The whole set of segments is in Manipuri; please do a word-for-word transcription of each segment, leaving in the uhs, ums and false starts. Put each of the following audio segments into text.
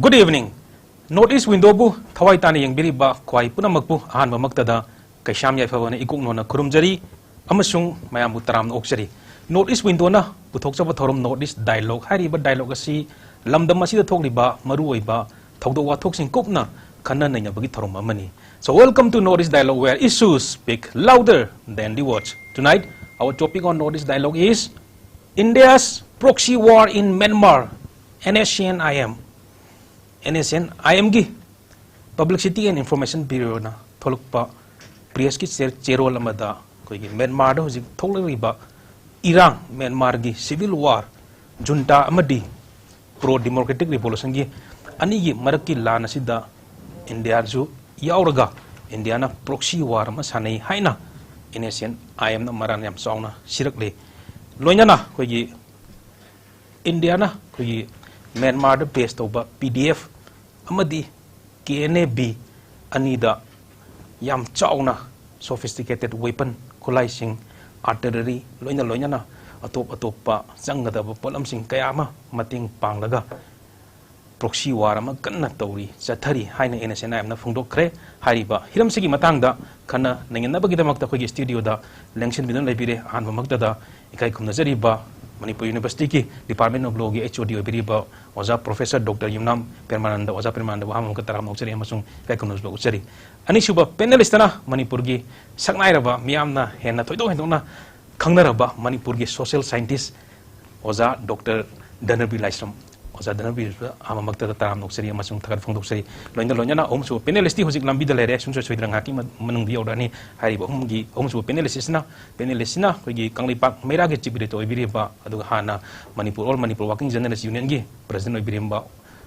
Good evening. North East Window ꯕꯨ ꯊꯋꯥꯏ ꯇꯥꯅ ꯌꯦꯡꯕꯤꯔꯤꯕ ꯈ꯭ꯋꯥꯏ ꯄꯨꯝꯅꯃꯛꯄꯨ ꯑꯍꯥꯟꯕꯃꯛꯇꯗ ꯀꯩꯁꯥꯝ ꯌꯥꯏꯐꯕꯅ ꯏꯀꯣꯛ ꯅꯣꯟꯅ ꯈꯨꯔꯨꯝꯖꯔꯤ ꯑꯃꯁꯨꯡ ꯃꯌꯥꯝꯕꯨ ꯇꯔꯥꯝꯅ ꯑꯣꯛꯆꯔꯤ꯫ North East Window ꯅ ꯄꯨꯊꯣꯛꯆꯕ ꯊꯧꯔꯝ North East Dialogue ꯍꯥꯏꯔꯤꯕ dialogue ꯑꯁꯤ ꯂꯝꯗꯝ ꯑꯁꯤꯗ ꯊꯣꯛꯂꯤꯕ ꯃꯔꯨꯑꯣꯏꯕ ꯊꯧꯗꯣꯛ ꯋꯥꯊꯣꯛꯁꯤꯡ ꯀꯨꯞꯅ ꯈꯟꯅ ꯅꯩꯅꯕꯒꯤ ꯊꯧꯔꯝ ꯑꯃꯅꯤ꯫ So welcome to North East Dialogue, where issues speak louder than the words. Tonight, our topic on North East Dialogue is India's proxy war in Myanmar, N S C N I M. N S C N I M ꯒꯤ Publicity and Information Bureau ꯅ ꯊꯣꯛꯂꯛꯄ press ꯀꯤ ꯆꯦ-, ꯆꯦꯔꯣꯜ ꯑꯃꯗ ꯑꯩꯈꯣꯏꯒꯤ ꯃ꯭ꯌꯥꯟꯃꯥꯔꯗ ꯍꯧꯖꯤꯛ ꯊꯣꯛꯂꯛꯂꯤꯕ ꯏꯔꯥꯡ, ꯃ꯭ꯌꯥꯟꯃꯥꯔꯒꯤ civil war, junta ꯑꯃꯗꯤ pro democratic revolution ꯒꯤ ꯑꯅꯤꯒꯤ ꯃꯔꯛꯀꯤ ꯂꯥꯟ ꯑꯁꯤꯗ ꯏꯟꯗꯤꯌꯥꯁꯨ ꯌꯥꯎꯔꯒ ꯏꯟꯗꯤꯌꯥꯅ proxy war ꯑꯃ ꯁꯥꯟꯅꯩ ꯍꯥꯏꯅ N S C N I M ꯅ ꯃꯔꯥꯜ ꯌꯥꯝ ꯆꯥꯎꯅ ꯁꯤꯔꯛꯂꯤ꯫ ꯂꯣꯏꯅꯅ ꯑꯩꯈꯣꯏꯒꯤ ꯏꯟꯗꯤꯌꯥꯅ ꯑꯩꯈꯣꯏꯒꯤ ꯃ꯭ꯌꯥꯟꯃꯥꯔꯗ base ꯇꯧꯕ P D F ꯑꯃꯗꯤ K N A B ꯑꯅꯤꯗ ꯌꯥꯝ ꯆꯥꯎꯅ sophisticated weapon, ꯈꯨꯠꯂꯥꯏꯁꯤꯡ, artillery, ꯂꯣꯏꯅ ꯂꯣꯏꯅꯅ ꯑꯇꯣꯞ ꯑꯇꯣꯞꯄ ꯆꯪꯒꯗꯕ ꯄꯣꯠꯂꯝꯁꯤꯡ ꯀꯌꯥ ꯑꯃ ꯃꯇꯦꯡ ꯄꯥꯡꯂꯒ proxy war ꯑꯃ ꯀꯟꯅ ꯇꯧꯔꯤ, ꯆꯠꯊꯔꯤ ꯍꯥꯏꯅ N S C N I M ꯅ ꯐꯣꯡꯗꯣꯛꯈ꯭ꯔꯦ꯫ ꯍꯥꯏꯔꯤꯕ ꯍꯤꯔꯝꯁꯤꯒꯤ ꯃꯇꯥꯡꯗ ꯈꯟꯅ ꯅꯩꯅꯅꯕꯒꯤꯗꯃꯛꯇ ꯑꯩꯈꯣꯏꯒꯤ studio ꯗ ꯂꯦꯡꯁꯤꯟꯕꯤꯗꯨꯅ ꯂꯩꯕꯤꯔꯦ꯫ ꯑꯍꯥꯟꯕꯃꯛꯇꯗ ꯏꯀꯥꯏ ꯈꯨꯝꯅꯖꯔꯤꯕ ꯃꯅꯤꯄꯨꯔ University ꯒꯤ Department of Law ꯒꯤ H O D ꯑꯣꯏꯕꯤꯔꯤꯕ ꯑꯣꯖꯥ Professor Doctor ꯌꯨꯝꯅꯥꯝ ꯄ꯭ꯔꯦꯃꯥꯅꯟꯗ꯫ ꯑꯣꯖꯥ ꯄ꯭ꯔꯦꯃꯥꯅꯟꯗꯕꯨ ꯑꯍꯥꯟꯕꯃꯛꯇ ꯇꯔꯥꯝꯅ ꯑꯣꯛꯆꯔꯤ ꯑꯃꯁꯨꯡ ꯏꯀꯥꯏ ꯈꯨꯝꯅꯕ ꯎꯠꯆꯔꯤ꯫ ꯑꯅꯤꯁꯨꯕ panelist ꯇꯅ ꯃꯅꯤꯄꯨꯔꯒꯤ ꯁꯛꯅꯥꯏꯔꯕ, ꯃꯤꯌꯥꯝꯅ ꯍꯦꯟꯅ ꯊꯣꯏꯗꯣꯛ ꯍꯦꯟꯗꯣꯛꯅ ꯈꯪꯅꯔꯕ ꯃꯅꯤꯄꯨꯔꯒꯤ social scientist ꯑꯣꯖꯥ Doctor ꯙꯅꯕꯤꯔ ꯂꯥꯏꯁ꯭ꯔꯝ꯫ ꯑꯣꯖꯥ ꯙꯅꯕꯤꯔ ꯑꯍꯥꯟꯕꯃꯛꯇꯗ ꯇꯔꯥꯝꯅ ꯑꯣꯛꯆꯔꯤ ꯑꯃꯁꯨꯡ ꯊꯥꯒꯠ ꯐꯣꯡꯗꯣꯛꯆꯔꯤ꯫ ꯂꯣꯏꯅ ꯂꯣꯏꯅꯅ ꯑꯍꯨꯝꯁꯨꯕ panelist ꯇꯤ ꯍꯧꯖꯤꯛ ꯂꯝꯕꯤꯗ ꯂꯩꯔꯦ, ꯁꯨꯡꯁꯣꯏ ꯁꯣꯏꯗꯅ ꯉꯥꯏꯍꯥꯛꯀꯤ ꯃ-, ꯃꯅꯨꯡꯗ ꯌꯧꯔꯛꯑꯅꯤ꯫ ꯍꯥꯏꯔꯤꯕ ꯑꯍꯨꯝꯒꯤ, ꯑꯍꯨꯝꯁꯨꯕ panelist ꯁꯤꯅ, panelist ꯁꯤꯅ ꯑꯩꯈꯣꯏꯒꯤ ꯀꯪꯂꯩꯄꯥꯛ ꯃꯩꯔꯥꯒꯤ Chief Editor ꯑꯣꯏꯕꯤꯔꯤꯕ, ꯑꯗꯨꯒ ꯍꯥꯟꯅ Manipur, All Manipur Working Journalist Union ꯒꯤ President ꯑꯣꯏꯕꯤꯔꯝꯕ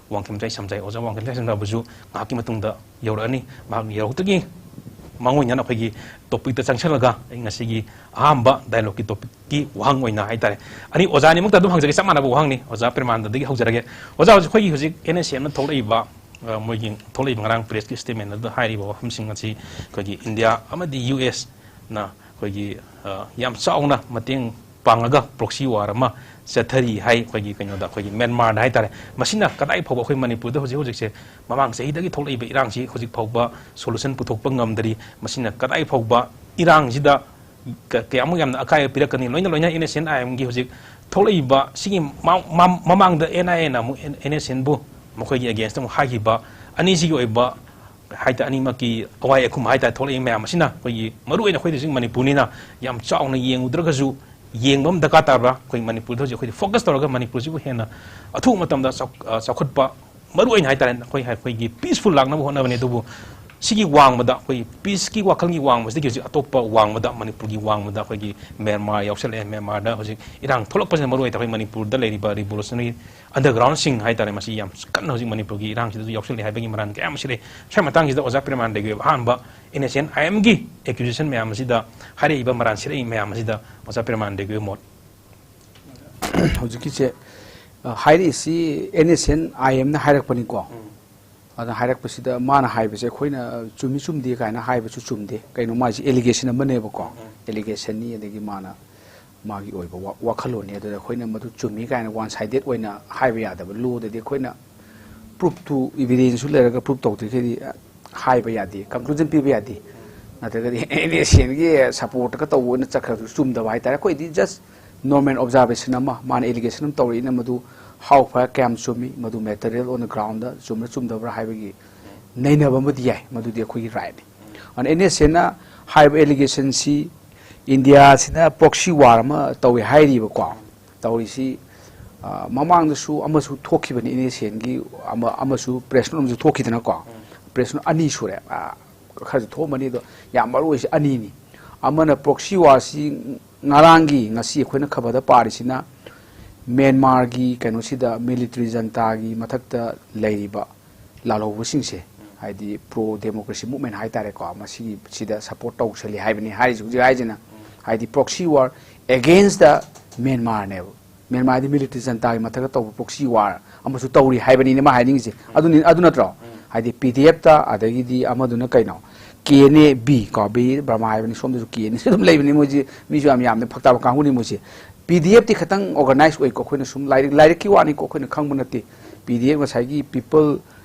ꯋꯥꯡꯈꯦꯝꯆꯥꯏ ꯁꯝꯖꯥꯏ꯫ ꯑꯣꯖꯥ ꯋꯥꯡꯈꯦꯝꯆꯥꯏ ꯁꯝꯖꯥꯏꯕꯨꯁꯨ ꯉꯥꯏꯍꯥꯛꯀꯤ ꯃꯇꯨꯡꯗ ꯌꯧꯔꯛꯑꯅꯤ꯫ ꯃꯍꯥꯛ ꯌꯧꯔꯛꯇ꯭ꯔꯤꯉꯩ ꯃꯥꯡꯑꯣꯏꯅꯅ ꯑꯩꯈꯣꯏꯒꯤ topic ꯇ ꯆꯪꯁꯤꯜꯂꯒ ꯑꯩ ꯉꯁꯤꯒꯤ ꯑꯍꯥꯟꯕ dialogue ꯀꯤ topic ꯀꯤ ꯋꯥꯍꯪ ꯑꯣꯏꯅ ꯍꯥꯏꯇꯥꯔꯦ, ꯑꯅꯤ, ꯑꯣꯖꯥ ꯑꯅꯤꯃꯛꯇ ꯑꯗꯨꯝ ꯍꯪꯖꯒꯦ, ꯆꯞ ꯃꯥꯟꯅꯕ ꯋꯥꯍꯪꯅꯤ꯫ ꯑꯣꯖꯥ ꯄ꯭ꯔꯦꯃꯥꯅꯟꯗꯗꯒꯤ ꯍꯧꯖꯔꯒꯦ꯫ ꯑꯣꯖꯥ, ꯍꯧꯖꯤꯛ ꯑꯩꯈꯣꯏꯒꯤ ꯍꯧꯖꯤꯛ N S C N ꯅ ꯊꯣꯛꯂꯛꯏꯕ, ꯑ, ꯃꯣꯏꯒꯤ ꯊꯣꯛꯂꯛꯏꯕ ꯉꯔꯥꯡ press ꯀꯤ statement ꯑꯗꯨꯗ ꯍꯥꯏꯔꯤꯕ ꯋꯥꯐꯝꯁꯤꯡ ꯑꯁꯤ ꯑꯩꯈꯣꯏꯒꯤ ꯏꯟꯗꯤꯌꯥ ꯑꯃꯗꯤ U S ꯅ ꯑꯩꯈꯣꯏꯒꯤ, ꯑ, ꯌꯥꯝ ꯆꯥꯎꯅ ꯃꯇꯦꯡ ꯄꯥꯡꯉꯒ proxy war ꯑꯃ ꯆꯠꯊꯔꯤ ꯍꯥꯏ ꯑꯩꯈꯣꯏꯒꯤ ꯀꯩꯅꯣꯗ, ꯑꯩꯈꯣꯏꯒꯤ ꯃ꯭ꯌꯥꯟꯃꯥꯔꯗ ꯍꯥꯏꯇꯥꯔꯦ꯫ ꯃꯁꯤꯅ ꯀꯗꯥꯏ ꯐꯥꯎꯕ ꯑꯩꯈꯣꯏ ꯃꯅꯤꯄꯨꯔꯗ ꯍꯧꯖꯤꯛ ꯍꯧꯖꯤꯛꯁꯦ, ꯃꯃꯥꯡ ꯆꯍꯤꯗꯒꯤ ꯊꯣꯛꯂꯛꯏꯕ ꯏꯔꯥꯡꯁꯤ ꯍꯧꯖꯤꯛ ꯐꯥꯎꯕ solution ꯄꯨꯊꯣꯛꯄ ꯉꯝꯗꯔꯤ꯫ ꯃꯁꯤꯅ ꯀꯗꯥꯏ ꯐꯥꯎꯕ ꯏꯔꯥꯡꯁꯤꯗ ꯀ-, ꯀꯌꯥꯃꯨꯛ ꯌꯥꯝꯅ ꯑꯀꯥꯏꯕ ꯄꯤꯔꯛꯀꯅꯤ? ꯂꯣꯏꯅ ꯂꯣꯏꯅ NSCN IMꯒꯤ ꯍꯧꯖꯤꯛ ꯊꯣꯛꯂꯛꯏꯕ ꯁꯤꯒꯤ ꯃ-, ꯃ-, ꯃꯃꯥꯡꯗ NIAꯅ ꯑꯃꯨꯛ NSCNꯕꯨ ꯃꯈꯣꯏꯒꯤ againstꯇ ꯑꯃꯨꯛ ꯍꯥꯏꯈꯤꯕ, ꯑꯅꯤꯁꯤꯒꯤ ꯑꯣꯏꯕ ꯍꯥꯏꯇꯥꯔꯦ, ꯑꯅꯤꯃꯛꯀꯤ ꯑꯋꯥꯏ ꯑꯈꯨꯝ ꯍꯥꯏꯇꯥꯔꯦ, ꯊꯣꯛꯂꯛꯏ ꯃꯌꯥꯝ ꯑꯁꯤꯅ ꯑꯩꯈꯣꯏꯒꯤ, ꯃꯔꯨ ꯑꯣꯏꯅ ꯑꯩꯈꯣꯏꯗꯤ ꯍꯧꯖꯤꯛ ꯃꯅꯤꯄꯨꯔꯅꯤꯅ, ꯌꯥꯝ ꯆꯥꯎꯅ ꯌꯦꯡꯉꯨꯗ꯭ꯔꯒꯁꯨ, ꯌꯦꯡꯕ ꯑꯃ ꯗꯔꯀꯥꯔ ꯇꯥꯕ꯭ꯔꯥ? ꯑꯩꯈꯣꯏ ꯃꯅꯤꯄꯨꯔꯗ ꯍꯧꯖꯤꯛ ꯑꯩꯈꯣꯏꯗꯤ focus ꯇꯧꯔꯒ ꯃꯅꯤꯄꯨꯔꯁꯤꯕꯨ ꯍꯦꯟꯅ ꯑꯊꯨꯕ ꯃꯇꯝꯗ ꯆꯥꯎ-, ꯑ, ꯆꯥꯎꯈꯠꯄ, ꯃꯔꯨ ꯑꯣꯏꯅ ꯍꯥꯏꯇꯥꯔꯦ, ꯑꯩꯈꯣꯏ, ꯑꯩꯈꯣꯏꯒꯤ peaceful ꯂꯥꯛꯅꯕ ꯍꯣꯠꯅꯕꯅꯤ꯫ ꯑꯗꯨꯕꯨ ꯁꯤꯒꯤ ꯋꯥꯡꯃꯗ, ꯑꯩꯈꯣꯏꯒꯤ peaceꯀꯤ ꯋꯥꯈꯜꯒꯤ ꯋꯥꯡꯃꯁꯤꯗꯒꯤ ꯍꯧꯖꯤꯛ ꯑꯇꯣꯞꯄ ꯋꯥꯡꯃꯗ, ꯃꯅꯤꯄꯨꯔꯒꯤ ꯋꯥꯡꯃꯗ ꯑꯩꯈꯣꯏꯒꯤ ꯃ꯭ꯌꯥꯟꯃꯥꯔ ꯌꯥꯎꯁꯜꯂꯛꯑꯦ꯫ ꯃ꯭ꯌꯥꯟꯃꯥꯔꯗ ꯍꯧꯖꯤꯛ ꯏꯔꯥꯡ ꯊꯣꯛꯂꯛꯄꯁꯤꯅ ꯃꯔꯨ ꯑꯣꯏꯅ ꯑꯩꯈꯣꯏ ꯃꯅꯤꯄꯨꯔꯗ ꯂꯩꯔꯤꯕ revolutionary undergroundꯁꯤꯡ ꯍꯥꯏꯇꯥꯔꯦ, ꯃꯁꯤ ꯌꯥꯝ ꯀꯟꯅ ꯍꯧꯖꯤꯛ ꯃꯅꯤꯄꯨꯔꯒꯤ ꯏꯔꯥꯡꯁꯤꯗꯁꯨ ꯌꯥꯎꯁꯜꯂꯤ ꯍꯥꯏꯕꯒꯤ ꯃꯔꯥꯜ ꯀꯌꯥ ꯑꯃ ꯁꯤꯔꯛꯏ꯫ ꯁ꯭ꯋꯥꯏ ꯃꯇꯥꯡꯁꯤꯗ ꯑꯣꯖꯥ ꯄ꯭ꯔꯦꯃꯥꯅꯟꯗꯒꯤ ꯑꯣꯏꯕ ꯑꯍꯥꯟꯕ NSCN IMꯒꯤ accusation ꯃꯌꯥꯝ ꯑꯁꯤꯗ, ꯍꯥꯏꯔꯛꯏꯕ ꯃꯔꯥꯜ ꯁꯤꯔꯛꯏ ꯃꯌꯥꯝ ꯑꯁꯤꯗ ꯑꯣꯖꯥ ꯄ꯭ꯔꯦꯃꯥꯅꯟꯗꯒꯤ ꯑꯣꯏꯕ ꯃꯣꯠ꯫ ꯍꯧꯖꯤꯛꯀꯤꯁꯦ, ꯑ, ꯍꯥꯏꯔꯛꯏꯁꯤ NSCN IMꯅ ꯍꯥꯏꯔꯛꯄꯅꯤꯀꯣ꯫ ꯑꯗ ꯍꯥꯏꯔꯛꯄꯁꯤꯗ ꯃꯥꯅ ꯍꯥꯏꯕꯁꯦ ꯑꯩꯈꯣꯏꯅ ꯆꯨꯝꯃꯤ ꯆꯨꯝꯗꯦ ꯀꯥꯏꯅ ꯍꯥꯏꯕꯁꯨ ꯆꯨꯝꯗꯦ꯫ ꯀꯩꯅꯣ, ꯃꯥꯏꯁꯤ allegation ꯑꯃꯅꯦꯕꯀꯣ꯫ Allegationꯅꯤ, ꯑꯗꯒꯤ ꯃꯥꯅ ꯃꯥꯒꯤ ꯑꯣꯏꯕ ꯋꯥ-, ꯋꯥꯈꯜꯂꯣꯟꯅꯤ꯫ ꯑꯗꯨꯗ ꯑꯩꯈꯣꯏꯅ ꯃꯗꯨ ꯆꯨꯝꯃꯤ ꯀꯥꯏꯅ one sided ꯑꯣꯏꯅ ꯍꯥꯏꯕ ꯌꯥꯗꯕ꯫ Lawꯗꯗꯤ ꯑꯩꯈꯣꯏꯅ proof to evidenceꯁꯨ ꯂꯩꯔꯒ proof ꯇꯧꯗ꯭ꯔꯤꯈꯩꯗꯤ, ꯑ, ꯍꯥꯏꯕ ꯌꯥꯗꯦ, conclusion ꯄꯤꯕ ꯌꯥꯗꯦ꯫ ꯅꯠꯇ꯭ꯔꯒꯗꯤ NSCNꯒꯤ supportꯀ ꯇꯧꯕ ꯑꯣꯏꯅ ꯆꯠꯈ꯭ꯔꯁꯨ ꯆꯨꯝꯗꯕ ꯍꯥꯏꯇꯥꯔꯦ꯫ ꯑꯩꯈꯣꯏꯗꯤ just normal observation ꯑꯃ, ꯃꯥꯅ allegation ꯑꯃ ꯇꯧꯔꯛꯏꯅ, ꯃꯗꯨ how far, ꯀꯌꯥꯝ ꯆꯨꯝꯃꯤ, ꯃꯗꯨ material on the groundꯗ ꯆꯨꯝꯕ꯭ꯔꯥ ꯆꯨꯝꯗꯕ꯭ꯔꯥ ꯍꯥꯏꯕꯒꯤ ꯅꯩꯅꯕ ꯑꯃꯗꯤ ꯌꯥꯏ, ꯃꯗꯨꯗꯤ ꯑꯩꯈꯣꯏꯒꯤ rightꯅꯤ꯫ ꯑꯗꯨꯅ NSCNꯅ ꯍꯥꯏꯔꯤꯕ allegationꯁꯤ ꯏꯟꯗꯤꯌꯥꯁꯤꯅ proxy war ꯑꯃ ꯇꯧꯏ ꯍꯥꯏꯔꯤꯕꯀꯣ꯫ ꯇꯧꯔꯤꯁꯤ, ꯑ, ꯃꯃꯥꯡꯗꯁꯨ ꯑꯃꯁꯨ ꯊꯣꯛꯈꯤꯕꯅꯤ, NSCNꯒꯤ ꯑꯃ, ꯑꯃꯁꯨ press note ꯑꯃꯁꯨ ꯊꯣꯛꯈꯤꯗꯅꯀꯣ꯫ Press note ꯑꯅꯤ ꯁꯨꯔꯦ꯫ ꯑ, ꯈꯔꯁꯨ ꯊꯣꯛꯑꯝꯃꯅꯤ, ꯑꯗꯣ ꯌꯥꯝ ꯃꯔꯨ ꯑꯣꯏꯁꯦ ꯑꯅꯤꯅꯤ꯫ ꯑꯃꯅ proxy warꯁꯤ ꯉꯔꯥꯡꯒꯤ, ꯉꯁꯤ ꯑꯩꯈꯣꯏꯅ ꯈꯕꯔꯗ ꯄꯥꯔꯤꯁꯤꯅ ꯃ꯭ꯌꯥꯟꯃꯥꯔꯒꯤ ꯀꯩꯅꯣꯁꯤꯗ military juntaꯒꯤ ꯃꯊꯛꯇ ꯂꯩꯔꯤꯕ ꯂꯥꯜꯍꯧꯕꯁꯤꯡꯁꯦ, ꯍꯥꯏꯗꯤ pro democracy movement ꯍꯥꯏꯇꯥꯔꯦꯀꯣ, ꯃꯁꯤꯒꯤ ꯁꯤꯗ support ꯇꯧꯁꯜꯂꯤ ꯍꯥꯏꯕꯅꯤ ꯍꯥꯏꯔꯤꯁꯦ꯫ ꯍꯧꯖꯤꯛ ꯍꯥꯏꯁꯤꯅ ꯍꯥꯏꯗꯤ proxy war against the ꯃ꯭ꯌꯥꯟꯃꯥꯔꯅꯦꯕ꯫ ꯃ꯭ꯌꯥꯟꯃꯥꯔꯗꯤ military juntaꯒꯤ ꯃꯊꯛꯇ ꯇꯧꯕ proxy war ꯑꯃꯁꯨ ꯇꯧꯔꯤ ꯍꯥꯏꯕꯅꯤꯅꯦ ꯃꯥ ꯍꯥꯏꯅꯤꯡꯉꯤꯁꯦ꯫ ꯑꯗꯨꯅꯤ, ꯑꯗꯨ ꯅꯠꯇ꯭ꯔꯣ? ꯍꯥꯏꯗꯤ PDFꯇ, ꯑꯗꯒꯤꯗꯤ ꯑꯃꯗꯨꯅ ꯀꯩꯅꯣ, ꯀꯦ ꯑꯦꯟ ꯑꯦ ꯕꯤ ꯀꯣ, ꯕꯤ ꯕꯔꯃꯥ ꯍꯥꯏꯕꯅꯤ, ꯁꯣꯝꯗꯁꯨ ꯀꯦ ꯑꯦꯟ ꯑꯦ ꯑꯗꯨꯝ ꯂꯩꯕꯅꯤ꯫ ꯃꯣꯏꯁꯤ ꯃꯤꯁꯨ ꯌꯥꯝ ꯌꯥꯝꯅ ꯐꯛ ꯇꯥꯕ ꯀꯥꯡꯕꯨꯅꯤ ꯃꯣꯏꯁꯦ꯫ ꯄꯤ ꯗꯤ ꯑꯦꯐꯇꯤ ꯈꯤꯇꯪ ꯑꯣꯔꯒꯅꯥꯏꯁ ꯑꯣꯏꯀꯣ꯫ ꯑꯩꯈꯣꯏꯅ ꯁꯨꯝ ꯂꯥꯏꯔꯤꯛ, ꯂꯥꯏꯔꯤꯛꯀꯤ ꯋꯥꯅꯤꯀꯣ, ꯑꯩꯈꯣꯏꯅ ꯈꯪꯕ ꯅꯠꯇꯦ꯫ ꯄꯤ ꯗꯤ ꯑꯦꯐ ꯉꯁꯥꯏꯒꯤ ꯄꯤꯄꯜ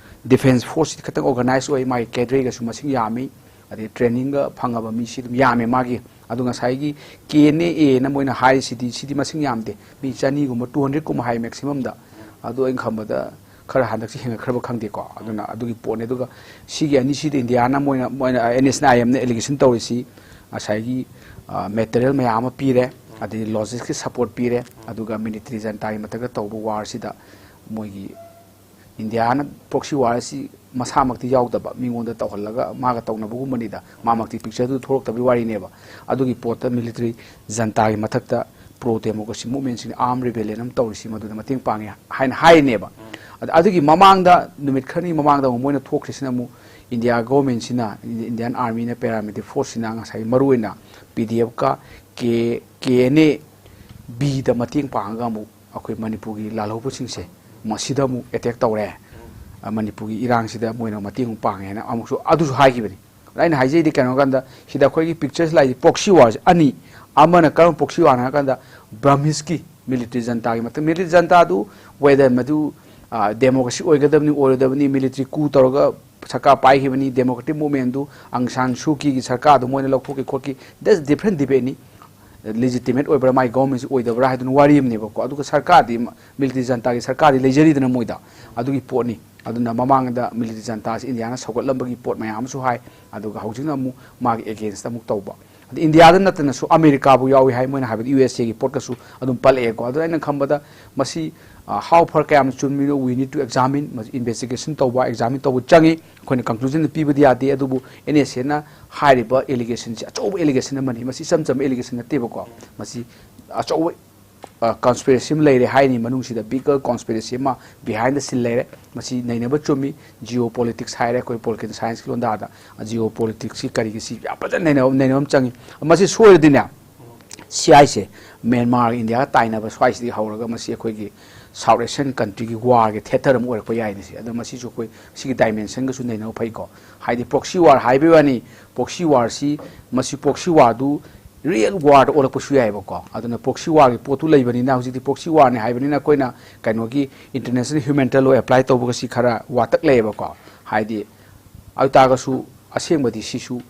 ꯗꯤꯐꯦꯟꯁ ꯐꯣꯔꯁꯁꯤꯗꯤ ꯈꯤꯇꯪ ꯑꯣꯔꯒꯅꯥꯏꯁ ꯑꯣꯏ, ꯃꯥꯒꯤ ꯀꯦꯗ꯭ꯔꯦꯒꯁꯨ ꯃꯁꯤꯡ ꯌꯥꯝꯃꯤ, ꯑꯗꯩ ꯇ꯭ꯔꯦꯅꯤꯡꯒ ꯐꯪꯉꯕ ꯃꯤꯁꯤ ꯑꯗꯨꯝ ꯌꯥꯝꯃꯦ ꯃꯥꯒꯤ꯫ ꯑꯗꯣ ꯉꯁꯥꯏꯒꯤ ꯀꯦ ꯑꯦꯟ ꯑꯦ ꯑꯦꯅ ꯃꯣꯏꯅ ꯍꯥꯏꯔꯤꯁꯤꯗꯤ, ꯁꯤꯗꯤ ꯃꯁꯤꯡ ꯌꯥꯝꯗꯦ, ꯃꯤ ꯆꯅꯤꯒꯨꯝꯕ, ꯇꯨ ꯍꯟꯗ꯭ꯔꯦꯠꯀꯨꯝꯕ ꯍꯥꯏ ꯃꯦꯛꯁꯤꯃꯝꯗ꯫ ꯑꯗꯣ ꯑꯩꯅ ꯈꯟꯕꯗ ꯈꯔ ꯍꯟꯗꯛꯁꯤ ꯍꯦꯟꯒꯠꯈ꯭ꯔꯕ ꯈꯪꯗꯦꯀꯣ꯫ ꯑꯗꯨꯅ ꯑꯗꯨꯒꯤ ꯄꯣꯠꯅꯦ꯫ ꯑꯗꯨꯒ ꯁꯤꯒꯤ ꯑꯅꯤꯁꯤꯗ ꯏꯟꯗꯤꯌꯥꯅ ꯃꯣꯏꯅ, ꯃꯣꯏꯅ ꯑꯦꯟ ꯑꯦꯁ ꯑꯥꯏ ꯑꯦꯝꯅ ꯑꯦꯂꯤꯒꯦꯁꯟ ꯇꯧꯔꯤꯁꯤ ꯉꯁꯥꯏꯒꯤ ꯃꯦꯇꯔꯤꯌꯦꯜ ꯃꯌꯥꯝ ꯑꯃ ꯄꯤꯔꯦ, ꯑꯗꯩ ꯂꯣꯖꯤꯁꯀꯤ ꯁꯞꯄꯣꯔꯠ ꯄꯤꯔꯦ, ꯑꯗꯨꯒ ꯃꯤꯂꯤꯇꯔꯤ ꯖꯟꯇꯥꯒꯤ ꯃꯊꯛꯇ ꯇꯧꯕ ꯋꯥꯔꯁꯤꯗ ꯃꯣꯏꯒꯤ ꯏꯟꯗꯤꯌꯥꯅ ꯄ꯭ꯔꯣꯛꯁꯤ ꯋꯥꯔ ꯑꯁꯤ ꯃꯁꯥꯃꯛꯇꯤ ꯌꯥꯎꯗꯕ, ꯃꯤꯉꯣꯟꯗ ꯇꯧꯍꯜꯂꯒ ꯃꯥꯒ ꯇꯧꯅꯕꯒꯨꯝꯕꯅꯤꯗ, ꯃꯥꯃꯛꯇꯤ ꯄꯤꯛꯆꯔꯗꯨ ꯊꯣꯛꯂꯛꯇꯕꯒꯤ ꯋꯥꯔꯤꯅꯦꯕ꯫ ꯑꯗꯨꯒꯤ ꯄꯣꯠꯇ ꯃꯤꯂꯤꯇꯔꯤ ꯖꯟꯇꯥꯒꯤ ꯃꯊꯛꯇ ꯄ꯭ꯔꯣ ꯗꯦꯃꯣꯀ꯭ꯔꯦꯁꯤ ꯃꯨꯞꯃꯦꯟꯁꯤꯡꯅ ꯑꯥꯔꯝ ꯔꯤꯕꯦꯂꯤꯌꯟ ꯑꯃ ꯇꯧꯔꯤꯁꯤ ꯃꯗꯨꯗ ꯃꯇꯦꯡ ꯄꯥꯡꯉꯦ ꯍꯥꯏꯅ ꯍꯥꯏꯔꯤꯅꯦꯕ꯫ ꯑꯗ ꯑꯗꯨꯒꯤ ꯃꯃꯥꯡꯗ, ꯅꯨꯃꯤꯠ ꯈꯔꯅꯤ ꯃꯃꯥꯡꯗ ꯑꯃꯨꯛ ꯃꯣꯏꯅ ꯊꯣꯛꯈ꯭ꯔꯤꯁꯤꯅ ꯑꯃꯨꯛ ꯏꯟꯗꯤꯌꯥ ꯒꯣꯔꯃꯦꯟꯁꯤꯅ, ꯏꯟꯗꯤꯌꯥꯟ ꯑꯥꯔꯃꯤꯅ, ꯄꯦꯔꯥꯃꯤꯂꯤꯇꯔꯤ ꯐꯣꯔꯁꯁꯤꯅ ꯉꯁꯥꯏ ꯃꯔꯨꯑꯣꯏꯅ ꯄꯤ ꯗꯤ ꯑꯦꯐꯀ ꯀꯦ, ꯀꯦ ꯑꯦꯟ ꯑꯦ ꯕꯤꯗ ꯃꯇꯦꯡ ꯄꯥꯡꯉꯒ ꯑꯃꯨꯛ ꯑꯩꯈꯣꯏ ꯃꯅꯤꯄꯨꯔꯒꯤ ꯂꯥꯜꯍꯧꯕꯁꯤꯡꯁꯦ ꯃꯁꯤꯗ ꯑꯃꯨꯛ ꯑꯦꯇꯦꯛ ꯇꯧꯔꯦ, ꯑ, ꯃꯅꯤꯄꯨꯔꯒꯤ ꯏꯔꯥꯡꯁꯤꯗ ꯃꯣꯏꯅ ꯃꯇꯦꯡ ꯑꯃꯨꯛ ꯄꯥꯡꯉꯦ ꯍꯥꯏꯅ ꯑꯃꯨꯛꯁꯨ ꯑꯗꯨꯁꯨ ꯍꯥꯏꯈꯤꯕꯅꯤ꯫ ꯑꯗ ꯑꯩꯅ ꯍꯥꯏꯖꯩꯗꯤ ꯀꯩꯅꯣ ꯍꯥꯏ ꯀꯥꯟꯗ, ꯁꯤꯗ ꯑꯩꯈꯣꯏꯒꯤ ꯄꯤꯛꯆꯔꯁ ꯂꯥꯛꯏꯁꯦ ꯄ꯭ꯔꯣꯛꯁꯤ ꯋꯥꯔꯁꯦ ꯑꯅꯤ, ꯑꯃꯅ ꯀꯔꯝꯕ ꯄ꯭ꯔꯣꯛꯁꯤ ꯋꯥꯔꯅꯣ ꯍꯥꯏ ꯀꯥꯟꯗ, ꯕ꯭ꯔꯍꯃꯤꯁꯀꯤ ꯃꯤꯂꯤꯇꯔꯤ ꯖꯟꯇꯥꯒꯤ ꯃꯇꯝ, ꯃꯤꯂꯤꯇꯔꯤ ꯖꯟꯇꯥꯗꯨ ꯋꯦꯗꯔ ꯃꯗꯨ, ꯑ, ꯗꯦꯃꯣꯀ꯭ꯔꯦꯁꯤ ꯑꯣꯏꯒꯗꯕꯅꯤ, ꯑꯣꯏꯔꯣꯏꯗꯕꯅꯤ, ꯃꯤꯂꯤꯇꯔꯤ ꯀꯨ ꯇꯧꯔꯒ ꯁꯔꯀꯥꯔ ꯄꯥꯏꯈꯤꯕꯅꯤ, ꯗꯦꯃꯣꯀ꯭ꯔꯦꯇꯤꯛ ꯃꯨꯞꯃꯦꯟꯗꯨ ꯑꯪ ꯁꯥꯟ ꯁꯨꯀꯤꯒꯤ ꯁꯔꯀꯥꯔꯗꯨ ꯃꯣꯏꯅ ꯂꯧꯊꯣꯛꯈꯤ ꯈꯣꯠꯈꯤ, that's different debate ꯅꯤ꯫ ꯂꯤꯖꯤꯇꯤꯃꯦꯠ ꯑꯣꯏꯕ꯭ꯔꯥ, ꯃꯥꯏ ꯒꯣꯔꯃꯦꯟꯁꯤ ꯑꯣꯏꯗꯕ꯭ꯔꯥ ꯍꯥꯏꯗꯨꯅ ꯋꯥꯔꯤ ꯑꯃꯅꯦꯕꯀꯣ꯫ ꯑꯗꯨꯒ ꯁꯔꯀꯥꯔꯗꯤ, ꯃꯤꯂꯤꯇꯔꯤ ꯖꯟꯇꯥꯒꯤ ꯁꯔꯀꯥꯔꯗꯤ ꯂꯩꯖꯔꯤꯗꯅ ꯃꯣꯏꯗ, ꯑꯗꯨꯒꯤ ꯄꯣꯠꯅꯤ꯫ ꯑꯗꯨꯅ ꯃꯃꯥꯡꯗ ꯃꯤꯂꯤꯇꯔꯤ ꯖꯟꯇꯥꯁꯤ ꯏꯟꯗꯤꯌꯥꯅ ꯁꯧꯒꯠꯂꯝꯕꯒꯤ ꯄꯣꯠ ꯃꯌꯥꯝ ꯑꯃꯁꯨ ꯍꯥꯏ, ꯑꯗꯨꯒ ꯍꯧꯖꯤꯛꯅ ꯑꯃꯨꯛ ꯃꯥꯒꯤ ꯑꯦꯒꯦꯟꯁꯇ ꯑꯃꯨꯛ ꯇꯧꯕ꯫ ꯑꯗ ꯏꯟꯗꯤꯌꯥꯗ ꯅꯠꯇꯅꯁꯨ ꯑꯃꯦꯔꯤꯀꯥꯕꯨ ꯌꯥꯎꯏ ꯍꯥꯏ, ꯃꯣꯏꯅ ꯍꯥꯏꯕꯗ ꯌꯨ ꯑꯦꯁ ꯑꯦꯒꯤ ꯄꯣꯠꯀꯁꯨ ꯑꯗꯨꯝ ꯄꯜꯂꯛꯑꯦꯀꯣ꯫ ꯑꯗꯨꯅ ꯑꯩꯅ ꯈꯟꯕꯗ ꯃꯁꯤ, ꯑ, how far ꯀꯌꯥꯝ ꯆꯨꯝꯃꯤꯅꯣ, we need to examine, ꯃꯁꯤ ꯏꯟꯚꯦꯁꯇꯤꯒꯦꯁꯟ ꯇꯧꯕ, ꯑꯦꯛꯖꯥꯃꯤꯟ ꯇꯧꯕ ꯆꯪꯉꯤ꯫ ꯑꯩꯈꯣꯏꯅ ꯀꯟꯀ꯭ꯂꯨꯖꯟꯗ ꯄꯤꯕꯗꯤ ꯌꯥꯗꯦ, ꯑꯗꯨꯕꯨ ꯑꯦꯟ ꯑꯦꯁ ꯑꯦꯅ ꯍꯥꯏꯔꯤꯕ ꯑꯦꯂꯤꯒꯦꯁꯟꯁꯤ ꯑꯆꯧꯕ ꯑꯦꯂꯤꯒꯦꯁꯟ ꯑꯃꯅꯤ꯫ ꯃꯁꯤ ꯏꯆꯝ ꯆꯝꯕ ꯑꯦꯂꯤꯒꯦꯁꯟ ꯅꯠꯇꯦꯕꯀꯣ꯫ ꯃꯁꯤ ꯑꯆꯧꯕ, ꯑ, ꯀꯟꯁꯄꯤꯔꯦꯁꯤ ꯑꯃ ꯂꯩꯔꯦ ꯍꯥꯏꯅꯤ, ꯃꯅꯨꯡꯁꯤꯗ ꯕꯤꯒꯔ ꯀꯟꯁꯄꯤꯔꯦꯁꯤ ꯑꯃ ꯕꯤꯍꯥꯏꯟꯗ ꯁꯤꯟ ꯂꯩꯔꯦ꯫ ꯃꯁꯤ ꯅꯩꯅꯕ ꯆꯨꯝꯃꯤ꯫ ꯖꯤꯑꯣ ꯄꯣꯂꯤꯇꯤꯛꯁ ꯍꯥꯏꯔꯦ ꯑꯩꯈꯣꯏ ꯄꯣꯂꯤꯇꯤꯀꯦꯜ ꯁꯥꯏꯟꯁꯀꯤ ꯂꯣꯟꯗꯥꯗ꯫ ꯖꯤꯑꯣ ꯄꯣꯂꯤꯇꯤꯛꯁꯁꯤ ꯀꯔꯤꯒꯤ ꯁꯤ ꯌꯥꯝ ꯐꯖꯅ ꯅꯩꯅꯕ, ꯅꯩꯅꯕ ꯑꯃ ꯆꯪꯉꯤ꯫ ꯃꯁꯤ ꯁꯣꯏꯔꯗꯤꯅꯦ, ꯁꯤ ꯑꯥꯏꯁꯦ ꯃ꯭ꯌꯥꯟꯃꯥꯔꯒ ꯏꯟꯗꯤꯌꯥꯒ ꯇꯥꯏꯅꯕ ꯁ꯭ꯋꯥꯏꯁꯤꯗꯒꯤ ꯍꯧꯔꯒ ꯃꯁꯤ ꯑꯩꯈꯣꯏꯒꯤ South Asian countryꯒꯤ warꯒꯤ theater ꯑꯃ ꯑꯣꯏꯔꯛꯄ ꯌꯥꯏꯅꯦ ꯁꯤ꯫ ꯑꯗꯣ ꯃꯁꯤꯁꯨ ꯑꯩꯈꯣꯏ ꯁꯤꯒꯤ dimensionꯒꯁꯨ ꯅꯩꯅꯕ ꯐꯩꯀꯣ꯫ ꯍꯥꯏꯗꯤ proxy war ꯍꯥꯏꯕꯒꯤ ꯋꯥꯅꯤ, proxy warꯁꯤ, ꯃꯁꯤ proxy warꯗꯨ real warꯗ ꯑꯣꯜꯂꯛꯄꯁꯨ ꯌꯥꯏꯑꯕꯀꯣ꯫ ꯑꯗꯨꯅ proxy warꯒꯤ ꯄꯣꯠꯇꯨ ꯂꯩꯕꯅꯤꯅ, ꯍꯧꯖꯤꯛꯇꯤ proxy warꯅꯤ ꯍꯥꯏꯕꯅꯤꯅ ꯑꯩꯈꯣꯏꯅ ꯀꯩꯅꯣꯒꯤ international humanitarian law apply ꯇꯧꯕꯒꯁꯤ ꯈꯔ ꯋꯥꯇꯛ ꯂꯩꯌꯦꯕꯀꯣ꯫ ꯍꯥꯏꯗꯤ ꯑꯗꯨ ꯇꯥꯔꯒꯁꯨ ꯑꯁꯦꯡꯕꯗꯤ ꯁꯤꯁꯨ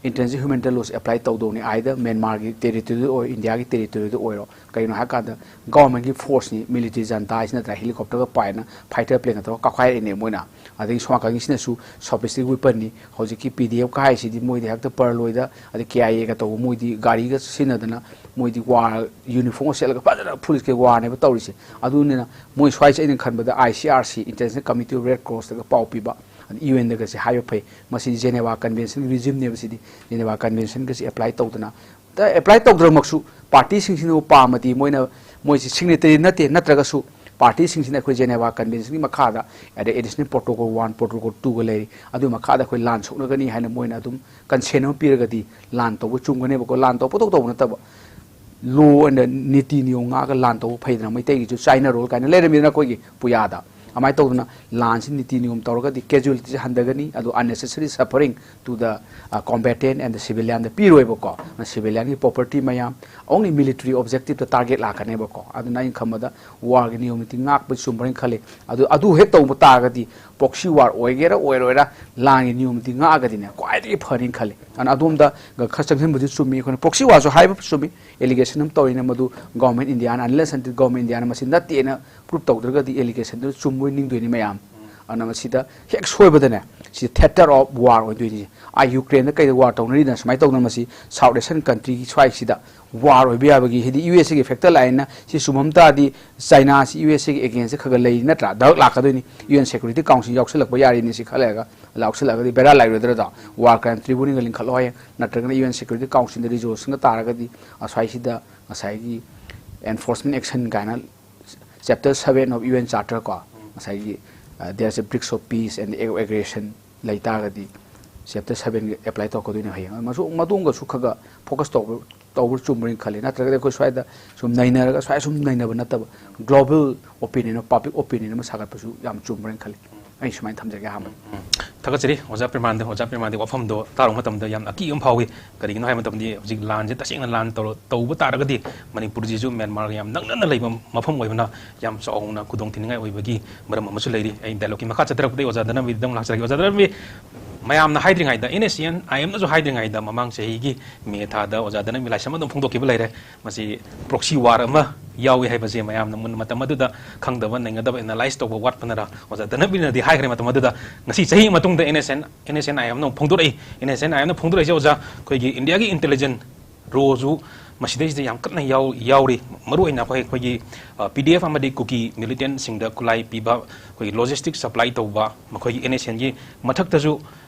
international humanitarian lawꯁꯦ apply ꯇꯧꯗꯧꯅꯤ꯫ either ꯃ꯭ꯌꯥꯟꯃꯥꯔꯒꯤ territoryꯗ ꯑꯣꯏꯔꯣ, ꯏꯟꯗꯤꯌꯥꯒꯤ territoryꯗ ꯑꯣꯏꯔꯣ꯫ ꯀꯩꯒꯤꯅꯣ ꯍꯥꯏ ꯀꯥꯟꯗ governmentꯀꯤ forceꯅꯤ, military junta ꯍꯥꯏꯁꯤ ꯅꯠꯇ꯭ꯔꯥ, helicopterꯒ ꯄꯥꯏꯅ fighter planeꯒ ꯇꯧꯔꯒ ꯀꯥꯞꯈꯥꯏꯔꯛꯏꯅꯦ ꯃꯣꯏꯅ꯫ ꯑꯗꯒꯤ ꯁꯣꯝ ꯅꯥꯀꯟꯒꯤꯁꯤꯅꯁꯨ sophistic weaponꯅꯤ꯫ ꯍꯧꯖꯤꯛꯀꯤ PDFꯀ ꯍꯥꯏꯁꯤꯗꯤ ꯃꯣꯏꯗꯤ ꯍꯦꯛꯇ ꯄꯔꯂꯣꯏꯗ, ꯑꯗꯩ KIAꯒ ꯇꯧꯕ ꯃꯣꯏꯗꯤ ꯒꯥꯔꯤꯒ ꯁꯤꯖꯤꯟꯅꯗꯅ ꯃꯣꯏꯗꯤ war uniformꯒ ꯁꯦꯠꯂꯒ ꯐꯖꯅ full scale warꯅꯦꯕ ꯇꯧꯔꯤꯁꯦ꯫ ꯑꯗꯨꯅꯤꯅ ꯃꯣꯏ ꯁ꯭ꯋꯥꯏꯁꯦ ꯑꯩꯅ ꯈꯟꯕꯗ ICRC, International Committee of Red Crossꯇꯒ ꯄꯥꯎ ꯄꯤꯕ, ꯑꯗ UNꯗꯒꯁꯦ ꯍꯥꯏꯕ ꯐꯩ꯫ ꯃꯁꯤ Geneva Conventionꯒꯤ regimeꯅꯦꯕ ꯁꯤꯗꯤ꯫ Geneva Conventionꯒꯁꯦ apply ꯇꯧꯗꯅ, ꯑꯗ apply ꯇꯧꯗ꯭ꯔꯃꯛꯁꯨ partyꯁꯤꯡꯁꯤꯅꯕꯨ ꯄꯥꯝꯃꯗꯤ ꯃꯣꯏꯅ, ꯃꯣꯏꯁꯤ signatory ꯅꯠꯇꯦ, ꯅꯠꯇ꯭ꯔꯒꯁꯨ partyꯁꯤꯡꯁꯤꯅ ꯑꯩꯈꯣꯏ Geneva Conventionꯒꯤ ꯃꯈꯥꯗ ꯑꯗꯩ additional protocol one, protocol twoꯒ ꯂꯩꯔꯤ꯫ ꯑꯗꯨꯒꯤ ꯃꯈꯥꯗ ꯑꯩꯈꯣꯏ ꯂꯥꯟ ꯁꯣꯛꯅꯒꯅꯤ ꯍꯥꯏꯅ ꯃꯣꯏꯅ ꯑꯗꯨꯝ consent ꯑꯃ ꯄꯤꯔꯒꯗꯤ ꯂꯥꯟ ꯇꯧꯕ ꯆꯨꯝꯒꯅꯦꯕꯀꯣ꯫ ꯂꯥꯟ ꯇꯧꯕ ꯇꯧ ꯇꯧꯕ ꯅꯠꯇꯕ, law and ꯅꯤꯇꯤ ꯅꯤꯌꯣꯝ ꯉꯥꯛꯑꯒ ꯂꯥꯟ ꯇꯧꯕ ꯐꯩꯗꯅ꯫ ꯃꯩꯇꯩꯒꯤꯁꯨ ꯆꯥꯏꯅ ꯔꯣꯜ ꯀꯥꯏꯅ ꯂꯩꯔꯝꯃꯤꯗꯅ ꯑꯩꯈꯣꯏꯒꯤ ꯄꯨꯌꯥꯗ꯫ ꯑꯗꯨꯃꯥꯏꯅ ꯇꯧꯗꯅ ꯂꯥꯟꯁꯤ ꯅꯤꯇꯤ ꯅꯤꯌꯣꯝ ꯇꯧꯔꯒꯗꯤ casualtyꯁꯦ ꯍꯟꯊꯒꯅꯤ, ꯑꯗꯨ unnecessary suffering to the combatant and the civilianꯗ ꯄꯤꯔꯣꯏꯕꯀꯣ꯫ Civilianꯒꯤ property ꯃꯌꯥꯝ, only military objectiveꯇ target ꯂꯥꯛꯀꯅꯦꯕꯀꯣ꯫ ꯑꯗꯨꯅ ꯑꯩꯅ ꯈꯟꯕꯗ warꯒꯤ ꯅꯤꯌꯣꯝ ꯅꯤꯇꯤ ꯉꯥꯛꯄ ꯆꯨꯝꯕ꯭ꯔꯅ ꯈꯜꯂꯤ꯫ ꯑꯗꯨ, ꯑꯗꯨ ꯍꯦꯛ ꯇꯧꯕ ꯇꯥꯔꯒꯗꯤ proxy war ꯑꯣꯏꯒꯦꯔꯥ ꯑꯣꯏꯔꯣꯏꯔꯥ, ꯂꯥꯟꯒꯤ ꯅꯤꯌꯣꯝ ꯅꯤꯇꯤ ꯉꯥꯛꯑꯒꯗꯤꯅꯦ ꯈ꯭ꯋꯥꯏꯗꯒꯤ ꯐꯅꯤꯅ ꯈꯜꯂꯤ꯫ ꯑꯗꯨꯅ ꯑꯗꯣꯝꯗ ꯈꯔ ꯆꯪꯁꯤꯟꯕꯗꯤ ꯆꯨꯝꯃꯤ꯫ ꯑꯩꯈꯣꯏꯅ proxy warꯁꯨ ꯍꯥꯏꯕ ꯆꯨꯝꯃꯤ, allegation ꯑꯃ ꯇꯧꯔꯤꯅ ꯃꯗꯨ government Indiaꯅ, unless until government Indiaꯅ ꯃꯁꯤ ꯅꯠꯇꯦꯅ prove ꯇꯧꯗ꯭ꯔꯒꯗꯤ allegationꯗꯨ ꯆꯨꯝꯃꯣꯏ ꯅꯤꯡꯗꯣꯏꯅꯤ ꯃꯌꯥꯝ꯫ ꯑꯗꯨꯅ ꯃꯁꯤꯗ ꯍꯦꯛ ꯁꯣꯏꯕꯗꯅꯦ, ꯁꯤ theater of war ꯑꯣꯏꯗꯣꯏꯅꯤ꯫ ꯑꯥ, Ukraineꯗ ꯀꯩꯗ war ꯇꯧꯅꯔꯤꯗꯅ, ꯁꯨꯃꯥꯏꯅ ꯇꯧꯗꯅ ꯃꯁꯤ South Asian countryꯒꯤ ꯁ꯭ꯋꯥꯏꯁꯤꯗ war ꯑꯣꯏꯕ ꯌꯥꯕꯒꯤ, ꯍꯥꯏꯗꯤ USAꯒꯤ factor ꯂꯥꯛꯑꯦꯅ ꯁꯤ ꯆꯨꯝꯃꯝ ꯇꯥꯔꯗꯤ, ꯆꯥꯏꯅꯥꯁꯤ USAꯒꯤ againstꯇ ꯈꯔ ꯈꯔ ꯂꯩꯔꯤ ꯅꯠꯇ꯭ꯔꯥ? ꯗꯛ ꯂꯥꯛꯀꯗꯣꯏꯅꯤ꯫ UN Security Council ꯌꯥꯎꯁꯜꯂꯛꯄ ꯌꯥꯔꯤꯅꯤ ꯁꯤ ꯈꯜꯂꯒ, ꯌꯥꯎꯁꯜꯂꯛꯑꯒꯗꯤ ꯕꯦꯔꯥ ꯂꯥꯛꯂꯣꯏꯗ꯭ꯔꯗꯣ? War crime tribunalꯒ ꯂꯤꯡꯈꯠꯂꯣ ꯍꯌꯦꯡ, ꯅꯠꯇ꯭ꯔꯒꯅ UN Security Councilꯗ resolutionꯒ ꯇꯥꯔꯒꯗꯤ, ꯑꯁ꯭ꯋꯥꯏꯁꯤꯗ ꯉꯁꯥꯏꯒꯤ enforcement action ꯀꯥꯏꯅ chapter seven of UN Charter ꯀꯣ, ꯉꯁꯥꯏꯒꯤ, uh, there's a breach of peace and act of aggression ꯂꯩ ꯇꯥꯔꯒꯗꯤ, ꯆꯦꯞꯇꯔ ꯁꯕꯦꯟꯒꯤ ꯑꯦꯄ꯭ꯂꯥꯏ ꯇꯧꯔꯛꯀꯗꯣꯏꯅꯦ ꯍꯌꯦꯡ꯫ ꯃꯁꯨ-, ꯃꯗꯨꯝꯒꯁꯨ ꯈꯔ ꯈꯔ ꯐꯣꯀꯁ ꯇꯧꯕ, ꯇꯧꯕ ꯆꯨꯝꯕ꯭ꯔꯥꯅ ꯈꯜꯂꯤ꯫ ꯅꯠꯇ꯭ꯔꯒꯗꯤ ꯑꯩꯈꯣꯏ ꯁ꯭ꯋꯥꯏꯗ ꯁꯨꯝ ꯅꯩꯅꯔꯒ ꯁ꯭ꯋꯥꯏ ꯁꯨꯝ ꯅꯩꯅꯕ ꯅꯠꯇꯕ, ꯒ꯭ꯂꯣꯕꯦꯜ ꯑꯣꯄꯤꯅꯤꯌꯟ, ꯄꯕ꯭ꯂꯤꯛ ꯑꯣꯄꯤꯅꯤꯌꯟ ꯑꯃ ꯁꯥꯒꯠꯄꯁꯨ ꯌꯥꯝ ꯆꯨꯝꯕ꯭ꯔꯥꯅ ꯈꯜꯂꯤ꯫ ꯑꯩ ꯁꯨꯃꯥꯏꯅ ꯊꯝꯖꯒꯦ ꯑꯍꯥꯟꯕꯗ꯫ ꯎꯝ꯫ ꯊꯥꯒꯠꯆꯔꯤ ꯑꯣꯖꯥ ꯄ꯭ꯔꯦꯃꯥꯅꯟꯗ꯫ ꯑꯣꯖꯥ ꯄ꯭ꯔꯦꯃꯥꯅꯟꯗꯒꯤ ꯋꯥꯐꯝꯗꯣ ꯇꯥꯔꯨꯕ ꯃꯇꯝꯗ ꯌꯥꯝꯅ ꯑꯀꯤꯕ ꯑꯃ ꯐꯥꯎꯏ꯫ ꯀꯔꯤꯒꯤꯅꯣ ꯍꯥꯏꯕ ꯃꯇꯝꯗꯤ ꯍꯧꯖꯤꯛ ꯂꯥꯟꯁꯦ ꯇꯁꯦꯡꯅ ꯂꯥꯟ ꯇꯧꯔ-, ꯇꯧꯕ ꯇꯥꯔꯒꯗꯤ ꯃꯅꯤꯄꯨꯔꯁꯤꯁꯨ ꯃ꯭ꯌꯥꯟꯃꯥꯔꯒ ꯌꯥꯝ ꯅꯛꯅꯅ ꯂꯩꯕ ꯃꯐꯝ ꯑꯣꯏꯕꯅ ꯌꯥꯝ ꯆꯥꯎꯅ ꯈꯨꯗꯣꯡ ꯊꯤꯅꯤꯡꯉꯥꯏ ꯑꯣꯏꯕꯒꯤ ꯃꯔꯝ ꯑꯃꯁꯨ ꯂꯩꯔꯤ꯫ ꯑꯩ ꯗꯥꯏꯂꯣꯛꯀꯤ ꯃꯈꯥ ꯆꯠꯊꯔꯛꯄꯗ ꯑꯩ ꯑꯣꯖꯥ ꯙꯅꯕꯤꯗ ꯑꯃꯨꯛ ꯂꯥꯛꯆꯔꯒꯦ꯫ ꯑꯣꯖꯥ ꯙꯅꯕꯤ, ꯃꯌꯥꯝꯅ ꯍꯥꯏꯗ꯭ꯔꯤꯉꯩꯗ, NSCN IMꯅꯁꯨ ꯍꯥꯏꯗ꯭ꯔꯤꯉꯩꯗ ꯃꯃꯥꯡ ꯆꯍꯤꯒꯤ ꯃꯦ ꯊꯥꯗ ꯑꯣꯖꯥ ꯙꯅꯕꯤ ꯂꯥꯏꯁ꯭ꯔꯝ ꯑꯗꯨꯝ ꯐꯣꯡꯗꯣꯛꯈꯤꯕ ꯂꯩꯔꯦ꯫ ꯃꯁꯤ ꯄ꯭ꯔꯣꯛꯁꯤ ꯋꯥꯔ ꯑꯃ ꯌꯥꯎꯏ ꯍꯥꯏꯕꯁꯦ ꯃꯌꯥꯝꯅ ꯃꯨꯟ-, ꯃꯇꯝ ꯑꯗꯨꯗ ꯈꯪꯗꯕ, ꯅꯩꯅꯗꯕ, ꯑꯦꯅꯥꯂꯥꯏꯁ ꯇꯧꯕ ꯋꯥꯠꯄꯅꯔ ꯑꯣꯖꯥ ꯙꯅꯕꯤꯅꯗꯤ ꯍꯥꯏꯈ꯭ꯔꯦ ꯃꯇꯝ ꯑꯗꯨꯗ꯫ ꯉꯁꯤ ꯆꯍꯤ ꯃꯇꯨꯡꯗ NSN, NSN IMꯅ ꯑꯃꯨꯛ ꯐꯣꯡꯗꯣꯔꯛꯏ꯫ NSN IMꯅ ꯐꯣꯡꯗꯣꯔꯛꯏꯁꯦ ꯑꯣꯖꯥ, ꯑꯩꯈꯣꯏꯒꯤ ꯏꯟꯗꯤꯌꯥꯒꯤ ꯏꯟꯇꯦꯂꯤꯖꯦꯟ ꯔꯣꯁꯨ ꯃꯁꯤꯗꯩꯁꯤꯗ ꯌꯥꯝ ꯀꯟꯅ ꯌꯥꯎ-, ꯌꯥꯎꯔꯤ꯫ ꯃꯔꯨꯑꯣꯏꯅ ꯑꯩꯈꯣꯏ, ꯑꯩꯈꯣꯏꯒꯤ, ꯑ, PDF ꯑꯃꯗꯤ ꯀꯨꯀꯤ ꯃꯤꯂꯤꯇꯦꯟꯁꯤꯡꯗ ꯈꯨꯠꯂꯥꯏ ꯄꯤꯕ, ꯑꯩꯈꯣꯏꯒꯤ ꯂꯣꯖꯤꯁꯇꯤꯛ ꯁꯄ꯭ꯂꯥꯏ ꯇꯧꯕ, ꯃꯈꯣꯏꯒꯤ NSCNꯒꯤ ꯃꯊꯛꯇꯁꯨ,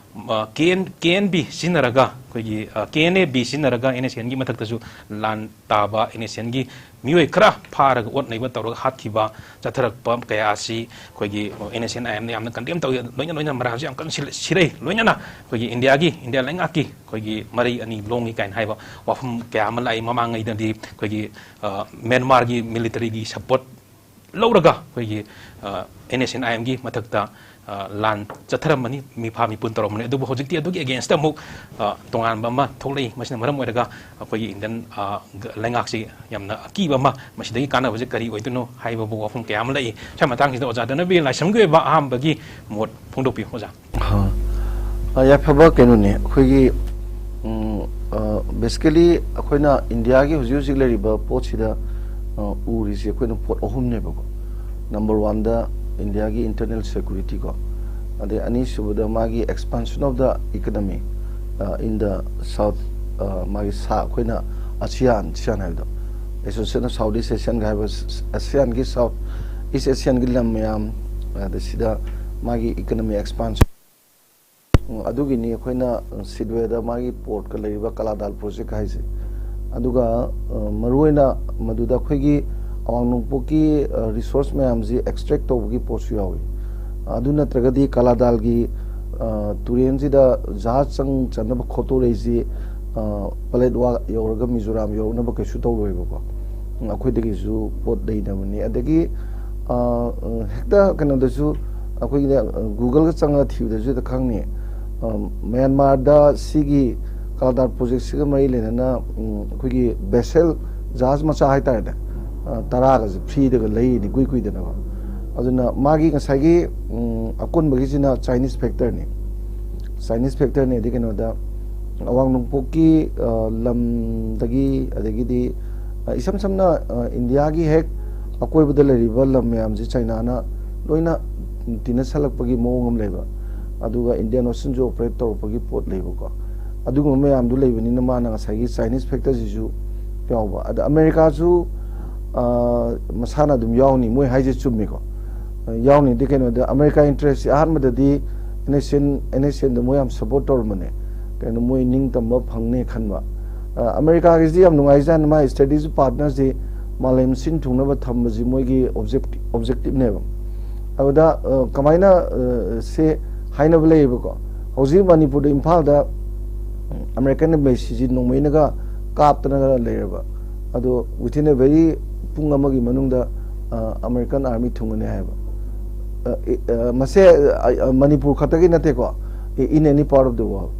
ꯑ, KN, KNB ꯁꯤꯖꯤꯟꯅꯔꯒ, ꯑꯩꯈꯣꯏꯒꯤ, ꯑ, KNAB ꯁꯤꯖꯤꯟꯅꯔꯒ NSCNꯒꯤ ꯃꯊꯛꯇꯁꯨ ꯂꯥꯟ ꯇꯥꯕ, NSCNꯒꯤ ꯃꯤꯑꯣꯏ ꯈꯔ ꯐꯥꯔꯒ ꯑꯣꯠ ꯅꯩꯕ ꯇꯧꯔꯒ ꯍꯥꯠꯈꯤꯕ, ꯆꯠꯊꯔꯛꯄ ꯀꯌꯥ ꯑꯁꯤ ꯑꯩꯈꯣꯏꯒꯤ, ꯑ, NSN IMꯅ ꯌꯥꯝꯅ ꯀꯟꯗꯦꯝ ꯇꯧꯏ꯫ ꯂꯣꯏꯅ ꯂꯣꯏꯅꯅ ꯃꯔꯥꯜꯁꯨ ꯌꯥꯝ ꯀꯟꯅ ꯁꯤꯜ-, ꯁꯤꯔꯛꯏ꯫ ꯂꯣꯏꯅꯅ ꯑꯩꯈꯣꯏꯒꯤ ꯏꯟꯗꯤꯌꯥꯒꯤ, ꯏꯟꯗꯤꯌꯥ ꯂꯩꯉꯥꯛꯀꯤ ꯑꯩꯈꯣꯏꯒꯤ ꯃꯔꯩ ꯑꯅꯤ ꯂꯣꯡꯉꯤ ꯀꯥꯏꯅ ꯍꯥꯏꯕ ꯋꯥꯐꯝ ꯀꯌꯥ ꯑꯃ ꯂꯥꯛꯏ꯫ ꯃꯃꯥꯡꯉꯩꯗꯗꯤ ꯑꯩꯈꯣꯏꯒꯤ, ꯑ, ꯃ꯭ꯌꯥꯟꯃꯥꯔꯒꯤ ꯃꯤꯂꯤꯇꯔꯤꯒꯤ ꯁꯄꯣꯔꯠ ꯂꯧꯔꯒ ꯑꯩꯈꯣꯏꯒꯤ, ꯑ, NSN IMꯒꯤ ꯃꯊꯛꯇ, ꯑ, ꯂꯥꯟ ꯆꯠꯊꯔꯝꯕꯅꯤ, ꯃꯤꯐꯥ ꯃꯤꯄꯨꯟ ꯇꯧꯔꯝꯕꯅꯤ꯫ ꯑꯗꯨꯕꯨ ꯍꯧꯖꯤꯛꯇꯤ ꯑꯗꯨꯒꯤ ꯑꯦꯒꯦꯟꯁꯇ ꯑꯃꯨꯛ, ꯑ, ꯇꯣꯉꯥꯟꯕ ꯑꯃ ꯊꯣꯛꯂꯛꯏ꯫ ꯃꯁꯤꯅ ꯃꯔꯝ ꯑꯣꯏꯔꯒ ꯑꯩꯈꯣꯏꯒꯤ ꯏꯟꯗꯤꯌꯟ, ꯑ, ꯒ-, ꯂꯩꯉꯥꯛꯁꯤ ꯌꯥꯝꯅ ꯑꯀꯤꯕ ꯑꯃ, ꯃꯁꯤꯗꯒꯤ ꯀꯥꯟꯅꯕꯁꯦ ꯀꯔꯤ ꯑꯣꯏꯗꯣꯏꯅꯣ ꯍꯥꯏꯕꯕꯨ ꯋꯥꯐꯝ ꯀꯌꯥ ꯑꯃ ꯂꯥꯛꯏ꯫ ꯁ꯭ꯋꯥꯏ ꯃꯇꯥꯡꯁꯤꯗ ꯑꯣꯖꯥ ꯙꯅꯕꯤꯔ ꯂꯥꯏꯁ꯭ꯔꯝꯒꯤ ꯑꯣꯏꯕ ꯑꯍꯥꯟꯕꯒꯤ ꯃꯣꯠ ꯐꯣꯡꯗꯣꯛꯄꯤꯌꯨ ꯑꯣꯖꯥ꯫ ꯍꯥ꯫ ꯑ, ꯌꯥꯏꯐꯕ ꯀꯩꯅꯣꯅꯦ, ꯑꯩꯈꯣꯏꯒꯤ, ꯎꯝ, ꯑ, basically ꯑꯩꯈꯣꯏꯅ ꯏꯟꯗꯤꯌꯥꯒꯤ ꯍꯧꯖꯤꯛ ꯍꯧꯖꯤꯛ ꯂꯩꯔꯤꯕ ꯄꯣꯠꯁꯤꯗ, ꯑ, ꯎꯔꯤꯁꯦ ꯑꯩꯈꯣꯏꯅ ꯄꯣꯠ ꯑꯍꯨꯝꯅꯦꯕꯀꯣ꯫ ꯅꯝꯕꯔ ꯋꯥꯟꯗ ꯏꯟꯗꯤꯌꯥꯒꯤ internal security ꯀꯣ, ꯑꯗꯩ ꯑꯅꯤꯁꯨꯕꯗ ꯃꯥꯒꯤ expansion of the economy, ꯑ, in the South, ꯑ, ꯃꯥꯒꯤ ꯁꯥ-, ꯑꯩꯈꯣꯏꯅ ASEAN, ASEAN ꯍꯥꯏꯕꯗꯣ, Association of Southeast Asianꯒ ꯍꯥꯏꯕ, ASEANꯒꯤ South East Asianꯒꯤ ꯂꯝ ꯃꯌꯥꯝ, ꯑꯗ ꯁꯤꯗ ꯃꯥꯒꯤ economy expansion, ꯎꯝ, ꯑꯗꯨꯒꯤꯅꯤ ꯑꯩꯈꯣꯏꯅ, ꯎꯝ, ꯁꯤꯗꯋꯦꯗ ꯃꯥꯒꯤ ꯄꯣꯔꯠꯀ ꯂꯩꯔꯤꯕ ꯀꯂꯥꯗꯥꯜ ꯄ꯭ꯔꯣꯖꯦꯛ ꯍꯥꯏꯁꯦ꯫ ꯑꯗꯨꯒ, ꯑ, ꯃꯔꯨꯑꯣꯏꯅ ꯃꯗꯨꯗ ꯑꯩꯈꯣꯏꯒꯤ ꯑꯋꯥꯡ ꯅꯣꯡꯄꯣꯛꯀꯤ, ꯑ, ꯔꯤꯁꯣꯔꯁ ꯃꯌꯥꯝꯁꯤ ꯑꯦꯛꯁꯇ꯭ꯔꯦꯛ ꯇꯧꯕꯒꯤ ꯄꯣꯠꯁꯨ ꯌꯥꯎꯏ꯫ ꯑꯗꯨ ꯅꯠꯇ꯭ꯔꯒꯗꯤ ꯀꯂꯥꯗꯥꯜꯒꯤ ꯑ, ꯇꯨꯔꯦꯟꯁꯤꯗ ꯖꯍꯥꯖ ꯆꯪ ꯆꯠꯅꯕ ꯈꯣꯠꯇꯣꯔꯛꯏꯁꯤ, ꯑ, ꯄꯂꯦꯠꯋꯥ ꯌꯧꯔꯒ ꯃꯤꯖꯣꯔꯥꯝ ꯌꯧꯔꯛꯅꯕ ꯀꯩꯁꯨ ꯇꯧꯔꯣꯏꯕꯀꯣ꯫ ꯎꯝ, ꯑꯩꯈꯣꯏꯗꯒꯤꯁꯨ ꯄꯣꯠ ꯂꯩꯅꯕꯅꯤ꯫ ꯑꯗꯒꯤ, ꯑ, ꯍꯦꯛꯇ ꯀꯩꯅꯣꯗꯁꯨ ꯑꯩꯈꯣꯏꯒꯤ, ꯑ, Google-ꯒ ꯆꯪꯉꯒ ꯊꯤꯕꯗꯁꯨ ꯍꯦꯛꯇ ꯈꯪꯅꯤ꯫ ꯑ, ꯃ꯭ꯌꯥꯟꯃꯥꯔꯗ ꯁꯤꯒꯤ ꯀꯥꯜꯗꯥꯔ ꯄ꯭ꯔꯣꯖꯦꯛꯁꯤꯒ ꯃꯔꯤ ꯂꯩꯅꯅ, ꯎꯝ, ꯑꯩꯈꯣꯏꯒꯤ ꯚꯦꯁꯦꯜ ꯖꯍꯥꯖ ꯃꯆꯥ ꯍꯥꯏꯇꯥꯔꯦꯅꯦ, ꯑ, ꯇꯔꯥꯒꯁꯦ free-ꯗꯒ ꯂꯩꯔꯤꯅꯤ ꯏꯀꯨꯏ ꯀꯨꯏꯗꯅꯕ꯫ ꯑꯗꯨꯅ ꯃꯥꯒꯤ ꯉꯁꯥꯏꯒꯤ, ꯎꯝ, ꯑꯀꯣꯟꯕꯒꯤꯁꯤꯅ Chinese factor-ꯅꯤ꯫ Chinese factor-ꯅꯦꯗꯤ ꯀꯩꯅꯣꯗ, ꯑꯋꯥꯡ ꯅꯣꯡꯄꯣꯛꯀꯤ, ꯑ, ꯂꯝꯗꯒꯤ, ꯑꯗꯒꯤꯗꯤ, ꯑ, ꯏꯁꯝ ꯁꯝꯅ, ꯑ, ꯏꯟꯗꯤꯌꯥꯒꯤ ꯍꯦꯛ ꯑꯀꯣꯏꯕꯗ ꯂꯩꯔꯤꯕ ꯂꯝ ꯃꯌꯥꯝꯁꯦ ꯆꯥꯏꯅꯥꯅ ꯂꯣꯏꯅ ꯇꯤꯟꯅꯁꯜꯂꯛꯄꯒꯤ ꯃꯑꯣꯡ ꯑꯃ ꯂꯩꯕ, ꯑꯗꯨꯒ Indian Ocean-ꯁꯨ operate ꯇꯧꯔꯛꯄꯒꯤ ꯄꯣꯠ ꯂꯩꯕꯀꯣ꯫ ꯑꯗꯨꯒꯨꯝꯕ ꯃꯌꯥꯝꯗꯨ ꯂꯩꯕꯅꯤꯅ ꯃꯥꯅ ꯉꯁꯥꯏꯒꯤ Chinese factor-ꯁꯤꯁꯨ ꯌꯥꯎꯕ꯫ ꯑꯗ ꯑꯃꯦꯔꯤꯀꯥꯁꯨ, ꯑ, ꯃꯁꯥꯅ ꯑꯗꯨꯝ ꯌꯥꯎꯅꯤ, ꯃꯣꯏ ꯍꯥꯏꯁꯦ ꯆꯨꯝꯃꯤꯀꯣ꯫ ꯑ, ꯌꯥꯎꯅꯤꯗꯤ ꯀꯩꯅꯣꯗ, ꯑꯃꯦꯔꯤꯀꯥ interest-ꯁꯤ ꯑꯍꯥꯟꯕꯗꯗꯤ NSCN, NSCN-ꯗ ꯃꯣꯏ ꯌꯥꯝ support ꯇꯧꯔꯝꯕꯅꯦ, ꯀꯩꯅꯣ, ꯃꯣꯏ ꯅꯤꯡꯇꯝꯕ ꯐꯪꯅꯤ ꯈꯟꯕ꯫ ꯑ, ꯑꯃꯦꯔꯤꯀꯥꯒꯤꯁꯤ ꯌꯥꯝ ꯅꯨꯡꯉꯥꯏꯖꯥꯠꯅꯤ, ꯃꯥ strategic partner-ꯁꯤ ꯃꯥꯂꯦꯝ ꯁꯤꯟ ꯊꯨꯡꯅꯕ ꯊꯝꯕꯁꯤ ꯃꯣꯏꯒꯤ objective, objective-ꯅꯦꯕ꯫ ꯑꯗꯨꯗ, ꯑ, ꯀꯃꯥꯏꯅ, ꯑ, ꯁꯦ ꯍꯥꯏꯅꯕ ꯂꯩꯌꯦꯕꯀꯣ, ꯍꯧꯖꯤꯛ ꯃꯅꯤꯄꯨꯔꯗ, ꯏꯝꯐꯥꯜꯗ, ꯎꯝ, American Embassy-ꯁꯤ ꯅꯣꯡꯃꯩꯅꯒ ꯀꯥꯞꯇꯅꯒ ꯂꯩꯔꯕ, ꯑꯗꯣ within a very ꯄꯨꯡ ꯑꯃꯒꯤ ꯃꯅꯨꯡꯗ, ꯑ, American Army ꯊꯨꯡꯉꯅꯤ ꯍꯥꯏꯕ꯫ ꯑ, ꯑ, ꯃꯁꯦ, ꯑ, ꯑ, ꯃꯅꯤꯄꯨꯔ ꯈꯛꯇꯒꯤ ꯅꯠꯇꯦꯀꯣ, in any part of the world,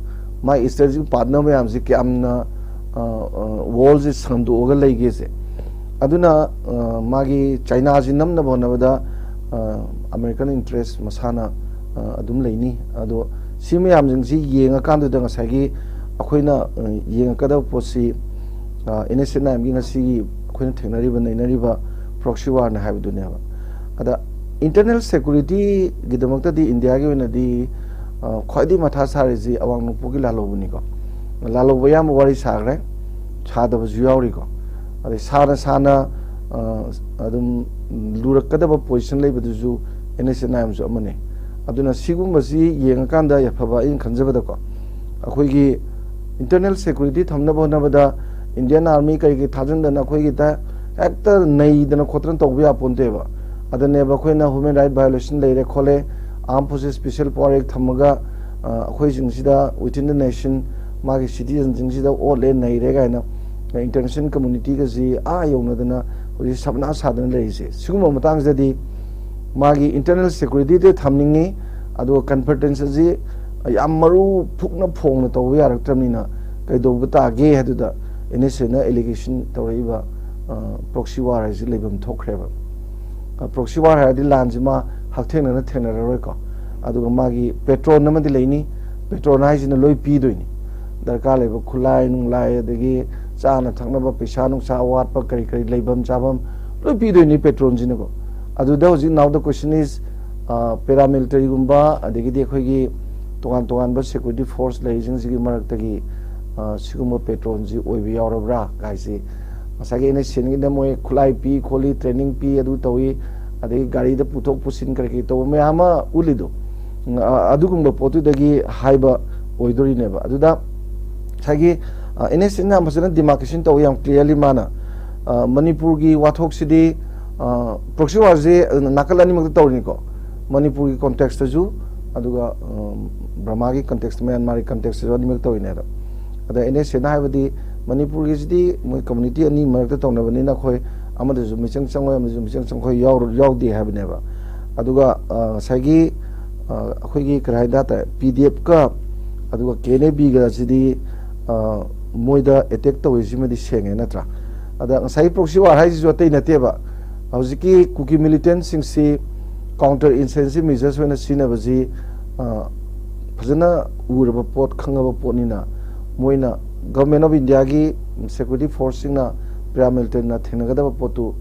my strategic partner ꯃꯌꯥꯝꯁꯤ ꯀꯌꯥꯝꯅ, ꯑ, ꯑ, world-ꯁꯤ ꯁꯟꯗꯣꯛꯑꯒ ꯂꯩꯒꯦꯁꯦ꯫ ꯑꯗꯨꯅ, ꯑ, ꯃꯥꯒꯤ ꯆꯥꯏꯅꯥꯁꯤ ꯅꯝꯅꯕ ꯍꯣꯠꯅꯕꯗ, ꯑ, American interest ꯃꯁꯥꯅ, ꯑ, ꯑꯗꯨꯝ ꯂꯩꯅꯤ꯫ ꯑꯗꯣ ꯁꯤ ꯃꯌꯥꯝꯁꯤꯡꯁꯤ ꯌꯦꯡꯉꯀꯥꯟꯗꯨꯗ ꯉꯁꯥꯏꯒꯤ ꯑꯩꯈꯣꯏꯅ, ꯑ, ꯌꯦꯡꯉꯛꯀꯗꯕ ꯄꯣꯠꯁꯤ, ꯑ, NSCN-IM-ꯒꯤ ꯉꯁꯤꯒꯤ ꯑꯩꯈꯣꯏꯅ ꯊꯦꯡꯅꯔꯤꯕ, ꯅꯩꯅꯔꯤꯕ proxy war-ꯅꯤ ꯍꯥꯏꯕꯗꯨꯅꯦꯕ꯫ ꯑꯗ internal security-ꯒꯤꯗꯃꯛꯇꯗꯤ ꯏꯟꯗꯤꯌꯥꯒꯤ ꯑꯣꯏꯅꯗꯤ, ꯑ, ꯈ꯭ꯋꯥꯏꯗꯒꯤ ꯃꯊꯥ ꯁꯥꯔꯤꯁꯤ ꯑꯋꯥꯡ ꯅꯣꯡꯄꯣꯛꯀꯤ ꯂꯥꯜꯍꯧꯕꯅꯤꯀꯣ꯫ ꯂꯥꯜꯍꯧꯕ ꯑꯌꯥꯝꯕ ꯋꯥꯔꯤ ꯁꯥꯈ꯭ꯔꯦ, ꯁꯥꯗꯕꯁꯨ ꯌꯥꯎꯔꯤꯀꯣ꯫ ꯑꯗꯩ ꯁꯥꯅ ꯁꯥꯅ, ꯑ, ꯑꯗꯨꯝ ꯂꯨꯔꯛꯀꯗꯕ position ꯂꯩꯕꯗꯨꯁꯨ NSCN-IM-ꯁꯨ ꯑꯃꯅꯤ꯫ ꯑꯗꯨꯅ ꯁꯤꯒꯨꯝꯕꯁꯤ ꯌꯦꯡꯉꯀꯥꯟꯗ ꯌꯥꯏꯐꯕ ꯑꯩꯅ ꯈꯟꯖꯕꯗꯀꯣ, ꯑꯩꯈꯣꯏꯒꯤ internal security ꯊꯝꯅꯕ ꯍꯣꯠꯅꯕꯗ Indian Army ꯀꯔꯤ ꯀꯔꯤ ꯊꯥꯖꯤꯟꯗꯅ ꯑꯩꯈꯣꯏꯒꯤꯗ ꯍꯦꯛꯇ ꯅꯩꯗꯅ ꯈꯣꯠꯇꯅ ꯇꯧꯕ ꯌꯥꯄꯣꯟꯇꯦꯕ꯫ ꯑꯗꯨꯅꯦꯕ ꯑꯩꯈꯣꯏꯅ human right violation ꯂꯩꯔꯦ ꯈꯣꯠꯂꯦ, Armed Forces Special Power Act ꯊꯝꯃꯒ ꯑꯩꯈꯣꯏꯁꯤꯡꯁꯤꯗ within the nation ꯃꯥꯒꯤ citizenꯁꯤꯡꯁꯤꯗ ꯑꯣꯠꯂꯦ ꯅꯩꯔꯦ ꯀꯥꯏꯅ international communityꯒꯁꯤ ꯑꯥ ꯌꯧꯅꯗꯅ ꯍꯧꯖꯤꯛ ꯁꯕꯅꯥ ꯁꯥꯗꯅ ꯂꯩꯔꯤꯁꯦ꯫ ꯁꯤꯒꯨꯝꯕ ꯃꯇꯥꯡꯁꯤꯗꯗꯤ ꯃꯥꯒꯤ internal securityꯗ ꯊꯝꯅꯤꯡꯉꯤ, ꯑꯗꯨꯒ confidence ꯑꯁꯤ ꯌꯥꯝ ꯃꯔꯨ ꯐꯨꯛꯅ ꯐꯣꯡꯅ ꯇꯧꯕ ꯌꯥꯔꯛꯇ꯭ꯔꯕꯅꯤꯅ ꯀꯩꯗꯧꯕ ꯇꯥꯒꯦ ꯍꯥꯏꯗꯨꯗ NSAꯅ allegation ꯇꯧꯔꯛꯏꯕ proxy war ꯍꯥꯏꯁꯤ ꯂꯩꯐꯝ ꯊꯣꯛꯈ꯭ꯔꯦꯕ꯫ Proxy war ꯍꯥꯏꯔꯗꯤ ꯂꯥꯟꯁꯤ ꯃꯥ ꯍꯛꯊꯦꯡꯅꯅ ꯊꯦꯡꯅꯔꯔꯣꯏꯀꯣ꯫ ꯑꯗꯨꯒ ꯃꯥꯒꯤ patron ꯑꯃꯗꯤ ꯂꯩꯅꯤ꯫ Patron ꯍꯥꯏꯁꯤꯅ ꯂꯣꯏ ꯄꯤꯗꯣꯏꯅꯤ, ꯗꯔꯀꯥꯔ ꯂꯩꯕ ꯈꯨꯠꯂꯥꯏ ꯅꯨꯡꯂꯥꯏ, ꯑꯗꯒꯤ ꯆꯥꯅ ꯊꯛꯅꯕ, ꯄꯩꯁꯥ ꯅꯨꯡꯁꯥ ꯑꯋꯥꯠꯄ, ꯀꯔꯤ ꯀꯔꯤ ꯂꯩꯐꯝ ꯆꯥꯐꯝ ꯂꯣꯏ ꯄꯤꯗꯣꯏꯅꯤ patronꯁꯤꯅꯀꯣ꯫ ꯑꯗꯨꯗ ꯍꯧꯖꯤꯛ now the question is, paramilitaryꯒꯨꯝꯕ ꯑꯗꯒꯤꯗꯤ ꯑꯩꯈꯣꯏꯒꯤ ꯇꯣꯉꯥꯟ ꯇꯣꯉꯥꯟꯕ security force ꯂꯩꯔꯤꯁꯤꯡꯁꯤꯒꯤ ꯃꯔꯛꯇꯒꯤ ꯁꯤꯒꯨꯝꯕ patronꯁꯤ ꯑꯣꯏꯕ ꯌꯥꯎꯔꯕ꯭ꯔꯥ ꯍꯥꯏꯁꯤ꯫ ꯉꯁꯥꯏꯒꯤ NSCNꯒꯤꯅ ꯃꯣꯏ ꯈꯨꯠꯂꯥꯏ ꯄꯤ ꯈꯣꯠꯂꯤ, training ꯄꯤ, ꯑꯗꯨ ꯇꯧꯏ, ꯑꯗꯒꯤ ꯒꯥꯔꯤꯗ ꯄꯨꯊꯣꯛ ꯄꯨꯁꯤꯟ ꯀꯔꯤ ꯀꯔꯤ ꯇꯧꯕ ꯃꯌꯥꯝ ꯑꯃ ꯎꯠꯂꯤꯗꯣ, ꯑꯗꯨꯒꯨꯝꯕ ꯄꯣꯠꯇꯨꯗꯒꯤ ꯍꯥꯏꯕ ꯑꯣꯏꯗꯣꯔꯤꯅꯦꯕ꯫ ꯑꯗꯨꯗ ꯉꯁꯥꯏꯒꯤ NSCNꯅ ꯌꯥꯝ ꯐꯖꯅ demarcation ꯇꯧꯋꯤ, ꯌꯥꯝ clearly ꯃꯥꯅ ꯃꯅꯤꯄꯨꯔꯒꯤ ꯋꯥꯊꯣꯛꯁꯤꯗꯤ proxy warꯁꯦ ꯅꯥꯀꯜ ꯑꯅꯤꯃꯛꯇ ꯇꯧꯔꯤꯅꯤꯀꯣ꯫ ꯃꯅꯤꯄꯨꯔꯒꯤ contextꯇꯁꯨ, ꯑꯗꯨꯒ ꯕꯔꯃꯥꯒꯤ context, ꯃ꯭ꯌꯥꯟꯃꯥꯔꯒꯤ contextꯇꯁꯨ ꯑꯅꯤꯃꯛ ꯇꯧꯔꯤꯅꯦ꯫ ꯑꯗꯣ ꯑꯗ NSCNꯅ ꯍꯥꯏꯕꯗꯤ ꯃꯅꯤꯄꯨꯔꯒꯤꯁꯤꯗꯤ ꯃꯣꯏ community ꯑꯅꯤ ꯃꯔꯛꯇ ꯇꯧꯅꯕꯅꯤꯅ ꯑꯩꯈꯣꯏ ꯑꯃꯗꯁꯨ ꯃꯤꯆꯪ ꯆꯪꯉꯣꯏ, ꯑꯃꯗꯁꯨ ꯃꯤꯆꯪ ꯆꯪꯉꯣꯏ ꯌꯥꯎꯗꯦ ꯍꯥꯏꯕꯅꯦꯕ꯫ ꯑꯗꯨꯒ ꯉꯁꯥꯏꯒꯤ ꯑꯩꯈꯣꯏꯒꯤ ꯀꯔꯤ ꯍꯥꯏ ꯇꯥꯔꯦ, PDFꯀ ꯑꯗꯨꯒ KNABꯒꯁꯤꯗꯤ ꯃꯣꯏꯗ attack ꯇꯧꯔꯤꯁꯤꯃꯗꯤ ꯁꯦꯡꯉꯦ ꯅꯠꯇ꯭ꯔꯥ? ꯑꯗ ꯉꯁꯥꯏꯒꯤ proxy war ꯍꯥꯏꯁꯤꯁꯨ ꯑꯇꯩ ꯅꯠꯇꯦꯕ, ꯍꯧꯖꯤꯛꯀꯤ ꯀꯨꯀꯤ militantꯁꯤꯡꯁꯤ counter insurgency measures ꯑꯣꯏꯅ ꯁꯤꯖꯤꯟꯅꯕꯁꯤ ꯐꯖꯅ ꯎꯔꯕ ꯄꯣꯠ, ꯈꯪꯉꯕ ꯄꯣꯠꯅꯤꯅ ꯃꯣꯏꯅ Government of Indiaꯒꯤ security forceꯁꯤꯡꯅ paramilitantꯅ ꯊꯦꯡꯅꯒꯗꯕ ꯄꯣꯠꯇꯨ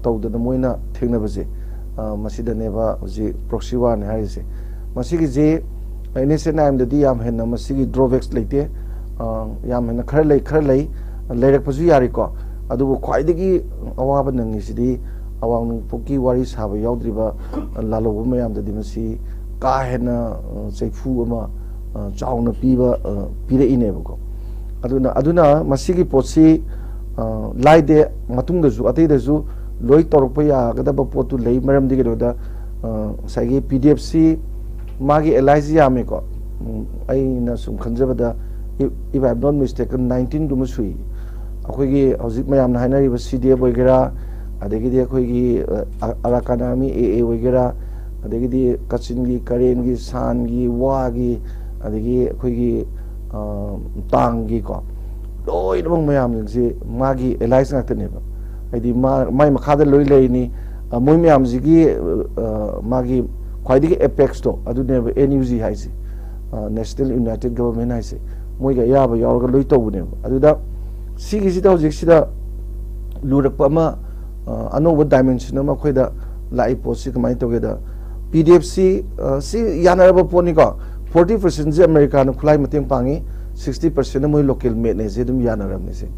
ꯇꯧꯗꯅ ꯃꯣꯏꯅ ꯊꯦꯡꯅꯕꯁꯦ, ꯃꯁꯤꯗꯅꯦꯕ ꯍꯧꯖꯤꯛ proxy warꯅꯤ ꯍꯥꯏꯔꯤꯁꯦ꯫ ꯃꯁꯤꯒꯤꯁꯤ NSCN-IMꯗꯗꯤ ꯌꯥꯝ ꯍꯦꯟꯅ ꯃꯁꯤꯒꯤ drawbacks ꯂꯩꯇꯦ꯫ ꯌꯥꯝ ꯍꯦꯟꯅ ꯈꯔ ꯂꯩ, ꯈꯔ ꯂꯩ, ꯂꯩꯔꯛꯄꯁꯨ ꯌꯥꯔꯤꯀꯣ꯫ ꯑꯗꯨꯕꯨ ꯈ꯭ꯋꯥꯏꯗꯒꯤ ꯑꯋꯥꯕ ꯅꯪꯉꯤꯁꯤꯗꯤ ꯑꯋꯥꯡ ꯅꯣꯡꯄꯣꯛꯀꯤ ꯋꯥꯔꯤ ꯁꯥꯕ ꯌꯥꯎꯗ꯭ꯔꯤꯕ ꯂꯥꯜꯍꯧꯕ ꯃꯌꯥꯝꯗꯗꯤ ꯃꯁꯤ ꯀꯥ ꯍꯦꯟꯅ ꯆꯩꯐꯨ ꯑꯃ ꯆꯥꯎꯅ ꯄꯤꯕ, ꯄꯤꯔꯛꯏꯅꯦꯕꯀꯣ꯫ ꯑꯗꯨꯅ, ꯑꯗꯨꯅ ꯃꯁꯤꯒꯤ ꯄꯣꯠꯁꯤ ꯂꯥꯏꯗꯦ, ꯃꯇꯨꯡꯗꯁꯨ ꯑꯇꯩꯗꯁꯨ ꯂꯣꯏ ꯇꯧꯔꯛꯄ ꯌꯥꯒꯗꯕ ꯄꯣꯠꯇꯨ ꯂꯩ꯫ ꯃꯔꯝꯗꯤ ꯀꯩꯅꯣꯗ ꯉꯁꯥꯏꯒꯤ ꯄꯤ ꯗꯤ ꯑꯦꯐꯁꯤ ꯃꯥꯒꯤ ꯑꯦꯂꯥꯏꯁꯤ ꯌꯥꯝꯃꯦꯀꯣ꯫ ꯎꯝ, ꯑꯩꯅ ꯁꯨꯝ ꯈꯟꯖꯕꯗ, if I am not mistaken, ꯅꯥꯏꯟꯇꯤꯟꯒꯨꯝꯕ ꯁꯨꯏ꯫ ꯑꯩꯈꯣꯏꯒꯤ ꯍꯧꯖꯤꯛ ꯃꯌꯥꯝꯅ ꯍꯥꯏꯅꯔꯤꯕ ꯁꯤ ꯗꯤ ꯑꯦꯐ ꯑꯣꯏꯒꯦꯔꯥ, ꯑꯗꯒꯤꯗꯤ ꯑꯩꯈꯣꯏꯒꯤ ꯑ, ꯑ, ꯑꯔꯥꯀꯥꯟ ꯑꯥꯔꯃꯤ, ꯑꯦ ꯑꯦ ꯑꯣꯏꯒꯦꯔꯥ, ꯑꯗꯒꯤꯗꯤ ꯀꯆꯤꯟꯒꯤ, ꯀꯔꯦꯟꯒꯤ, ꯁꯥꯟꯒꯤ, ꯋꯥꯒꯤ, ꯑꯗꯒꯤ ꯑꯩꯈꯣꯏꯒꯤ ꯑ, ꯇꯥꯡꯒꯤꯀꯣ, ꯂꯣꯏꯅꯃꯛ ꯃꯌꯥꯝꯁꯤꯡꯁꯤ ꯃꯥꯒꯤ ꯑꯦꯂꯥꯏꯁ ꯉꯥꯛꯇꯅꯦꯕ꯫ ꯍꯥꯏꯗꯤ ꯃꯥ, ꯃꯥꯏ ꯃꯈꯥꯗ ꯂꯣꯏ ꯂꯩꯔꯤꯅꯤ꯫ ꯑ, ꯃꯣꯏ ꯃꯌꯥꯝꯁꯤꯒꯤ, ꯑ, ꯃꯥꯒꯤ ꯈ꯭ꯋꯥꯏꯗꯒꯤ ꯑꯦꯄꯦꯛꯁꯇꯣ ꯑꯗꯨꯅꯦꯕ ꯑꯦꯟ ꯌꯨ ꯖꯤ ꯍꯥꯏꯁꯦ, ꯑ, National United Government ꯍꯥꯏꯁꯦ꯫ ꯃꯣꯏꯒꯤ ꯑꯌꯥꯕ ꯌꯥꯎꯔꯒ ꯂꯣꯏ ꯇꯧꯕꯅꯦꯕ꯫ ꯑꯗꯨꯗ ꯁꯤꯒꯤꯁꯤꯗ ꯍꯧꯖꯤꯛꯁꯤꯗ ꯂꯨꯔꯛꯄ ꯑꯃ, ꯑ, ꯑꯅꯧꯕ ꯗꯥꯏꯃꯦꯟꯁꯟ ꯑꯃ ꯑꯩꯈꯣꯏꯗ ꯂꯥꯛꯏ ꯄꯣꯠꯁꯤ ꯀꯃꯥꯏꯅ ꯇꯧꯒꯦꯗ, ꯄꯤ ꯗꯤ ꯑꯦꯐꯁꯤ, ꯑ, ꯁꯤ ꯌꯥꯅꯔꯕ ꯄꯣꯠꯅꯤꯀꯣ꯫ ꯐꯣꯔꯇꯤ ꯄꯥꯔꯁꯦꯟꯁꯦ ꯑꯃꯦꯔꯤꯀꯥꯅ ꯈꯨꯠꯂꯥꯏ ꯃꯇꯦꯡ ꯄꯥꯡꯉꯤ, ꯁꯤꯛꯁꯇꯤ ꯄꯥꯔꯁꯦꯟꯅ ꯃꯣꯏ ꯂꯣꯀꯦꯜ ꯃꯦꯠꯅꯦꯁꯦ ꯑꯗꯨꯝ ꯌꯥꯅꯔꯕꯅꯤꯁꯦ,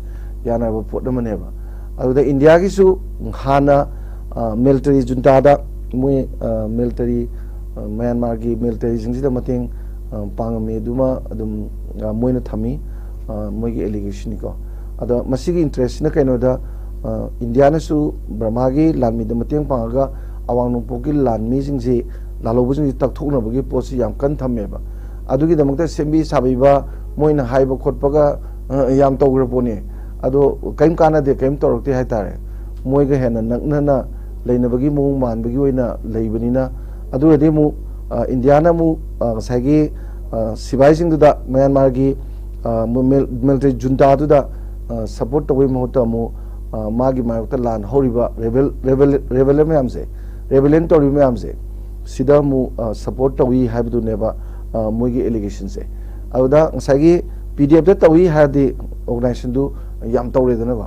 ꯌꯥꯅꯔꯕ ꯄꯣꯠ ꯑꯃꯅꯦꯕ꯫ ꯑꯗꯨꯗ ꯏꯟꯗꯤꯌꯥꯒꯤꯁꯨ ꯍꯥꯟꯅ, ꯑ, ꯃꯤꯂꯤꯇꯔꯤ ꯖꯨꯟꯇꯥꯗ ꯃꯣꯏ, ꯑ, ꯃꯤꯂꯤꯇꯔꯤ, ꯑ, ꯃ꯭ꯌꯥꯟꯃꯥꯔꯒꯤ ꯃꯤꯂꯤꯇꯔꯤꯁꯤꯡꯁꯤꯗ ꯃꯇꯦꯡ, ꯑ, ꯄꯥꯡꯉꯝꯃꯤ, ꯑꯗꯨꯃ ꯑꯗꯨꯝ, ꯑ, ꯃꯣꯏꯅ ꯊꯝꯃꯤ, ꯑ, ꯃꯣꯏꯒꯤ ꯑꯦꯂꯤꯒꯦꯁꯟꯅꯤꯀꯣ꯫ ꯑꯗꯣ ꯃꯁꯤꯒꯤ ꯏꯟꯇꯔꯦꯁꯁꯤꯅ ꯀꯩꯅꯣꯗ, ꯑ, ꯏꯟꯗꯤꯌꯥꯅꯁꯨ ꯕꯔꯃꯥꯒꯤ ꯂꯥꯟꯃꯤꯗ ꯃꯇꯦꯡ ꯄꯥꯡꯉꯒ ꯑꯋꯥꯡ ꯅꯣꯡꯄꯣꯛꯀꯤ ꯂꯥꯟꯃꯤꯁꯤꯡꯁꯤ, ꯂꯥꯜꯍꯧꯕꯁꯤꯡꯁꯤ ꯇꯛꯊꯣꯛꯅꯕꯒꯤ ꯄꯣꯠꯁꯤ ꯌꯥꯝ ꯀꯟꯅ ꯊꯝꯃꯦꯕ꯫ ꯑꯗꯨꯒꯤꯗꯃꯛꯇ ꯁꯦꯝꯕꯤ ꯁꯥꯕꯤꯕ, ꯃꯣꯏꯅ ꯍꯥꯏꯕ ꯈꯣꯠꯄꯒ, ꯑ, ꯌꯥꯝ ꯇꯧꯈ꯭ꯔ ꯄꯣꯠꯅꯤ꯫ ꯑꯗꯣ ꯀꯔꯤꯝ ꯀꯥꯟꯅꯗꯦ, ꯀꯔꯤꯝ ꯇꯧꯔꯛꯇꯦ ꯍꯥꯏꯇꯥꯔꯦ꯫ ꯃꯣꯏꯒ ꯍꯦꯟꯅ ꯅꯛꯅꯅ ꯂꯩꯅꯕꯒꯤ ꯃꯑꯣꯡ ꯃꯥꯟꯕꯒꯤ ꯑꯣꯏꯅ ꯂꯩꯕꯅꯤꯅ꯫ ꯑꯗꯨ ꯑꯣꯏꯔꯗꯤ ꯑꯃꯨꯛ, ꯑ, ꯏꯟꯗꯤꯌꯥꯅ ꯑꯃꯨꯛ, ꯑ, ꯉꯁꯥꯏꯒꯤ, ꯑ, ꯁꯤꯐꯥꯏꯁꯤꯡꯗꯨꯗ, ꯃ꯭ꯌꯥꯟꯃꯥꯔꯒꯤ, ꯑ, ꯃꯣ-, ꯃꯤꯜ-, ꯃꯤꯂꯤꯇꯔꯤ ꯖꯨꯟꯇꯥꯗꯨꯗ, ꯑ, ꯁꯄꯣꯔꯠ ꯇꯧꯕꯒꯤ ꯃꯍꯨꯠꯇ ꯑꯃꯨꯛ, ꯑ, ꯃꯥꯒꯤ ꯃꯥꯌꯣꯛꯇ ꯂꯥꯟ ꯍꯧꯔꯤꯕ ꯔꯦꯕꯦꯜ, ꯔꯦꯕꯦꯜ, ꯔꯦꯕꯦꯂꯤꯌꯟ ꯃꯌꯥꯝꯁꯦ, ꯔꯦꯕꯦꯂꯤꯌꯟ ꯇꯧꯔꯤꯕ ꯃꯌꯥꯝꯁꯦ, ꯁꯤꯗ ꯑꯃꯨꯛ, ꯑ, ꯁꯄꯣꯔꯠ ꯇꯧꯏ ꯍꯥꯏꯕꯗꯨꯅꯦꯕ, ꯑ, ꯃꯣꯏꯒꯤ ꯑꯦꯂꯤꯒꯦꯁꯟꯁꯦ꯫ ꯑꯗꯨꯗ ꯉꯁꯥꯏꯒꯤ ꯄꯤ ꯗꯤ ꯑꯦꯐꯇ ꯇꯧꯏ ꯍꯥꯏꯔꯗꯤ ꯑꯣꯔꯒꯅꯥꯏꯖꯦꯁꯟꯗꯨ ꯌꯥꯝ ꯇꯧꯔꯦꯗꯅꯀꯣ꯫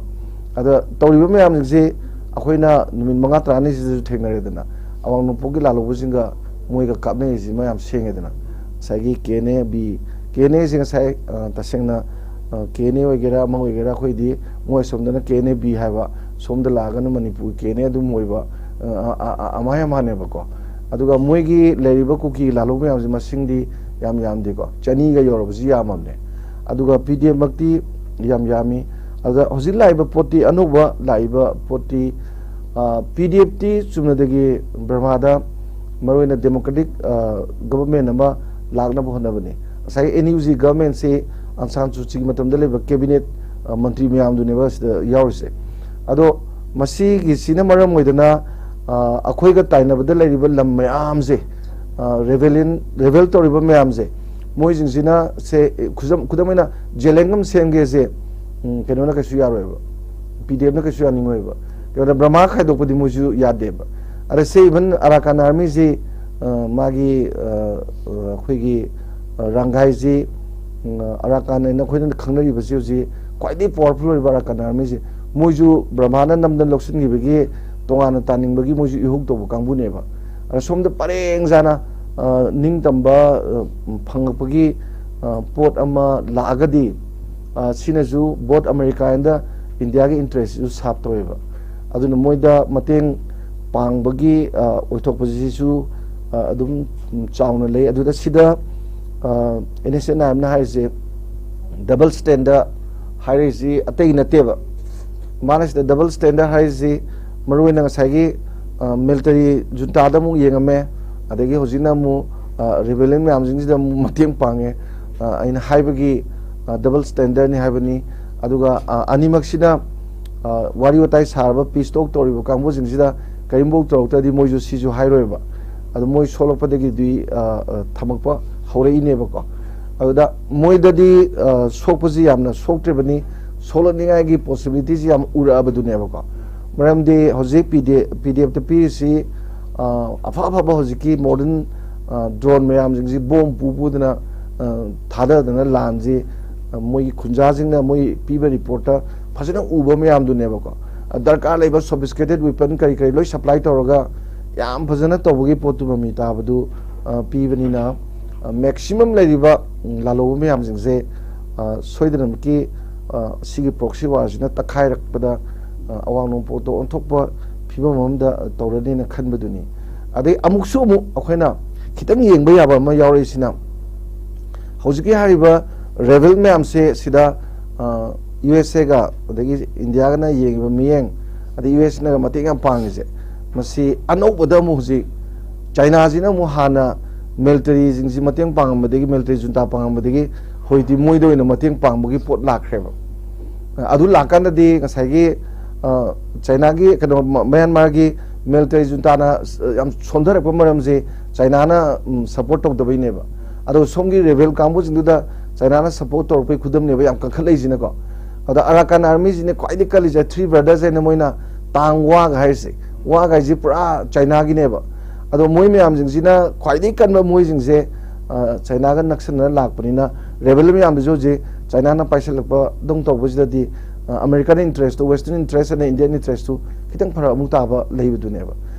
ꯑꯗ ꯇꯧꯔꯤꯕ ꯃꯌꯥꯝꯁꯤꯡꯁꯤ ꯑꯩꯈꯣꯏꯅ ꯅꯨꯃꯤꯠ ꯃꯉꯥ ꯇꯔꯥꯅꯤꯁꯤꯗꯁꯨ ꯊꯦꯡꯅꯔꯦꯗꯅ꯫ ꯑꯋꯥꯡ ꯅꯣꯡꯄꯣꯛꯀꯤ ꯂꯥꯜꯍꯧꯕꯁꯤꯡꯒ ꯃꯣꯏꯒ ꯀꯥꯞꯅꯔꯤꯁꯤ ꯃꯌꯥꯝ ꯁꯦꯡꯉꯦꯗꯅ꯫ ꯉꯁꯥꯏꯒꯤ K N A B, K N ꯑꯦꯁꯤ ꯉꯁꯥꯏ, ꯑ, ꯇꯁꯦꯡꯅ, ꯑ, ꯀꯦ ꯑꯦꯟ ꯑꯦ ꯑꯣꯏꯒꯦꯔꯥ ꯑꯃ ꯑꯣꯏꯒꯦꯔꯥ, ꯑꯩꯈꯣꯏꯗꯤ ꯃꯣꯏ ꯑꯁꯣꯝꯗꯅ ꯀꯦ ꯑꯦꯟ ꯑꯦ ꯕꯤ ꯍꯥꯏꯕ, ꯁꯣꯝꯗ ꯂꯥꯛꯑꯒꯅ ꯃꯅꯤꯄꯨꯔ ꯀꯦ ꯑꯦꯟ ꯑꯦ ꯑꯗꯨꯝ ꯑꯣꯏꯕ, ꯑ, ꯑ, ꯑ, ꯑ, ꯑꯃꯥꯏ ꯑꯃꯅꯦꯕꯀꯣ꯫ ꯑꯗꯨꯒ ꯃꯣꯏꯒꯤ ꯂꯩꯔꯤꯕ ꯀꯨꯀꯤ ꯂꯥꯜꯍꯧꯕ ꯃꯌꯥꯝꯁꯤ ꯃꯁꯤꯡꯗꯤ ꯌꯥꯝ ꯌꯥꯝꯗꯦꯀꯣ, ꯆꯅꯤꯒ ꯌꯧꯔꯕꯁꯤ ꯌꯥꯝꯃꯕꯅꯦ꯫ ꯑꯗꯨꯒ ꯄꯤ ꯗꯤ ꯑꯦꯐ ꯃꯛꯇꯤ ꯌꯥꯝ ꯌꯥꯝꯃꯤ꯫ ꯑꯗꯨꯒ ꯍꯧꯖꯤꯛ ꯂꯥꯛꯏꯕ ꯄꯣꯠꯇꯤ, ꯑꯅꯧꯕ ꯂꯥꯛꯏꯕ ꯄꯣꯠꯇꯤ, ꯑ, ꯄꯤ ꯗꯤ ꯑꯦꯐꯇꯤ ꯆꯨꯝꯅꯗꯒꯤ ꯕꯔꯃꯥꯗ ꯃꯔꯨꯑꯣꯏꯅ democratic government ꯑꯃ ꯂꯥꯛꯅꯕ ꯍꯣꯠꯅꯕꯅꯤ꯫ ꯉꯁꯥꯏꯒꯤ NUG government ꯁꯤ ꯑꯪ ꯁꯥꯟ ꯁꯨ ꯆꯤꯒꯤ ꯃꯇꯝꯗ ꯂꯩꯕ cabinet ꯃꯟꯇ꯭ꯔꯤ ꯃꯌꯥꯝꯗꯨꯅꯦꯕ ꯁꯤꯗ ꯌꯥꯎꯔꯤꯁꯦ꯫ ꯑꯗꯣ ꯃꯁꯤꯒꯤꯁꯤꯅ ꯃꯔꯝ ꯑꯣꯏꯗꯅ ꯑꯩꯈꯣꯏꯒ ꯇꯥꯏꯅꯕꯗ ꯂꯩꯔꯤꯕ ꯂꯝ ꯃꯌꯥꯝꯁꯦ, ꯔꯦꯕꯦꯂꯤꯌꯟ ꯔꯦꯕꯦꯜ ꯇꯧꯔꯤꯕ ꯃꯌꯥꯝꯁꯦ, ꯃꯣꯏꯁꯤꯡꯁꯤꯅ ꯁꯦ ꯈꯨꯗꯝ ꯈꯨꯗꯝ ꯑꯣꯏꯅ ꯖꯦꯂꯦꯡ ꯑꯃ ꯁꯦꯝꯒꯦꯁꯦ, ꯎꯝ, ꯀꯩꯅꯣꯅ ꯀꯩꯁꯨ ꯌꯥꯔꯣꯏꯕ, ꯄꯤ ꯗꯤ ꯑꯦꯐꯅ ꯀꯩꯁꯨ ꯌꯥꯅꯤꯡꯉꯣꯏꯕ꯫ ꯀꯩꯅꯣꯗ ꯕ꯭ꯔꯍꯃꯥ ꯈꯥꯏꯗꯣꯛꯄꯗꯤ ꯃꯣꯏꯁꯨ ꯌꯥꯗꯦꯕ꯫ ꯑꯗ ꯁꯦ even ꯑꯔꯥꯀꯥꯟ ꯑꯥꯔꯃꯤꯁꯤ, ꯃꯥꯒꯤ ꯑꯩꯈꯣꯏꯒꯤ ꯔꯥꯡꯒꯥꯏꯁꯤ, ꯑꯔꯥꯀꯥꯟ ꯍꯥꯏꯅ ꯑꯩꯈꯣꯏꯅ ꯈꯪꯅꯔꯤꯕꯁꯤ ꯍꯧꯖꯤꯛ ꯈ꯭ꯋꯥꯏꯗꯒꯤ powerful ꯑꯣꯏꯔꯤꯕ ꯑꯔꯥꯀꯥꯟ ꯑꯥꯔꯃꯤꯁꯤ, ꯃꯣꯏꯁꯨ ꯕ꯭ꯔꯍꯃꯥꯅ ꯅꯝꯗꯅ ꯂꯧꯁꯤꯟꯈꯤꯕꯒꯤ ꯇꯣꯉꯥꯟꯅ ꯇꯥꯅꯤꯡꯕꯒꯤ ꯃꯣꯏꯁꯨ ꯏꯍꯧ ꯇꯧꯕ ꯀꯥꯡꯕꯨꯅꯦꯕ꯫ ꯑꯗ ꯁꯣꯝꯗ ꯄꯔꯦꯡ ꯁꯥꯅ ꯅꯤꯡꯇꯝꯕ ꯐꯪꯉꯛꯄꯒꯤ ꯄꯣꯠ ꯑꯃ ꯂꯥꯛꯑꯒꯗꯤ, ꯁꯤꯅꯁꯨ both America and India ꯒꯤ interest ꯁꯤꯁꯨ serve ꯇꯧꯋꯦꯕ꯫ ꯑꯗꯨꯅ ꯃꯣꯏꯗ ꯃꯇꯦꯡ ꯄꯥꯡꯕꯒꯤ ꯑꯣꯏꯊꯣꯛꯄꯁꯤꯁꯨ ꯑꯗꯨꯝ ꯆꯥꯎꯅ ꯂꯩ꯫ ꯑꯗꯨꯗ ꯁꯤꯗ NSCN IM ꯅ ꯍꯥꯏꯔꯤꯁꯦ double standard ꯍꯥꯏꯔꯛꯏꯁꯤ ꯑꯇꯩ ꯅꯠꯇꯦꯕ꯫ ꯃꯥꯅ ꯁꯤꯗ double standard ꯍꯥꯏꯔꯤꯁꯤ ꯃꯔꯨꯑꯣꯏꯅ ꯉꯁꯥꯏꯒꯤ military junta ꯗ ꯑꯃꯨꯛ ꯌꯦꯡꯉꯝꯃꯦ, ꯑꯗꯒꯤ ꯍꯧꯖꯤꯛꯅ ꯑꯃꯨꯛ ꯔꯦꯕꯦꯂꯤꯌꯟ ꯃꯌꯥꯝꯁꯤꯡꯁꯤꯗ ꯑꯃꯨꯛ ꯃꯇꯦꯡ ꯄꯥꯡꯉꯦ꯫ ꯑꯩꯅ ꯍꯥꯏꯕꯒꯤ double standard ꯅꯤ ꯍꯥꯏꯕꯅꯤ꯫ ꯑꯗꯨꯒ ꯑꯅꯤꯃꯛꯁꯤꯅ ꯋꯥꯔꯤ ꯋꯥꯇꯥꯏ ꯁꯥꯔꯕ peace talk ꯇꯧꯔꯤꯕ ꯀꯥꯡꯕꯨꯁꯤꯡꯁꯤꯗ ꯀꯔꯤꯝꯐꯥꯎ ꯇꯧꯔꯛꯇ꯭ꯔꯗꯤ ꯃꯣꯏꯁꯨ ꯁꯤꯁꯨ ꯍꯥꯏꯔꯣꯏꯕ꯫ ꯑꯗꯣ ꯃꯣꯏ ꯁꯣꯛꯂꯛꯄꯗꯒꯤꯗꯤ ꯊꯝꯃꯛꯄ ꯍꯧꯔꯛꯏꯅꯦꯕꯀꯣ꯫ ꯑꯗꯨꯗ ꯃꯣꯏꯗꯗꯤ ꯁꯣꯛꯄꯁꯤ ꯌꯥꯝꯅ ꯁꯣꯛꯇ꯭ꯔꯤꯕꯅꯤ, ꯁꯣꯛꯂꯛꯅꯤꯡꯉꯥꯏꯒꯤ possibility ꯁꯤ ꯌꯥꯝ ꯎꯔꯛꯑꯕꯗꯨꯅꯦꯕꯀꯣ꯫ ꯃꯔꯝꯗꯤ ꯍꯧꯖꯤꯛ ꯄꯤ ꯗꯤ ꯄꯤ ꯗꯤ ꯑꯦꯐꯇ ꯄꯤꯔꯤꯁꯤ ꯑꯐ ꯑꯐꯕ ꯍꯧꯖꯤꯛꯀꯤ modern drone ꯃꯌꯥꯝꯁꯤꯡꯁꯤ ꯕꯣꯝ ꯄꯨ ꯄꯨꯗꯅ ꯊꯥꯗꯗꯅ ꯂꯥꯟꯁꯤ ꯃꯣꯏꯒꯤ ꯈꯨꯟꯖꯥꯁꯤꯡꯅ ꯃꯣꯏ ꯄꯤꯕ report ꯇ ꯐꯖꯅ ꯎꯕ ꯃꯌꯥꯝꯗꯨꯅꯦꯕꯀꯣ꯫ ꯗꯔꯀꯥꯔ ꯂꯩꯕ sophisticated weapon ꯀꯔꯤ ꯀꯔꯤ ꯂꯣꯏ supply ꯇꯧꯔꯒ ꯌꯥꯝ ꯐꯖꯅ ꯇꯧꯕꯒꯤ ꯄꯣꯠꯇꯨ ꯃꯃꯤ ꯇꯥꯕꯗꯨ ꯄꯤꯕꯅꯤꯅ, maximum ꯂꯩꯔꯤꯕ ꯂꯥꯜꯍꯧꯕ ꯃꯌꯥꯝꯁꯤꯡꯁꯦ ꯁꯣꯏꯗꯅꯃꯛꯀꯤ ꯁꯤꯒꯤ proxy war ꯁꯤꯅ ꯇꯛꯈꯥꯏꯔꯛꯄꯗ ꯑꯋꯥꯡ ꯅꯣꯡꯄꯣꯛꯇ ꯑꯣꯟꯊꯣꯛꯄ ꯐꯤꯕꯝ ꯑꯃꯗ ꯇꯧꯔꯅꯤꯅ ꯈꯟꯕꯗꯨꯅꯤ꯫ ꯑꯗꯩ ꯑꯃꯨꯛꯁꯨ ꯑꯃꯨꯛ ꯑꯩꯈꯣꯏꯅ ꯈꯤꯇꯪ ꯌꯦꯡꯕ ꯌꯥꯕ ꯑꯃ ꯌꯥꯎꯔꯛꯏꯁꯤꯅ, ꯍꯧꯖꯤꯛꯀꯤ ꯍꯥꯏꯔꯤꯕ ꯔꯦꯕꯦꯜ ꯃꯌꯥꯝꯁꯦ ꯁꯤꯗ ꯌꯨ ꯑꯦꯁ ꯑꯦꯒ ꯑꯗꯒꯤ ꯏꯟꯗꯤꯌꯥꯒꯅ ꯌꯦꯡꯉꯤꯕ ꯃꯤꯠꯌꯦꯡ, ꯑꯗꯩ ꯌꯨ ꯑꯦꯁꯅꯒ ꯃꯇꯦꯡ ꯌꯥꯝ ꯄꯥꯡꯉꯤꯁꯦ, ꯃꯁꯤ ꯑꯅꯧꯕꯗ ꯑꯃꯨꯛ ꯍꯧꯖꯤꯛ ꯆꯥꯏꯅꯥꯁꯤꯅ ꯑꯃꯨꯛ ꯍꯥꯟꯅ ꯃꯤꯂꯤꯇꯔꯤꯁꯤꯡꯁꯤ ꯃꯇꯦꯡ ꯄꯥꯡꯉꯝꯕꯗꯒꯤ, ꯃꯤꯂꯤꯇꯔꯤ ꯖꯨꯟꯇꯥ ꯄꯥꯡꯉꯝꯕꯗꯒꯤ ꯍꯧꯖꯤꯛꯇꯤ ꯃꯣꯏꯗ ꯑꯣꯏꯅ ꯃꯇꯦꯡ ꯄꯥꯡꯕꯒꯤ ꯄꯣꯠ ꯂꯥꯛꯈ꯭ꯔꯦꯕ꯫ ꯑꯗꯨ ꯂꯥꯛꯀꯥꯟꯗꯗꯤ ꯉꯁꯥꯏꯒꯤ, ꯑ, ꯆꯥꯏꯅꯥꯒꯤ, ꯀꯩꯅꯣ, ꯃ-, ꯃ꯭ꯌꯥꯟꯃꯥꯔꯒꯤ ꯃꯤꯂꯤꯇꯔꯤ ꯖꯨꯟꯇꯥꯅ, ꯑ, ꯌꯥꯝ ꯁꯣꯟꯊꯔꯛꯄ ꯃꯔꯝꯁꯦ ꯆꯥꯏꯅꯥꯅ, ꯎꯝ, ꯁꯄꯣꯔꯠ ꯇꯧꯗꯕꯩꯅꯦꯕ꯫ ꯑꯗꯣ ꯁꯣꯝꯒꯤ ꯔꯦꯕꯦꯜ ꯀꯥꯡꯕꯨꯁꯤꯡꯗꯨꯗ ꯆꯥꯏꯅꯥꯅ ꯁꯄꯣꯔꯠ ꯇꯧꯔꯛꯄꯩ ꯈꯨꯗꯝꯅꯦꯕ ꯌꯥꯝ ꯀꯟꯈꯠꯂꯛꯏꯁꯤꯅꯀꯣ꯫ ꯑꯗ ꯑꯔꯥꯀꯥꯟ ꯑꯥꯔꯃꯤꯁꯤꯅꯦ ꯈ꯭ꯋꯥꯏꯗꯒꯤ ꯀꯜꯂꯤꯁꯦ, ꯊ꯭ꯔꯤ ꯕ꯭ꯔꯗꯔꯁ ꯍꯥꯏꯅ ꯃꯣꯏꯅ ꯇꯥꯡ ꯋꯥꯒ ꯍꯥꯏꯔꯤꯁꯦ, ꯋꯥꯒ ꯍꯥꯏꯁꯦ ꯄꯨꯔꯥ ꯆꯥꯏꯅꯥꯒꯤꯅꯦꯕ꯫ ꯑꯗꯣ ꯃꯣꯏ ꯃꯌꯥꯝꯁꯤꯡꯁꯤꯅ ꯈ꯭ꯋꯥꯏꯗꯒꯤ ꯀꯟꯕ ꯃꯣꯏꯁꯤꯡꯁꯦ, ꯑ, ꯆꯥꯏꯅꯥꯒ ꯅꯛꯁꯟꯅꯅ ꯂꯥꯛꯄꯅꯤꯅ, ꯔꯦꯕꯦꯜ ꯃꯌꯥꯝꯗꯨꯁꯨ ꯍꯧꯖꯤꯛ ꯆꯥꯏꯅꯥꯅ ꯄꯥꯏꯁꯤꯜꯂꯛꯄꯗꯧ ꯇꯧꯕꯁꯤꯗꯗꯤ, ꯑ, ꯑꯃꯦꯔꯤꯀꯥꯟ ꯏꯟꯇꯔꯦꯁꯇꯣ, ꯋꯦꯁꯇꯔꯟ ꯏꯟꯇꯔꯦꯁ ꯑꯅ ꯏꯟꯗꯤꯌꯟ ꯏꯟꯇꯔꯦꯁꯇꯨ ꯈꯤꯇꯪ ꯐꯔꯛ ꯑꯃꯨꯛ ꯇꯥꯕ ꯂꯩꯕꯗꯨꯅꯦꯕ꯫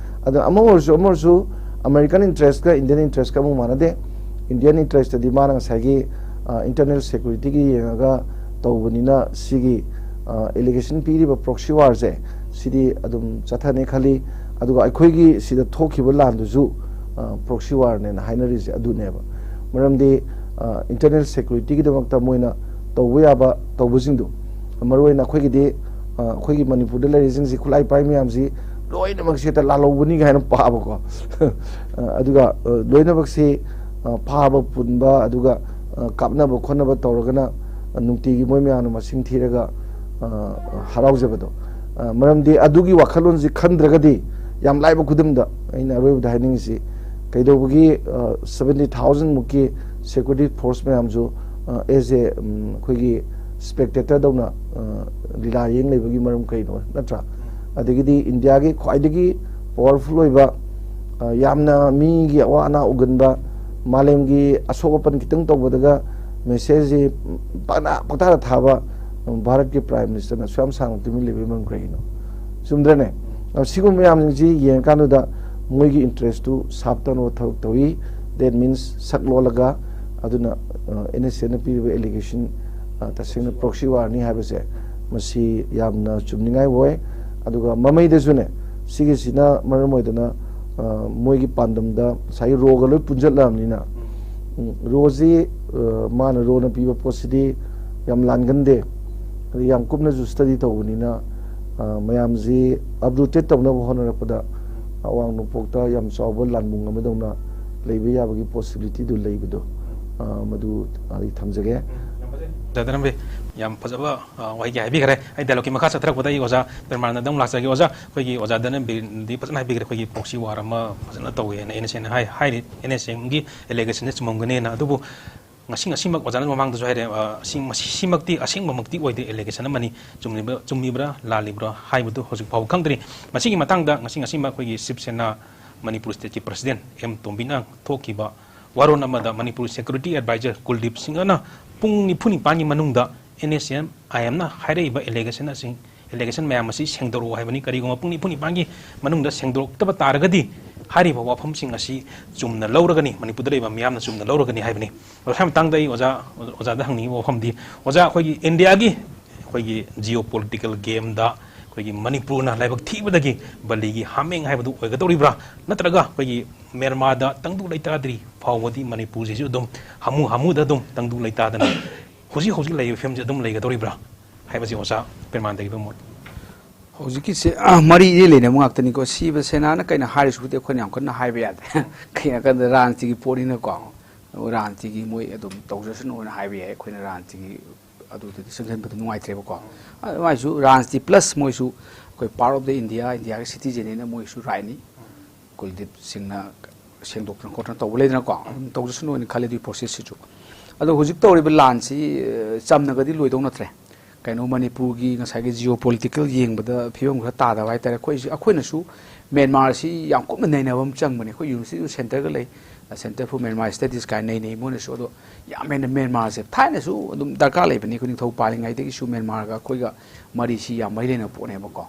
ꯑꯗꯣ ꯑꯃ ꯑꯣꯏꯔꯁꯨ, ꯑꯃ ꯑꯣꯏꯔꯁꯨ ꯑꯃꯦꯔꯤꯀꯥꯟ ꯏꯟꯇꯔꯦꯁꯀ ꯏꯟꯗꯤꯌꯟ ꯏꯟꯇꯔꯦꯁꯀ ꯑꯃꯨꯛ ꯃꯥꯟꯅꯗꯦ꯫ ꯏꯟꯗꯤꯌꯟ ꯏꯟꯇꯔꯦꯁꯇꯗꯤ ꯃꯥꯅ ꯉꯁꯥꯏꯒꯤ, ꯑ, ꯏꯟꯇꯔꯅꯦꯜ ꯁꯦꯀ꯭ꯌꯨꯔꯤꯇꯤꯒꯤ ꯌꯦꯡꯉꯒ ꯇꯧꯕꯅꯤꯅ, ꯁꯤꯒꯤ, ꯑ, ꯑꯦꯂꯤꯒꯦꯁꯟ ꯄꯤꯔꯤꯕ ꯄ꯭ꯔꯣꯛꯁꯤ ꯋꯥꯔꯁꯦ, ꯁꯤꯗꯤ ꯑꯗꯨꯝ ꯆꯠꯊꯅꯤ ꯈꯜꯂꯤ꯫ ꯑꯗꯨꯒ ꯑꯩꯈꯣꯏꯒꯤ ꯁꯤꯗ ꯊꯣꯛꯈꯤꯕ ꯂꯥꯟꯗꯨꯁꯨ, ꯑ, ꯄ꯭ꯔꯣꯛꯁꯤ ꯋꯥꯔꯅꯦꯅ ꯍꯥꯏꯅꯔꯤꯁꯦ ꯑꯗꯨꯅꯦꯕ꯫ ꯃꯔꯝꯗꯤ, ꯑ, ꯏꯟꯇꯔꯅꯦꯜ ꯁꯦꯀ꯭ꯌꯨꯔꯤꯇꯤꯒꯤꯗꯃꯛꯇ ꯃꯣꯏꯅ ꯇꯧꯕ ꯌꯥꯕ ꯇꯧꯕꯁꯤꯡꯗꯣ, ꯃꯔꯨꯑꯣꯏꯅ ꯑꯩꯈꯣꯏꯒꯤꯗꯤ, ꯑ, ꯑꯩꯈꯣꯏꯒꯤ ꯃꯅꯤꯄꯨꯔꯗ ꯂꯩꯔꯤꯁꯤꯡꯁꯤ, ꯈꯨꯠꯂꯥꯏ ꯄꯥꯏ ꯃꯌꯥꯝꯁꯤ ꯂꯣꯏꯅꯃꯛꯁꯤ ꯍꯦꯛꯇ ꯂꯥꯜꯍꯧꯕꯅꯤ ꯀꯥꯏꯅ ꯄꯥꯕꯀꯣ꯫ ꯑ, ꯑꯗꯨꯒ, ꯑ, ꯂꯣꯏꯅꯃꯛꯁꯤ, ꯑ, ꯐꯥꯕ ꯄꯨꯟꯕ, ꯑꯗꯨꯒ, ꯑ, ꯀꯥꯞꯅꯕ ꯈꯣꯠꯅꯕ ꯇꯧꯔꯒꯅ, ꯑ, ꯅꯨꯡꯇꯤꯒꯤ ꯃꯣꯏ ꯃꯌꯥꯝꯅ ꯃꯁꯤꯡ ꯊꯤꯔꯒ, ꯑ, ꯍꯔꯥꯎꯖꯕꯗꯣ꯫ ꯑ, ꯃꯔꯝꯗꯤ ꯑꯗꯨꯒꯤ ꯋꯥꯈꯜꯂꯣꯟꯁꯤ ꯈꯟꯗ꯭ꯔꯒꯗꯤ, ꯌꯥꯝ ꯂꯥꯏꯕ ꯈꯨꯗꯝꯗ ꯑꯩꯅ ꯑꯔꯣꯏꯕꯗ ꯍꯥꯏꯅꯤꯡꯉꯤꯁꯤ, ꯀꯩꯗꯧꯕꯒꯤ, ꯑ, ꯁꯚꯦꯟꯇꯤ ꯊꯥꯎꯖꯟ ꯃꯨꯛꯀꯤ ꯁꯦꯀ꯭ꯌꯨꯔꯤꯇꯤ ꯐꯣꯔꯁ ꯃꯌꯥꯝꯁꯨ, ꯑ, as a, ꯎꯝ, ꯑꯩꯈꯣꯏꯒꯤ ꯁ꯭ꯄꯦꯛꯇꯦꯇꯔꯗꯧꯅ, ꯑ, ꯂꯤꯂꯥ ꯌꯦꯡ ꯂꯩꯕꯒꯤ ꯃꯔꯝ ꯀꯩꯅꯣ, ꯅꯠꯇ꯭ꯔꯥ? ꯑꯗꯒꯤꯗꯤ ꯏꯟꯗꯤꯌꯥꯒꯤ ꯈ꯭ꯋꯥꯏꯗꯒꯤ ꯄꯋꯥꯔꯐꯨꯜ ꯑꯣꯏꯕ, ꯑ, ꯌꯥꯝꯅ ꯃꯤꯒꯤ ꯑꯋꯥ ꯑꯅꯥ ꯎꯒꯟꯕ, ꯃꯥꯂꯦꯝꯒꯤ ꯑꯁꯣꯛ ꯑꯄꯟ ꯈꯤꯇꯪ ꯇꯧꯕꯗꯒ ꯃꯦꯁꯦꯖꯁꯤ ꯄꯪꯊꯥ-, ꯄꯪꯊꯥꯗ ꯊꯥꯕ, ꯎꯝ, ꯚꯥꯔꯠꯀꯤ ꯄ꯭ꯔꯥꯏꯝ ꯃꯤꯅꯤꯁꯇꯔꯅ ꯑꯁꯨꯛ ꯌꯥꯝ ꯁꯥꯡꯅ ꯇꯨꯃꯤꯟ ꯂꯩꯕꯒꯤ ꯃꯔꯝ ꯀꯔꯤꯒꯤꯅꯣ? ꯆꯨꯝꯗ꯭ꯔꯅꯦ? ꯑ, ꯁꯤꯒꯨꯝꯕ ꯃꯌꯥꯝꯁꯤꯡꯁꯤ ꯌꯦꯡꯉꯀꯥꯟꯗꯨꯗ ꯃꯣꯏꯒꯤ ꯏꯟꯇꯔꯦꯁꯇꯨ ꯁꯥꯞ ꯇꯧꯅꯕ ꯊꯕꯛ ꯇꯧꯏ꯫ That means ꯁꯛ ꯂꯣꯜꯂꯒ, ꯑꯗꯨꯅ, ꯑ, ꯑꯦꯟ ꯑꯦꯁ ꯑꯦꯅ ꯄꯤꯔꯤꯕ ꯑꯦꯂꯤꯒꯦꯁꯟ, ꯑ, ꯇꯁꯦꯡꯅ ꯄ꯭ꯔꯣꯛꯁꯤ ꯋꯥꯔꯅꯤ ꯍꯥꯏꯕꯁꯦ, ꯃꯁꯤ ꯌꯥꯝꯅ ꯆꯨꯝꯅꯤꯡꯉꯥꯏ ꯑꯣꯏ꯫ ꯑꯗꯨꯒ ꯃꯃꯩꯗꯁꯨꯅꯦ, ꯁꯤꯒꯤꯁꯤꯅ ꯃꯔꯝ ꯑꯣꯏꯗꯅ, ꯑ, ꯃꯣꯏꯒꯤ ꯄꯥꯟꯗꯝꯗ ꯉꯁꯥꯏꯒꯤ ꯔꯣꯒ ꯂꯣꯏ ꯄꯨꯟꯁꯤꯜꯂꯛꯑꯕꯅꯤꯅ, ꯎꯝ, ꯔꯣꯁꯤ, ꯑ, ꯃꯥꯅ ꯔꯣꯅ ꯄꯤꯕ ꯄꯣꯠꯁꯤꯗꯤ ꯌꯥꯝ ꯂꯥꯟꯒꯟꯗꯦ꯫ ꯑꯗꯩ ꯌꯥꯝ ꯀꯨꯞꯅꯁꯨ ꯁ꯭ꯇꯗꯤ ꯇꯧꯕꯅꯤꯅ, ꯑ, ꯃꯌꯥꯝꯁꯤ ꯑꯞꯗꯦꯇꯦꯠ ꯇꯧꯅꯕ ꯍꯣꯠꯅꯔꯛꯄꯗ ꯑꯋꯥꯡ ꯅꯣꯡꯄꯣꯛꯇ ꯌꯥꯝ ꯆꯥꯎꯕ ꯂꯥꯟꯕꯨꯡ ꯑꯃꯗꯧꯅ ꯂꯩꯕ ꯌꯥꯕꯒꯤ possibilityꯗꯨ ꯂꯩꯕꯗꯣ, ꯑ, ꯃꯗꯨ ꯑꯩ ꯊꯝꯖꯒꯦ꯫ ꯌꯥꯝ ꯐꯖꯩ꯫ ꯗꯥ ꯙꯔꯃꯕꯤꯔ, ꯌꯥꯝ ꯐꯖꯕ, ꯑ, ꯋꯥꯍꯩ ꯀꯌꯥ ꯍꯥꯏꯕꯤꯈ꯭ꯔꯦ꯫ ꯑꯩ dialogueꯀꯤ ꯃꯈꯥ ꯆꯠꯊꯔꯛꯄꯗ ꯑꯩ ꯑꯣꯖꯥ ꯄ꯭ꯔꯦꯝꯃꯥꯅꯟꯗ ꯑꯃꯨꯛ ꯂꯥꯛꯆꯒꯦ꯫ ꯑꯣꯖꯥ, ꯑꯩꯈꯣꯏꯒꯤ ꯑꯣꯖꯥ ꯙꯔꯃꯕꯤꯔꯗꯤ ꯐꯖꯅ ꯍꯥꯏꯕꯤꯈ꯭ꯔꯦ, ꯑꯩꯈꯣꯏꯒꯤ proxy war ꯑꯃ ꯐꯖꯅ ꯇꯧꯋꯦꯅ NSAꯅ ꯍꯥꯏ, ꯍꯥꯏꯔꯤ, NSAꯒꯤ allegationꯁꯦ ꯆꯨꯝꯃꯝꯒꯅꯦꯅ꯫ ꯑꯗꯨꯕꯨ ꯉꯁꯤ ꯉꯁꯤꯃꯛ ꯑꯣꯖꯥꯅ ꯃꯃꯥꯡꯗꯁꯨ ꯍꯥꯏꯔꯦ, ꯑ, ꯑꯁꯤ-, ꯃꯁꯤ-, ꯁꯤꯃꯛꯇꯤ ꯑꯁꯦꯡꯕꯃꯛꯇꯤ ꯑꯣꯏꯗꯦ, allegation ꯑꯃꯅꯤ꯫ ꯆꯨꯝꯂꯤꯕ-, ꯆꯨꯝꯃꯤꯕ꯭ꯔꯥ ꯂꯥꯜꯂꯤꯕ꯭ꯔꯥ ꯍꯥꯏꯕꯗꯨ ꯍꯧꯖꯤꯛ ꯐꯥꯎꯕ ꯈꯪꯗ꯭ꯔꯤ꯫ ꯃꯁꯤꯒꯤ ꯃꯇꯥꯡꯗ ꯉꯁꯤ ꯉꯁꯤꯃꯛ ꯑꯩꯈꯣꯏꯒꯤ ꯁꯤꯕ ꯁꯦꯅꯥ ꯃꯅꯤꯄꯨꯔ stateꯀꯤ president ꯑꯦꯝ ꯇꯣꯝꯕꯤꯅ ꯊꯣꯛꯈꯤꯕ ꯋꯥꯔꯣꯜ ꯑꯃꯗ ꯃꯅꯤꯄꯨꯔ security advisor ꯀꯨꯜꯗꯤꯞ ꯁꯤꯡꯍꯅ ꯄꯨꯡ ꯅꯤꯐꯨ ꯅꯤꯄꯥꯟꯒꯤ ꯃꯅꯨꯡꯗ NSCN IMꯅ ꯍꯥꯏꯔꯛꯏꯕ allegation ꯑꯁꯤ, allegation ꯃꯌꯥꯝ ꯑꯁꯤ ꯁꯦꯡꯗꯣꯔꯛꯎ ꯍꯥꯏꯕꯅꯤ꯫ ꯀꯔꯤꯒꯨꯝꯕ ꯄꯨꯡ ꯅꯤꯐꯨ ꯅꯤꯄꯥꯟꯒꯤ ꯃꯅꯨꯡꯗ ꯁꯦꯡꯗꯣꯔꯛꯇꯕ ꯇꯥꯔꯒꯗꯤ ꯍꯥꯏꯔꯤꯕ ꯋꯥꯐꯝꯁꯤꯡ ꯑꯁꯤ ꯆꯨꯝꯅ ꯂꯧꯔꯒꯅꯤ, ꯃꯅꯤꯄꯨꯔꯗ ꯂꯩꯕ ꯃꯤꯌꯥꯝꯅ ꯆꯨꯝꯅ ꯂꯧꯔꯒꯅꯤ ꯍꯥꯏꯕꯅꯤ꯫ ꯑꯗꯣ ꯁ꯭ꯋꯥꯏ ꯃꯇꯥꯡꯗ ꯑꯩ ꯑꯣꯖꯥ, ꯑꯣꯖꯥꯗ ꯍꯪꯅꯤꯡꯉꯤꯕ ꯋꯥꯐꯝꯗꯤ, ꯑꯣꯖꯥ, ꯑꯩꯈꯣꯏꯒꯤ ꯏꯟꯗꯤꯌꯥꯒꯤ ꯑꯩꯈꯣꯏꯒꯤ geopolitical gameꯗ ꯑꯩꯈꯣꯏꯒꯤ ꯃꯅꯤꯄꯨꯔꯅ ꯂꯥꯏꯕꯛ ꯊꯤꯕꯗꯒꯤ ꯕꯂꯤꯒꯤ ꯍꯥꯃꯦꯡ ꯍꯥꯏꯕꯗꯨ ꯑꯣꯏꯒꯗꯧꯔꯤꯕ꯭ꯔꯥ? ꯅꯠꯇ꯭ꯔꯒ ꯑꯩꯈꯣꯏꯒꯤ ꯃ꯭ꯌꯥꯟꯃꯥꯔꯗ ꯇꯪꯗꯨ ꯂꯩꯇꯥꯗ꯭ꯔꯤ ꯐꯥꯎꯕꯗꯤ ꯃꯅꯤꯄꯨꯔꯁꯤꯁꯨ ꯑꯗꯨꯝ ꯍꯥꯃꯨ ꯍꯥꯃꯨꯗ ꯑꯗꯨꯝ ꯇꯪꯗꯨ ꯂꯩꯇꯥꯗꯅ ꯍꯧꯖꯤꯛ ꯍꯧꯖꯤꯛ ꯂꯩꯔꯤꯕ ꯐꯤꯕꯝꯁꯤ ꯑꯗꯨꯝ ꯂꯩꯒꯗꯧꯔꯤꯕ꯭ꯔꯥ ꯍꯥꯏꯕꯁꯤ ꯑꯣꯖꯥ ꯄ꯭ꯔꯦꯃꯥꯅꯟꯗꯒꯤ ꯃꯣꯠ꯫ ꯍꯧꯖꯤꯛꯀꯤꯁꯦ, ꯑ, ꯃꯔꯤ ꯏꯔꯩ ꯂꯩꯅꯕ ꯉꯥꯛꯇꯅꯤꯀꯣ꯫ ꯁꯤꯕ ꯁꯦꯅꯥꯅ ꯀꯩꯅ ꯍꯥꯏꯔꯤꯁꯤꯕꯨꯗꯤ ꯑꯩꯈꯣꯏꯅ ꯌꯥꯝ ꯀꯟꯅ ꯍꯥꯏꯕ ꯌꯥꯗꯦ꯫ ꯀꯩꯒꯤꯅꯣ ꯍꯥꯏ ꯀꯥꯟꯗ ꯔꯥꯖꯅꯤꯇꯤꯒꯤ ꯄꯣꯠꯅꯤꯅꯀꯣ꯫ ꯔꯥꯖꯅꯤꯇꯤꯒꯤ ꯃꯣꯏ ꯑꯗꯨꯝ ꯇꯧꯖꯁꯅꯨꯅ ꯍꯥꯏꯕ ꯌꯥꯏ꯫ ꯑꯩꯈꯣꯏꯅ ꯔꯥꯖꯅꯤꯇꯤꯒꯤ ꯑꯗꯨꯗꯗꯤ ꯆꯪꯁꯤꯟꯕꯗ ꯅꯨꯡꯉꯥꯏꯇ꯭ꯔꯦꯕꯀꯣ꯫ ꯑꯗꯨꯃꯥꯏꯁꯨ ꯔꯥꯖꯅꯤꯇꯤ plus ꯃꯣꯏꯁꯨ ꯑꯩꯈꯣꯏ part of the India, ꯏꯟꯗꯤꯌꯥꯒꯤ citizenꯅꯤꯅ ꯃꯣꯏꯁꯨ rightꯅꯤ꯫ ꯀꯨꯜꯗꯤꯞ ꯁꯤꯡꯅ ꯁꯦꯡꯗꯣꯛꯇꯅ ꯈꯣꯠꯇꯅ ꯇꯧꯕ ꯂꯩꯗꯅꯀꯣ, ꯑꯗꯨꯝ ꯇꯧꯖꯁꯅꯨꯅ ꯈꯜꯂꯦ ꯑꯗꯨꯒꯤ processꯁꯤꯁꯨ꯫ ꯑꯗꯣ ꯍꯧꯖꯤꯛ ꯇꯧꯔꯤꯕ ꯂꯥꯟꯁꯤ, ꯑ, ꯆꯝꯅꯒꯗꯤ ꯂꯣꯏꯗꯧ ꯅꯠꯇ꯭ꯔꯦ꯫ ꯀꯩꯅꯣ, ꯃꯅꯤꯄꯨꯔꯒꯤ ꯉꯁꯥꯏꯒꯤ geopolitical ꯌꯦꯡꯕꯗ ꯐꯤꯕꯝ ꯈꯔ ꯇꯥꯗꯕ ꯍꯥꯏꯇꯥꯔꯦ꯫ ꯑꯩꯈꯣꯏꯁꯤ, ꯑꯩꯈꯣꯏꯅꯁꯨ ꯃ꯭ꯌꯥꯟꯃꯥꯔꯁꯤ ꯌꯥꯝ ꯀꯨꯞꯅ ꯅꯩꯅꯕ ꯑꯃ ꯆꯪꯕꯅꯦ꯫ ꯑꯩꯈꯣꯏ universityꯗꯨ centreꯒ ꯂꯩ, Centre for Myanmar Studies ꯀꯥꯏꯅ ꯅꯩꯅꯩ ꯃꯣꯏꯅꯁꯨ꯫ ꯑꯗꯣ ꯌꯥꯝ ꯍꯦꯟꯅ ꯃ꯭ꯌꯥꯟꯃꯥꯔꯁꯦ ꯊꯥꯏꯅꯁꯨ ꯑꯗꯨꯝ ꯗꯔꯀꯥꯔ ꯂꯩꯕꯅꯤ꯫ ꯑꯩꯈꯣꯏ ꯅꯤꯡꯊꯧ ꯄꯥꯜꯂꯤꯉꯩꯗꯒꯤꯁꯨ ꯃ꯭ꯌꯥꯟꯃꯥꯔꯒ ꯑꯩꯈꯣꯏꯒ ꯃꯔꯤꯁꯤ ꯌꯥꯝ ꯃꯔꯤ ꯂꯩꯅꯕ ꯄꯣꯠꯅꯦꯕꯀꯣ꯫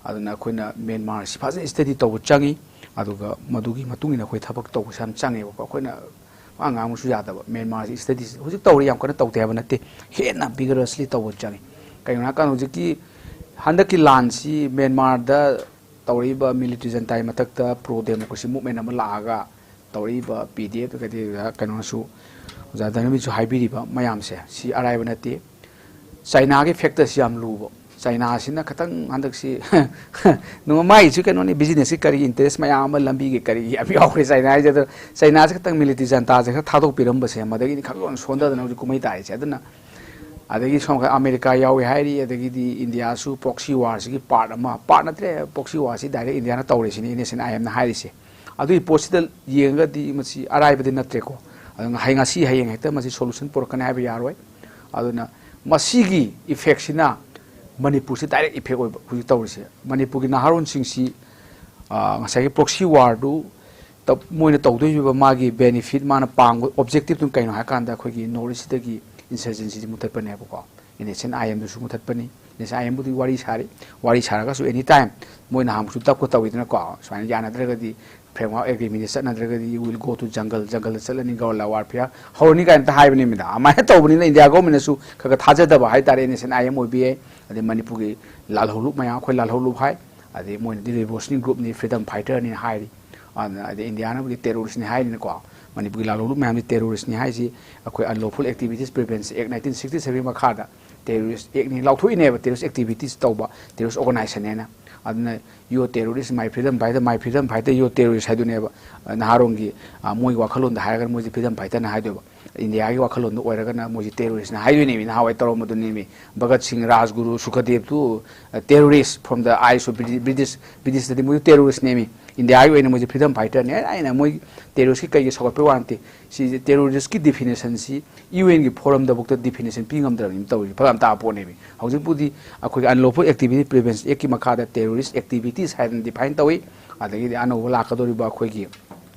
ꯑꯗꯨꯅ ꯑꯩꯈꯣꯏꯅ ꯃ꯭ꯌꯥꯟꯃꯥꯔꯁꯤ ꯐꯖꯅ study ꯇꯧꯕ ꯆꯪꯉꯤ꯫ ꯑꯗꯨꯒ ꯃꯗꯨꯒꯤ ꯃꯇꯨꯡ ꯏꯟꯅ ꯑꯩꯈꯣꯏ ꯊꯕꯛ ꯇꯧꯕꯁꯨ ꯌꯥꯝ ꯆꯪꯉꯦꯕꯀꯣ꯫ ꯑꯩꯈꯣꯏꯅ ꯄꯉꯥꯡ ꯉꯥꯡꯕꯁꯨ ꯌꯥꯗꯕ꯫ ꯃ꯭ꯌꯥꯟꯃꯥꯔꯁꯤ study ꯍꯧꯖꯤꯛ ꯇꯧꯔꯤ, ꯌꯥꯝ ꯀꯟꯅ ꯇꯧꯗꯦ ꯍꯥꯏꯕ ꯅꯠꯇꯦ, ꯍꯦꯟꯅ vigorously ꯇꯧꯕ ꯆꯪꯉꯤ꯫ ꯀꯩꯒꯤꯅꯣ ꯍꯥꯏꯀꯥꯟꯗ ꯍꯧꯖꯤꯛꯀꯤ ꯍꯟꯗꯛꯀꯤ ꯂꯥꯟꯁꯤ ꯃ꯭ꯌꯥꯟꯃꯥꯔꯗ ꯇꯧꯔꯛꯏꯕ military juntaꯒꯤ ꯃꯊꯛꯇ pro democracy movement ꯑꯃ ꯂꯥꯛꯑꯒ ꯇꯧꯔꯛꯏꯕ PDF ꯀꯩꯀꯩ ꯀꯩꯅꯣꯅꯁꯨ ꯑꯣꯖꯥ ꯙꯅꯕꯤꯁꯨ ꯍꯥꯏꯕꯤꯔꯤꯕ ꯃꯌꯥꯝꯁꯦ ꯁꯤ ꯑꯔꯥꯏꯕ ꯅꯠꯇꯦ꯫ ꯆꯥꯏꯅꯥꯒꯤ factorꯁꯤ ꯌꯥꯝ ꯂꯨꯕ꯫ ꯆꯥꯏꯅꯥꯁꯤꯅ ꯈꯤꯇꯪ ꯍꯟꯗꯛꯁꯤ ꯅꯨꯡ-, ꯃꯥꯏꯁꯨ ꯀꯩꯅꯣꯅꯤ, ꯕꯤꯖꯤꯅꯦꯁꯀꯤ ꯀꯔꯤ ꯏꯟꯇꯔꯦꯁ ꯃꯌꯥꯝ ꯑꯃ ꯂꯝꯕꯤꯒꯤ ꯀꯔꯤ ꯌꯥꯝ ꯌꯥꯎꯈ꯭ꯔꯦ ꯆꯥꯏꯅꯥ ꯍꯥꯏꯁꯦ꯫ ꯑꯗꯣ ꯆꯥꯏꯅꯥꯁꯦ ꯈꯤꯇꯪ ꯃꯤꯂꯤꯇꯔꯤ ꯖꯟꯇꯥꯁꯦ ꯈꯔ ꯊꯥꯗꯣꯛꯄꯤꯔꯝꯕꯁꯦ ꯃꯗꯒꯤꯅꯤ ꯈꯪꯂꯣꯟ ꯁꯣꯟꯊꯗꯅ ꯍꯧꯖꯤꯛ ꯀꯨꯝꯍꯩ ꯇꯥꯔꯤꯁꯦ꯫ ꯑꯗꯨꯅ ꯑꯗꯒꯤ ꯁꯣꯝ ꯅꯥꯀꯟ ꯑꯃꯦꯔꯤꯀꯥ ꯌꯥꯎꯏ ꯍꯥꯏꯔꯤ, ꯑꯗꯒꯤꯗꯤ ꯏꯟꯗꯤꯌꯥꯁꯨ ꯄ꯭ꯔꯣꯛꯁꯤ ꯋꯥꯔꯁꯤꯒꯤ ꯄꯥꯔꯠ ꯑꯃ, ꯄꯥꯔꯠ ꯅꯠꯇ꯭ꯔꯦ, ꯄ꯭ꯔꯣꯛꯁꯤ ꯋꯥꯔꯁꯤ ꯗꯥꯏꯔꯦꯛ ꯏꯟꯗꯤꯌꯥꯅ ꯇꯧꯔꯤꯁꯤꯅꯤ, ꯑꯦꯟ ꯑꯦꯁ ꯑꯦꯟ ꯑꯥꯏ ꯑꯦꯝꯅ ꯍꯥꯏꯔꯤꯁꯦ꯫ ꯑꯗꯨꯒꯤ ꯄꯣꯠꯁꯤꯗ ꯌꯦꯡꯉꯒꯗꯤ ꯃꯁꯤ ꯑꯔꯥꯏꯕꯗꯤ ꯅꯠꯇ꯭ꯔꯦꯀꯣ꯫ ꯑꯗꯨꯅ ꯍꯌꯦꯡ, ꯉꯁꯤ ꯍꯌꯦꯡ ꯍꯦꯛꯇ ꯃꯁꯤ ꯁꯣꯂꯨꯁꯟ ꯄꯨꯔꯛꯀꯅꯤ ꯍꯥꯏꯕ ꯌꯥꯔꯣꯏ꯫ ꯑꯗꯨꯅ ꯃꯁꯤꯒꯤ ꯏꯐꯦꯛꯁꯤꯅ ꯃꯅꯤꯄꯨꯔꯁꯤ ꯗꯥꯏꯔꯦꯛ ꯏꯐꯦꯛ ꯑꯣꯏꯕ ꯍꯧꯖꯤꯛ ꯇꯧꯔꯤꯁꯦ꯫ ꯃꯅꯤꯄꯨꯔꯒꯤ ꯅꯍꯥꯔꯣꯟꯁꯤꯡꯁꯤ, ꯑ, ꯉꯁꯥꯏꯒꯤ ꯄ꯭ꯔꯣꯛꯁꯤ ꯋꯥꯔꯗꯨ ꯇ-, ꯃꯣꯏꯅ ꯇꯧꯗꯣꯏꯕ ꯃꯥꯒꯤ ꯕꯦꯅꯤꯐꯤꯠ, ꯃꯥꯅ ꯄꯥꯝꯕ ꯑꯣꯕꯖꯦꯛꯇꯤꯞꯇꯨꯅ ꯀꯩꯅꯣ ꯍꯥꯏꯀꯥꯟꯗ ꯑꯩꯈꯣꯏꯒꯤ ꯅꯣꯔꯠ ꯏꯁꯇꯒꯤ ꯏꯟꯁꯔꯖꯦꯟꯁꯤꯁꯤ ꯃꯨꯊꯠꯄꯅꯦꯕꯀꯣ꯫ ꯑꯦꯟ ꯑꯦꯁ ꯑꯦꯟ ꯑꯥꯏ ꯑꯦꯝꯗꯨꯁꯨ ꯃꯨꯊꯠꯄꯅꯤ꯫ ꯑꯦꯟ ꯑꯦꯁ ꯑꯦꯟ ꯑꯥꯏ ꯑꯦꯝꯕꯨꯗꯤ ꯋꯥꯔꯤ ꯁꯥꯔꯤ, ꯋꯥꯔꯤ ꯁꯥꯔꯒꯁꯨ ꯑꯦꯅꯤ ꯇꯥꯏꯝ ꯃꯣꯏ ꯅꯍꯥꯟꯃꯨꯛꯁꯨ ꯗꯞꯀ ꯇꯧꯋꯤꯗꯅꯀꯣ, ꯁꯨꯃꯥꯏꯅ ꯌꯥꯅꯗ꯭ꯔꯒꯗꯤ, framework ꯑꯦꯒ꯭ꯔꯤꯃꯦꯟꯁꯦ ꯆꯠꯅꯗ꯭ꯔꯒꯗꯤ, "You will go to jungle, ꯖꯪꯒꯜꯗ ꯆꯠꯂꯅꯤ, ꯒꯣꯔꯤꯂꯥ ꯋꯥꯔꯐꯤꯌꯥꯔ ꯍꯧꯔꯅꯤ" ꯀꯥꯏꯅ ꯍꯥꯏꯕꯅꯤꯗ꯫ ꯑꯗꯨꯃꯥꯏꯅ ꯇꯧꯕꯅꯤꯅ ꯏꯟꯗꯤꯌꯥ ꯒꯣꯔꯃꯦꯟꯅꯁꯨ ꯈꯔ ꯈꯔ ꯊꯥꯖꯗꯕ ꯍꯥꯏꯇꯥꯔꯦ, N S N I M ꯑꯣꯏꯕ ꯌꯥꯏ, ꯑꯗꯩ ꯃꯅꯤꯄꯨꯔꯒꯤ ꯂꯥꯜꯍꯧꯂꯨꯞ ꯃꯌꯥꯝ, ꯑꯩꯈꯣꯏ ꯂꯥꯜꯍꯧꯂꯨꯞ ꯍꯥꯏ, ꯑꯗꯩ ꯃꯣꯏꯅꯗꯤ ꯔꯤꯚꯣꯂꯨꯁꯅꯔꯤ ꯒ꯭ꯔꯨꯞꯅꯤ, ꯐ꯭ꯔꯤꯗꯝ ꯐꯥꯏꯇꯔꯅꯤ ꯍꯥꯏꯔꯤ꯫ ꯑꯗꯨꯅ ꯑꯗꯩ ꯏꯟꯗꯤꯌꯥꯅꯕꯨꯗꯤ ꯇꯦꯔꯣꯔꯤꯁꯅꯤ ꯍꯥꯏꯔꯤꯅꯀꯣ꯫ ꯃꯅꯤꯄꯨꯔꯒꯤ ꯂꯥꯜꯍꯧꯂꯨꯞ ꯃꯌꯥꯝꯁꯤ ꯇꯦꯔꯣꯔꯤꯁꯅꯤ ꯍꯥꯏꯁꯤ ꯑꯩꯈꯣꯏ Unlawful Activities Prevention Act nineteen sixty seven ꯃꯈꯥꯗ ꯇꯦꯔꯣꯔꯤꯁ ꯑꯦꯛꯅꯤ ꯂꯥꯎꯊꯣꯛꯏꯅꯦꯕ, ꯇꯦꯔꯣꯔꯤꯁ ꯑꯦꯛꯇꯤꯚꯤꯇꯤꯁ ꯇꯧꯕ ꯇꯦꯔꯣꯔꯤꯁ ꯑꯣꯔꯒꯅꯥꯏꯖꯦꯁꯟꯅꯦꯅ꯫ ꯑꯗꯨꯅ "You are terrorist, my freedom fighter, my freedom fighter, you are terrorist" ꯍꯥꯏꯗꯨꯅꯦꯕ꯫ ꯅꯍꯥꯔꯣꯟꯒꯤ, ꯑ, ꯃꯣꯏꯒꯤ ꯋꯥꯈꯜꯂꯣꯟꯗ ꯍꯥꯏꯔꯒꯅ ꯃꯣꯏꯁꯦ ꯐ꯭ꯔꯤꯗꯝ ꯐꯥꯏꯇꯔꯅ ꯍꯥꯏꯗꯣꯏꯕ꯫ ꯏꯟꯗꯤꯌꯥꯒꯤ ꯋꯥꯈꯜꯂꯣꯟꯗ ꯑꯣꯏꯔꯒꯅ ꯃꯣꯏꯁꯦ ꯇꯦꯔꯣꯔꯤꯁꯅ ꯍꯥꯏꯗꯣꯏꯅꯦꯃꯤ, ꯅꯍꯥꯟꯋꯥꯏ ꯇꯧꯔꯝꯕꯗꯨꯅꯦꯃꯤ꯫ ꯚꯒꯠ ꯁꯤꯡ, ꯔꯥꯖꯒꯨꯔꯨ, ꯁꯨꯈꯗꯦꯕꯇꯨ, ꯑ, terrorist from the eyes of British, British, ꯕ꯭ꯔꯤꯇꯤꯁꯇꯗꯤ ꯃꯣꯏꯁꯨ ꯇꯦꯔꯣꯔꯤꯁꯅꯦꯃꯤ꯫ ꯏꯟꯗꯤꯌꯥꯒꯤ ꯑꯣꯏꯅ ꯃꯣꯏꯁꯦ ꯐ꯭ꯔꯤꯗꯝ ꯐꯥꯏꯇꯔꯅꯦ꯫ ꯑꯩꯅ ꯃꯣꯏ ꯇꯦꯔꯣꯔꯤꯁꯀꯤ ꯀꯩꯒꯤ ꯁꯧꯒꯠꯄꯩ ꯋꯥ ꯅꯠꯇꯦ꯫ ꯁꯤꯁꯦ ꯇꯦꯔꯣꯔꯤꯁꯀꯤ ꯗꯤꯐꯤꯅꯦꯁꯟꯁꯤ ꯌꯨ ꯑꯦꯟꯒꯤ ꯐꯣꯔꯝꯗꯐꯥꯎꯗ ꯗꯤꯐꯤꯅꯦꯁꯟ ꯄꯤ ꯉꯝꯗ꯭ꯔꯕꯅꯤ ꯇꯧꯔꯤꯁꯦ꯫ ꯐꯔꯛ ꯌꯥꯝ ꯇꯥꯕ ꯄꯣꯠꯅꯦꯃꯤ꯫ ꯍꯧꯖꯤꯛꯄꯨꯗꯤ ꯑꯩꯈꯣꯏꯒꯤ Unlawful Activity Prevention Actꯀꯤ ꯃꯈꯥꯗ ꯇꯦꯔꯣꯔꯤꯁ ꯑꯦꯛꯇꯤꯚꯤꯇꯤꯁ ꯍꯥꯏꯗꯅ ꯗꯤꯐꯥꯏꯟ ꯇꯧꯏ꯫ ꯑꯗꯒꯤꯗꯤ ꯑꯅꯧꯕ ꯂꯥꯛꯀꯗꯧꯔꯤꯕ ꯑꯩꯈꯣꯏꯒꯤ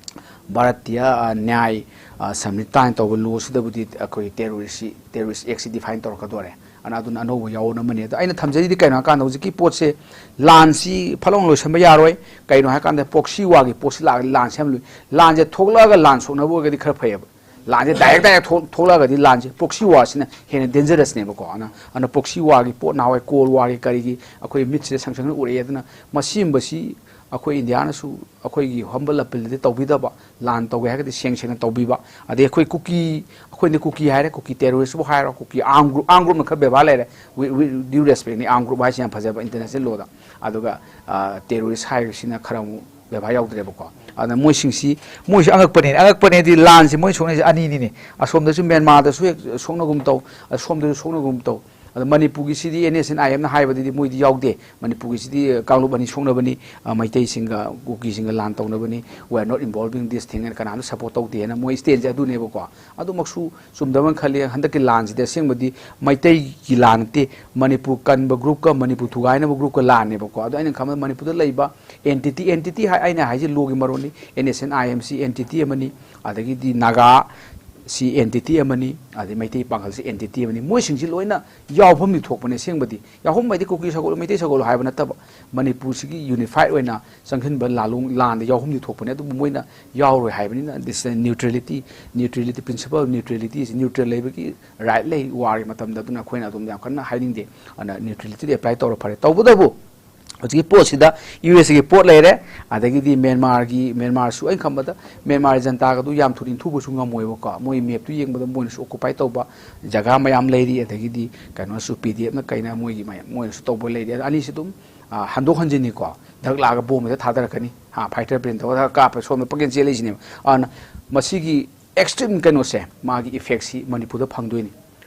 ꯚꯥꯔꯠꯇꯤꯌ, ꯑ, ꯅ꯭ꯌꯥꯏ, ꯑ, ꯁꯝꯍꯤꯇꯥ ꯍꯥꯏꯅ ꯇꯧꯕ ꯂꯣꯁꯤꯗꯕꯨꯗꯤ ꯑꯩꯈꯣꯏ ꯇꯦꯔꯣꯔꯤꯁꯁꯤ, ꯇꯦꯔꯣꯔꯤꯁ ꯑꯦꯛꯁꯤ ꯗꯤꯐꯥꯏꯟ ꯇꯧꯔꯛꯀꯗꯣꯔꯦ꯫ ꯑꯗꯨꯅ ꯑꯗꯨꯅ ꯑꯅꯧꯕ ꯌꯥꯎꯔꯛꯑꯃꯅꯤ꯫ ꯑꯗꯣ ꯑꯩꯅ ꯊꯝꯖꯔꯤꯗꯤ ꯀꯩꯅꯣ ꯍꯥꯏꯀꯥꯟꯗ ꯍꯧꯖꯤꯛꯀꯤ ꯄꯣꯠꯁꯦ ꯂꯥꯟꯁꯤ ꯐꯠ ꯂꯥꯎꯅ ꯂꯣꯏꯁꯤꯟꯕ ꯌꯥꯔꯣꯏ꯫ ꯀꯩꯅꯣ ꯍꯥꯏꯀꯥꯟꯗ ꯄ꯭ꯔꯣꯛꯁꯤ ꯋꯥꯔꯒꯤ ꯄꯣꯠꯁꯤ ꯂꯥꯛꯑꯒ ꯂꯥꯟ ꯁꯦꯝꯂꯨꯏ꯫ ꯂꯥꯟꯁꯦ ꯊꯣꯛꯂꯛꯑꯒ ꯂꯥꯟ ꯁꯣꯛꯅꯕ ꯑꯣꯏꯔꯒꯗꯤ ꯈꯔ ꯐꯩꯌꯦꯕ꯫ ꯂꯥꯟꯁꯦ ꯗꯥꯏꯔꯦꯛ ꯗꯥꯏꯔꯦꯛ ꯊꯣꯛ-, ꯊꯣꯛꯂꯛꯑꯒꯗꯤ ꯂꯥꯟꯁꯦ ꯄ꯭ꯔꯣꯛꯁꯤ ꯋꯥꯔꯁꯤꯅ ꯍꯦꯟꯅ ꯗꯦꯟꯖꯔꯁꯅꯦꯕꯀꯣ꯫ ꯑꯗꯨꯅ, ꯑꯗꯨꯅ ꯄ꯭ꯔꯣꯛꯁꯤ ꯋꯥꯔꯒꯤ ꯄꯣꯠ ꯅꯍꯥꯟꯋꯥꯏ ꯀꯣꯜ ꯋꯥꯔꯒꯤ ꯀꯔꯤꯒꯤ ꯑꯩꯈꯣꯏ ꯃꯤꯠꯁꯤꯗ ꯁꯪ ꯁꯪꯅ ꯎꯔꯛꯑꯦ꯫ ꯑꯗꯨꯅ ꯃꯁꯤꯒꯨꯝꯕꯁꯤ ꯑꯩꯈꯣꯏ ꯏꯟꯗꯤꯌꯥꯅꯁꯨ ꯑꯩꯈꯣꯏꯒꯤ ꯍꯝꯕꯜ ꯑꯄꯤꯜꯗꯗꯤ ꯇꯧꯕꯤꯗꯕ, ꯂꯥꯟ ꯇꯧꯒꯦ ꯍꯥꯏꯔꯒꯗꯤ ꯁꯦꯡ ꯁꯦꯡꯅ ꯇꯧꯕꯤꯕ꯫ ꯑꯗꯩ ꯑꯩꯈꯣꯏ ꯀꯨꯀꯤ, ꯑꯩꯈꯣꯏꯅ ꯀꯨꯀꯤ ꯍꯥꯏꯔꯦ, ꯀꯨꯀꯤ ꯇꯦꯔꯣꯔꯤꯁꯕꯨ ꯍꯥꯏꯔꯣ, ꯀꯨꯀꯤ ꯑꯥꯔꯝ ꯒ꯭ꯔꯨꯞ, ꯑꯥꯔꯝ ꯒ꯭ꯔꯨꯞꯅ ꯈꯔ ꯕꯦꯕꯥꯔ ꯂꯩꯔꯦ꯫ With due respectꯅꯤ, ꯑꯥꯔꯝ ꯒ꯭ꯔꯨꯞ ꯍꯥꯏꯁꯤ ꯌꯥꯝ ꯐꯖꯕ ꯏꯟꯇꯔꯅꯦꯁꯅꯦꯜ ꯂꯣꯗ꯫ ꯑꯗꯨꯒ ꯇꯦꯔꯣꯔꯤꯁ ꯍꯥꯏꯔꯤꯁꯤꯅ ꯈꯔ ꯑꯃꯨꯛ ꯕꯦꯕꯥꯔ ꯌꯥꯎꯗ꯭ꯔꯦꯕꯀꯣ꯫ ꯑꯗꯨꯅ ꯃꯣꯏꯁꯤꯡꯁꯤ, ꯃꯣꯏꯁꯤ ꯑꯉꯛꯄꯅꯦ, ꯑꯉꯛꯄꯅꯦꯗꯤ ꯂꯥꯟꯁꯤ ꯃꯣꯏ ꯁꯣꯛꯅꯩꯁꯦ ꯑꯅꯤꯅꯤꯅꯦ꯫ ꯑꯁꯣꯝꯗꯁꯨ ꯃ꯭ꯌꯥꯟꯃꯥꯔꯗꯁꯨ ꯍꯦꯛ ꯁꯣꯛꯅꯒꯨꯝ ꯇꯧ, ꯑꯁꯣꯝꯗꯁꯨ ꯁꯣꯛꯅꯒꯨꯝ ꯇꯧ꯫ ꯑꯗꯣ ꯃꯅꯤꯄꯨꯔꯒꯤꯁꯤꯗꯤ ꯑꯦꯟ ꯑꯦꯁ ꯑꯦꯟ ꯑꯥꯏ ꯑꯦꯝꯅ ꯍꯥꯏꯕꯗꯗꯤ ꯃꯣꯏꯗꯤ ꯌꯥꯎꯗꯦ꯫ ꯃꯅꯤꯄꯨꯔꯒꯤꯁꯤꯗꯤ ꯀꯥꯡꯂꯨꯞ ꯑꯅꯤ ꯁꯣꯛꯅꯕꯅꯤ, ꯑ, ꯃꯩꯇꯩꯁꯤꯡꯒ ꯀꯨꯀꯤꯁꯤꯡꯒ ꯂꯥꯟ ꯇꯧꯅꯕꯅꯤ, we are not involving this thing ꯍꯥꯏꯅ ꯀꯅꯥꯝꯇ ꯁꯄꯣꯔꯠ ꯇꯧꯗꯦꯅ ꯃꯣꯏ ꯁ꯭ꯇꯦꯟꯁꯦ ꯑꯗꯨꯅꯦꯕꯀꯣ꯫ ꯑꯗꯨꯃꯛꯁꯨ ꯆꯨꯝꯗꯕꯅ ꯈꯜꯂꯤ꯫ ꯍꯟꯗꯛꯀꯤ ꯂꯥꯟꯁꯤꯗꯤ ꯑꯁꯦꯡꯕꯗꯤ ꯃꯩꯇꯩꯒꯤ ꯂꯥꯟ ꯅꯠꯇꯦ, ꯃꯅꯤꯄꯨꯔ ꯀꯟꯕ ꯒ꯭ꯔꯨꯞꯀ ꯃꯅꯤꯄꯨꯔ ꯊꯨꯒꯥꯏꯅꯕ ꯒ꯭ꯔꯨꯞꯀ ꯂꯥꯟꯅꯦꯕꯀꯣ꯫ ꯑꯗꯣ ꯑꯩꯅ ꯈꯟꯕꯗ ꯃꯅꯤꯄꯨꯔꯗ ꯂꯩꯕ ꯑꯦꯟꯇꯤꯇꯤ, ꯑꯦꯟꯇꯤꯇꯤ ꯍꯥꯏ, ꯑꯩꯅ ꯍꯥꯏꯁꯦ ꯂꯣꯒꯤ ꯃꯔꯣꯟꯅꯤ, N S N I M ꯁꯤ ꯑꯦꯟꯇꯤꯇꯤ ꯑꯃꯅꯤ, ꯑꯗꯒꯤꯗꯤ ꯅꯥꯒꯥ ꯁꯤ ꯑꯦꯟꯇꯤꯇꯤ ꯑꯃꯅꯤ, ꯑꯗꯩ ꯃꯩꯇꯩ ꯄꯥꯡꯒꯜꯁꯤ ꯑꯦꯟꯇꯤꯇꯤ ꯑꯃꯅꯤ꯫ ꯃꯣꯏꯁꯤꯡꯁꯤ ꯂꯣꯏꯅ ꯌꯥꯎꯐꯝꯗꯤ ꯊꯣꯛꯄꯅꯦ ꯑꯁꯦꯡꯕꯗꯤ꯫ ꯌꯥꯎꯐꯝ ꯍꯥꯏꯗꯤ ꯀꯨꯀꯤ ꯁꯒꯣꯜ, ꯃꯩꯇꯩ ꯁꯒꯣꯜ ꯍꯥꯏꯕ ꯅꯠꯇꯕ, ꯃꯅꯤꯄꯨꯔꯁꯤꯒꯤ ꯌꯨꯅꯤꯐꯥꯏꯠ ꯑꯣꯏꯅ ꯆꯪꯁꯤꯟꯕ ꯂꯥꯂꯣꯡ ꯂꯥꯟꯗ ꯌꯥꯎꯐꯝꯗꯤ ꯊꯣꯛꯄꯅꯦ꯫ ꯑꯗꯨꯕꯨ ꯃꯣꯏꯅ ꯌꯥꯎꯔꯣꯏ ꯍꯥꯏꯕꯅꯤꯅ, this neutrality, neutrality principle, neutrality is neutral ꯂꯩꯕꯒꯤ ꯔꯥꯏꯠ ꯂꯩ ꯋꯥꯔꯒꯤ ꯃꯇꯝꯗ꯫ ꯑꯗꯨꯅ ꯑꯩꯈꯣꯏꯅ ꯑꯗꯨꯝ ꯌꯥꯝ ꯀꯟꯅ ꯍꯥꯏꯅꯤꯡꯗꯦ꯫ ꯑꯗꯨꯅ ꯅ꯭ꯌꯨꯇ꯭ꯔꯦꯂꯤꯇꯤꯗ ꯑꯦꯄ꯭ꯂꯥꯏ ꯇꯧꯔ ꯐꯔꯦ꯫ ꯇꯧꯕꯇꯕꯨ ꯍꯧꯖꯤꯛꯀꯤ ꯄꯣꯠꯁꯤꯗ ꯌꯨ ꯑꯦꯁ ꯑꯦꯒꯤ ꯄꯣꯠ ꯂꯩꯔꯦ, ꯑꯗꯒꯤꯗꯤ ꯃ꯭ꯌꯥꯟꯃꯥꯔꯒꯤ, ꯃ꯭ꯌꯥꯟꯃꯥꯔꯁꯨ ꯑꯩꯅ ꯈꯟꯕꯗ ꯃ꯭ꯌꯥꯟꯃꯥꯔ ꯖꯟꯇꯥꯒꯗꯨ ꯌꯥꯝ ꯊꯨꯅ ꯏꯟꯊꯨꯕꯁꯨ ꯉꯝꯃꯣꯏꯕꯀꯣ꯫ ꯃꯣꯏ ꯃꯦꯞꯇꯨ ꯌꯦꯡꯕꯗ ꯃꯣꯏꯅꯁꯨ ꯑꯣꯀꯨꯄꯥꯏ ꯇꯧꯕ ꯖꯒꯥ ꯃꯌꯥꯝ ꯂꯩꯔꯤ, ꯑꯗꯒꯤꯗꯤ ꯀꯩꯅꯣꯁꯨ ꯄꯤ ꯗꯤ ꯑꯦꯐꯅ ꯀꯩꯅ ꯃꯣꯏꯒꯤ ꯃꯌꯥꯝ ꯃꯣꯏꯅꯁꯨ ꯇꯧꯕ ꯂꯩꯔꯤ꯫ ꯑꯗ ꯑꯅꯤꯁꯤ ꯑꯗꯨꯝ, ꯑ, ꯍꯟꯗꯣꯛ ꯍꯟꯖꯤꯟꯅꯤꯀꯣ꯫ ꯗꯛ ꯂꯥꯛꯑꯒ ꯕꯣꯝ ꯍꯦꯛꯇ ꯊꯥꯗꯔꯛꯀꯅꯤ, ꯍꯥ, ꯐꯥꯏꯇꯔ ꯄ꯭ꯂꯦꯟ ꯇꯧꯔꯒ ꯀꯥꯞꯄ ꯁꯣꯝꯗ ꯄꯪꯆꯦꯟ ꯆꯦꯜꯂꯤꯁꯤꯅꯦꯕ꯫ ꯑꯗꯨꯅ ꯃꯁꯤꯒꯤ ꯑꯦꯛꯁꯇ꯭ꯔꯤꯝ ꯀꯩꯅꯣꯁꯦ, ꯃꯥꯒꯤ ꯏꯐꯦꯛꯁꯤ ꯃꯅꯤꯄꯨꯔꯗ ꯐꯪꯗꯣꯏꯅꯤ꯫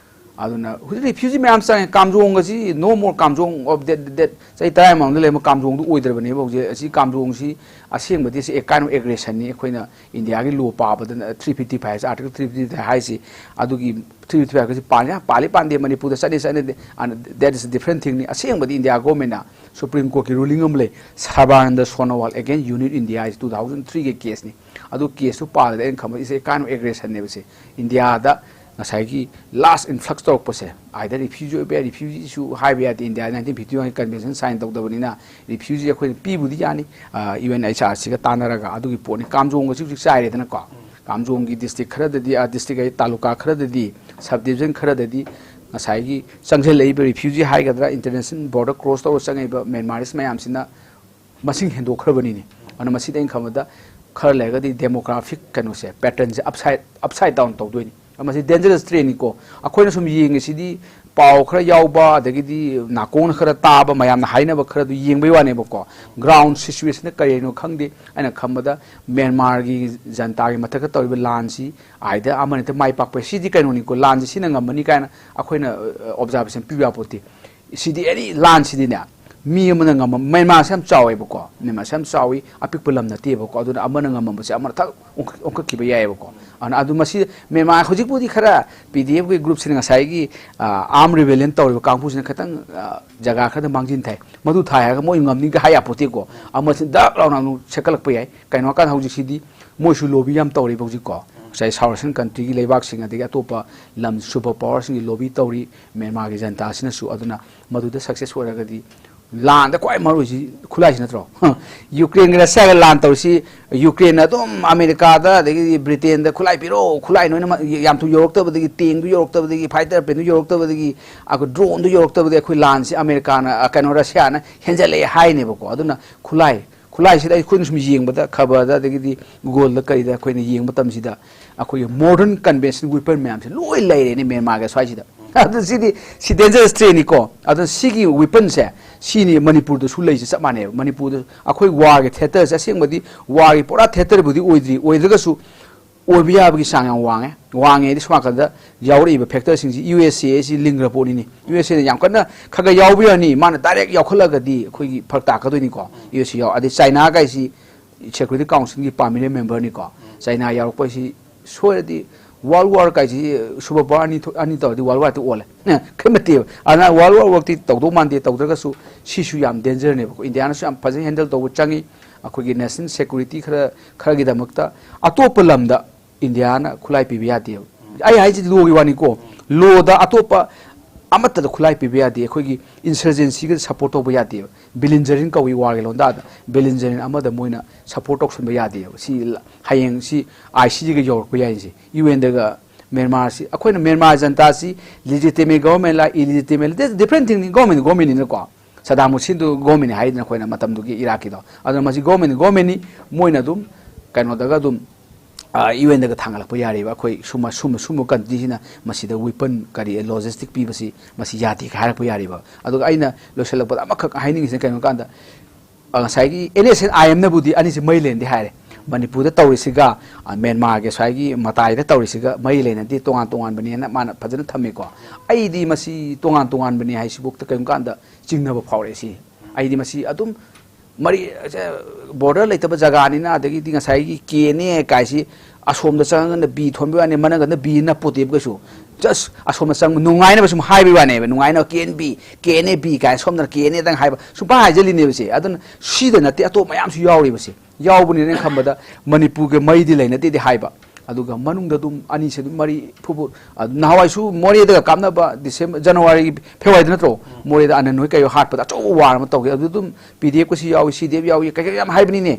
ꯑꯗꯨꯅ ꯍꯧꯖꯤꯛ ꯔꯤꯐ꯭ꯌꯨꯖꯤ ꯃꯌꯥꯝ ꯆꯪꯉꯦ꯫ ꯀꯥꯝꯖꯣꯡ ꯑꯁꯤ no more Kamjong of that, that ꯆꯍꯤ ꯇꯔꯥ ꯃꯃꯥꯡꯗ ꯂꯩꯔꯝꯕ ꯀꯥꯝꯖꯣꯡꯗꯨ ꯑꯣꯏꯗ꯭ꯔꯕꯅꯦꯕ ꯍꯧꯖꯤꯛ꯫ ꯑꯁꯤ ꯀꯥꯝꯖꯣꯡꯁꯤ ꯑꯁꯦꯡꯕꯗꯤ ꯁꯤ a kind of aggressionꯅꯤ꯫ ꯑꯩꯈꯣꯏꯅ ꯏꯟꯗꯤꯌꯥꯒꯤ ꯂꯣ ꯄꯥꯕꯗꯅ three fifty five, Article three fifty five ꯍꯥꯏꯁꯤ, ꯑꯗꯨꯒꯤ three fifty five ꯀꯁꯤ ꯄꯥꯟ-, ꯄꯥꯜꯂꯤ ꯄꯥꯟꯗꯦ, ꯃꯅꯤꯄꯨꯔꯗ ꯆꯠꯅꯤ ꯆꯠꯅꯗꯦ, and that is different thingꯅꯤ꯫ ꯑꯁꯦꯡꯕꯗꯤ ꯏꯟꯗꯤꯌꯥ ꯒꯣꯔꯃꯦꯟꯅ Supreme Courtꯀꯤ ruling ꯑꯃ ꯂꯩ, ꯁꯔꯕꯥꯅꯟꯗ ꯁꯣꯅꯣꯋꯥꯜ against Union India ꯍꯥꯏꯁꯤ two thousand threeꯒꯤ caseꯅꯤ꯫ ꯑꯗꯨ caseꯇꯨ ꯄꯥꯜꯂꯗꯤ ꯑꯩꯅ ꯈꯟꯕꯗ it's a kind of aggressionꯅꯦꯕ ꯁꯦ꯫ ꯏꯟꯗꯤꯌꯥꯗ ꯉꯁꯥꯏꯒꯤ ꯂꯥꯁ ꯏꯟꯐ꯭ꯂꯛꯁ ꯇꯧꯔꯛꯄꯁꯦ, either ꯔꯤꯐ꯭ꯌꯨꯖꯤ ꯑꯣꯏꯕ ꯌꯥꯏ, ꯔꯤꯐ꯭ꯌꯨꯖꯤꯁꯨ ꯍꯥꯏꯕ ꯌꯥꯗꯦ, India nineteen fifty one convention sign ꯇꯧꯗꯕꯅꯤꯅ ꯔꯤꯐ꯭ꯌꯨꯖꯤ ꯑꯩꯈꯣꯏꯅ ꯄꯤꯕꯨꯗꯤ ꯌꯥꯅꯤ, ꯌꯨ ꯑꯦꯟ ꯑꯩꯆ ꯑꯥꯔ ꯁꯤꯒ ꯇꯥꯟꯅꯔꯒ꯫ ꯑꯗꯨꯒꯤ ꯄꯣꯠꯅꯤ꯫ ꯀꯥꯝꯖꯣꯡꯒꯁꯨ ꯍꯧꯖꯤꯛ ꯆꯥꯏꯔꯦꯗꯅꯀꯣ꯫ ꯀꯥꯝꯖꯣꯡꯒꯤ ꯗꯤꯁꯇ꯭ꯔꯤꯛ ꯈꯔꯗꯗꯤ, ꯑ, ꯗꯤꯁꯇ꯭ꯔꯤꯛ ꯑꯩ ꯇꯥꯂꯨꯀꯥ ꯈꯔꯗꯗꯤ, ꯁꯕ ꯗꯤꯕꯤꯖꯟ ꯈꯔꯗꯗꯤ ꯉꯁꯥꯏꯒꯤ ꯆꯪꯁꯤꯜꯂꯛꯏꯕ ꯔꯤꯐ꯭ꯌꯨꯖꯤ ꯍꯥꯏꯒꯗ꯭ꯔꯥ, ꯏꯟꯇꯔꯅꯦꯁꯅꯦꯜ ꯕꯣꯔꯗꯔ ꯀ꯭ꯔꯣꯁ ꯇꯧꯔ ꯆꯪꯉꯛꯏꯕ ꯃ꯭ꯌꯥꯟꯃꯥꯔꯤꯁ ꯃꯌꯥꯝꯁꯤꯅ ꯃꯁꯤꯡ ꯍꯦꯟꯗꯣꯛꯈ꯭ꯔꯕꯅꯤꯅꯦ꯫ ꯑꯗꯨꯅ ꯃꯁꯤꯗ ꯑꯩꯅ ꯈꯟꯕꯗ ꯈꯔ ꯂꯩꯔꯒꯗꯤ demographic ꯀꯩꯅꯣꯁꯦ, patternꯁꯦ upside, upside down ꯇꯧꯗꯣꯏꯅꯤ꯫ ꯃꯁꯤ dangerous trendꯅꯤꯀꯣ꯫ ꯑꯩꯈꯣꯏꯅ ꯁꯨꯝ ꯌꯦꯡꯉꯤꯁꯤꯗꯤ ꯄꯥꯎ ꯈꯔ ꯌꯥꯎꯕ, ꯑꯗꯒꯤꯗꯤ ꯅꯥꯀꯣꯡꯅ ꯈꯔ ꯇꯥꯕ, ꯃꯌꯥꯝꯅ ꯍꯥꯏꯅꯕ ꯈꯔꯗꯨ ꯌꯦꯡꯕꯩ ꯋꯥꯅꯦꯕꯀꯣ꯫ Ground situationꯅ ꯀꯔꯤꯅꯣ ꯈꯪꯗꯦ꯫ ꯑꯩꯅ ꯈꯟꯕꯗ ꯃ꯭ꯌꯥꯟꯃꯥꯔꯒꯤ ꯖꯟꯇꯥꯒꯤ ꯃꯊꯛꯇ ꯇꯧꯔꯤꯕ ꯂꯥꯟꯁꯤ ꯑꯥꯏꯗ ꯑꯃꯅ ꯍꯦꯛꯇ ꯃꯥꯏ ꯄꯥꯛꯄ, ꯁꯤꯗꯤ ꯀꯩꯅꯣꯅꯤꯀꯣ, ꯂꯥꯟꯁꯤ ꯁꯤꯅ ꯉꯝꯃꯅꯤ ꯀꯥꯏꯅ ꯑꯩꯈꯣꯏꯅ, ꯑ, observation ꯄꯤꯕ ꯌꯥꯄꯣꯠꯇꯦ꯫ ꯁꯤꯗꯤ ꯑꯦꯅꯤ ꯂꯥꯟꯁꯤꯗꯤꯅꯦ, ꯃꯤ ꯑꯃꯅ ꯉꯝꯃ, ꯃ꯭ꯌꯥꯟꯃꯥꯔꯁꯦ ꯌꯥꯝ ꯆꯥꯎꯋꯦꯕꯀꯣ, ꯃ꯭ꯌꯥꯟꯃꯥꯔꯁꯦ ꯌꯥꯝ ꯆꯥꯎꯋꯤ, ꯑꯄꯤꯛꯄ ꯂꯝ ꯅꯠꯇꯦꯕꯀꯣ꯫ ꯑꯗꯨꯅ ꯑꯃꯅ ꯉꯝꯃꯝꯕꯁꯦ ꯑꯃꯅ ꯊꯛ ꯑꯣꯟꯈꯠ-, ꯑꯣꯟꯈꯠꯈꯤꯕ ꯌꯥꯏꯑꯕꯀꯣ꯫ ꯑꯗꯨꯅ ꯑꯗꯨ ꯃꯁꯤ ꯃ꯭ꯌꯥꯟꯃꯥꯔ ꯍꯧꯖꯤꯛꯄꯨꯗꯤ ꯈꯔ P D Fꯒꯤ groupꯁꯤꯅ ꯉꯁꯥꯏꯒꯤ, ꯑ, arm rebellion ꯇꯧꯔꯤꯕ ꯀꯥꯡꯕꯨꯁꯤꯅ ꯈꯤꯇꯪ, ꯑ, ꯖꯒꯥ ꯈꯔꯗ ꯃꯥꯡꯖꯤꯟ ꯊꯥꯏ꯫ ꯃꯗꯨ ꯊꯥꯏ ꯍꯥꯏꯔꯒ ꯃꯣꯏ ꯉꯝꯅꯤꯒ ꯍꯥꯏ ꯌꯥꯄꯣꯠꯇꯦꯀꯣ꯫ ꯑꯃꯁꯤ ꯗꯛ ꯂꯥꯎꯅ ꯑꯃꯨꯛ ꯁꯦꯠꯀꯠꯂꯛꯄ ꯌꯥꯏ꯫ ꯀꯩꯅꯣ ꯍꯥꯏꯀꯥꯟꯗ ꯍꯧꯖꯤꯛꯁꯤꯗꯤ ꯃꯣꯏꯁꯨ lobby ꯌꯥꯝ ꯇꯧꯔꯤꯕ ꯍꯧꯖꯤꯛꯀꯣ꯫ ꯉꯁꯥꯏ South Asian countryꯒꯤ ꯂꯩꯕꯥꯛꯁꯤꯡ, ꯑꯗꯒꯤ ꯑꯇꯣꯞꯄ ꯂꯝ super powerꯁꯤꯡꯒꯤ lobby ꯇꯧꯔꯤ ꯃ꯭ꯌꯥꯟꯃꯥꯔꯒꯤ ꯖꯟꯇꯥꯁꯤꯅꯁꯨ꯫ ꯑꯗꯨꯅ ꯃꯗꯨꯗ success ꯑꯣꯏꯔꯒꯗꯤ, ꯂꯥꯟꯗ ꯈ꯭ꯋꯥꯏ ꯃꯔꯨ ꯑꯣꯏꯁꯤ ꯈꯨꯠꯂꯥꯏꯁꯤ ꯅꯠꯇ꯭ꯔꯣ? ꯌꯨꯀ꯭ꯔꯦꯟꯒ ꯔꯁꯤꯌꯥꯒ ꯂꯥꯟ ꯇꯧꯔꯤꯁꯤ, ꯌꯨꯀ꯭ꯔꯦꯟꯅ ꯑꯗꯨꯝ ꯑꯃꯦꯔꯤꯀꯥꯗ, ꯑꯗꯒꯤꯗꯤ ꯕ꯭ꯔꯤꯇꯦꯟꯗ ꯈꯨꯠꯂꯥꯏ ꯄꯤꯔꯛꯑꯣ, ꯈꯨꯠꯂꯥꯏ ꯂꯣꯏꯅꯃꯛ, ꯌꯥꯝ ꯊꯨ ꯌꯧꯔꯛꯇꯕꯗꯒꯤ, ꯇꯦꯡꯗꯨ ꯌꯧꯔꯛꯇꯕꯗꯒꯤ, fighter planeꯗꯨ ꯌꯧꯔꯛꯇꯕꯗꯒꯤ, ꯑꯩꯈꯣꯏ droneꯗꯨ ꯌꯧꯔꯛꯇꯕꯗꯒꯤ ꯑꯩꯈꯣꯏ ꯂꯥꯟꯁꯤ ꯑꯃꯦꯔꯤꯀꯥꯅ, ꯑ, ꯀꯩꯅꯣ, ꯔꯁꯤꯌꯥꯅ ꯍꯦꯟꯖꯜꯂꯛꯑꯦ ꯍꯥꯏꯅꯦꯕꯀꯣ꯫ ꯑꯗꯨꯅ ꯈꯨꯠꯂꯥꯏ, ꯈꯨꯠꯂꯥꯏꯁꯤꯗ ꯑꯩꯈꯣꯏꯅ ꯁꯨꯝ ꯌꯦꯡꯕꯗ, ꯈꯕꯔꯗ, ꯑꯗꯒꯤꯗꯤ Googleꯗ ꯀꯔꯤꯗ ꯑꯩꯈꯣꯏꯅ ꯌꯦꯡꯕ ꯃꯇꯝꯁꯤꯗ, ꯑꯩꯈꯣꯏꯒꯤ modern conventional weapon ꯃꯌꯥꯝꯁꯦ ꯂꯣꯏ ꯂꯩꯔꯦꯅꯦ ꯃ꯭ꯌꯥꯟꯃꯥꯔꯒ ꯁ꯭ꯋꯥꯏꯁꯤꯗ꯫ ꯑꯗꯨ ꯁꯤꯗꯤ, ꯁꯤ dangerous threatꯅꯤꯀꯣ꯫ ꯑꯗꯨꯅ ꯁꯤꯒꯤ weaponꯁꯦ, ꯁꯤꯅꯤ ꯃꯅꯤꯄꯨꯔꯗꯁꯨ ꯂꯩꯁꯦ, ꯆꯞ ꯃꯥꯟꯅꯩꯕ꯫ ꯃꯅꯤꯄꯨꯔꯗ ꯑꯩꯈꯣꯏ warꯒꯤ theatreꯁꯦ, ꯑꯁꯦꯡꯕꯗꯤ warꯒꯤ ꯄꯨꯔꯥ theatreꯕꯨꯗꯤ ꯑꯣꯏꯗ꯭ꯔꯤ, ꯑꯣꯏꯗ꯭ꯔꯒꯁꯨ ꯑꯣꯏꯕ ꯌꯥꯕꯒꯤ ꯆꯥꯡ ꯌꯥꯝ ꯋꯥꯡꯉꯦ꯫ ꯋꯥꯡꯉꯦ ꯍꯥꯏꯗꯤ ꯁꯣꯝ ꯅꯥꯀꯟꯗ ꯌꯥꯎꯔꯛꯏꯕ factorꯁꯤꯡꯁꯤ, U S A ꯑꯁꯤ ꯂꯤꯡꯈ꯭ꯔ ꯄꯣꯠꯅꯤꯅꯦ꯫ U S Aꯅ ꯌꯥꯝ ꯀꯟꯅ ꯈꯔ ꯈꯔ ꯌꯥꯎꯕ ꯌꯥꯅꯤ, ꯃꯥꯅ direct ꯌꯥꯎꯈꯠꯂꯒꯗꯤ ꯑꯩꯈꯣꯏꯒꯤ ꯐꯔꯛ ꯇꯥꯛꯀꯗꯣꯏꯅꯤꯀꯣ꯫ U S A ꯌꯥꯎ-, ꯑꯗꯩ China ꯀꯥꯏꯁꯤ Security Councilꯒꯤ permanent memberꯅꯤꯀꯣ꯫ China ꯌꯥꯎꯔꯛꯄ ꯍꯥꯏꯁꯤ ꯁꯣꯏꯔꯗꯤ world war ꯀꯥꯏꯁꯤ, super power ꯑꯅꯤ ꯊꯣꯛ-, ꯑꯅꯤ ꯇꯧꯔꯗꯤ world war ꯍꯦꯛꯇ ꯑꯣꯜꯂꯦ꯫ ꯈꯟꯕ ꯅꯠꯇꯦꯕ꯫ ꯑꯗꯨꯅ world war ꯃꯛꯇꯤ ꯇꯧꯗꯧ ꯃꯥꯟꯗꯦ, ꯇꯧꯗ꯭ꯔꯒꯁꯨ ꯁꯤꯁꯨ ꯌꯥꯝ dangerꯅꯦꯕꯀꯣ꯫ ꯏꯟꯗꯤꯌꯥꯅꯁꯨ ꯌꯥꯝ ꯐꯖꯅ handle ꯇꯧꯕ ꯆꯪꯉꯤ꯫ ꯑꯩꯈꯣꯏꯒꯤ national security ꯈꯔ, ꯈꯔꯒꯤꯗꯃꯛꯇ ꯑꯇꯣꯞꯄ ꯂꯝꯗ ꯏꯟꯗꯤꯌꯥꯅ ꯈꯨꯠꯂꯥꯏ ꯄꯤꯕ ꯌꯥꯗꯦꯕ꯫ ꯑꯩ ꯍꯥꯏꯁꯤ lawꯒꯤ ꯋꯥꯅꯤꯀꯣ꯫ Lawꯗ ꯑꯇꯣꯞꯄ ꯑꯃꯠꯇꯗ ꯈꯨꯠꯂꯥꯏ ꯄꯤꯕ ꯌꯥꯗꯦ꯫ ꯑꯩꯈꯣꯏꯒꯤ insurgencyꯒ support ꯇꯧꯕ ꯌꯥꯗꯦꯕ꯫ Belligerent ꯀꯧꯏ warꯒꯤ ꯂꯣꯟꯗꯥꯗ꯫ Belligerent ꯑꯃꯗ ꯃꯣꯏꯅ support ꯇꯧꯁꯟꯕ ꯌꯥꯗꯦꯕ꯫ ꯁꯤ ꯂ-, ꯍꯌꯦꯡ ꯁꯤ ICJꯒ ꯌꯧꯔꯛꯄ ꯌꯥꯏꯁꯦ꯫ UNꯗꯒ ꯃ꯭ꯌꯥꯟꯃꯥꯔꯁꯤ, ꯑꯩꯈꯣꯏꯅ ꯃ꯭ꯌꯥꯟꯃꯥꯔ ꯖꯟꯇꯥꯁꯤ legitimate government ꯂ, illegitimate ꯂ, that's different thingꯅꯤ, government, governmentꯅꯤꯅꯀꯣ꯫ ꯁꯗꯥꯝ ꯍꯨꯁꯦꯟꯗꯨ ꯒꯣꯔꯃꯦꯟꯅꯤ ꯍꯥꯏꯗꯅ ꯑꯩꯈꯣꯏꯅ ꯃꯇꯝꯗꯨꯒꯤ ꯏꯔꯥꯛꯀꯤꯗꯣ꯫ ꯑꯗꯨꯅ ꯃꯁꯤ ꯒꯣꯔꯃꯦꯟꯅꯤ, ꯒꯣꯔꯃꯦꯟꯅꯤ, ꯃꯣꯏꯅ ꯑꯗꯨꯝ ꯀꯩꯅꯣꯗꯒ ꯑꯗꯨꯝ ꯌꯨ ꯑꯦꯟꯗꯒ ꯊꯥꯡꯒꯠꯂꯛꯄ ꯌꯥꯔꯤꯕ꯫ ꯑꯩꯈꯣꯏ ꯁꯨꯝꯕ ꯁꯨꯝꯕ ꯁꯨꯝꯕ ꯀꯟꯇ꯭ꯔꯤꯁꯤꯅ ꯃꯁꯤꯗ ꯋꯤꯄꯟ ꯀꯔꯤ ꯂꯣꯖꯤꯁꯇꯤꯛ ꯄꯤꯕꯁꯤ ꯃꯁꯤ ꯌꯥꯗꯦ ꯍꯥꯏꯔꯛꯄ ꯌꯥꯔꯤꯕ꯫ ꯑꯗꯨꯒ ꯑꯩꯅ ꯂꯣꯏꯁꯤꯜꯂꯛꯄꯗ ꯑꯃꯈꯛ ꯍꯥꯏꯅꯤꯡꯉꯤꯁꯤꯅ ꯀꯩꯅꯣ ꯀꯥꯟꯗ, ꯑ, ꯉꯁꯥꯏꯒꯤ ꯑꯦꯟ ꯑꯦꯁ ꯑꯦꯟ ꯑꯥꯏ ꯑꯦꯝꯅꯕꯨꯗꯤ ꯑꯅꯤꯁꯤ ꯃꯩ ꯂꯩꯅꯗꯦ ꯍꯥꯏꯔꯦ꯫ ꯃꯅꯤꯄꯨꯔꯗ ꯇꯧꯔꯤꯁꯤꯒ, ꯑ, ꯃ꯭ꯌꯥꯟꯃꯥꯔꯒꯤ ꯉꯁꯥꯏꯒꯤ ꯃꯇꯥꯏꯗ ꯇꯧꯔꯤꯁꯤꯒ ꯃꯩ ꯂꯩꯅꯗꯦ, ꯇꯣꯉꯥꯟ ꯇꯣꯉꯥꯟꯕꯅꯦꯅ ꯃꯥꯅ ꯐꯖꯅ ꯊꯝꯃꯤꯀꯣ꯫ ꯑꯩꯗꯤ ꯃꯁꯤ ꯇꯣꯉꯥꯟ ꯇꯣꯉꯥꯟꯕꯅꯦ ꯍꯥꯏꯁꯤꯐꯥꯎꯗ ꯀꯔꯤꯒꯨꯝꯕ ꯀꯥꯟꯗ ꯆꯤꯡꯅꯕ ꯐꯥꯎꯔꯛꯑꯦ꯫ ꯁꯤ ꯑꯩꯗꯤ ꯃꯁꯤ ꯑꯗꯨꯝ ꯃꯔꯤ, ꯕꯣꯔꯗꯔ ꯂꯩꯇꯕ ꯖꯒꯥꯅꯤꯅ, ꯑꯗꯒꯤꯗꯤ ꯉꯁꯥꯏꯒꯤ ꯀꯦ ꯑꯦꯟ ꯑꯦ ꯀꯥꯏꯁꯤ ꯑꯁꯣꯝꯗ ꯆꯪꯉꯒꯅ ꯕꯤ ꯊꯣꯟꯕ ꯋꯥꯅꯤ, ꯃꯅꯨꯡꯗꯅ ꯕꯤ ꯅꯞꯄꯣꯠꯇꯦꯕ ꯀꯩꯁꯨ꯫ ꯖꯁ ꯑꯁꯣꯝꯗ ꯆꯪꯕ ꯅꯨꯡꯉꯥꯏꯅꯕ ꯁꯨꯝ ꯍꯥꯏꯕꯒꯤ ꯋꯥꯅꯦꯕ, ꯅꯨꯡꯉꯥꯏꯅꯕ K N B, K N A B ꯀꯥꯏꯅ ꯁꯣꯝꯗꯅ ꯀꯦ ꯑꯦꯟ ꯑꯦꯗꯪ ꯍꯥꯏꯕ ꯁꯨꯡꯄꯥ ꯍꯥꯏꯖꯜꯂꯤꯅꯦꯕ ꯁꯦ꯫ ꯑꯗꯨꯅ ꯁꯤꯗ ꯅꯠꯇꯦ, ꯑꯇꯣꯞꯄ ꯃꯌꯥꯝꯁꯨ ꯌꯥꯎꯔꯤꯕꯁꯦ꯫ ꯌꯥꯎꯕꯅꯤꯅ ꯑꯩꯅ ꯈꯟꯕꯗ ꯃꯅꯤꯄꯨꯔꯒ ꯃꯩꯗꯤ ꯂꯩꯅꯗꯦꯗꯤ ꯍꯥꯏꯕ, ꯑꯗꯨꯒ ꯃꯅꯨꯡꯗ ꯑꯗꯨꯝ ꯑꯅꯤꯁꯦ ꯑꯗꯨꯝ ꯃꯔꯤ ꯐꯨꯕ꯫ ꯑꯗꯨ ꯅꯍꯥꯟꯋꯥꯏꯁꯨ ꯃꯣꯔꯦꯗꯒ ꯀꯥꯞꯅꯕ ꯗꯤꯁꯦꯝꯕꯔ, ꯖꯅꯋꯥꯔꯤ, ꯐꯦꯕꯋꯥꯔꯤꯗ ꯅꯠꯇ꯭ꯔꯣ? ꯃꯣꯔꯦꯗ ꯑꯅꯟ ꯍꯣꯏ ꯀꯩ ꯍꯣꯏ ꯍꯥꯠꯄꯗ ꯑꯆꯧꯕ ꯋꯥꯔ ꯑꯃ ꯇꯧꯈꯤ꯫ ꯑꯗꯨ ꯑꯗꯨꯝ ꯄꯤ ꯗꯤ ꯑꯦꯐ ꯀꯁꯤ ꯌꯥꯎꯏ, ꯁꯤ ꯗꯤ ꯑꯦꯐ ꯌꯥꯎꯏ, ꯀꯩꯀꯩ ꯌꯥꯝ ꯍꯥꯏꯕꯅꯤꯅꯦ꯫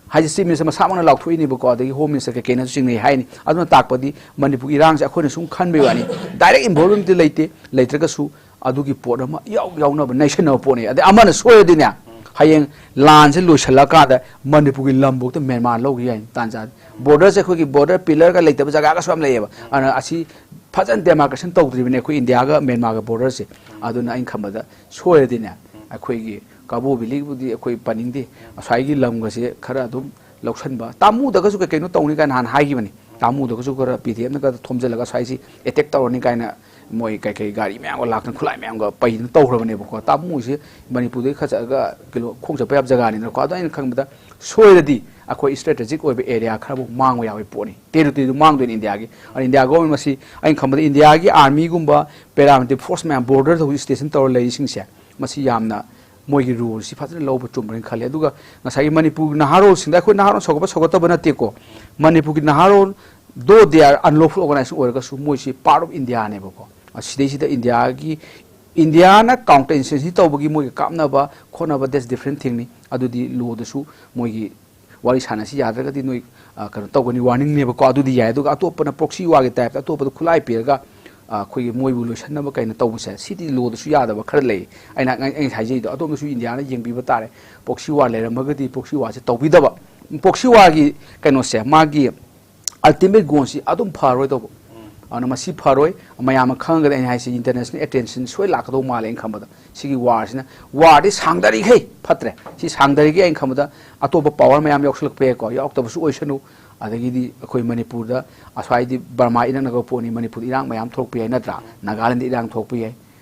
ꯍꯥꯏꯗꯤ ꯆꯤꯐ ꯃꯤꯅꯤꯁꯇꯔ ꯃꯁꯥꯃꯛꯅ ꯂꯥꯎꯊꯣꯛꯏꯅꯦꯕꯀꯣ, ꯑꯗꯒꯤ ꯍꯣꯝ ꯃꯤꯅꯤꯁꯇꯔ ꯀꯩꯀꯩꯅꯁꯨ ꯆꯤꯡꯅꯩ ꯍꯥꯏꯅꯤ꯫ ꯑꯗꯨꯅ ꯇꯥꯛꯄꯗꯤ ꯃꯅꯤꯄꯨꯔꯒꯤ ꯏꯔꯥꯡꯁꯦ ꯑꯩꯈꯣꯏꯅ ꯁꯨꯝ ꯈꯟꯕꯩ ꯋꯥꯅꯤ, ꯗꯥꯏꯔꯦꯛ ꯏꯟꯚꯣꯜꯕꯃꯦꯟꯇꯤ ꯂꯩꯇꯦ꯫ ꯂꯩꯇ꯭ꯔꯒꯁꯨ ꯑꯗꯨꯒꯤ ꯄꯣꯠ ꯑꯃ ꯏꯌꯥꯎ ꯌꯥꯎꯅꯕ ꯅꯩꯁꯟꯅꯕ ꯄꯣꯠꯅꯤ꯫ ꯑꯗꯩ ꯑꯃꯅ ꯁꯣꯏꯔꯗꯤꯅꯦ, ꯍꯌꯦꯡ ꯂꯥꯟꯁꯦ ꯂꯣꯏꯁꯤꯜꯂꯀꯥꯟꯗ ꯃꯅꯤꯄꯨꯔꯒꯤ ꯂꯝꯐꯥꯎꯗ ꯃ꯭ꯌꯥꯟꯃꯥꯔ ꯂꯧꯈꯤ ꯌꯥꯏ ꯇꯥꯟ ꯆꯥꯗꯦ꯫ ꯕꯣꯔꯗꯔꯁꯦ ꯑꯩꯈꯣꯏꯒꯤ ꯕꯣꯔꯗꯔ ꯄꯤꯂꯔꯒ ꯂꯩꯇꯕ ꯖꯒꯥꯒꯁꯨ ꯌꯥꯝ ꯂꯩꯌꯦꯕ꯫ ꯑꯗꯨꯅ ꯑꯁꯤ ꯐꯖꯅ ꯗꯦꯃꯥꯔꯀꯦꯁꯟ ꯇꯧꯗ꯭ꯔꯤꯕꯅꯦ ꯑꯩꯈꯣꯏ ꯏꯟꯗꯤꯌꯥꯒ ꯃ꯭ꯌꯥꯟꯃꯥꯔꯒ ꯕꯣꯔꯗꯔꯁꯦ꯫ ꯑꯗꯨꯅ ꯑꯩꯅ ꯈꯟꯕꯗ ꯁꯣꯏꯔꯗꯤꯅꯦ, ꯑꯩꯈꯣꯏꯒꯤ ꯀꯥꯕꯣ ꯚꯦꯂꯤꯕꯨꯗꯤ ꯑꯩꯈꯣꯏ ꯄꯟꯅꯤꯡꯗꯦ, ꯉꯁꯥꯏꯒꯤ ꯂꯝꯒꯁꯦ ꯈꯔ ꯑꯗꯨꯝ ꯂꯧꯁꯟꯕ, ꯇꯥꯃꯨꯗꯒꯁꯨ ꯀꯩ ꯀꯩꯅꯣ ꯇꯧꯅꯤ ꯀꯥꯏꯅ ꯍꯥꯟꯅ ꯍꯥꯏꯈꯤꯕꯅꯤ꯫ ꯇꯥꯃꯨꯗꯒꯁꯨ ꯈꯔ ꯄꯤ ꯗꯤ ꯑꯦꯐꯅꯒ ꯊꯣꯝꯖꯤꯜꯂꯒ ꯉꯁꯥꯏꯁꯤ ꯑꯦꯇꯦꯛ ꯇꯧꯔꯅꯤ ꯀꯥꯏꯅ ꯃꯣꯏ ꯀꯩ ꯀꯩ ꯒꯥꯔꯤ ꯃꯌꯥꯝꯒ ꯂꯥꯛꯇꯅ ꯈꯨꯠꯂꯥꯏ ꯃꯌꯥꯝꯒ ꯄꯩꯗꯅ ꯇꯧꯈ꯭ꯔꯕꯅꯦꯕꯀꯣ꯫ ꯇꯥꯃꯨꯁꯤ ꯃꯅꯤꯄꯨꯔꯗꯒꯤ ꯈꯔ ꯆꯠꯂꯒ ꯀꯤꯂꯣ ꯈꯣꯡ ꯆꯠꯄ ꯌꯥꯕ ꯖꯒꯥꯅꯤꯗꯅꯀꯣ꯫ ꯑꯗꯣ ꯑꯩꯅ ꯈꯟꯕꯗ ꯁꯣꯏꯔꯗꯤ ꯑꯩꯈꯣꯏ ꯏꯁꯇ꯭ꯔꯦꯇꯦꯖꯤꯛ ꯑꯣꯏꯕ ꯑꯦꯔꯤꯌꯥ ꯈꯔꯕꯨ ꯃꯥꯡꯕ ꯌꯥꯕꯒꯤ ꯄꯣꯠꯅꯤ꯫ ꯇꯦꯔꯤꯇꯣꯔꯤꯗꯨ ꯃꯥꯡꯗꯣꯏꯅꯤ ꯏꯟꯗꯤꯌꯥꯒꯤ꯫ ꯑꯗꯨꯅ ꯏꯟꯗꯤꯌꯥ ꯒꯣꯔꯃꯦꯟ ꯃꯁꯤ ꯑꯩꯅ ꯈꯟꯕꯗ ꯏꯟꯗꯤꯌꯥꯒꯤ ꯑꯥꯔꯃꯤꯒꯨꯝꯕ ꯄꯦꯔꯥꯃꯤꯂꯤꯇꯔꯤ ꯐꯣꯔꯁ ꯃꯌꯥꯝ ꯕꯣꯔꯗꯔꯗ ꯍꯧꯖꯤꯛ ꯁ꯭ꯇꯦꯁꯟ ꯇꯧꯔ ꯂꯩꯔꯤꯁꯤꯡꯁꯦ ꯃꯁꯤ ꯌꯥꯝꯅ ꯃꯣꯏꯒꯤ ꯔꯣꯜꯁꯤ ꯐꯖꯅ ꯂꯧꯕ ꯆꯨꯝꯕ꯭ꯔꯅ ꯈꯜꯂꯤ꯫ ꯑꯗꯨꯒ ꯉꯁꯥꯏꯒꯤ ꯃꯅꯤꯄꯨꯔꯒꯤ ꯅꯍꯥꯔꯣꯜꯁꯤꯡꯗ ꯑꯩꯈꯣꯏ ꯅꯍꯥꯔꯣꯜ ꯁꯧꯒꯠꯄ ꯁꯧꯒꯠꯇꯕ ꯅꯠꯇꯦꯀꯣ꯫ ꯃꯅꯤꯄꯨꯔꯒꯤ ꯅꯍꯥꯔꯣꯜ, though they are unlawful organization ꯑꯣꯏꯔꯒꯁꯨ, ꯃꯣꯏꯁꯤ part of India ꯅꯦꯕꯀꯣ꯫ ꯑꯁꯤꯗꯩꯁꯤꯗ ꯏꯟꯗꯤꯌꯥꯒꯤ, ꯏꯟꯗꯤꯌꯥꯅ ꯀꯥꯎꯟꯇꯔ ꯏꯟꯁꯔꯦꯟꯁꯤ ꯇꯧꯕꯒꯤ ꯃꯣꯏꯒꯤ ꯀꯥꯞꯅꯕ ꯈꯣꯠꯅꯕ, that's different thing ꯅꯤ꯫ ꯑꯗꯨꯗꯤ ꯂꯣꯗꯁꯨ ꯃꯣꯏꯒꯤ ꯋꯥꯔꯤ ꯁꯥꯟꯅꯁꯤ ꯌꯥꯗ꯭ꯔꯒꯗꯤ ꯅꯣꯏ, ꯑ, ꯀꯩꯅꯣ ꯇꯧꯒꯅꯤ, ꯋꯥꯔꯅꯤꯡꯅꯦꯕꯀꯣ꯫ ꯑꯗꯨꯗꯤ ꯌꯥꯏ꯫ ꯑꯗꯨꯒ ꯑꯇꯣꯞꯄꯅ ꯄ꯭ꯔꯣꯛꯁꯤ ꯋꯥꯔꯒꯤ ꯇꯥꯏꯞꯇ ꯑꯇꯣꯞꯄꯗ ꯈꯨꯠꯂꯥꯏ ꯄꯤꯔꯒ ꯑꯩꯈꯣꯏꯒꯤ ꯃꯣꯏꯕꯨ ꯂꯣꯏꯁꯤꯟꯅꯕ ꯀꯩꯅꯣ ꯇꯧꯕꯁꯦ, ꯁꯤꯗꯤ ꯂꯣꯗꯁꯨ ꯌꯥꯗꯕ ꯈꯔ ꯂꯩ꯫ ꯑꯩꯅ ꯑꯩꯅ ꯍꯥꯏꯖꯩꯗꯣ ꯑꯗꯣꯝꯗꯁꯨ ꯏꯟꯗꯤꯌꯥꯅ ꯌꯦꯡꯕꯤꯕ ꯇꯥꯔꯦ꯫ ꯄ꯭ꯔꯣꯛꯁꯤ ꯋꯥꯔ ꯂꯩꯔꯝꯃꯒꯗꯤ ꯄ꯭ꯔꯣꯛꯁꯤ ꯋꯥꯔꯁꯦ ꯇꯧꯕꯤꯗꯕ꯫ ꯄ꯭ꯔꯣꯛꯁꯤ ꯋꯥꯔꯒꯤ ꯀꯩꯅꯣꯁꯦ, ꯃꯥꯒꯤ ꯑꯜꯇꯤꯃꯦꯠ ꯒꯣꯜꯁꯤ ꯑꯗꯨꯝ ꯐꯔꯣꯏꯗꯧꯕ꯫ ꯑꯗꯨꯅ ꯃꯁꯤ ꯐꯔꯣꯏ꯫ ꯃꯌꯥꯝꯅ ꯈꯪꯉꯒꯗꯤ ꯑꯩꯅ ꯍꯥꯏꯁꯦ, ꯏꯟꯇꯔꯅꯦꯁꯅꯦꯜ ꯑꯦꯇꯦꯟꯁꯟ ꯁꯣꯏ ꯂꯥꯛꯀꯗꯧ ꯃꯥꯜꯂꯦ ꯑꯩꯅ ꯈꯟꯕꯗ꯫ ꯁꯤꯒꯤ ꯋꯥꯔꯁꯤꯅ, ꯋꯥꯔꯗꯤ ꯁꯥꯡꯗꯔꯤꯈꯩ ꯐꯠꯇ꯭ꯔꯦ꯫ ꯁꯤ ꯁꯥꯡꯗꯔꯤꯈꯩ ꯑꯩꯅ ꯈꯟꯕꯗ ꯑꯇꯣꯞꯄ ꯄꯋꯥꯔ ꯃꯌꯥꯝ ꯌꯥꯎꯁꯜꯂꯛꯄ ꯌꯥꯏꯀꯣ, ꯌꯥꯎꯔꯛꯇꯕꯁꯨ ꯑꯣꯏꯁꯅꯨ꯫ ꯑꯗꯒꯤꯗꯤ ꯑꯩꯈꯣꯏ ꯃꯅꯤꯄꯨꯔꯗ, ꯑꯁ꯭ꯋꯥꯏꯗꯤ ꯕꯔꯃꯥ ꯏꯅꯛ ꯅꯛꯄ ꯄꯣꯠꯅꯤ, ꯃꯅꯤꯄꯨꯔꯗ ꯏꯔꯥꯡ ꯃꯌꯥꯝ ꯊꯣꯛꯂꯛꯄ ꯌꯥꯏ ꯅꯠꯇ꯭ꯔꯥ? ꯅꯥꯒꯥꯂꯦꯟꯗ ꯏꯔꯥꯡ ꯊꯣꯛꯄ ꯌꯥꯏ꯫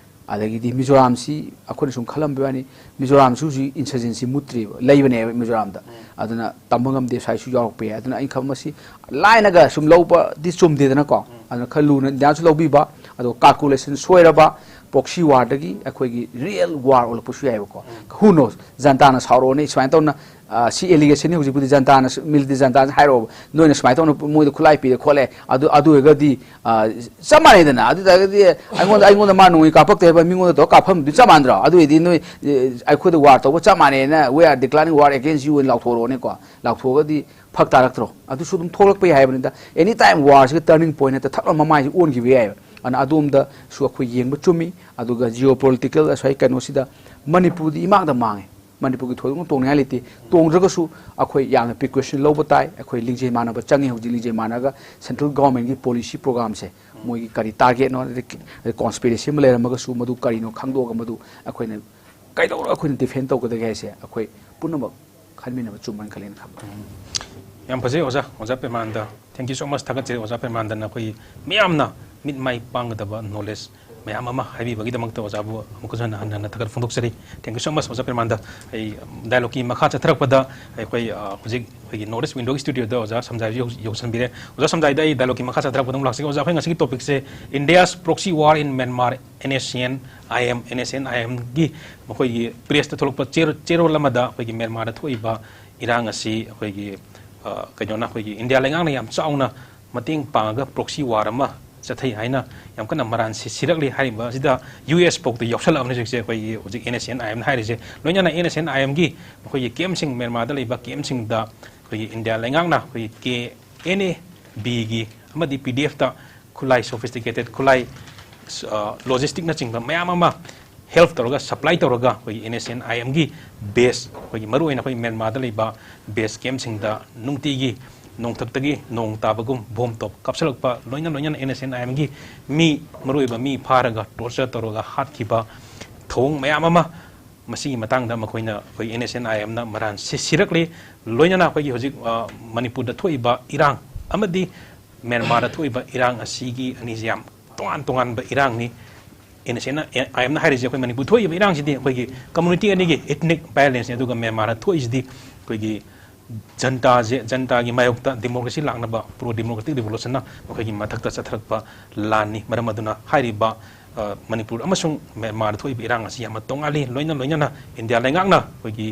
ꯑꯗꯒꯤꯗꯤ ꯃꯤꯖꯣꯔꯥꯝꯁꯤ ꯑꯩꯈꯣꯏꯅ ꯁꯨꯝ ꯈꯜꯂꯝꯕ ꯋꯥꯅꯤ, ꯃꯤꯖꯣꯔꯥꯝꯁꯨ ꯍꯧꯖꯤꯛ ꯏꯟꯁꯔꯖꯦꯟꯁꯤ ꯃꯨꯠꯇ꯭ꯔꯤꯕ, ꯂꯩꯕꯅꯦꯕ ꯃꯤꯖꯣꯔꯥꯝꯗ꯫ ꯑꯗꯨꯅ ꯇꯝꯕ ꯉꯝꯗꯦ, ꯁ꯭ꯋꯥꯏꯁꯨ ꯌꯥꯎꯔꯛꯄ ꯌꯥꯏ꯫ ꯑꯗꯨꯅ ꯑꯩꯅ ꯈꯟꯕ ꯃꯁꯤ ꯂꯥꯏꯅꯒ ꯁꯨꯝ ꯂꯧꯕꯗꯤ ꯆꯨꯝꯗꯦꯗꯅꯀꯣ꯫ ꯑꯗꯨꯅ ꯈꯔ ꯂꯨꯅ ꯏꯟꯗꯤꯌꯥꯁꯨ ꯂꯧꯕꯤꯕ, ꯑꯗꯣ ꯀꯥꯜꯀꯨꯂꯦꯁꯟ ꯁꯣꯏꯔꯕ, ꯄ꯭ꯔꯣꯛꯁꯤ ꯋꯥꯔꯗꯒꯤ ꯑꯩꯈꯣꯏꯒꯤ ꯔꯤꯌꯦꯜ ꯋꯥꯔ ꯑꯣꯜꯂꯛꯄꯁꯨ ꯌꯥꯏꯕꯀꯣ꯫ Who knows? ꯖꯟꯇꯥꯅ ꯁꯥꯎꯔꯛꯑꯅꯤ, ꯁꯨꯃꯥꯏꯅ ꯇꯧꯅ, ꯑ, ꯁꯤ ꯑꯦꯂꯤꯒꯦꯁꯟꯅꯤ ꯍꯧꯖꯤꯛꯄꯨꯗꯤ ꯖꯟꯇꯥꯅ, ꯃꯤꯂꯤꯇꯦꯟ ꯖꯟꯇꯥꯅ ꯍꯥꯏꯔꯛꯑꯣꯕ, ꯅꯣꯏꯅ ꯁꯨꯃꯥꯏꯅ ꯇꯧꯅ ꯃꯣꯏꯗ ꯈꯨꯠꯂꯥꯏ ꯄꯤꯔꯦ ꯈꯣꯠꯂꯦ, ꯑꯗꯨ, ꯑꯗꯨ ꯑꯣꯏꯔꯒꯗꯤ, ꯑ, ꯆꯞ ꯃꯥꯟꯅꯩꯗꯅ꯫ ꯑꯗꯨ ꯑꯣꯏꯇꯥꯔꯒꯗꯤ ꯑꯩꯉꯣꯟꯗ, ꯑꯩꯉꯣꯟꯗ ꯃꯥ ꯅꯣꯡꯃꯩ ꯀꯥꯞꯄꯛꯇꯦ ꯍꯥꯏꯕ ꯃꯤꯉꯣꯟꯗ ꯇꯧꯔ ꯀꯥꯞꯐꯝꯗꯨꯗꯤ ꯆꯞ ꯃꯥꯟꯅꯗ꯭ꯔꯣ? ꯑꯗꯨ ꯑꯣꯏꯔꯗꯤ ꯅꯣꯏ, ꯑ, ꯑꯩꯈꯣꯏꯗ ꯋꯥꯔ ꯇꯧꯕ ꯆꯞ ꯃꯥꯟꯅꯩꯅ, "We are declaring war against you" ꯑꯅ ꯂꯥꯎꯊꯣꯔꯛꯑꯣꯅꯦꯀꯣ꯫ ꯂꯥꯎꯊꯣꯛꯑꯒꯗꯤ ꯐꯛ ꯇꯥꯔꯛꯇ꯭ꯔꯣ? ꯑꯗꯨꯁꯨ ꯑꯗꯨꯝ ꯊꯣꯛꯂꯛꯄ ꯌꯥꯏ ꯍꯥꯏꯕꯅꯤꯗ꯫ Any time ꯋꯥꯔꯁꯤꯒ ꯇꯔꯅꯤꯡ ꯄꯣꯏꯟ ꯅꯠꯇ ꯊꯛꯅ ꯃꯃꯥꯏꯁꯤ ꯑꯣꯟꯈꯤꯕ ꯌꯥꯏꯑꯕ꯫ ꯑꯗꯨꯅ ꯑꯗꯣꯝꯗꯁꯨ ꯑꯩꯈꯣꯏ ꯌꯦꯡꯕ ꯆꯨꯝꯃꯤ꯫ ꯑꯗꯨꯒ ꯖꯤꯑꯣ ꯄꯣꯂꯤꯇꯤꯀꯦꯜ ꯑꯁ꯭ꯋꯥꯏ ꯀꯩꯅꯣꯁꯤꯗ ꯃꯅꯤꯄꯨꯔꯗꯤ ꯏꯃꯥꯡꯗ ꯃꯥꯡꯉꯦ꯫ ꯃꯅꯤꯄꯨꯔꯒꯤ ꯊꯣꯏꯗꯣꯛꯅ ꯇꯣꯡꯅꯤꯡꯉꯥꯏ ꯂꯩꯇꯦ꯫ ꯇꯣꯡꯗ꯭ꯔꯒꯁꯨ ꯑꯩꯈꯣꯏ ꯌꯥꯝꯅ ꯄ꯭ꯔꯤꯀꯣꯁꯟ ꯂꯧꯕ ꯇꯥꯏ꯫ ꯑꯩꯈꯣꯏ ꯂꯤꯡꯖꯦꯜ ꯃꯥꯟꯅꯕ ꯆꯪꯉꯤ꯫ ꯍꯧꯖꯤꯛ ꯂꯤꯡꯖꯦꯜ ꯃꯥꯟꯅꯔꯒ ꯁꯦꯟꯇ꯭ꯔꯦꯜ ꯒꯣꯔꯃꯦꯟꯒꯤ ꯄꯣꯂꯤꯁꯤ ꯄ꯭ꯔꯣꯒ꯭ꯔꯥꯝꯁꯦ, ꯃꯣꯏꯒꯤ ꯀꯔꯤ ꯇꯥꯔꯒꯦꯠꯅꯣ, ꯑꯗꯩ ꯀꯣꯟꯁꯄꯤꯔꯦꯁꯤ ꯑꯃ ꯂꯩꯔꯝꯃꯒꯁꯨ ꯃꯗꯨ ꯀꯔꯤꯅꯣ ꯈꯪꯗꯣꯛꯑꯒ ꯃꯗꯨ ꯑꯩꯈꯣꯏꯅ ꯀꯩꯗꯧꯔ ꯑꯩꯈꯣꯏꯅ ꯗꯤꯐꯦꯟ ꯇꯧꯒꯗꯒꯦ ꯍꯥꯏꯁꯦ ꯑꯩꯈꯣꯏ ꯄꯨꯝꯅꯃꯛ ꯈꯟꯃꯤꯟꯅꯕ ꯆꯨꯝꯕꯅ ꯈꯜꯂꯦꯅ ꯈꯟꯕ꯫ ꯌꯥꯝ ꯐꯖꯩ ꯑꯣꯖꯥ, ꯑꯣꯖꯥ ꯄ꯭ꯔꯦꯃꯥꯅꯟꯗ꯫ Thank you so much꯫ ꯊꯥꯒꯠꯆꯔꯤ ꯑꯣꯖꯥ ꯄ꯭ꯔꯦꯃꯥꯅꯟꯗꯅ ꯑꯩꯈꯣꯏꯒꯤ ꯃꯤꯌꯥꯝꯅ ꯃꯤꯠ ꯃꯥꯏ ꯄꯥꯡꯒꯗꯕ ꯅꯣꯂꯦꯖ ꯃꯌꯥꯝ ꯑꯃ ꯍꯥꯏꯕꯤꯕꯒꯤꯗꯃꯛꯇ ꯑꯣꯖꯥꯕꯨ ꯑꯃꯨꯛꯀꯁꯨ ꯍꯟꯅ ꯍꯟꯅ ꯍꯟꯅ ꯊꯥꯒꯠ ꯐꯣꯡꯗꯣꯛꯆꯔꯤ꯫ Thank you so much ꯑꯣꯖꯥ ꯄ꯭ꯔꯦꯃꯥꯅꯟꯗ꯫ ꯑꯩ ꯗꯥꯏꯂꯣꯛꯀꯤ ꯃꯈꯥ ꯆꯠꯊꯔꯛꯄꯗ ꯑꯩꯈꯣꯏ, ꯑ, ꯍꯧꯖꯤꯛ ꯑꯩꯈꯣꯏꯒꯤ ꯅꯣꯔꯠ ꯏꯁ ꯋꯤꯟꯗꯣꯒꯤ ꯁ꯭ꯇꯨꯗꯤꯑꯣꯗ ꯑꯣꯖꯥ ꯁꯝꯖꯥꯏꯁꯨ ꯌꯧ-, ꯌꯧꯁꯟꯕꯤꯔꯦ꯫ ꯑꯣꯖꯥ ꯁꯝꯖꯥꯏꯗ ꯑꯩ ꯗꯥꯏꯂꯣꯛꯀꯤ ꯃꯈꯥ ꯆꯠꯊꯔꯛꯄꯗ ꯑꯃꯨꯛ ꯂꯥꯛꯆꯒꯦ꯫ ꯑꯣꯖꯥ, ꯑꯩꯈꯣꯏ ꯉꯁꯤꯒꯤ ꯇꯣꯄꯤꯛꯁꯦ India's proxy war in Myanmar, NSCN IM, NSCN IMꯒꯤ ꯃꯈꯣꯏꯒꯤ ꯄ꯭ꯔꯦꯁꯇ ꯊꯣꯛꯂꯛꯄ ꯆꯦꯔꯣ-, ꯆꯦꯔꯣꯜ ꯑꯃꯗ ꯑꯩꯈꯣꯏꯒꯤ ꯃ꯭ꯌꯥꯟꯃꯥꯔꯗ ꯊꯣꯛꯏꯕ ꯏꯔꯥꯡ ꯑꯁꯤ ꯑꯩꯈꯣꯏꯒꯤ, ꯑ, ꯀꯩꯅꯣꯅ, ꯑꯩꯈꯣꯏꯒꯤ ꯏꯟꯗꯤꯌꯥ ꯂꯩꯉꯥꯛꯅ ꯌꯥꯝ ꯆꯥꯎꯅ ꯃꯇꯦꯡ ꯄꯥꯡꯉꯒ ꯄ꯭ꯔꯣꯛꯁꯤ ꯋꯥꯔ ꯑꯃ ꯆꯠꯊꯩ ꯍꯥꯏꯅ ꯌꯥꯝ ꯀꯟꯅ ꯃꯔꯥꯟ ꯁꯤ-, ꯁꯤꯔꯛꯂꯤ꯫ ꯍꯥꯏꯔꯤꯕ ꯑꯁꯤꯗ ꯌꯨ ꯑꯦꯁ ꯐꯥꯎꯗ ꯌꯥꯎꯁꯜꯂꯛꯑꯕꯅꯤ ꯍꯧꯖꯤꯛꯁꯦ, ꯑꯩꯈꯣꯏꯒꯤ ꯍꯧꯖꯤꯛ NSCN IMꯅ ꯍꯥꯏꯔꯤꯁꯦ꯫ ꯂꯣꯏꯅꯅ NSCN IMꯒꯤ ꯃꯈꯣꯏꯒꯤ ꯀꯦꯝꯞꯁꯤꯡ, ꯃ꯭ꯌꯥꯟꯃꯥꯔꯗ ꯂꯩꯕ ꯀꯦꯝꯞꯁꯤꯡꯗ ꯑꯩꯈꯣꯏꯒꯤ ꯏꯟꯗꯤꯌꯥ ꯂꯩꯉꯥꯛꯅ ꯑꯩꯈꯣꯏꯒꯤ KNABꯒꯤ ꯑꯃꯗꯤ PDFꯇ ꯈꯨꯠꯂꯥꯏ, sophisticated ꯈꯨꯠꯂꯥꯏ, logisticꯅꯆꯤꯡꯕ ꯃꯌꯥꯝ ꯑꯃ help ꯇꯧꯔꯒ, supply ꯇꯧꯔꯒ, ꯑꯩꯈꯣꯏꯒꯤ NSCN-IMꯒꯤ base, ꯑꯩꯈꯣꯏꯒꯤ ꯃꯔꯨꯑꯣꯏꯅ ꯑꯩꯈꯣꯏ ꯃ꯭ꯌꯥꯟꯃꯥꯔꯗ ꯂꯩꯕ base campꯁꯤꯡꯗ ꯅꯨꯡꯇꯤꯒꯤ ꯅꯣꯡꯊꯛꯇꯒꯤ ꯅꯣꯡ ꯇꯥꯕꯒꯨꯝ ꯕꯣꯝ ꯇꯣꯞ ꯀꯥꯞꯁꯤꯜꯂꯛꯄ, ꯂꯣꯏꯅ ꯂꯣꯏꯅꯅ NSCN-IMꯒꯤ ꯃꯤ, ꯃꯔꯨꯑꯣꯏꯕ ꯃꯤ ꯐꯥꯔꯒ torture ꯇꯧꯔꯒ ꯍꯥꯠꯈꯤꯕ ꯊꯧꯑꯣꯡ ꯃꯌꯥꯝ ꯑꯃ, ꯃꯁꯤꯒꯤ ꯃꯇꯥꯡꯗ ꯃꯈꯣꯏꯅ, ꯑꯩꯈꯣꯏ NSCN-IMꯅ ꯃꯔꯥꯟ ꯁꯤ-, ꯁꯤꯔꯛꯂꯤ꯫ ꯂꯣꯏꯅꯅ ꯑꯩꯈꯣꯏꯒꯤ ꯍꯧꯖꯤꯛ, ꯑ, ꯃꯅꯤꯄꯨꯔꯗ ꯊꯣꯛꯏꯕ ꯏꯔꯥꯡ ꯑꯃꯗꯤ ꯃ꯭ꯌꯥꯟꯃꯥꯔꯗ ꯊꯣꯛꯏꯕ ꯏꯔꯥꯡ ꯑꯁꯤꯒꯤ ꯑꯅꯤꯁꯤ ꯌꯥꯝ ꯇꯣꯉꯥꯟ ꯇꯣꯉꯥꯟꯕ ꯏꯔꯥꯡꯅꯤ꯫ NSCN-IMꯅ ꯍꯥꯏꯔꯤꯁꯦ, ꯑꯩꯈꯣꯏ ꯃꯅꯤꯄꯨꯔ ꯊꯣꯛꯏꯕ ꯏꯔꯥꯡꯁꯤꯗꯤ ꯑꯩꯈꯣꯏꯒꯤ community ꯑꯅꯤꯒꯤ ethnic violenceꯅꯤ, ꯑꯗꯨꯒ ꯃ꯭ꯌꯥꯟꯃꯥꯔꯗ ꯊꯣꯛꯏꯁꯤꯗꯤ ꯑꯩꯈꯣꯏꯒꯤ ꯖꯟꯇꯥꯁꯦ, ꯖꯟꯇꯥꯒꯤ ꯃꯥꯌꯣꯛꯇ democracy ꯂꯥꯛꯅꯕ, pro democratic revolutionꯅ ꯃꯈꯣꯏꯒꯤ ꯃꯊꯛꯇ ꯆꯠꯊꯔꯛꯄ ꯂꯥꯟꯅꯤ꯫ ꯃꯔꯝ ꯑꯗꯨꯅ ꯍꯥꯏꯔꯤꯕ, ꯑ, ꯃꯅꯤꯄꯨꯔ ꯑꯃꯁꯨꯡ ꯃ꯭ꯌꯥꯟꯃꯥꯔꯗ ꯊꯣꯛꯏꯕ ꯏꯔꯥꯡ ꯑꯁꯤ ꯌꯥꯝꯅ ꯇꯣꯉꯥꯜꯂꯤ꯫ ꯂꯣꯏꯅ ꯂꯣꯏꯅꯅ ꯏꯟꯗꯤꯌꯥ ꯂꯩꯉꯥꯛꯅ ꯑꯩꯈꯣꯏꯒꯤ,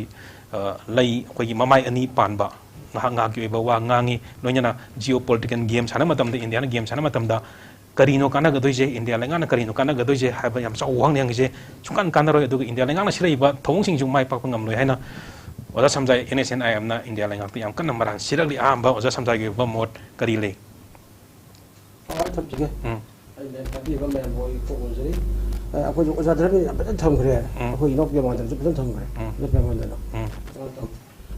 ꯑ, ꯂꯩ, ꯑꯩꯈꯣꯏꯒꯤ ꯃꯃꯥꯏ ꯑꯅꯤ ꯄꯥꯟꯕ, ꯉꯥꯏꯍꯥꯛ ꯉꯥꯏꯍꯥꯛꯀꯤ ꯑꯣꯏꯕ ꯋꯥ ꯉꯥꯡꯉꯤ꯫ ꯂꯣꯏꯅꯅ geopolitical game ꯁꯥꯟꯅꯕ ꯃꯇꯝꯗ, ꯏꯟꯗꯤꯌꯥꯅ game ꯁꯥꯟꯅꯕ ꯃꯇꯝꯗ ꯀꯔꯤꯅꯣ ꯀꯥꯟꯅꯒꯗꯣꯏꯁꯦ, ꯏꯟꯗꯤꯌꯥ ꯂꯩꯉꯥꯛꯅ ꯀꯔꯤꯅꯣ ꯀꯥꯟꯅꯒꯗꯣꯏꯁꯦ ꯍꯥꯏꯕ ꯌꯥꯝ ꯆꯥꯎꯕ ꯋꯥꯍꯪꯅꯤ ꯍꯪꯉꯤꯁꯦ꯫ ꯁꯨꯡꯀꯥꯟ ꯀꯥꯟꯅꯔꯣꯏ꯫ ꯑꯗꯨꯒ ꯏꯟꯗꯤꯌꯥ ꯂꯩꯉꯥꯛꯅ ꯁꯤꯔꯛꯏꯕ ꯊꯧꯑꯣꯡꯁꯤꯡꯁꯨ ꯃꯥꯏ ꯄꯥꯛꯄ ꯉꯝꯂꯣꯏ ꯍꯥꯏꯅ ꯑꯣꯖꯥ ꯁꯝꯖꯥꯏ, NSCN-IMꯅ ꯏꯟꯗꯤꯌꯥ ꯂꯩꯉꯥꯛꯇ ꯌꯥꯝ ꯀꯟꯅ ꯃꯔꯥꯟ ꯁꯤꯔꯛꯂꯤ꯫ ꯑꯍꯥꯟꯕ ꯑꯣꯖꯥ ꯁꯝꯖꯥꯏꯒꯤ ꯑꯣꯏꯕ ꯃꯣꯠ ꯀꯔꯤ ꯂꯩ? ꯑꯥ, ꯊꯝꯖꯒꯦ꯫ ꯎꯝ꯫ ꯑꯩꯅ ꯇꯥꯕꯤꯕ ꯃꯌꯥꯝꯕꯨ ꯑꯩ ꯀꯣꯛ ꯉꯝꯖꯔꯤ꯫ ꯑ, ꯑꯩꯈꯣꯏꯁꯨ ꯑꯣꯖꯥ ꯙꯔꯃꯦꯟ ꯌꯥꯝ ꯐꯖꯅ ꯊꯝꯈ꯭ꯔꯦ꯫ ꯎꯝ꯫ ꯑꯩꯈꯣꯏ ꯏꯅꯥꯎꯄꯤ ꯃꯥꯟꯗꯅꯁꯨ ꯐꯖꯅ ꯊꯝꯈ꯭ꯔꯦ꯫ ꯎꯝ꯫ ꯏꯅꯥꯎꯄꯤ ꯃꯥꯟꯗꯅ꯫ ꯎꯝ꯫ ꯀꯩꯅꯣ ꯇꯧ-,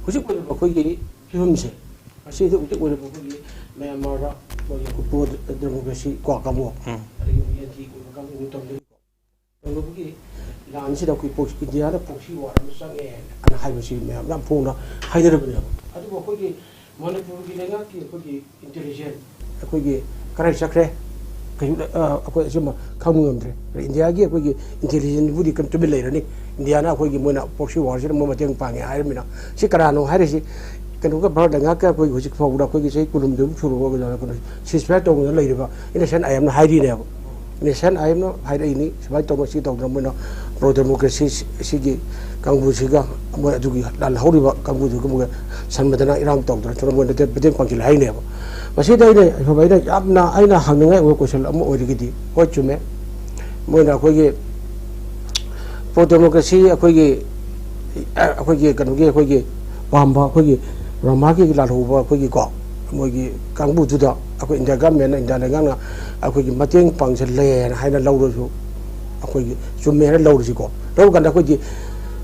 ꯍꯧꯖꯤꯛ ꯑꯣꯏꯔꯤꯕ ꯑꯩꯈꯣꯏꯒꯤ ꯐꯤꯕꯝꯁꯦ, ꯉꯁꯤꯗꯤ ꯍꯧꯖꯤꯛ ꯑꯣꯏꯔꯤꯕ ꯑꯩꯈꯣꯏꯒꯤ ꯃ꯭ꯌꯥꯟꯃꯥꯔꯗ ꯑꯩꯈꯣꯏꯒꯤ pro democracy ꯀꯣ ꯀꯥꯡꯕꯨ, ꯎꯝ꯫ ꯑꯗꯒꯤ ꯍꯧꯖꯤꯛ anti ꯑꯣꯏꯕ ꯀꯥꯡꯕꯨ ꯇꯧꯅꯔꯤꯀꯣ꯫ ꯇꯧꯔꯨꯕꯒꯤ ꯂꯥꯟꯁꯤꯗ ꯑꯩꯈꯣꯏ ꯄꯣꯛ-, ꯏꯟꯗꯤꯌꯥꯗ proxy war ꯑꯃ ꯆꯪꯉꯦ ꯍꯥꯏꯅ ꯍꯥꯏꯕꯁꯤ ꯃꯌꯥꯝ ꯌꯥꯝ ꯐꯣꯡꯅ ꯍꯥꯏꯅꯔꯕꯅꯦꯕ꯫ ꯑꯗꯨꯕꯨ ꯑꯩꯈꯣꯏꯒꯤ ꯃꯅꯤꯄꯨꯔꯒꯤ ꯂꯩꯉꯥꯛꯀꯤ ꯑꯩꯈꯣꯏꯒꯤ intelligence ꯑꯩꯈꯣꯏꯒꯤ ꯀꯗꯥꯏ ꯆꯠꯈ꯭ꯔꯦ? ꯀꯩꯁꯨ, ꯑ, ꯑꯩꯈꯣꯏ ꯑꯆꯨꯝꯕ ꯈꯪꯕ ꯉꯝꯗ꯭ꯔꯦ꯫ ꯏꯟꯗꯤꯌꯥꯒꯤ ꯑꯩꯈꯣꯏꯒꯤ intelligenceꯕꯨꯗꯤ ꯀꯩꯅꯣ ꯇꯨꯃꯤꯟ ꯂꯩꯔꯅꯤ꯫ ꯏꯟꯗꯤꯌꯥꯅ ꯑꯩꯈꯣꯏꯒꯤ ꯃꯣꯏꯅ proxy warꯁꯤꯅ ꯃꯣꯏ ꯃꯇꯦꯡ ꯄꯥꯡꯉꯦ ꯍꯥꯏꯔꯃꯤꯅ꯫ ꯁꯤ ꯀꯅꯥꯅꯣ ꯍꯥꯏꯔꯤꯁꯤ? ꯀꯩꯅꯣꯒ ꯚꯥꯔꯠ ꯂꯩꯉꯥꯛꯀ ꯑꯩꯈꯣꯏ ꯍꯧꯖꯤꯛ ꯐꯥꯎꯕꯗ ꯑꯩꯈꯣꯏꯒꯤ ꯆꯍꯤ ꯀꯨꯟꯍꯨꯝꯗꯣꯏꯃꯨꯛ ꯁꯨꯔꯕ ꯀꯩꯅꯣ ceasefire ꯇꯧꯗꯅ ꯂꯩꯔꯤꯕ NSCN-IMꯅ ꯍꯥꯏꯔꯤꯅꯦꯕ꯫ NSCN-IMꯅ ꯍꯥꯏꯔꯛꯏꯅꯤ, ꯁꯨꯃꯥꯏꯅ ꯇꯧꯗꯅ ꯁꯤ ꯇꯧꯗꯅ ꯃꯣꯏꯅ pro democracy ꯁꯤꯒꯤ ꯀꯥꯡꯕꯨꯁꯤꯒ ꯃꯣꯏ ꯑꯗꯨꯒꯤ ꯂꯥꯜꯍꯧꯔꯤꯕ ꯀꯥꯡꯕꯨꯗꯨꯒ ꯃꯣꯏꯒ ꯁꯟꯃꯗꯅ ꯏꯔꯥꯡ ꯇꯧꯗꯅ ꯊꯣꯛꯑꯒ ꯃꯣꯏꯅ ꯃꯇꯦꯡ ꯄꯥꯡꯁꯤꯜꯂꯦ ꯍꯥꯏꯅꯦꯕ꯫ ꯃꯁꯤꯗ ꯑꯩꯅ, ꯑꯩꯅ ꯌꯥꯝꯅ ꯑꯩꯅ ꯍꯪꯅꯤꯡꯉꯥꯏ ꯑꯣꯏꯕ question ꯑꯃ ꯑꯣꯏꯔꯒꯗꯤ, ꯍꯣꯏ, ꯆꯨꯝꯃꯦ, ꯃꯣꯏꯅ ꯑꯩꯈꯣꯏꯒꯤ pro democracy ꯑꯩꯈꯣꯏꯒꯤ, ꯑꯩꯈꯣꯏꯒꯤ ꯀꯩꯅꯣꯒꯤ ꯑꯩꯈꯣꯏꯒꯤ ꯄꯥꯝꯕ ꯑꯩꯈꯣꯏꯒꯤ ꯕ꯭ꯔꯍꯃꯥꯒꯤ ꯂꯥꯜꯍꯧꯕ ꯑꯩꯈꯣꯏꯒꯤꯀꯣ, ꯃꯣꯏꯒꯤ ꯀꯥꯡꯕꯨꯗꯨꯗ ꯑꯩꯈꯣꯏ ꯏꯟꯗꯤꯌꯥ ꯒꯃꯦꯟꯅ, ꯏꯟꯗꯤꯌꯥ ꯂꯩꯉꯥꯛꯅ ꯑꯩꯈꯣꯏꯒꯤ ꯃꯇꯦꯡ ꯄꯥꯡꯁꯤꯜꯂꯦꯅ ꯍꯥꯏꯅ ꯂꯧꯔꯁꯨ, ꯑꯩꯈꯣꯏꯒꯤ ꯆꯨꯝꯃꯦ ꯍꯥꯏꯅ ꯂꯧꯔꯁꯤꯀꯣ꯫ ꯂꯧꯔꯀꯥꯟꯗ ꯑꯩꯈꯣꯏꯒꯤ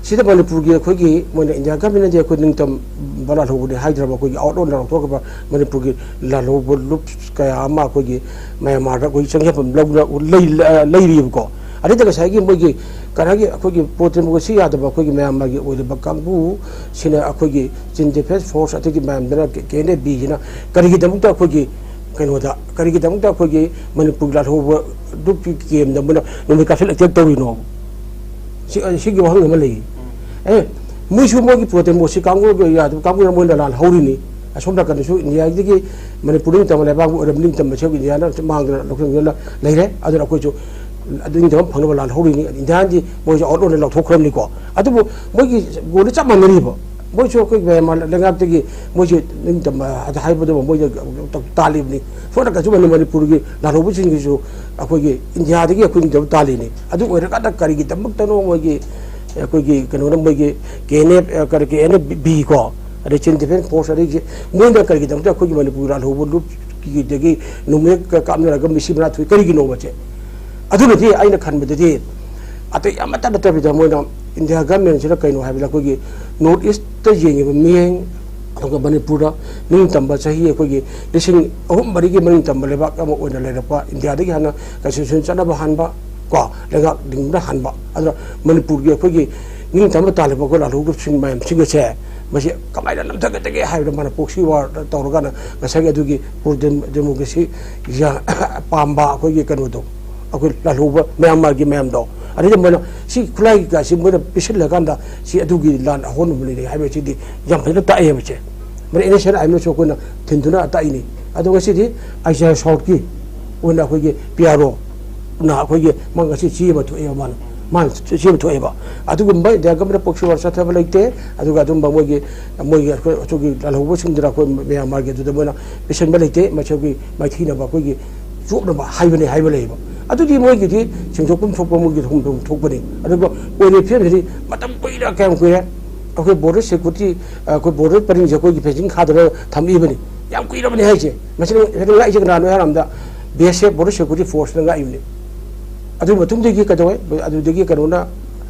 ꯁꯤꯗ ꯃꯅꯤꯄꯨꯔꯒꯤ ꯑꯩꯈꯣꯏꯒꯤ ꯃꯣꯏꯅ ꯏꯟꯗꯤꯌꯥ ꯒꯃꯦꯟꯅꯗꯤ ꯑꯩꯈꯣꯏ ꯅꯤꯡꯇꯝꯕ ꯂꯥꯜꯍꯧꯕꯅꯤ ꯍꯥꯏꯗ꯭ꯔꯕ, ꯑꯩꯈꯣꯏꯒꯤ ꯑꯥꯎꯠ ꯑꯣꯟꯗ ꯂꯥꯎꯊꯣꯛꯈ꯭ꯔꯕ ꯃꯅꯤꯄꯨꯔꯒꯤ ꯂꯥꯜꯍꯧꯕ ꯂꯨꯞ ꯀꯌꯥ ꯑꯃ ꯑꯩꯈꯣꯏꯒꯤ ꯃꯌꯥꯟꯃꯥꯔꯗ ꯑꯩꯈꯣꯏꯒꯤ ꯆꯪꯖꯐꯝ ꯂꯧꯅ ꯂꯩ-, ꯂꯩꯔꯤꯕꯀꯣ꯫ ꯑꯗꯩꯗ ꯉꯁꯥꯏꯒꯤ ꯃꯣꯏꯒꯤ ꯀꯅꯥꯒꯤ ꯑꯩꯈꯣꯏꯒꯤ ꯄ꯭ꯔꯣ ꯗꯦꯃꯣꯀ꯭ꯔꯦꯁꯤ ꯌꯥꯗꯕ ꯑꯩꯈꯣꯏꯒꯤ ꯃꯌꯥꯟꯃꯥꯔꯒꯤ ꯑꯣꯏꯔꯤꯕ ꯀꯥꯡꯕꯨꯁꯤꯅ ꯑꯩꯈꯣꯏꯒꯤ ꯆꯤꯟ ꯗꯤꯐꯦꯟꯁ ꯐꯣꯔꯁ ꯑꯗꯒꯤ ꯃꯌꯥꯝꯗꯅ ꯀꯦ-, ꯀꯦ ꯑꯦꯟ ꯑꯦ ꯕꯤꯁꯤꯅ ꯀꯔꯤꯒꯤꯗꯃꯛꯇ ꯑꯩꯈꯣꯏꯒꯤ ꯀꯩꯅꯣꯗ, ꯀꯔꯤꯒꯤꯗꯃꯛꯇ ꯑꯩꯈꯣꯏꯒꯤ ꯃꯅꯤꯄꯨꯔꯒꯤ ꯂꯥꯜꯍꯧꯕ ꯒ꯭ꯔꯨꯞꯀꯤ ꯀꯦꯝꯗ ꯃꯣꯏꯅ ꯅꯨꯃꯤꯠ ꯀꯥꯁꯦꯠ ꯑꯦꯇꯦꯛ ꯇꯧꯔꯤꯅꯣ? ꯁꯤ, ꯁꯤꯒꯤ ꯋꯥꯍꯪ ꯑꯃ ꯂꯩ꯫ ꯑꯦ, ꯃꯣꯏꯁꯨ ꯃꯣꯏꯒꯤ ꯄ꯭ꯔꯣ ꯗꯦꯃꯣꯀ꯭ꯔꯦꯁꯤ ꯀꯥꯡꯕꯨ ꯌꯥꯗꯕ ꯀꯥꯡꯕꯨꯅ ꯃꯣꯏꯅ ꯂꯥꯜꯍꯧꯔꯤꯅꯤ꯫ ꯑꯁꯣꯝ ꯅꯥꯀꯟꯗꯁꯨ ꯏꯟꯗꯤꯌꯥꯒꯤ ꯃꯅꯤꯄꯨꯔ ꯅꯤꯡꯇꯝꯕ ꯂꯩꯕꯥꯛ ꯑꯣꯏꯔꯕ ꯅꯤꯡꯇꯝꯕ ꯁꯔꯨꯛ ꯏꯟꯗꯤꯌꯥꯅ ꯃꯥꯡꯗꯅ ꯂꯧꯁꯤꯟꯗꯨꯅ ꯂꯩꯔꯦ꯫ ꯑꯗꯨꯅ ꯑꯩꯈꯣꯏꯁꯨ ꯑꯗꯨ ꯅꯤꯡꯇꯝꯕ ꯐꯪꯅꯕ ꯂꯥꯜꯍꯧꯔꯤꯅꯤ꯫ ꯏꯟꯗꯤꯌꯥꯅꯗꯤ ꯃꯣꯏꯁꯨ ꯑꯥꯎꯠ ꯑꯣꯏꯅ ꯂꯧꯊꯣꯛꯈ꯭ꯔꯕꯅꯤꯀꯣ꯫ ꯑꯗꯨꯕꯨ ꯃꯣꯏꯒꯤ ꯒꯣꯜꯗꯤ ꯆꯞ ꯃꯥꯟꯅꯔꯤꯕ꯫ ꯃꯣꯏꯁꯨ ꯑꯩꯈꯣꯏ ꯃꯌꯥꯝ ꯂꯩꯉꯥꯛꯇꯒꯤ ꯃꯣꯏꯁꯨ ꯅꯤꯡꯇꯝꯕ ꯑꯗ ꯍꯥꯏꯕꯗꯨꯃ ꯃꯣꯏꯗ ꯇꯥꯜꯂꯤꯕꯅꯤ꯫ ꯁꯣꯝ ꯅꯥꯀꯟꯁꯨ ꯃꯅꯤ-, ꯃꯅꯤꯄꯨꯔꯒꯤ ꯂꯥꯜꯍꯧꯕꯁꯤꯡꯒꯤꯁꯨ ꯑꯩꯈꯣꯏꯒꯤ ꯏꯟꯗꯤꯌꯥꯗꯒꯤ ꯑꯩꯈꯣꯏ ꯅꯤꯡꯇꯝꯕ ꯇꯥꯜꯂꯤꯅꯤ꯫ ꯑꯗꯨ ꯑꯣꯏꯔꯀꯥꯟꯗ ꯀꯔꯤꯒꯤꯗꯃꯛꯇꯅꯣ ꯃꯣꯏꯒꯤ, ꯑꯩꯈꯣꯏꯒꯤ ꯀꯩꯅꯣꯅ, ꯃꯣꯏꯒꯤ ꯀꯦ ꯑꯦꯟ ꯑꯦꯐ, ꯑ, ꯀꯔꯤ, ꯀꯦ ꯑꯦꯟ ꯑꯦꯐ ꯕꯤ ꯀꯣ, ꯑꯗꯩ ꯆꯤꯟ ꯗꯤꯐꯦꯟꯁ ꯐꯣꯔꯁ, ꯑꯗꯒꯤ ꯃꯣꯏꯅ ꯀꯔꯤꯒꯤꯗꯃꯛꯇ ꯑꯩꯈꯣꯏꯒꯤ ꯃꯅꯤꯄꯨꯔꯒꯤ ꯂꯥꯜꯍꯧꯕ ꯂꯨꯞꯀꯤꯗꯒꯤ ꯅꯣꯡꯃꯩ ꯀ-, ꯀꯥꯞꯅꯔꯒ ꯃꯤꯁꯤ ꯃꯅꯥ ꯊꯣꯛꯏ, ꯀꯔꯤꯒꯤꯅꯣꯕꯁꯦ? ꯑꯗꯨꯅꯗꯤ ꯑꯩꯅ ꯈꯟꯕꯗꯗꯤ ꯑꯇꯩ ꯑꯃꯠꯇ ꯅꯠꯇꯕꯤꯗ ꯃꯣꯏꯅ ꯏꯟꯗꯤꯌꯥ ꯒꯃꯦꯟꯁꯤꯅ ꯀꯩꯅꯣ ꯍꯥꯏꯕꯗ ꯑꯩꯈꯣꯏꯒꯤ ꯅꯣꯔꯠ ꯏꯁꯇ ꯌꯦꯡꯉꯤꯕ ꯃꯤꯠꯌꯦꯡ, ꯑꯗꯨꯒ ꯃꯅꯤꯄꯨꯔꯗ ꯅꯤꯡꯇꯝꯕ ꯆꯍꯤ ꯑꯩꯈꯣꯏꯒꯤ ꯂꯤꯁꯤꯡ ꯑꯍꯨꯝ ꯃꯔꯤꯒꯤ ꯃꯅꯤꯡꯇꯝꯕ ꯂꯩꯕꯥꯛ ꯑꯃ ꯑꯣꯏꯅ ꯂꯩꯔꯛꯄ, ꯏꯟꯗꯤꯌꯥꯗꯒꯤ ꯍꯥꯟꯅ ꯀꯟꯁꯇꯤꯇ꯭ꯌꯨꯁꯟ ꯆꯠꯅꯕ ꯍꯥꯟꯕ, ꯀꯣ, ꯂꯩꯉꯥꯛ ꯂꯤꯡꯕꯗ ꯍꯥꯟꯕ꯫ ꯑꯗꯨꯅ ꯃꯅꯤꯄꯨꯔꯒꯤ ꯑꯩꯈꯣꯏꯒꯤ ꯅꯤꯡꯇꯝꯕ ꯇꯥꯜꯂꯤꯕ ꯑꯩꯈꯣꯏ ꯂꯥꯜꯍꯧꯕꯁꯤꯡ ꯃꯌꯥꯝꯁꯤꯡ ꯑꯁꯦ ꯃꯁꯤ ꯀꯃꯥꯏꯅ ꯅꯝꯊꯒꯗꯒꯦ ꯍꯥꯏꯕꯗ ꯃꯥꯅ ꯄ꯭ꯔꯣꯛꯁꯤ ꯋꯥꯔ ꯇꯧꯔꯒꯅ ꯉꯁꯥꯏꯒꯤ ꯑꯗꯨꯒꯤ ꯄ꯭ꯔꯣ ꯗꯦꯝ-, ꯗꯦꯃꯣꯀ꯭ꯔꯦꯁꯤ ꯌꯥ-, ꯄꯥꯝꯕ ꯑꯩꯈꯣꯏꯒꯤ ꯀꯩꯅꯣꯗꯣ, ꯑꯩꯈꯣꯏ ꯂꯥꯜꯍꯧꯕ ꯃꯌꯥꯟꯃꯥꯔꯒꯤ ꯃꯌꯥꯝꯗꯣ, ꯑꯗꯩꯗ ꯃꯣꯏꯅ ꯁꯤ ꯈꯨꯠꯂꯥꯏ ꯀꯩꯀꯥꯁꯤ ꯃꯣꯏꯅ ꯄꯤꯁꯤꯜꯂꯀꯥꯟꯗ ꯁꯤ ꯑꯗꯨꯒꯤ ꯂꯥꯟ ꯑꯍꯣꯟꯕ ꯂꯩꯔꯦ ꯍꯥꯏꯕꯁꯤꯗꯤ ꯌꯥꯝ ꯐꯖꯅ ꯇꯥꯛꯑꯦꯕꯁꯦ꯫ ꯃꯔꯝ ꯑꯦꯟ ꯑꯦꯁ ꯑꯦꯟ ꯑꯥꯏ ꯑꯦꯝꯅꯁꯨ ꯑꯩꯈꯣꯏꯅ ꯊꯤꯟꯗꯨꯅ ꯇꯥꯛꯏꯅꯤ꯫ ꯑꯗꯣ ꯉꯁꯤꯗꯤ ꯑꯥꯏ ꯁꯤ ꯑꯥꯏ ꯁꯥꯎꯠꯀꯤ ꯑꯣꯏꯅ ꯑꯩꯈꯣꯏꯒꯤ ꯄꯤ ꯑꯥꯔ ꯑꯣꯅ ꯑꯩꯈꯣꯏꯒꯤ ꯃꯥ ꯉꯁꯤ ꯆꯦ ꯑꯃ ꯊꯣꯛꯑꯦꯕ, ꯃꯥꯅ, ꯃꯥꯅ ꯆꯦ ꯑꯃ ꯊꯣꯛꯑꯦꯕ꯫ ꯑꯗꯨꯒꯨꯝꯕ ꯏꯟꯗꯤꯌꯥ ꯒꯃꯦꯟꯅ ꯄ꯭ꯔꯣꯛꯁꯤ ꯋꯥꯔ ꯆꯠꯊꯕ ꯂꯩꯇꯦ꯫ ꯑꯗꯨꯒ ꯑꯗꯨꯝꯕ ꯃꯣꯏꯒꯤ, ꯃꯣꯏꯒꯤ ꯑꯩꯈꯣꯏ ꯑꯗꯨꯒꯤ ꯂꯥꯜꯍꯧꯕꯁꯤꯡꯗꯨꯅ ꯑꯩꯈꯣꯏ ꯃꯌꯥꯟꯃꯥꯔꯒꯤ ꯑꯗꯨꯗ ꯃꯣꯏꯅ ꯄꯤꯁꯟꯕ ꯂꯩꯇꯦ꯫ ꯃꯁꯤꯒꯤ ꯃꯥꯏꯊꯤꯅꯕ ꯑꯩꯈꯣꯏꯒꯤ ꯆꯣꯞꯅꯕ ꯍꯥꯏꯕꯅꯤ ꯍꯥꯏꯕ ꯂꯩꯌꯦꯕ꯫ ꯑꯗꯨꯗꯤ ꯃꯣꯏꯒꯤꯗꯤ ꯁꯦꯡꯗꯣꯛꯐꯝ ꯊꯣꯛꯄ ꯃꯣꯏꯒꯤ ꯊꯣꯛꯐꯝ ꯊꯣꯛꯄꯅꯤ꯫ ꯑꯗꯨꯒ ꯑꯣꯏꯔꯤꯕ ꯐꯤꯕꯝꯁꯤꯗꯤ ꯃꯇꯝ ꯀꯨꯏꯔ, ꯀꯌꯥꯝ ꯀꯨꯏꯔꯦ? ꯑꯩꯈꯣꯏ ꯕꯣꯔꯗꯔ ꯁꯦꯀ꯭ꯌꯨꯔꯤꯇꯤ, ꯑꯩꯈꯣꯏ ꯕꯣꯔꯗꯔ ꯄꯔꯤꯡꯁꯦ ꯑꯩꯈꯣꯏꯒꯤ ꯐꯦꯟꯁꯤꯡ ꯈꯥꯗꯅ ꯊꯝꯃꯛꯏꯕꯅꯤ꯫ ꯌꯥꯝ ꯀꯨꯏꯔꯕꯅꯤ ꯍꯥꯏꯁꯦ꯫ ꯃꯁꯤꯅ ꯉꯥꯛꯏꯁꯦ ꯀꯅꯥꯅꯣ ꯍꯥꯏꯔꯝꯗ, ꯕꯤ ꯑꯦꯁ ꯑꯦꯐ, Border Security Force ꯅ ꯉꯥꯛꯏꯕꯅꯤ꯫ ꯑꯗꯨꯒꯤ ꯃꯇꯨꯡꯗꯒꯤ ꯀꯩꯗꯧꯋꯦ? ꯑꯗꯨꯗꯒꯤ ꯀꯩꯅꯣꯅ,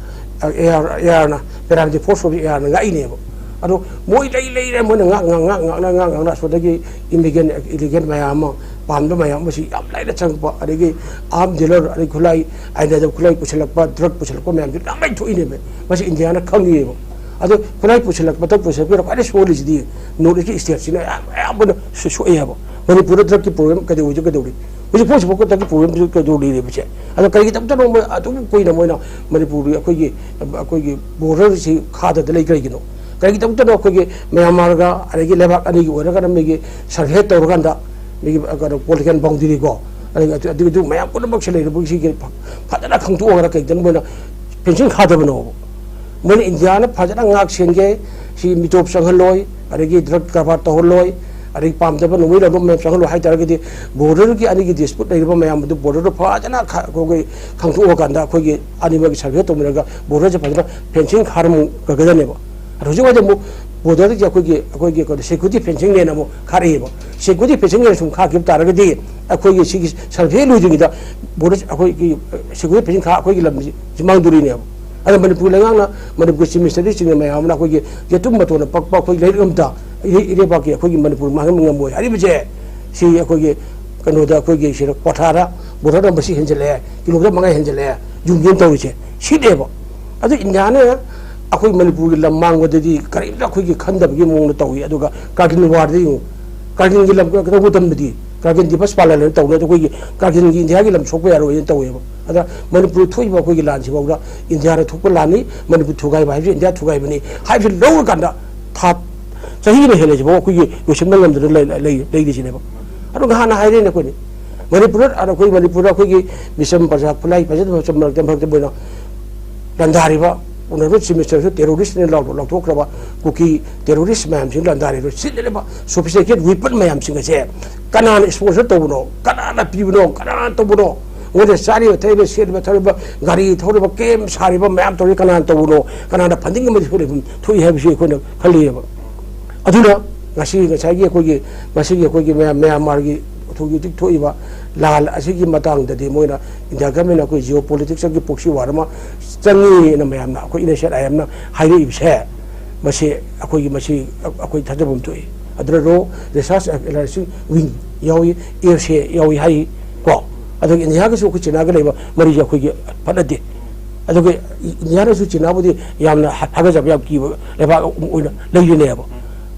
ꯑꯦ ꯑꯥꯔ, ꯑꯦ ꯑꯥꯔꯅ, Paramilitary Force ꯑꯣꯏꯕ ꯑꯦ ꯑꯥꯔꯅ ꯉꯥꯛꯏꯅꯦꯕ꯫ ꯑꯗꯣ ꯃꯣꯏ ꯂꯩ ꯂꯩꯔꯦ, ꯃꯣꯏꯅ ꯉꯥꯛ ꯉꯥꯛ ꯉꯥꯛ ꯉꯥꯛꯅ ꯉꯥꯛ ꯉꯥꯛꯅ ꯑꯁꯣꯝꯗꯒꯤ ꯏꯂꯤꯒꯦꯜ, ꯏꯂꯤꯒꯦꯜ ꯃꯌꯥꯝ ꯑꯃ, ꯄꯥꯝꯗꯕ ꯃꯌꯥꯝ ꯑꯃꯁꯤ ꯌꯥꯝ ꯂꯥꯏꯅ ꯆꯪꯉꯛꯄ, ꯑꯗꯒꯤ ꯑꯥꯔꯝ ꯗꯤꯂꯔ, ꯑꯗꯩ ꯈꯨꯠꯂꯥꯏ, ꯑꯥꯏꯟ ꯅꯥꯏꯗꯕ ꯈꯨꯠꯂꯥꯏ ꯄꯨꯁꯤꯜꯂꯛꯄ, ꯗ꯭ꯔꯒ ꯄꯨꯁꯤꯜꯂꯛꯄ ꯃꯌꯥꯝꯁꯤ ꯌꯥꯝ ꯂꯥꯏꯅ ꯊꯣꯛꯏꯅꯦꯕ꯫ ꯃꯁꯤ ꯏꯟꯗꯤꯌꯥꯅ ꯈꯪꯉꯤꯕ꯫ ꯑꯗꯣ ꯈꯨꯠꯂꯥꯏ ꯄꯨꯁꯤꯜꯂꯛꯄ, ꯗ꯭ꯔꯒ ꯄꯨꯁꯤꯜꯂꯛꯄꯗ ꯈ꯭ꯋꯥꯏꯗꯒꯤ ꯁꯣꯜꯂꯤꯁꯤꯗꯤ ꯅꯣꯔꯠ ꯏꯁꯀꯤ ꯁ꯭ꯇꯦꯠꯁꯤꯅ ꯑꯌꯥꯝ-, ꯑꯌꯥꯝꯕꯅ ꯁꯣ-, ꯁꯣꯛꯑꯦ ꯍꯥꯏꯕ꯫ ꯃꯅꯤꯄꯨꯔꯗ ꯗ꯭ꯔꯒꯀꯤ ꯄ꯭ꯔꯣꯕ꯭ꯂꯦꯝ ꯀꯩꯗꯧ-, ꯀꯩꯗꯧꯔꯤ? ꯍꯧꯖꯤꯛ ꯐꯥꯎ ꯍꯧꯖꯤꯛꯐꯥꯎ ꯗ꯭ꯔꯒꯀꯤ ꯄ꯭ꯔꯣꯕ꯭ꯂꯦꯝꯁꯤ ꯀꯩꯗꯧ ꯂꯩꯔꯤꯕꯁꯦ? ꯑꯗꯣ ꯀꯔꯤꯒꯤꯗꯃꯛꯇꯅꯣ ꯃꯣꯏ ꯑꯗꯨꯝ ꯀꯨꯏꯅ ꯃꯣꯏꯅ ꯃꯅꯤꯄꯨꯔꯒꯤ ꯑꯩꯈꯣꯏꯒꯤ, ꯑꯩꯈꯣꯏꯒꯤ ꯕꯣꯔꯗꯔꯁꯤ ꯈꯥꯗꯗ ꯂꯩ ꯀꯔꯤꯒꯤꯅꯣ? ꯀꯔꯤꯒꯤꯗꯃꯛꯇꯅꯣ ꯑꯩꯈꯣꯏꯒꯤ ꯃ꯭ꯌꯥꯟꯃꯥꯔꯒ ꯑꯗꯒꯤ ꯂꯩꯕꯥꯛ ꯑꯅꯤꯒꯤ ꯑꯣꯏꯔꯒꯅ ꯃꯤꯒꯤ ꯁꯔꯚꯦ ꯇꯧꯔꯀꯥꯟꯗ ꯃꯤꯒꯤ, ꯑ, ꯀꯩꯅꯣ, ꯄꯣꯂꯤꯇꯤꯀꯦꯜ ꯕꯥꯎꯟꯗꯔꯤꯀꯣ, ꯑꯗꯒꯤ ꯑꯗꯨ, ꯑꯗꯨ, ꯑꯗꯨ ꯃꯌꯥꯝ ꯄꯨꯝꯅꯃꯛꯁꯦ ꯂꯩꯔꯤꯕ ꯁꯤꯒꯤ ꯐ-, ꯐꯖꯅ ꯈꯪꯗꯣꯛꯑꯒ ꯀꯩꯗꯧꯅ ꯃꯣꯏꯅ ꯐꯦꯟꯁꯤꯡ ꯈꯥꯗꯕꯅꯣꯕ? ꯃꯣꯏꯅ ꯏꯟꯗꯤꯌꯥꯅ ꯐꯖꯅ ꯉꯥꯛ ꯁꯦꯟꯒꯦ, ꯁꯤ ꯃꯤꯇꯣꯞ ꯆꯪꯍꯜꯂꯣꯏ, ꯑꯗꯒꯤ ꯗ꯭ꯔꯒ ꯀꯔꯕꯥꯔ ꯇꯧꯍꯜꯂꯣꯏ, ꯑꯗꯒꯤ ꯄꯥꯝꯗꯕ ꯅꯣꯡꯃꯩ ꯂꯧꯕ ꯃꯌꯥꯝ ꯆꯪꯍꯜꯂꯣꯏ ꯍꯥꯏ ꯇꯥꯔꯒꯗꯤ, ꯕꯣꯔꯗꯔꯒꯤ ꯑꯅꯤꯒꯤ ꯗꯤꯁꯄ꯭ꯌꯨꯠ ꯂꯩꯔꯤꯕ ꯃꯌꯥꯝ ꯑꯗꯨ ꯕꯣꯔꯗꯔꯗ ꯐꯖꯅ ꯈ-, ꯑꯩꯈꯣꯏꯒꯤ ꯈꯪꯗꯣꯛꯑꯀꯥꯟꯗ ꯑꯩꯈꯣꯏꯒꯤ ꯑꯅꯤꯃꯛꯀꯤ ꯁꯔꯚꯦ ꯇꯧꯃꯤꯟꯅꯔꯒ ꯕꯣꯔꯗꯔꯁꯦ ꯐꯖꯅ ꯐꯦꯟꯁꯤꯡ ꯈꯥꯔꯝꯒꯗꯕꯅꯦꯕ꯫ ꯑꯗꯣ ꯍꯧꯖꯤꯛ ꯋꯥꯏꯗ ꯑꯃꯨꯛ ꯕꯣꯔꯗꯔꯒꯤ ꯑꯩꯈꯣꯏꯒꯤ, ꯑꯩꯈꯣꯏꯒꯤ ꯀꯩꯅꯣ, ꯁꯦꯀ꯭ꯌꯨꯔꯤꯇꯤ ꯐꯦꯟꯁꯤꯡꯅꯦꯅ ꯑꯃꯨꯛ ꯈꯥꯔꯛꯑꯦꯕ꯫ ꯁꯦꯀ꯭ꯌꯨꯔꯤꯇꯤ ꯐꯦꯟꯁꯤꯡꯅꯦꯅ ꯁꯨꯝ ꯈꯥꯈꯤꯕ ꯇꯥꯔꯒꯗꯤ ꯑꯩꯈꯣꯏꯒꯤ ꯁꯤꯒꯤ ꯁꯔꯚꯦ ꯂꯣꯏꯗ꯭ꯔꯤꯉꯩꯗ ꯕꯣꯔꯗꯔ ꯑꯩꯈꯣꯏꯒꯤ ꯁꯦꯀ꯭ꯌꯨꯔꯤꯇꯤ ꯐꯦꯟꯁꯤꯡ ꯈꯥ ꯑꯩꯈꯣꯏꯒꯤ ꯂꯝꯁꯤ ꯁꯤ ꯃꯥꯡꯗꯣꯔꯤꯅꯦꯕ꯫ ꯑꯗꯣ ꯃꯅꯤꯄꯨꯔ ꯂꯩꯉꯥꯛꯅ, ꯃꯅꯤꯄꯨꯔꯒꯤ ꯆꯤꯐ ꯃꯤꯅꯤꯁꯇꯔꯗꯒꯤꯆꯤꯡꯕ ꯃꯌꯥꯝ ꯑꯃꯅ ꯑꯩꯈꯣꯏꯒꯤ ꯌꯦꯇꯨꯝ ꯃꯇꯣꯟꯅ ꯄꯛꯄ ꯑꯩꯈꯣꯏ ꯂꯩꯔꯤꯛ ꯑꯃꯇ ꯏꯔꯩ-, ꯏꯔꯩꯕꯥꯛꯀꯤ ꯑꯩꯈꯣꯏꯒꯤ ꯃꯅꯤꯄꯨꯔ ꯃꯥꯡꯍꯟꯕ ꯉꯝꯃꯣꯏ ꯍꯥꯏꯔꯤꯕꯁꯦ, ꯁꯤ ꯑꯩꯈꯣꯏꯒꯤ ꯀꯩꯅꯣꯗ, ꯑꯩꯈꯣꯏꯒꯤ ꯁꯤꯗ ꯀ꯭ꯋꯥꯊꯥꯗ ꯕꯣꯔꯗꯔ ꯅꯝꯕꯔꯁꯤ ꯍꯦꯟꯖꯜꯂꯛꯑꯦ, ꯀꯤꯂꯣꯃꯤꯇꯔ ꯃꯉꯥ ꯍꯦꯟꯖꯜꯂꯛꯑꯦ, ꯌꯨꯝ ꯌꯨꯝ ꯇꯧꯔꯤꯁꯦ ꯁꯤꯅꯦꯕ꯫ ꯑꯗꯨ ꯏꯟꯗꯤꯌꯥꯅ ꯑꯩꯈꯣꯏ ꯃꯅꯤꯄꯨꯔꯒꯤ ꯂꯝ ꯃꯥꯡꯕꯗꯗꯤ ꯀꯔꯤꯝꯇ ꯑꯩꯈꯣꯏꯒꯤ ꯈꯟꯗꯕꯒꯤ ꯃꯑꯣꯡꯗ ꯇꯧꯏ꯫ ꯑꯗꯨꯒ ꯀꯥꯔꯒꯤꯜ ꯋꯥꯔꯗ ꯌꯦꯡꯉꯨ, ꯀꯥꯔꯒꯤꯜꯒꯤ ꯂꯝ ꯀꯩꯗꯧꯕ ꯇꯝꯕꯗꯤ, ꯀꯥꯔꯒꯤꯜ ꯗꯤꯕꯁ ꯄꯥꯂꯟ ꯍꯥꯏꯅ ꯇꯧꯅ ꯑꯩꯈꯣꯏꯒꯤ ꯀꯥꯔꯒꯤꯜꯒꯤ ꯏꯟꯗꯤꯌꯥꯒꯤ ꯂꯝ ꯁꯣꯛꯄ ꯌꯥꯔꯣꯏꯅ ꯇꯧꯋꯦꯕ꯫ ꯑꯗ ꯃꯅꯤꯄꯨꯔ ꯊꯣꯛꯏꯕ ꯑꯩꯈꯣꯏꯒꯤ ꯂꯥꯟꯁꯤꯐꯥꯎꯗ ꯏꯟꯗꯤꯌꯥꯅ ꯊꯣꯛꯄ ꯂꯥꯟꯅꯤ, ꯃꯅꯤꯄꯨꯔ ꯊꯨꯒꯥꯏꯕ ꯍꯥꯏꯕꯁꯤ ꯏꯟꯗꯤꯌꯥ ꯊꯨꯒꯥꯏꯕꯅꯤ ꯍꯥꯏꯕꯁꯤ ꯂꯧꯔꯀꯥꯟꯗ ꯊꯥ ꯆꯍꯤꯅ ꯍꯦꯜꯂꯁꯤꯐꯥꯎ ꯑꯩꯈꯣꯏꯒꯤ ꯂꯣꯏꯁꯤꯟꯕ ꯉꯝꯗꯅ ꯂꯩ-, ꯂꯩ-, ꯂꯩꯔꯤꯁꯤꯅꯦꯕ꯫ ꯑꯗꯣ ꯉꯍꯥꯟꯅ ꯍꯥꯏꯔꯦꯅꯦ ꯑꯩꯈꯣꯏꯅ, ꯃꯅꯤꯄꯨꯔꯗ, ꯑꯗ ꯑꯩꯈꯣꯏ ꯃꯅꯤꯄꯨꯔꯗ ꯑꯩꯈꯣꯏꯒꯤ ꯕꯤꯁꯝ ꯄ꯭ꯔꯖꯥ ꯈꯨꯠꯂꯥꯏ ꯐꯖꯅ ꯃꯔꯛꯇ, ꯃꯔꯛꯇ ꯃꯣꯏꯅ ꯂꯥꯟꯗꯥꯔꯤꯕ ꯑꯣꯅꯔꯦꯕꯜ ꯆꯤꯐ ꯃꯤꯅꯤꯁꯇꯔꯁꯨ ꯇꯦꯔꯣꯔꯤꯁ꯭ꯠꯅ ꯂꯥꯎ-, ꯂꯥꯎꯊꯣꯛꯈ꯭ꯔꯕ ꯀꯨꯀꯤ ꯇꯦꯔꯣꯔꯤꯁ꯭ꯠ ꯃꯌꯥꯝꯁꯤꯡ ꯂꯥꯟꯗꯥꯔꯤꯕ ꯁꯤꯖꯤꯟꯅꯔꯤꯕ ꯁꯣꯐꯤꯁꯇꯤꯀꯦꯠ ꯋꯤꯄꯟ ꯃꯌꯥꯝꯁꯤꯡ ꯑꯁꯦ ꯀꯅꯥꯅ ꯏꯁꯄꯣꯟꯁꯔ ꯇꯧꯕꯅꯣ, ꯀꯅꯥꯅ ꯄꯤꯕꯅꯣ, ꯀꯅꯥꯅ ꯇꯧꯕꯅꯣ, ꯃꯣꯏꯅ ꯆꯥꯔꯤꯕ, ꯊꯛꯏꯕ, ꯁꯦꯠꯂꯤꯕ, ꯊꯛꯂꯤꯕ, ꯒꯥꯔꯤ ꯊꯧꯔꯤꯕ, ꯀꯦꯝ ꯁꯥꯔꯤꯕ ꯃꯌꯥꯝ ꯇꯧꯔꯤ ꯀꯅꯥꯅ ꯇꯧꯕꯅꯣ, ꯀꯅꯥꯅ ꯐꯟꯗꯤꯡ ꯑꯃꯗꯤ ꯊꯣꯛꯏ, ꯊꯣꯛꯏ ꯍꯥꯏꯕꯁꯤ ꯑꯩꯈꯣꯏꯅ ꯈꯜꯂꯤꯑꯕ꯫ ꯑꯗꯨꯅ ꯉꯁꯤ ꯉꯁꯥꯏꯒꯤ ꯑꯩꯈꯣꯏꯒꯤ ꯃꯁꯤꯒꯤ ꯑꯩꯈꯣꯏꯒꯤ ꯃꯌꯥꯝ ꯃ꯭ꯌꯥꯟꯃꯥꯔꯒꯤ ꯍꯧꯖꯤꯛ ꯍꯧꯖꯤꯛ ꯊꯣꯛꯏꯕ ꯂꯥꯟ ꯑꯁꯤꯒꯤ ꯃꯇꯥꯡꯗꯗꯤ ꯃꯣꯏꯅ ꯏꯟꯗꯤꯌꯥ ꯒꯃꯦꯟꯅ ꯑꯩꯈꯣꯏ ꯖꯤꯑꯣ ꯄꯣꯂꯤꯇꯤꯛꯁꯀꯤ ꯄ꯭ꯔꯣꯛꯁꯤ ꯋꯥꯔ ꯑꯃ ꯆꯪꯉꯤꯅ ꯃꯌꯥꯝꯅ ꯑꯩꯈꯣꯏ ꯏꯟ ꯑꯦꯁ ꯑꯦꯟ ꯑꯥꯏ ꯑꯦꯝꯅ ꯍꯥꯏꯔꯛꯏꯕꯁꯦ, ꯃꯁꯤ ꯑꯩꯈꯣꯏꯒꯤ ꯃꯁꯤ ꯑꯩꯈꯣꯏ ꯊꯥꯖꯐꯝ ꯊꯣꯛꯏ꯫ ꯑꯗꯨꯅ ꯔꯣ ꯔꯤꯁꯥꯔꯁ ꯑꯦꯅꯥꯂꯥꯏꯁꯤꯁ ꯋꯤꯡ ꯌꯥꯎꯏ, ꯑꯦꯁ ꯑꯦ ꯌꯥꯎꯏ ꯍꯥꯏ ꯀꯣ꯫ ꯑꯗꯨꯒ ꯏꯟꯗꯤꯌꯥꯒꯁꯨ ꯑꯩꯈꯣꯏ ꯆꯤꯅꯥꯒ ꯂꯩꯕ ꯃꯔꯤꯁꯦ ꯑꯩꯈꯣꯏꯒꯤ ꯐꯠꯅꯗꯦ꯫ ꯑꯗꯨꯒ ꯏꯟꯗꯤꯌꯥꯅꯁꯨ ꯆꯤꯅꯥꯕꯨꯗꯤ ꯌꯥꯝꯅ ꯍꯥ-, ꯍꯥꯒꯠꯆꯕ ꯌꯥꯝ ꯀꯤꯕ ꯂꯩꯕꯥꯛ ꯑꯃ ꯑꯣꯏꯅ ꯂꯩꯔꯤꯅꯦꯕ꯫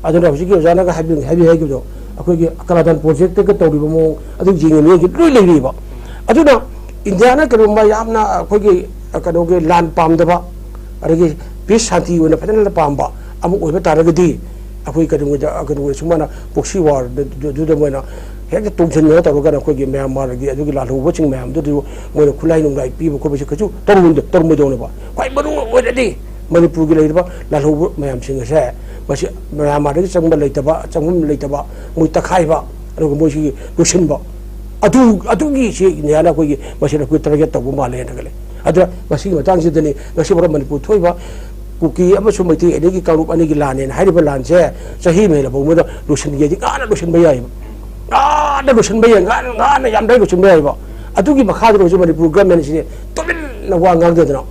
ꯑꯗꯨꯅ ꯍꯧꯖꯤꯛꯀꯤ ꯑꯣꯖꯥꯅꯒ ꯍꯥꯏꯕꯤ-, ꯍꯥꯏꯕꯤ-, ꯍꯥꯏꯈꯤꯕꯗꯣ, ꯑꯩꯈꯣꯏꯒꯤ ꯀꯂꯥꯗꯥꯟ ꯄ꯭ꯔꯣꯖꯦꯛꯇꯒ ꯇꯧꯔꯤꯕ ꯃꯑꯣꯡ ꯑꯗꯨ ꯌꯦꯡꯉꯤ ꯃꯤꯑꯣꯏꯁꯦ ꯂꯣꯏ ꯂꯩꯔꯤꯕ꯫ ꯑꯗꯨꯅ ꯏꯟꯗꯤꯌꯥꯅ ꯀꯔꯤꯒꯨꯝꯕ ꯌꯥꯝꯅ ꯑꯩꯈꯣꯏꯒꯤ ꯀꯩꯅꯣꯒꯤ ꯂꯥꯟ ꯄꯥꯝꯗꯕ, ꯑꯗꯒꯤ ꯄꯤꯁ ꯁꯥꯟꯇꯤ ꯑꯣꯏꯅ ꯐꯖꯅ ꯄꯥꯝꯕ ꯑꯃ ꯑꯣꯏꯕ ꯇꯥꯔꯒꯗꯤ, ꯑꯩꯈꯣꯏ ꯀꯩꯅꯣꯒꯤꯗ, ꯀꯩꯅꯣꯒꯤ ꯁꯨꯃꯥꯏꯅ ꯄ꯭ꯔꯣꯛꯁꯤ ꯋꯥꯔꯗꯨꯗ ꯃꯣꯏꯅ ꯍꯦꯛꯇ ꯇꯣꯡꯁꯤꯟꯅꯔ ꯇꯧꯔꯒꯅ ꯑꯩꯈꯣꯏꯒꯤ ꯃ꯭ꯌꯥꯟꯃꯥꯔꯒꯤ ꯑꯗꯨꯒꯤ ꯂꯥꯜꯍꯧꯕꯁꯤꯡ ꯃꯌꯥꯝꯗꯨꯗꯁꯨ ꯃꯣꯏꯅ ꯈꯨꯠꯂꯥꯏ ꯅꯨꯡꯂꯥꯏ ꯄꯤꯕ ꯈꯣꯠꯄꯁꯦ ꯀꯩꯁꯨ ꯇꯧꯔꯝꯗ-, ꯇꯧꯔꯝꯃꯣꯏꯗꯧꯅꯦꯕ꯫ ꯈ꯭ꯋꯥꯏ ꯃꯔꯨ ꯑꯣꯏꯔꯗꯤ ꯃꯅꯤꯄꯨꯔꯒꯤ ꯂꯩꯔꯤꯕ ꯂꯥꯜꯍꯧꯕ ꯃꯌꯥꯝꯁꯤꯡ ꯑꯁꯦ, ꯃꯁꯤ ꯃ꯭ꯌꯥꯟꯃꯥꯔꯗꯒꯤ ꯆꯪꯕ ꯂꯩꯇꯕ, ꯆꯪꯐꯝ ꯂꯩꯇꯕ, ꯃꯣꯏ ꯇꯛꯈꯥꯏꯕ, ꯑꯗꯨꯒ ꯃꯣꯏꯁꯤꯒꯤ ꯂꯣꯏꯁꯤꯟꯕ, ꯑꯗꯨ, ꯑꯗꯨꯒꯤ ꯁꯤ ꯏꯟꯗꯤꯌꯥꯅ ꯑꯩꯈꯣꯏꯒꯤ ꯃꯁꯤꯗ ꯑꯩꯈꯣꯏ ꯇꯥꯔꯒꯦꯠ ꯇꯧꯕ ꯃꯥꯜꯂꯦꯅ ꯈꯜꯂꯦ꯫ ꯑꯗꯨꯅ ꯃꯁꯤꯒꯤ ꯃꯇꯥꯡꯁꯤꯗꯅꯤ ꯉꯁꯤ ꯃꯔꯛ ꯃꯅꯤꯄꯨꯔ ꯊꯣꯛꯏꯕ ꯀꯨꯀꯤ ꯑꯃꯁꯨꯡ ꯃꯩꯇꯩ ꯑꯅꯤꯒꯤ ꯀꯥꯡꯂꯨꯞ ꯑꯅꯤꯒꯤ ꯂꯥꯟꯅꯦꯅ ꯍꯥꯏꯔꯤꯕ ꯂꯥꯟꯁꯦ ꯆꯍꯤ ꯑꯃ ꯍꯦꯜꯂꯐꯥꯎ ꯃꯣꯏꯗ ꯂꯣꯏꯁꯤꯟꯒꯦꯗꯤ ꯉꯥꯅ ꯂꯣꯏꯁꯤꯟꯕ ꯌꯥꯏꯑꯕ꯫ ꯉꯥꯅ ꯂꯣꯏꯁꯤꯟꯕ ꯌꯥꯏ, ꯉꯥꯅ, ꯉꯥꯅ ꯌꯥꯝꯗ꯭ꯔꯩ ꯂꯣꯏꯁꯤꯟꯕ ꯌꯥꯏꯑꯕ꯫ ꯑꯗꯨꯒꯤ ꯃꯈꯥꯗ ꯍꯧꯖꯤꯛ ꯃꯅꯤꯄꯨꯔ ꯒꯃꯦꯟꯁꯤꯅꯦ ꯇꯨꯃꯤꯟꯅ ꯋꯥ ꯉꯥꯡꯗꯗꯅ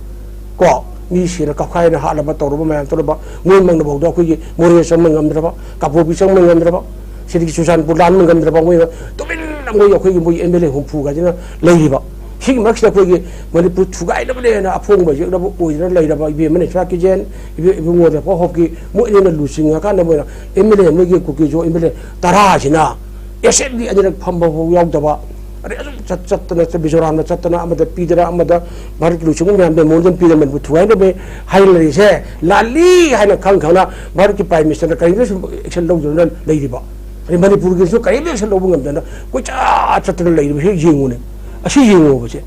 ꯀꯣ, ꯃꯤ ꯁꯤꯅ ꯀꯞꯈꯥꯏꯅ ꯍꯥꯠꯂꯕ ꯇꯧꯔꯕ ꯃꯌꯥꯝ ꯇꯧꯔꯕ, ꯃꯣꯏ ꯃꯪꯅꯐꯥꯎꯗ ꯑꯩꯈꯣꯏꯒꯤ ꯃꯣꯔꯦ ꯆꯪꯕ ꯉꯝꯗ꯭ꯔꯕ, ꯀꯥꯡꯄꯣꯛꯄꯤ ꯆꯪꯕ ꯉꯝꯗ꯭ꯔꯕ, ꯁꯤꯗꯒꯤ ꯆꯨꯔꯆꯥꯟꯄꯨꯔ ꯂꯥꯟꯕ ꯉꯝꯗ꯭ꯔꯕ, ꯃꯣꯏꯅ ꯇꯨꯃꯤꯟꯅ ꯃꯣꯏ ꯑꯩꯈꯣꯏꯒꯤ ꯃꯣꯏ ꯑꯦꯝ ꯑꯦꯜ ꯑꯦ ꯍꯨꯝꯐꯨ ꯀꯥꯏꯁꯤꯅ ꯂꯩꯔꯤꯕ꯫ ꯁꯤꯒꯤ ꯃꯔꯛꯁꯤꯗ ꯑꯩꯈꯣꯏꯒꯤ ꯃꯅꯤꯄꯨꯔ ꯊꯨꯒꯥꯏꯅꯕꯅꯦꯅ ꯑꯐꯣꯡꯕ ꯌꯦꯛꯅꯕ ꯑꯣꯏꯗꯅ ꯂꯩꯔꯕ ꯏꯕꯦꯝꯃ ꯅꯦꯁ꯭ꯔꯥ ꯀꯤꯖꯦꯟ, ꯏꯕꯦ-, ꯏꯕꯨꯡꯉꯣ ꯔꯦꯄꯥ ꯍꯣꯞꯀꯤ, ꯃꯣꯏ ꯑꯅꯤꯅ ꯂꯨꯆꯤꯡꯉꯀꯥꯟꯗ ꯃꯣꯏꯅ ꯑꯦꯝ ꯑꯦꯜ ꯑꯦ ꯑꯃꯒꯤ ꯀꯨꯀꯤꯁꯨ ꯑꯦꯝ ꯑꯦꯜ ꯑꯦ ꯇꯔꯥꯁꯤꯅ ꯑꯦꯁꯦꯝꯕ꯭ꯂꯤ ꯑꯅꯤꯔꯛ ꯐꯝꯕ ꯐꯥꯎ ꯌꯥꯎꯗꯕ, ꯑꯗꯩ ꯑꯗꯨꯝ ꯆꯠ-, ꯆꯠꯇꯅ, ꯆꯠ-, ꯃꯤꯖꯣꯔꯥꯝꯗ ꯆꯠꯇꯅ, ꯑꯃꯗ ꯄꯤꯗꯅ, ꯑꯃꯗ ꯚꯥꯔꯠꯀꯤ ꯂꯨꯆꯤꯡꯕ ꯃꯌꯥꯝꯗ ꯃꯦꯃꯣꯔꯦꯟꯗꯝ ꯄꯤꯗꯅ ꯃꯅꯤꯄꯨꯔ ꯊꯨꯒꯥꯏꯅꯕ ꯍꯥꯏꯅ ꯂꯩꯔꯤꯁꯦ ꯂꯥꯜꯂꯤ ꯍꯥꯏꯅ ꯈꯪ ꯈꯪꯅ ꯚꯥꯔꯠꯀꯤ ꯄ꯭ꯔꯥꯏꯝ ꯃꯤꯅꯤꯁꯇꯔꯅ ꯀꯔꯤꯒꯤꯅꯣ ꯁꯨꯝ ꯑꯦꯛꯁꯟ ꯂꯧꯗꯅ ꯂꯩꯔꯤꯕ? ꯑꯗꯩ ꯃꯅꯤꯄꯨꯔꯒꯤꯁꯨ ꯀꯔꯤꯝꯇ ꯑꯦꯛꯁꯟ ꯂꯧꯕ ꯉꯝꯗꯅ ꯀꯣꯏꯆꯠ ꯆꯠꯇꯅ ꯂꯩꯔꯤꯕꯁꯤ ꯌꯦꯡꯉꯨꯅꯦ꯫ ꯑꯁꯤ ꯌꯦꯡꯉꯣꯕꯁꯦ꯫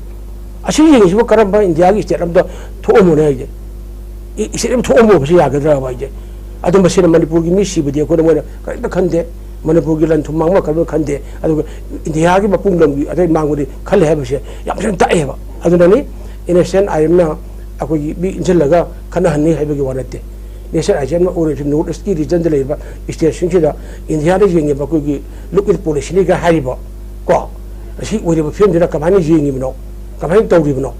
ꯑꯁꯤ ꯌꯦꯡꯉꯤꯁꯤꯕꯨ ꯀꯔꯝꯕ ꯏꯟꯗꯤꯌꯥꯒꯤ ꯁ꯭ꯇꯦꯠ ꯑꯝꯗ ꯊꯣꯛꯑꯝꯃꯣꯅꯦ ꯍꯥꯏꯁꯦ? ꯏ-, ꯁꯤ ꯑꯗꯨꯝ ꯊꯣꯛꯑꯝꯃꯣꯕꯁꯤ ꯌꯥꯒꯗ꯭ꯔꯕ ꯍꯥꯏꯁꯦ? ꯑꯗꯨ ꯃꯁꯤꯅ ꯃꯅꯤꯄꯨꯔꯒꯤ ꯃꯤ ꯁꯤꯕꯗꯤ ꯑꯩꯈꯣꯏꯅ ꯃꯣꯏꯅ ꯀꯔꯤꯝꯇ ꯈꯟꯗꯦ, ꯃꯅꯤꯄꯨꯔꯒꯤ ꯂꯟ ꯊꯨꯝ ꯃꯥꯡꯕ ꯀꯔꯤꯝꯇ ꯈꯟꯗꯦ, ꯑꯗꯨꯒ ꯏꯟꯗꯤꯌꯥꯒꯤ ꯃꯄꯨꯡ ꯂꯝꯒꯤ ꯑꯇꯩ ꯃꯥꯡꯕꯗꯤ ꯈꯜꯂꯦ ꯍꯥꯏꯕꯁꯦ ꯌꯥꯝ ꯊꯤꯅ ꯇꯥꯛꯑꯦꯕ꯫ ꯑꯗꯨꯅꯅꯤ ꯏꯟ ꯑꯦꯁ ꯑꯦꯟ ꯑꯥꯏ ꯑꯦꯝꯅ ꯑꯩꯈꯣꯏꯒꯤ ꯃꯤ ꯏꯟꯁꯤꯜꯂꯒ ꯈꯠꯅꯍꯟꯅꯤ ꯍꯥꯏꯕꯒꯤ ꯋꯥ ꯅꯠꯇꯦ꯫ ꯅꯦꯁꯅꯦꯜ ꯑꯥꯏꯇꯦꯝ ꯑꯃ ꯑꯣꯏꯔꯤꯕꯁꯤ ꯅꯣꯔꯠ ꯏꯁꯀꯤ ꯔꯤꯖꯟꯗ ꯂꯩꯔꯤꯕ ꯁ꯭ꯇꯦꯠꯁꯤꯡꯁꯤꯗ ꯏꯟꯗꯤꯌꯥꯗ ꯌꯦꯡꯉꯤꯕ ꯑꯩꯈꯣꯏꯒꯤ ꯂꯨꯛ ꯏꯟ ꯄꯣꯂꯤꯁꯤꯅꯤꯒ ꯍꯥꯏꯔꯤꯕ ꯀꯣ, ꯑꯁꯤ ꯑꯣꯏꯔꯤꯕ ꯐꯤꯕꯝꯁꯤꯗ ꯀꯃꯥꯏꯅ ꯌꯦꯡꯉꯤꯕꯅꯣ, ꯀꯃꯥꯏꯅ ꯇꯧꯔꯤꯕꯅꯣ?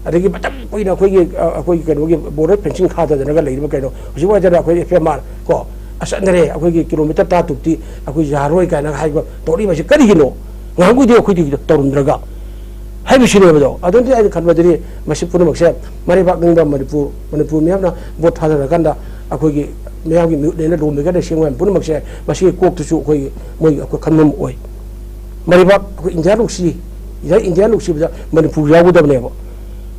ꯑꯗꯒꯤ ꯃꯇꯝ ꯀꯨꯏꯅ ꯑꯩꯈꯣꯏꯒꯤ ꯑ, ꯑꯩꯈꯣꯏꯒꯤ ꯀꯩꯅꯣꯒꯤ ꯕꯣꯔꯗꯔ ꯐꯦꯟꯁꯤꯡ ꯈꯥꯗꯗꯅꯒ ꯂꯩꯔꯤꯕ ꯀꯩꯅꯣ, ꯍꯧꯖꯤꯛ ꯋꯥꯏꯗꯅ ꯑꯩꯈꯣꯏ ꯑꯦꯐ ꯑꯦꯝ ꯑꯥꯔ ꯀꯣ, ꯑꯁ ꯆꯠꯅꯔꯦ, ꯑꯩꯈꯣꯏꯒꯤ ꯀꯤꯂꯣꯃꯤꯇꯔ ꯇꯔꯥ ꯇꯔꯨꯛꯇꯤ ꯑꯩꯈꯣꯏ ꯌꯥꯔꯣꯏ ꯀꯥꯏꯅ ꯍꯥꯏꯕ ꯇꯧꯔꯛꯏꯕꯁꯤ ꯀꯔꯤꯒꯤꯅꯣ? ꯉꯍꯥꯟꯈꯣꯏꯗꯤ ꯑꯩꯈꯣꯏꯗꯤ ꯇꯧꯔꯝꯗ꯭ꯔꯒ ꯍꯥꯏꯕꯁꯤꯅꯦꯕꯗꯣ꯫ ꯑꯗꯨꯅꯗꯤ ꯑꯩꯅ ꯈꯟꯕꯗꯗꯤ ꯃꯁꯤ ꯄꯨꯝꯅꯃꯛꯁꯦ ꯃꯔꯩꯕꯥꯛ ꯅꯤꯡꯕ ꯃꯅꯤꯄꯨꯔ, ꯃꯅꯤꯄꯨꯔ ꯃꯤꯌꯥꯝꯅ ꯚꯣꯠ ꯊꯥꯗꯔꯀꯥꯟꯗ ꯑꯩꯈꯣꯏꯒꯤ ꯃꯤꯌꯥꯝꯒꯤ ꯃꯤꯍꯨꯠꯅꯦꯅ ꯂꯣꯝꯃꯤꯒꯅ ꯁꯦꯡꯕ ꯄꯨꯝꯅꯃꯛꯁꯦ ꯃꯁꯤꯒꯤ ꯀꯣꯛꯇꯁꯨ ꯑꯩꯈꯣꯏ, ꯃꯣꯏ ꯑꯩꯈꯣꯏ ꯈꯟꯐꯝ ꯑꯣꯏ꯫ ꯃꯔꯩꯕꯥꯛ ꯑꯩꯈꯣꯏ ꯏꯟꯗꯤꯌꯥ ꯅꯨꯡꯁꯤ, ꯏꯟꯗꯤꯌꯥ, ꯏꯟꯗꯤꯌꯥ ꯅꯨꯡꯁꯤꯕꯗ ꯃꯅꯤꯄꯨꯔ ꯌꯥꯎꯒꯗꯕꯅꯦꯕ,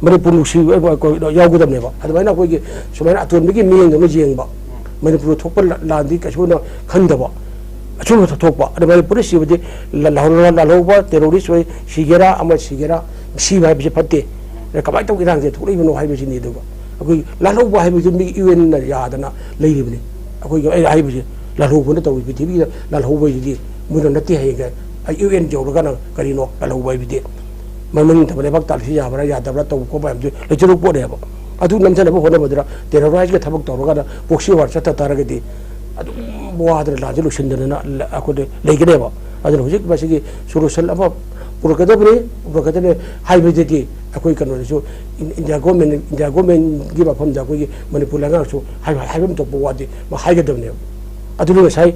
ꯃꯅꯤꯄꯨꯔ ꯅꯨꯡꯁꯤꯕ ꯑꯩꯈꯣꯏ ꯌꯥꯎꯒꯗꯕꯅꯦꯕ꯫ ꯑꯗꯨꯃꯥꯏꯅ ꯑꯩꯈꯣꯏꯒꯤ ꯁꯨꯃꯥꯏꯅ ꯑꯇꯣꯟꯕꯒꯤ ꯃꯤꯠꯌꯦꯡꯗꯧꯅ ꯌꯦꯡꯕ, ꯃꯅꯤꯄꯨꯔꯗ ꯊꯣꯛꯄ ꯂꯥ-, ꯂꯥꯟꯗꯤ ꯀꯩꯁꯨꯅ ꯈꯟꯗꯕ, ꯑꯆꯨꯝꯕ ꯊꯣꯛꯄ꯫ ꯑꯗꯨ ꯃꯅꯤꯄꯨꯔꯗ ꯁꯤꯕꯗꯤ ꯂꯥ-, ꯂꯥꯜꯍꯧ-, ꯂꯥꯜꯍꯧꯕ ꯇꯦꯔꯣꯔꯤꯁ ꯑꯣꯏ ꯁꯤꯒꯦꯔꯥ ꯑꯃ ꯁꯤꯒꯦꯔꯥ, ꯁꯤꯕ ꯍꯥꯏꯕꯁꯤ ꯐꯠꯇꯦ꯫ ꯑꯗ ꯀꯃꯥꯏꯅ ꯇꯧꯕ ꯏꯔꯥꯡꯁꯦ ꯊꯣꯛꯂꯛꯏꯕꯅꯣ ꯍꯥꯏꯕꯁꯤꯅꯤ꯫ ꯑꯗꯨꯒ ꯑꯩꯈꯣꯏ ꯂꯥꯜꯍꯧꯕ ꯍꯥꯏꯕꯁꯤ ꯃꯤ ꯌꯨ ꯑꯦꯟꯅ ꯌꯥꯗꯅ ꯂꯩꯔꯤꯕꯅꯤ꯫ ꯑꯩꯈꯣꯏꯒꯤ ꯑꯩꯅ ꯍꯥꯏꯕꯁꯤ ꯂꯥꯜꯍꯧꯕꯅ ꯇꯧꯔꯤ ꯄ꯭ꯔꯤꯊꯤꯕꯤꯗ ꯂꯥꯜꯍꯧꯕ ꯍꯥꯏꯁꯤꯗꯤ ꯃꯣꯏꯅ ꯅꯠꯇꯦ ꯍꯥꯏꯌꯦ꯫ ꯑꯩ ꯌꯨ ꯑꯦꯟ ꯌꯧꯔꯒꯅ ꯀꯔꯤꯅꯣ ꯂꯥꯜꯍꯧꯕ ꯍꯥꯏꯕꯗꯤ? ꯃꯃꯤꯡ ꯊꯝꯕ ꯂꯩꯕꯥꯛ ꯇꯥꯜꯂꯤꯁꯤ ꯌꯥꯕ꯭ꯔꯥ ꯌꯥꯗꯕ꯭ꯔꯥ ꯇꯧꯕ ꯈꯣꯠꯄ ꯍꯥꯏꯕꯗꯨ ꯂꯩꯖꯔꯨ ꯄꯣꯠꯅꯦꯕ꯫ ꯑꯗꯨ ꯅꯝꯊꯅꯕ ꯍꯣꯠꯅꯕꯗꯨꯅ ꯇꯦꯔꯣꯔꯥꯏꯖꯀ ꯊꯕꯛ ꯇꯧꯔꯒꯅ ꯄ꯭ꯔꯣꯛꯁꯤ ꯋꯥꯔ ꯆꯠꯊ ꯇꯥꯔꯒꯗꯤ ꯑꯗꯨꯝ ꯋꯥꯗꯅ ꯂꯥꯟꯁꯦ ꯂꯣꯏꯁꯤꯟꯗꯅ ꯂ-, ꯑꯩꯈꯣꯏꯗ ꯂꯩꯒꯅꯦꯕ꯫ ꯑꯗꯨꯅ ꯍꯧꯖꯤꯛ ꯃꯁꯤꯒꯤ ꯁꯣꯂꯨꯁꯟ ꯑꯃ ꯄꯨꯔꯛꯀꯗꯕꯅꯤ, ꯄꯨꯔꯛꯀꯗꯕꯅꯤ ꯍꯥꯏꯕꯗꯗꯤ ꯑꯩꯈꯣꯏ ꯀꯩꯅꯣꯗꯁꯨ ꯏꯟ-, ꯏꯟꯗꯤꯌꯥ ꯒꯣꯔꯃꯦꯟ, ꯏꯟꯗꯤꯌꯥ ꯒꯣꯔꯃꯦꯟꯒꯤ ꯃꯐꯝꯗ ꯑꯩꯈꯣꯏꯒꯤ ꯃꯅꯤꯄꯨꯔ ꯂꯩꯉꯥꯛꯁꯨ ꯍꯥꯏ-, ꯍꯥꯏꯐꯝ ꯊꯣꯛꯄ ꯋꯥꯗꯤ ꯃꯥ ꯍꯥꯏꯒꯗꯕꯅꯦꯕ꯫ ꯑꯗꯨꯅ ꯉꯁꯥꯏ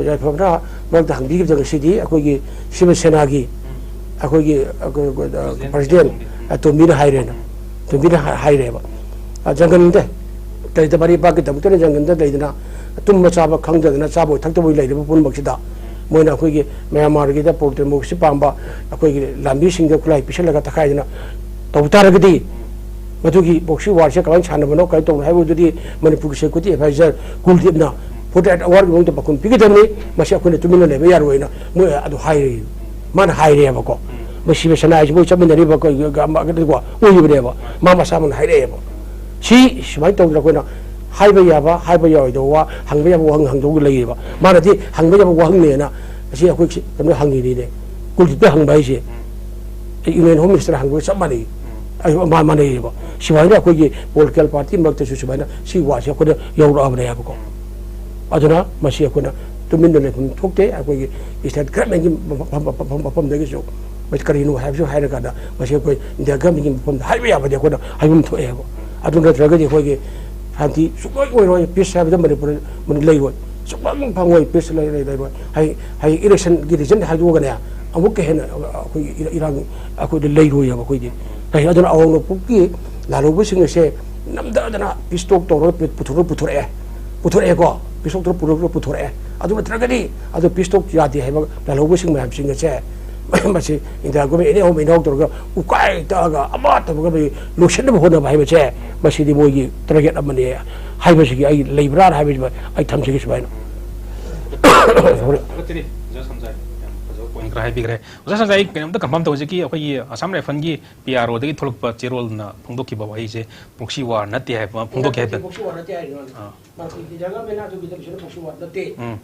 ꯌꯥꯏꯐꯕꯅ ꯃꯔꯛꯇ ꯍꯪꯕꯤꯈꯤꯕꯗ ꯉꯁꯤꯗꯤ ꯑꯩꯈꯣꯏꯒꯤ ꯁꯤꯕ ꯁꯦꯅꯥꯒꯤ ꯑꯩꯈꯣꯏꯒꯤ, ꯑꯩꯈꯣꯏ, ꯑꯩꯈꯣꯏ, ꯑ, ꯄ꯭ꯔꯁꯤꯗꯦꯟ, ꯑ, ꯇꯣꯝꯕꯤꯅ ꯍꯥꯏꯔꯦꯅ, ꯇꯣꯝꯕꯤꯅ ꯍꯥ-, ꯍꯥꯏꯔꯦꯕ꯫ ꯑ, ꯖꯪꯒꯜꯗ ꯂꯩꯇ ꯃꯔꯩꯕꯥꯛꯀꯤꯗꯃꯛꯇꯅ ꯖꯪꯒꯜꯗ ꯂꯩꯗꯅ ꯇꯨꯝꯕ ꯆꯥꯕ ꯈꯪꯗꯗꯅ ꯆꯥꯕ ꯊꯛꯇꯕ ꯂꯩꯔꯤꯕ ꯄꯨꯝꯅꯃꯛꯁꯤꯗ ꯃꯣꯏꯅ ꯑꯩꯈꯣꯏꯒꯤ ꯃ꯭ꯌꯥꯟꯃꯥꯔꯒꯤꯗ ꯄ꯭ꯔꯣ ꯗꯦꯃꯣꯀ꯭ꯔꯦꯁꯤ ꯄꯥꯝꯕ ꯑꯩꯈꯣꯏꯒꯤ ꯂꯥꯟꯃꯤꯁꯤꯡꯗ ꯈꯨꯠꯂꯥꯏ ꯄꯤꯁꯜꯂꯒ ꯇꯛꯈꯥꯏꯗꯅ ꯇꯧ ꯇꯥꯔꯒꯗꯤ ꯃꯗꯨꯒꯤ ꯄ꯭ꯔꯣꯛꯁꯤ ꯋꯥꯔꯁꯦ ꯀꯃꯥꯏꯅ ꯁꯥꯟꯅꯕꯅꯣ, ꯀꯃꯥꯏꯅ ꯇꯧꯕꯅꯣ ꯍꯥꯏꯕꯗꯨꯗꯤ ꯃꯅꯤꯄꯨꯔꯒꯤ ꯁꯦꯀ꯭ꯌꯨꯔꯤꯇꯤ ꯑꯦꯗꯚꯥꯏꯖꯔ ꯀꯨꯜꯗꯤꯞꯅ ꯐꯣꯔꯇꯤ ꯑꯦꯠ ꯑꯋꯥꯔꯒꯤ ꯃꯅꯨꯡꯗ ꯄꯥꯎꯈꯨꯝ ꯄꯤꯒꯗꯕꯅꯤ꯫ ꯃꯁꯤ ꯑꯩꯈꯣꯏꯅ ꯇꯨꯃꯤꯟꯅ ꯂꯩꯕ ꯌꯥꯔꯣꯏꯅ ꯃꯣꯏ ꯑꯗꯨ ꯍꯥꯏꯔꯦ꯫ ꯃꯥꯅ ꯍꯥꯏꯔꯦꯕꯀꯣ꯫ ꯃꯁꯤ ꯁꯅꯥ ꯍꯥꯏꯁꯤ ꯃꯣꯏ ꯆꯠꯃꯤꯟꯅꯔꯤꯕ ꯑꯩꯈꯣꯏ ꯒ-, ꯒ-, ꯒ-, ꯀꯩꯅꯣꯀꯣ, ꯑꯣꯏꯔꯤꯕꯅꯦꯕ꯫ ꯃꯥ ꯃꯁꯥꯃꯛꯅ ꯍꯥꯏꯔꯛꯑꯦꯕ꯫ ꯁꯤ ꯁꯨꯃꯥꯏꯅ ꯇꯧꯗꯅ ꯑꯩꯈꯣꯏꯅ ꯍꯥꯏꯕ ꯌꯥꯕ, ꯍꯥꯏꯕ ꯌꯥꯔꯣꯏꯗꯕ ꯋꯥ, ꯍꯪꯕ ꯌꯥꯕ ꯋꯥꯍꯪ ꯍꯪꯗꯧꯕ ꯂꯩꯌꯦꯕ꯫ ꯃꯥꯅꯗꯤ ꯍꯪꯕ ꯌꯥꯕ ꯋꯥꯍꯪꯅꯦꯅ ꯑꯁꯤ ꯑꯩꯈꯣꯏ ꯁꯤ ꯀꯩꯅꯣ ꯍꯪꯉꯤꯅꯤꯅꯦ꯫ ꯀꯨꯜꯗꯤꯞꯇ ꯍꯪꯕ ꯍꯥꯏꯁꯦ ꯌꯨꯅꯤꯌꯟ ꯍꯣꯝ ꯃꯤꯅꯤꯁꯇꯔ ꯍꯪꯕꯒ ꯆꯞ ꯃꯥꯟꯅꯩ꯫ ꯑꯩ ꯃꯥ-, ꯃꯥꯟꯅꯩꯌꯦꯕ꯫ ꯁꯨꯃꯥꯏꯅ ꯑꯩꯈꯣꯏꯒꯤ ꯄꯣꯂꯤꯇꯤꯀꯦꯜ ꯄꯥꯔꯇꯤ ꯃꯔꯛꯇꯁꯨ ꯁꯨꯃꯥꯏꯅ ꯁꯤ ꯋꯥꯁꯦ ꯑꯩꯈꯣꯏꯅ ꯌꯧꯔꯛꯑꯕꯅꯦ ꯍꯥꯏꯕꯀꯣ꯫ ꯑꯗꯨꯅ ꯃꯁꯤ ꯑꯩꯈꯣꯏꯅ ꯇꯨꯃꯤꯟꯅ ꯂꯩꯐꯝ ꯊꯣꯛꯇꯦ꯫ ꯑꯩꯈꯣꯏꯒꯤ ꯏꯁꯇꯦꯠ ꯒꯚꯔꯟꯃꯦꯟꯒꯤ ꯃꯐꯝ, ꯃꯐꯝ, ꯃꯐꯝꯗꯒꯤꯁꯨ ꯃꯁꯤ ꯀꯔꯤꯅꯣ ꯍꯥꯏꯕꯁꯨ ꯍꯥꯏꯔꯀꯥꯟꯗ ꯃꯁꯤ ꯑꯩꯈꯣꯏ ꯏꯟꯗꯤꯌꯥ ꯒꯚꯔꯟꯃꯦꯟꯒꯤ ꯃꯐꯝꯗ ꯍꯥꯏꯕ ꯌꯥꯕꯗꯤ ꯑꯩꯈꯣꯏꯅ ꯍꯥꯏꯐꯝ ꯊꯣꯛꯑꯦꯕ꯫ ꯑꯗꯨ ꯅꯠꯇ꯭ꯔꯒꯗꯤ ꯑꯩꯈꯣꯏꯒꯤ ꯁꯥꯟꯇꯤ ꯁꯨꯡꯂꯣꯏ ꯑꯣꯏꯔꯣꯏ, ꯄꯤꯁ ꯍꯥꯏꯕꯗ ꯃꯅꯤꯄꯨꯔ ꯂꯩꯔꯣꯏ, ꯁꯨꯡꯐꯪ ꯐꯪꯉꯣꯏ, ꯄꯤꯁ ꯂꯩ-, ꯂꯩ-, ꯂꯩꯔꯣꯏ꯫ ꯍꯌꯦꯡ, ꯍꯌꯦꯡ ꯏꯂꯦꯛꯁꯟꯒꯤ ꯔꯤꯖꯜ ꯍꯥꯏꯗꯣꯛꯑꯒꯅꯦ ꯑꯃꯨꯛꯀ ꯍꯦꯟꯅ ꯑꯩꯈꯣꯏꯒꯤ ꯏꯔꯥ-, ꯏꯔꯥꯡ ꯑꯩꯈꯣꯏꯗ ꯂꯩꯔꯣꯏꯌꯦꯕ ꯑꯩꯈꯣꯏꯗꯤ꯫ ꯀꯩ-, ꯑꯗꯨꯅ ꯑꯋꯥꯡ ꯅꯣꯡꯄꯣꯛꯀꯤ ꯂꯥꯜꯍꯧꯕꯁꯤꯡ ꯑꯁꯦ ꯅꯝꯗꯗꯅ ꯄꯤꯁ ꯇꯣꯛ ꯇꯧꯔꯒ ꯄꯨ-, ꯄꯨꯊꯣꯔꯛ-, ꯄꯨꯊꯣꯔꯛꯑꯦ, ꯄꯨꯊꯣꯔꯛꯑꯦꯀꯣ, ꯄꯤꯁ ꯇꯣꯛ ꯇꯧꯔꯒ ꯄꯨꯊꯣꯔꯛꯑꯦ꯫ ꯑꯗꯨ ꯅꯠꯇ꯭ꯔꯒꯗꯤ ꯑꯗꯨ ꯄꯤꯁ ꯇꯣꯛ ꯌꯥꯗꯦ ꯍꯥꯏꯕ ꯂꯥꯜꯍꯧꯕꯁꯤꯡ ꯃꯌꯥꯝꯁꯤꯡ ꯑꯁꯦ ꯃꯁꯤ ꯏꯟꯗꯤꯌꯥ ꯒꯣꯔꯃꯦꯟ ꯑꯦꯅꯤ ꯍꯣꯝ ꯑꯦꯅꯤ ꯍꯥꯎ ꯇꯧꯔꯒ ꯎꯀꯥꯏ ꯇꯛꯑꯒ ꯑꯃ ꯇꯧꯔꯒ ꯃꯣꯏ ꯂꯣꯏꯁꯤꯟꯅꯕ ꯍꯣꯠꯅꯕ ꯍꯥꯏꯕꯁꯦ ꯃꯁꯤꯗꯤ ꯃꯣꯏꯒꯤ ꯇꯥꯔꯒꯦꯠ ꯑꯃꯅꯤ ꯍꯥꯏꯕꯁꯤꯒꯤ ꯑꯩ ꯂꯩꯕ꯭ꯔꯥ ꯍꯥꯏꯕꯁꯤꯃ ꯑꯩ ꯊꯝꯖꯒꯦ ꯁꯨꯃꯥꯏꯅ꯫ Sorry꯫ ꯊꯥꯒꯠꯆꯔꯤ, ꯑꯣꯖꯥ ꯁꯝꯖꯥꯏ꯫ ꯌꯥꯝ ꯐꯖꯕ ꯄꯣꯏꯟꯠ ꯈꯔ ꯍꯥꯏꯕꯤꯈ꯭ꯔꯦ꯫ ꯑꯣꯖꯥ ꯁꯝꯖꯥꯏ, ꯑꯩ ꯀꯩꯅꯣꯝꯇ ꯀꯟꯐꯥꯔꯝ ꯇꯧꯖꯒꯦ, ꯑꯩꯈꯣꯏꯒꯤ ꯑꯁꯥꯝ ꯔꯥꯏꯐꯜꯒꯤ ꯄꯤ ꯑꯥꯔ ꯑꯣꯗꯒꯤ ꯊꯣꯛꯂꯛꯄ ꯆꯦꯔꯣꯜꯅ ꯐꯣꯡꯗꯣꯛꯈꯤꯕ ꯋꯥꯍꯩꯁꯦ ꯄ꯭ꯔꯣꯛꯁꯤ ꯋꯥꯔ ꯅꯠꯇꯦ ꯍꯥꯏꯕ ꯐꯣꯡꯗꯣꯛꯈꯤ ꯍꯥꯏꯕ꯫ ꯄ꯭ꯔꯣꯛꯁꯤ ꯋꯥꯔ ꯅꯠꯇꯦ ꯍꯥꯏꯔꯤꯅꯣ꯫ ꯑꯥ꯫ ꯃꯥꯒꯤ ꯏꯟꯗꯤꯌꯥ ꯒꯚꯔꯟꯃꯦꯟꯅ ꯑꯗꯨꯒꯤꯗꯃꯛꯁꯨ ꯄ꯭ꯔꯣꯛꯁꯤ ꯋꯥꯔ ꯅꯠꯇꯦ꯫ ꯎꯝ꯫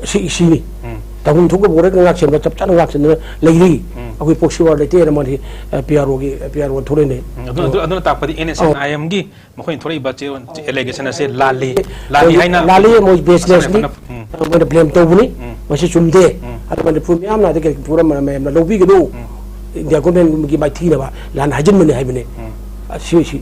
ꯁꯤ, ꯁꯤꯅꯤ꯫ ꯎꯝ꯫ ꯇꯧꯐꯝ ꯊꯣꯛꯄ ꯕꯣꯔꯗꯔ ꯉꯥꯛ ꯁꯦꯟꯕ ꯆꯞ ꯆꯥꯅ ꯉꯥꯛ ꯁꯦꯟꯗꯨꯅ ꯂꯩꯔꯤ꯫ ꯎꯝ꯫ ꯑꯩꯈꯣꯏ ꯄ꯭ꯔꯣꯛꯁꯤ ꯋꯥꯔ ꯂꯩꯇꯦꯅ ꯃꯥꯗꯤ, ꯑ, ꯄꯤ ꯑꯥꯔ ꯑꯣꯒꯤ, ꯑ, ꯄꯤ ꯑꯥꯔ ꯑꯣ ꯊꯣꯛꯂꯛꯏꯅꯦ꯫ ꯎꯝ, ꯑꯗꯨ, ꯑꯗꯨ, ꯑꯗꯨꯅ ꯇꯥꯛꯄꯗꯤ ꯑꯦꯟ ꯑꯦꯁ ꯑꯦꯟ ꯑꯥꯏ ꯑꯦꯝꯒꯤ ꯃꯈꯣꯏꯅ ꯊꯣꯛꯂꯛꯏꯕ ꯆꯦ-, ꯑꯦꯂꯦꯒꯦꯁꯟ ꯑꯁꯦ ꯂꯥꯜꯂꯤ, ꯂꯥꯜꯂꯤ ꯃꯣꯏ ꯍꯥꯏꯅ ꯂꯥꯜꯂꯤ, ꯃꯣꯏ ꯕꯦꯁꯂꯦꯁꯅꯤ꯫ ꯎꯝ꯫ ꯃꯣꯏꯅ ꯕ꯭ꯂꯦꯝ ꯇꯧꯕꯅꯤ꯫ ꯎꯝ꯫ ꯃꯁꯤ ꯆꯨꯝꯗꯦ꯫ ꯎꯝ꯫ ꯑꯗꯨ ꯃꯅꯤꯄꯨꯔ ꯃꯤꯌꯥꯝꯅ ꯑꯗꯒꯤ ꯄꯨꯔꯝꯕ ꯃꯌꯥꯝꯅ ꯂꯧꯕꯤꯒꯅꯨ꯫ ꯎꯝ꯫ ꯏꯟꯗꯤꯌꯥ ꯒꯣꯔꯃꯦꯟꯒꯤ ꯃꯥꯏꯊꯤꯅꯕ ꯂꯥꯟ ꯍꯥꯏꯖꯤꯟꯕꯅꯤ ꯍꯥꯏꯕꯅꯤ꯫ ꯎꯝ꯫ ꯑꯁꯤ, ꯁꯤ꯫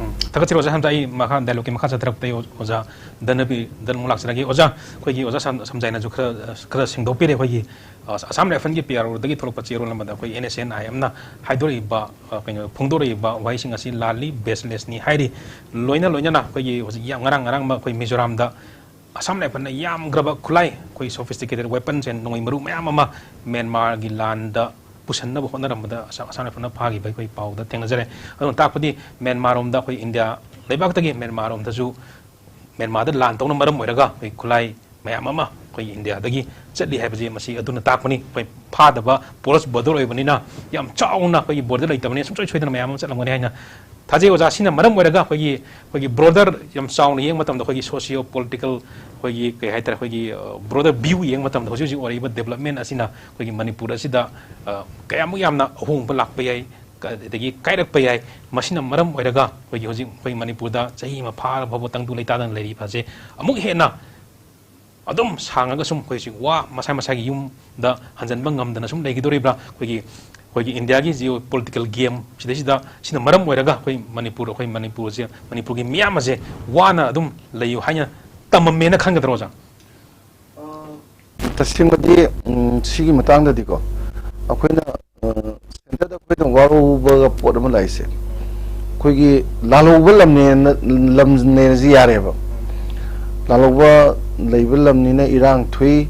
ꯎꯝ꯫ ꯊꯥꯒꯠꯆꯔꯤ ꯑꯣꯖꯥ, ꯍꯟꯗꯛ ꯑꯩ ꯃꯈꯥ ꯗꯥꯏꯂꯣꯒꯀꯤ ꯃꯈꯥ ꯆꯠꯊꯔꯛꯄꯗ ꯑꯩ ꯑꯣꯖꯥ ꯙꯅꯕꯤꯔꯗ ꯑꯃꯨꯛ ꯂꯥꯛꯆꯔꯒꯦ꯫ ꯑꯣꯖꯥ, ꯑꯩꯈꯣꯏꯒꯤ ꯑꯣꯖꯥ ꯁꯝ-, ꯁꯝꯖꯥꯏꯅꯁꯨ ꯈꯔ, ꯈꯔ ꯁꯦꯡꯗꯣꯛꯄꯤꯔꯦ꯫ ꯑꯩꯈꯣꯏꯒꯤ, ꯑ, ꯑꯁꯥꯝ ꯔꯥꯏꯐꯜꯒꯤ ꯄꯤ ꯑꯥꯔ ꯑꯣꯗꯒꯤ ꯊꯣꯛꯂꯛꯄ ꯆꯦꯔꯣꯜ ꯑꯃꯗ ꯑꯩꯈꯣꯏ ꯑꯦꯟ ꯑꯦꯁ ꯑꯦꯟ ꯑꯥꯏ ꯑꯦꯝꯅ ꯍꯥꯏꯗꯣꯔꯛꯏꯕ, ꯑ, ꯀꯩꯅꯣ, ꯐꯣꯡꯗꯣꯔꯛꯏꯕ ꯋꯥꯍꯩꯁꯤꯡ ꯑꯁꯤ ꯂꯥꯜꯂꯤ, ꯕꯦꯁꯂꯦꯁꯅꯤ ꯍꯥꯏꯔꯤ꯫ ꯂꯣꯏꯅ ꯂꯣꯏꯅꯅ ꯑꯩꯈꯣꯏꯒꯤ ꯍꯧꯖꯤꯛ ꯌꯥꯝ ꯉꯔꯥꯡ ꯉꯔꯥꯡ ꯑꯩꯈꯣꯏ ꯃꯤꯖꯣꯔꯥꯝꯗ ꯑꯁꯥꯝ ꯔꯥꯏꯐꯜꯅ ꯌꯥꯝꯈ꯭ꯔꯕ ꯈꯨꯠꯂꯥꯏ, ꯑꯩꯈꯣꯏ sophisticated weapons and ꯅꯣꯡꯃꯩ ꯃꯔꯨ ꯃꯌꯥꯝ ꯑꯃ ꯃ꯭ꯌꯥꯟꯃꯥꯔꯒꯤ ꯂꯥꯟꯗ ꯄꯨꯁꯟꯅꯕ ꯍꯣꯠꯅꯔꯝꯕꯗ ꯑꯁꯥꯝ, ꯑꯁꯥꯝ ꯔꯥꯏꯐꯜꯅ ꯐꯥꯈꯤꯕ ꯑꯩꯈꯣꯏ ꯄꯥꯎꯗ ꯊꯦꯡꯅꯖꯔꯦ꯫ ꯑꯗꯨꯅ ꯇꯥꯛꯄꯗꯤ ꯃ꯭ꯌꯥꯟꯃꯥꯔꯔꯣꯝꯗ ꯑꯩꯈꯣꯏ ꯏꯟꯗꯤꯌꯥ ꯂꯩꯕꯥꯛꯇꯒꯤ ꯃ꯭ꯌꯥꯟꯃꯥꯔꯔꯣꯝꯗꯁꯨ ꯃ꯭ꯌꯥꯟꯃꯥꯔꯗ ꯂꯥꯟ ꯇꯧꯅ ꯃꯔꯝ ꯑꯣꯏꯔꯒ ꯑꯩꯈꯣꯏ ꯈꯨꯠꯂꯥꯏ ꯃꯌꯥꯝ ꯑꯃ ꯑꯩꯈꯣꯏꯒꯤ ꯏꯟꯗꯤꯌꯥꯗꯒꯤ ꯆꯠꯂꯤ ꯍꯥꯏꯕꯁꯦ ꯃꯁꯤ ꯑꯗꯨꯅ ꯇꯥꯛꯄꯅꯤ꯫ ꯑꯩꯈꯣꯏ ꯐꯥꯗꯕ porous border ꯑꯣꯏꯕꯅꯤꯅ ꯌꯥꯝ ꯆꯥꯎꯅ ꯑꯩꯈꯣꯏꯒꯤ border ꯂꯩꯇꯕꯅꯤꯅ ꯁꯨꯡꯁꯣꯏ ꯁꯣꯏꯗꯅ ꯃꯌꯥꯝ ꯑꯃ ꯆꯠꯂꯝꯒꯅꯤ ꯍꯥꯏꯅ ꯊꯥꯖꯩ ꯑꯣꯖꯥ꯫ ꯁꯤꯅ ꯃꯔꯝ ꯑꯣꯏꯔꯒ ꯑꯩꯈꯣꯏꯒꯤ, ꯑꯩꯈꯣꯏꯒꯤ broader ꯌꯥꯝ ꯆꯥꯎꯅ ꯌꯦꯡꯕ ꯃꯇꯝꯗ ꯑꯩꯈꯣꯏꯒꯤ socio political ꯑꯩꯈꯣꯏꯒꯤ ꯀꯩ ꯍꯥꯏꯇꯥꯔꯦ, ꯑꯩꯈꯣꯏꯒꯤ, ꯑ, broader view ꯌꯦꯡꯕ ꯃꯇꯝꯗ ꯍꯧꯖꯤꯛ ꯍꯧꯖꯤꯛ ꯑꯣꯏꯔꯛꯏꯕ development ꯑꯁꯤꯅ ꯑꯩꯈꯣꯏꯒꯤ ꯃꯅꯤꯄꯨꯔ ꯑꯁꯤꯗ, ꯑ, ꯀꯌꯥꯃꯨꯛ ꯌꯥꯝꯅ ꯑꯍꯣꯡꯕ ꯂꯥꯛꯄ ꯌꯥꯏ, ꯀ-, ꯑꯗꯒꯤ ꯀꯥꯏꯔꯛꯄ ꯌꯥꯏ꯫ ꯃꯁꯤꯅ ꯃꯔꯝ ꯑꯣꯏꯔꯒ ꯑꯩꯈꯣꯏꯒꯤ ꯍꯧꯖꯤꯛ ꯑꯩꯈꯣꯏ ꯃꯅꯤꯄꯨꯔꯗ ꯆꯍꯤ ꯑꯃ ꯐꯥꯔ ꯐꯥꯎꯕ ꯇꯪꯗꯨ ꯂꯩꯇꯥꯗꯅ ꯂꯩꯔꯤꯕ ꯑꯁꯦ ꯑꯃꯨꯛ ꯍꯦꯟꯅ ꯑꯗꯨꯝ ꯁꯥꯡꯉꯒ ꯁꯨꯝ ꯑꯩꯈꯣꯏ ꯍꯧꯖꯤꯛ ꯋꯥ ꯃꯁꯥ ꯃꯁꯥꯒꯤ ꯌꯨꯝꯗ ꯍꯟꯖꯤꯟꯕ ꯉꯝꯗꯅ ꯁꯨꯝ ꯂꯩꯈꯤꯗꯣꯔꯤꯕ꯭ꯔꯥ? ꯑꯩꯈꯣꯏꯒꯤ, ꯑꯩꯈꯣꯏꯒꯤ ꯏꯟꯗꯤꯌꯥꯒꯤ ꯖꯤꯑꯣ ꯄꯣꯂꯤꯇꯤꯀꯦꯜ ꯒꯦꯝ ꯁꯤꯗꯩꯁꯤꯗ, ꯁꯤꯅ ꯃꯔꯝ ꯑꯣꯏꯔꯒ ꯑꯩꯈꯣꯏ ꯃꯅꯤꯄꯨꯔ, ꯑꯩꯈꯣꯏ ꯃꯅꯤꯄꯨꯔꯁꯦ, ꯃꯅꯤꯄꯨꯔꯒꯤ ꯃꯤꯌꯥꯝ ꯑꯁꯦ ꯋꯥꯅ ꯑꯗꯨꯝ ꯂꯩꯌꯨ ꯍꯥꯏꯅ ꯇꯝꯃꯝꯃꯦꯅ ꯈꯟꯒꯗ꯭ꯔꯣ, ꯑꯣꯖꯥ? ꯇꯁꯦꯡꯕꯗꯤ, ꯎꯝ, ꯁꯤꯒꯤ ꯃꯇꯥꯡꯗꯗꯤꯀꯣ, ꯑꯩꯈꯣꯏꯅ, ꯑ, ꯁꯦꯟꯇꯔꯗ ꯑꯩꯈꯣꯏꯅ ꯋꯥꯔꯧꯕ ꯄꯣꯠ ꯑꯃ ꯂꯥꯛꯏꯁꯦ, ꯑꯩꯈꯣꯏꯒꯤ ꯂꯥꯜꯍꯧꯕ ꯂꯝꯅꯦꯅ, ꯂꯝꯅꯦꯅꯁꯤ ꯌꯥꯔꯦꯕ꯫ ꯂꯥꯜꯍꯧꯕ ꯂꯩꯕ ꯂꯝꯅꯤꯅ ꯏꯔꯥꯡ ꯊꯣꯛꯏ,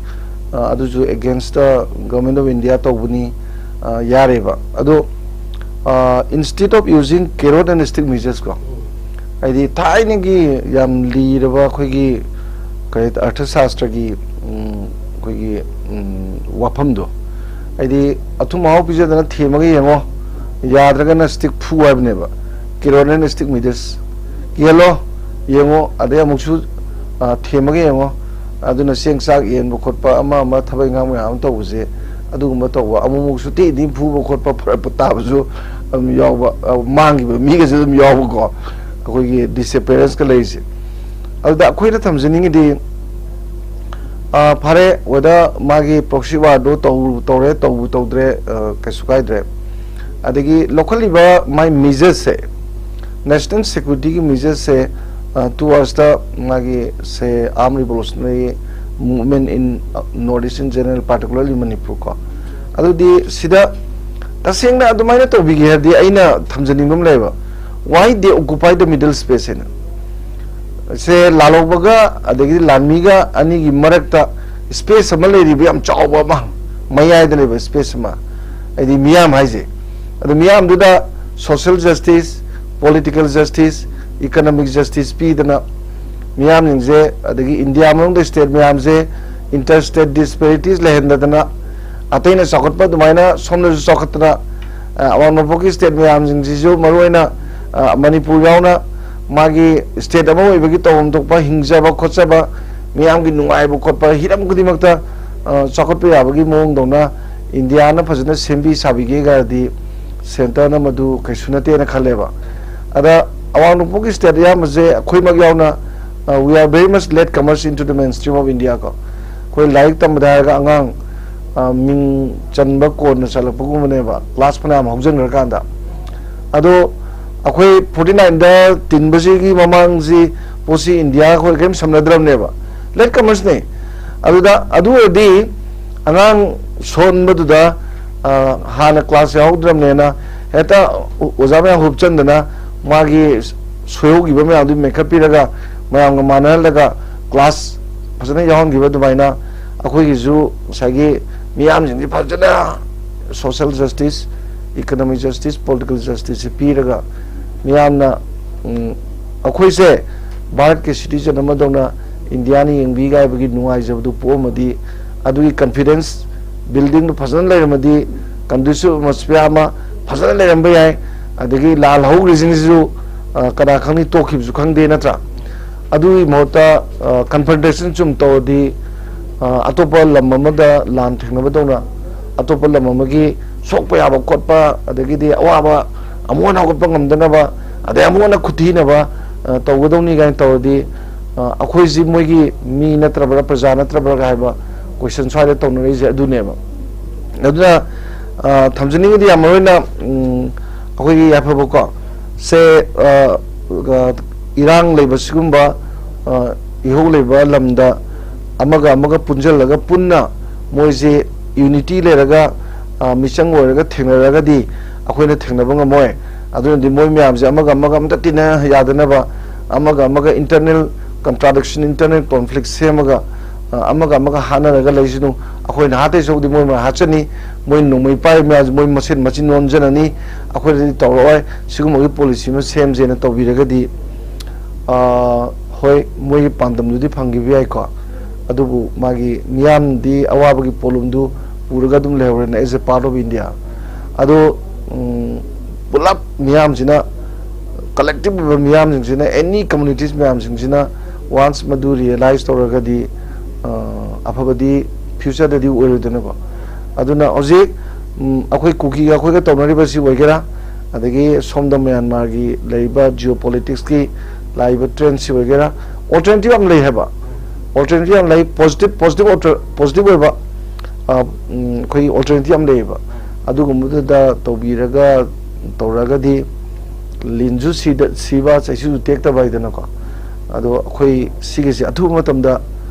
ꯑ, ꯑꯗꯨꯁꯨ against the Government of India ꯇꯧꯕꯅꯤ, ꯑ, ꯌꯥꯔꯦꯕ꯫ ꯑꯗꯣ, ꯑ, instead of using carrot and stick measures ꯀꯣ, ꯍꯥꯏꯗꯤ ꯊꯥꯏꯅꯒꯤ ꯌꯥꯝ ꯂꯤꯔꯕ ꯑꯩꯈꯣꯏꯒꯤ ꯀꯔꯤ, ꯑꯔꯊꯁꯥꯁꯇ꯭ꯔꯒꯤ, ꯎꯝ, ꯑꯩꯈꯣꯏꯒꯤ, ꯎꯝ, ꯋꯥꯐꯝꯗꯣ, ꯍꯥꯏꯗꯤ ꯑꯊꯨꯝ ꯑꯍꯥꯎ ꯄꯤꯖꯗꯅ ꯊꯦꯝꯃꯒ ꯌꯦꯡꯉꯣ, ꯌꯥꯗ꯭ꯔꯒꯅ stick ꯐꯨ ꯍꯥꯏꯕꯅꯦꯕ꯫ Carrot and stick measures ꯀꯤꯍꯜꯂꯣ, ꯌꯦꯡꯉꯣ, ꯑꯗꯩ ꯑꯃꯨꯛꯁꯨ, ꯑ, ꯊꯦꯝꯃꯒ ꯌꯦꯡꯉꯣ꯫ ꯑꯗꯨꯅ ꯆꯦꯡ ꯆꯥꯛ ꯌꯦꯟꯕ ꯈꯣꯠꯄ, ꯑꯃ ꯑꯃ ꯊꯕꯛ ꯏꯪꯈꯥꯡ ꯃꯌꯥꯝ ꯑꯃ ꯇꯧꯕꯁꯦ, ꯑꯗꯨꯒꯨꯝꯕ ꯇꯧꯕ, ꯑꯃꯨꯛ ꯑꯃꯨꯛꯁꯨ ꯇꯦꯛ ꯇꯦꯛ ꯐꯨꯕ ꯈꯣꯠꯄ ꯐꯔꯛꯄ ꯇꯥꯕꯁꯨ ꯑꯗꯨꯝ ꯌꯥꯎꯕ, ꯑ, ꯃꯥꯡꯈꯤꯕ ꯃꯤꯒꯁꯨ ꯑꯗꯨꯝ ꯌꯥꯎꯕꯀꯣ, ꯑꯩꯈꯣꯏꯒꯤ disappearanceꯀ ꯂꯩꯔꯤꯁꯦ꯫ ꯑꯗꯨꯗ ꯑꯩꯈꯣꯏꯅ ꯊꯝꯖꯅꯤꯡꯉꯤꯗꯤ, ꯑ, ꯐꯔꯦ, whether ꯃꯥꯒꯤ proxy warꯗꯣ ꯇꯧ-, ꯇꯧꯔꯦ, ꯇꯧꯕ ꯇꯧꯗ꯭ꯔꯦ, ꯑ, ꯀꯩꯁꯨ ꯀꯥꯏꯗ꯭ꯔꯦ꯫ ꯑꯗꯒꯤ ꯂꯧꯈꯠꯂꯤꯕ ꯃꯥꯏ measuresꯁꯦ, national securityꯒꯤ measuresꯁꯦ, ꯑ, towards the ꯃꯥꯒꯤ, say, armed revolutionary movement in, ꯑ, North Eastern General, particularly Manipur ꯀꯣ꯫ ꯑꯗꯨꯗꯤ ꯁꯤꯗ ꯇꯁꯦꯡꯅ ꯑꯗꯨꯃꯥꯏꯅ ꯇꯧꯕꯤꯒꯦ ꯍꯥꯏꯔꯗꯤ ꯑꯩꯅ ꯊꯝꯖꯅꯤꯡꯕ ꯑꯃ ꯂꯩꯌꯦꯕ, why they occupy the middle space ꯍꯥꯏꯅ꯫ ꯁꯦ ꯂꯥꯜꯍꯧꯕꯒ ꯑꯗꯒꯤꯗꯤ ꯂꯥꯟꯃꯤꯒ ꯑꯅꯤꯒꯤ ꯃꯔꯛꯇ space ꯑꯃ ꯂꯩꯔꯤꯕ, ꯌꯥꯝ ꯆꯥꯎꯕ ꯑꯃ, ꯃꯌꯥꯏꯗ ꯂꯩꯕ space ꯑꯃ, ꯍꯥꯏꯗꯤ ꯃꯤꯌꯥꯝ ꯍꯥꯏꯁꯦ꯫ ꯑꯗꯨ ꯃꯤꯌꯥꯝꯗꯨꯗ social justice, political justice, economic justice ꯄꯤꯗꯅ ꯃꯤꯌꯥꯝꯁꯤꯡꯁꯦ, ꯑꯗꯒꯤ ꯏꯟꯗꯤꯌꯥ ꯃꯅꯨꯡꯗ state ꯃꯌꯥꯝꯁꯦ inter state disparities ꯂꯩꯍꯟꯗꯗꯅ, ꯑꯇꯩꯅ ꯆꯥꯎꯈꯠꯄ ꯑꯗꯨꯃꯥꯏꯅ ꯁꯣꯝꯗꯁꯨ ꯆꯥꯎꯈꯠꯇꯅ, ꯑ, ꯑꯋꯥꯡ ꯅꯣꯡꯄꯣꯛꯀꯤ state ꯃꯌꯥꯝꯁꯤꯡꯁꯤꯁꯨ, ꯃꯔꯨꯑꯣꯏꯅ, ꯑ, ꯃꯅꯤꯄꯨꯔ ꯌꯥꯎꯅ, ꯃꯥꯒꯤ state ꯑꯃ ꯑꯣꯏꯕꯒꯤ ꯇꯧꯐꯝ ꯊꯣꯛꯄ ꯍꯤꯡꯖꯕ ꯈꯣꯠꯆꯕ, ꯃꯤꯌꯥꯝꯒꯤ ꯅꯨꯡꯉꯥꯏꯕ ꯈꯣꯠꯄ, ꯍꯤꯔꯝ ꯈꯨꯗꯤꯡꯃꯛꯇ, ꯑ, ꯆꯥꯎꯈꯠꯄ ꯌꯥꯕꯒꯤ ꯃꯑꯣꯡꯗꯧꯅ ꯏꯟꯗꯤꯌꯥꯅ ꯐꯖꯅ ꯁꯦꯝꯕꯤ ꯁꯥꯕꯤꯒꯦ ꯍꯥꯏꯔꯗꯤ, ꯁꯦꯟꯇꯔꯅ ꯃꯗꯨ ꯀꯩꯁꯨ ꯅꯠꯇꯦꯅ ꯈꯜꯂꯦꯕ꯫ ꯑꯗ ꯑꯋꯥꯡ ꯅꯣꯡꯄꯣꯛꯀꯤ ꯁ꯭ꯇꯦꯠ ꯑꯌꯥꯝꯕꯁꯦ ꯑꯩꯈꯣꯏꯃꯛ ꯌꯥꯎꯅ, we are very much late comers into the mainstream of India ꯀꯣ꯫ ꯑꯩꯈꯣꯏ ꯂꯥꯏꯔꯤꯛ ꯇꯝꯕꯗ ꯍꯥꯏꯔꯒ ꯑꯉꯥꯡ ꯃꯤꯡ ꯆꯟꯕ ꯀꯣꯟꯅ ꯆꯠꯂꯛꯄꯒꯨꯝꯕꯅꯦꯕ, ꯀ꯭ꯂꯥꯁ ꯐꯅꯌꯥꯝ ꯍꯧꯖꯤꯟꯈ꯭ꯔꯀꯥꯟꯗ꯫ ꯑꯗꯣ ꯑꯩꯈꯣꯏ ꯐꯣꯔꯇꯤ ꯅꯥꯏꯟꯗ ꯇꯤꯟꯕꯁꯤꯒꯤ ꯃꯃꯥꯡꯁꯤ ꯄꯣꯠꯁꯤ ꯏꯟꯗꯤꯌꯥ ꯑꯩꯈꯣꯏ ꯀꯔꯤꯝ ꯁꯝꯅꯗ꯭ꯔꯕꯅꯦꯕ, ꯂꯦꯠ ꯀꯃꯔꯁꯅꯦ꯫ ꯑꯗꯨꯗ ꯑꯗꯨ ꯑꯣꯏꯔꯗꯤ ꯑꯉꯥꯡ ꯁꯣꯟꯕꯗꯨꯗ ꯍꯥꯟꯅ ꯀ꯭ꯂꯥꯁ ꯌꯥꯎꯍꯧꯗ꯭ꯔꯕꯅꯦꯅ ꯍꯦꯛꯇ ꯑꯣꯖꯥ ꯃꯌꯥꯝ ꯍꯨꯞꯆꯟꯗꯅ ꯃꯥꯒꯤ ꯁꯣꯏꯍꯧꯈꯤꯕ ꯃꯌꯥꯝꯗꯨ ꯃꯦꯟꯈꯠꯄꯤꯔꯒ ꯃꯌꯥꯝꯒ ꯃꯥꯟꯅꯍꯜꯂꯒ ꯀ꯭ꯂꯥꯁ ꯐꯖꯅ ꯌꯥꯎꯍꯟꯈꯤꯕ ꯑꯗꯨꯃꯥꯏꯅ ꯑꯩꯈꯣꯏꯒꯤꯁꯨ ꯉꯁꯥꯏꯒꯤ ꯃꯤꯌꯥꯝꯁꯤꯡꯁꯤ ꯐꯖꯅ social justice, economic justice, political justice ꯁꯤ ꯄꯤꯔꯒ ꯃꯤꯌꯥꯝꯅ ꯑꯩꯈꯣꯏꯁꯦ ꯚꯥꯔꯠꯀꯤ ꯁꯤꯇꯤꯖꯟ ꯑꯃꯗꯧꯅ ꯏꯟꯗꯤꯌꯥꯅ ꯌꯦꯡꯕꯤꯒꯥꯏꯕꯒꯤ ꯅꯨꯡꯉꯥꯏꯖꯕꯗꯨ ꯄꯣꯛꯑꯝꯃꯗꯤ, ꯑꯗꯨꯒꯤ ꯀꯟꯐꯤꯗꯦꯟꯁ ꯕꯤꯜꯗꯤꯡꯗꯨ ꯐꯖꯅ ꯂꯩꯔꯝꯃꯗꯤ, ꯀꯟꯗꯨꯁꯤꯞ ꯑꯦꯠꯃꯣꯁꯐꯤꯌꯥꯔ ꯑꯃ ꯐꯖꯅ ꯂꯩꯔꯝꯕ ꯌꯥꯏ꯫ ꯑꯗꯒꯤ ꯂꯥꯜ ꯍꯧꯈ꯭ꯔꯤꯁꯤꯡꯁꯤꯁꯨ ꯀꯅꯥ ꯈꯪꯅꯤ, ꯇꯣꯛꯈꯤꯕꯁꯨ ꯈꯪꯗꯦ, ꯅꯠꯇ꯭ꯔꯥ? ꯑꯗꯨꯒꯤ ꯃꯍꯨꯠꯇ ꯀꯟꯐ꯭ꯔꯟꯇꯦꯁꯟ ꯁꯨꯝ ꯇꯧꯔꯗꯤ ꯑꯇꯣꯞꯄ ꯂꯝ ꯑꯃꯗ ꯂꯥꯟ ꯊꯦꯡꯅꯕꯗꯧꯅ ꯑꯇꯣꯞꯄ ꯂꯝ ꯑꯃꯒꯤ ꯁꯣꯛꯄ ꯌꯥꯕ ꯈꯣꯠꯄ, ꯑꯗꯒꯤꯗꯤ ꯑꯋꯥꯕ ꯑꯃꯨꯛ ꯍꯟꯅ ꯍꯧꯒꯠꯄ ꯉꯝꯗꯅꯕ, ꯑꯗꯩ ꯑꯃꯨꯛ ꯍꯟꯅ ꯈꯨꯠꯊꯤꯅꯕ ꯇꯧꯒꯗꯧꯅꯤ ꯀꯥꯏꯅ ꯇꯧꯔꯗꯤ, ꯑꯩꯈꯣꯏꯁꯤ ꯃꯣꯏꯒꯤ ꯃꯤ ꯅꯠꯇ꯭ꯔꯕ꯭ꯔꯥ, ꯄ꯭ꯔꯖꯥ ꯅꯠꯇ꯭ꯔꯕ꯭ꯔꯥ ꯍꯥꯏꯕ ꯀꯣꯏꯁꯟ ꯁ꯭ꯋꯥꯏꯗ ꯇꯧꯅꯔꯛꯏꯁꯦ ꯑꯗꯨꯅꯦꯕ꯫ ꯑꯗꯨꯅ ꯊꯝꯖꯅꯤꯡꯉꯤꯗꯤ ꯌꯥꯝ ꯃꯔꯨ ꯑꯣꯏꯅ ꯑꯩꯈꯣꯏꯒꯤ ꯌꯥꯏꯐꯕꯀꯣ ꯁꯦ, ꯏꯔꯥꯡ ꯂꯩꯕ ꯁꯤꯒꯨꯝꯕ ꯏꯍꯧ ꯂꯩꯕ ꯂꯝꯗ ꯑꯃꯒ ꯑꯃꯒ ꯄꯨꯟꯁꯤꯜꯂꯒ ꯄꯨꯟꯅ ꯃꯣꯏꯁꯦ ꯌꯨꯅꯤꯇꯤ ꯂꯩꯔꯒ ꯃꯤꯆꯪ ꯑꯣꯏꯔꯒ ꯊꯦꯡꯅꯔꯒꯗꯤ ꯑꯩꯈꯣꯏꯅ ꯊꯦꯡꯅꯕ ꯉꯝꯃꯣꯏ꯫ ꯑꯗꯨꯅꯗꯤ ꯃꯣꯏ ꯃꯌꯥꯝꯁꯦ ꯑꯃꯒ ꯑꯃꯒ ꯑꯝꯇ ꯇꯤꯟꯅ ꯌꯥꯗꯅꯕ, ꯑꯃꯒ ꯑꯃꯒ ꯏꯟꯇꯔꯅꯦꯜ ꯀꯟꯇ꯭ꯔꯥꯗꯤꯛꯁꯟ, ꯏꯟꯇꯔꯅꯦꯜ ꯀꯣꯟꯐ꯭ꯂꯤꯛ ꯁꯦꯝꯃꯒ ꯑꯃꯒ ꯑꯃꯒ ꯍꯥꯠꯅꯔꯒ ꯂꯩꯁꯅꯨ꯫ ꯑꯩꯈꯣꯏꯅ ꯍꯥꯠꯇꯣꯏ ꯁꯔꯨꯛꯇꯤ ꯃꯣꯏ ꯃꯣꯏ ꯍꯥꯠꯆꯅꯤ, ꯃꯣꯏ ꯅꯣꯡꯃꯩ ꯄꯥꯏꯔꯤ ꯃꯌꯥꯝꯁꯦ ꯃꯣꯏ ꯃꯁꯦꯟ ꯃꯆꯤꯟ ꯑꯣꯟꯖꯅꯅꯤ, ꯑꯩꯈꯣꯏꯗꯗꯤ ꯇꯧꯔꯛꯑꯣꯏ꯫ ꯁꯤꯒꯨꯝꯕꯒꯤ ꯄꯣꯂꯤꯁꯤ ꯑꯃ ꯁꯦꯝꯁꯦꯅ ꯇꯧꯕꯤꯔꯒꯗꯤ, ꯍꯣꯏ, ꯃꯣꯏꯒꯤ ꯄꯥꯟꯗꯝꯗꯨꯗꯤ ꯐꯪꯈꯤꯕ ꯌꯥꯏꯀꯣ, ꯑꯗꯨꯕꯨ ꯃꯥꯒꯤ ꯃꯤꯌꯥꯝꯗꯤ ꯑꯋꯥꯕꯒꯤ ꯄꯣꯠꯂꯨꯝꯗꯨ ꯄꯨꯔꯒ ꯑꯗꯨꯝ ꯂꯩꯍꯧꯔꯦꯅ, as a part of India꯫ ꯑꯗꯣ ꯄꯨꯂꯞ ꯃꯤꯌꯥꯝꯁꯤꯅ, ꯀꯂꯦꯛꯇꯤꯞ ꯑꯣꯏꯕ ꯃꯤꯌꯥꯝꯁꯤꯡꯁꯤꯅ, ꯑꯦꯅꯤ ꯀꯝꯃꯨꯅꯤꯇꯤꯁ ꯃꯌꯥꯝꯁꯤꯡꯁꯤꯅ ꯋꯥꯟꯁ ꯃꯗꯨ ꯔꯤꯌꯦꯂꯥꯏꯁ ꯇꯧꯔꯒꯗꯤ ꯑꯐꯕꯗꯤ ꯐ꯭ꯌꯨꯆꯔꯗꯗꯤ ꯑꯣꯏꯔꯣꯏꯗꯅꯀꯣ꯫ ꯑꯗꯨꯅ ꯍꯧꯖꯤꯛ ꯎꯝ, ꯑꯩꯈꯣꯏ ꯀꯨꯀꯤꯒ ꯑꯩꯈꯣꯏꯒ ꯇꯧꯅꯔꯤꯕꯁꯤ ꯑꯣꯏꯒꯦꯔꯥ, ꯑꯗꯒꯤ ꯁꯣꯝꯗ ꯃ꯭ꯌꯥꯟꯃꯥꯔꯒꯤ ꯂꯩꯔꯤꯕ geopolitics ꯀꯤ ꯂꯥꯛꯏꯕ trend ꯁꯤ ꯑꯣꯏꯒꯦꯔꯥ, alternative ꯌꯥꯝ ꯂꯩ ꯍꯥꯏꯕ꯫ Alternative ꯌꯥꯝ ꯂꯩ, positive, positive alter-, positive ꯑꯣꯏꯕ, ꯑ, ꯎꯝ, ꯑꯩꯈꯣꯏꯒꯤ alternative ꯌꯥꯝ ꯂꯩꯌꯦꯕ꯫ ꯑꯗꯨꯒꯨꯝꯕꯗꯨꯗ ꯇꯧꯕꯤꯔꯒ, ꯇꯧꯔꯒꯗꯤ ꯂꯤꯟꯁꯨ ꯁꯤꯗ, ꯁꯤꯕ, ꯆꯩꯁꯨꯁꯨ ꯇꯦꯛꯇꯕ ꯍꯥꯏꯗꯅꯀꯣ꯫ ꯑꯗꯣ ꯑꯩꯈꯣꯏ ꯁꯤꯒꯤꯁꯦ ꯑꯊꯨꯕ ꯃꯇꯝꯗ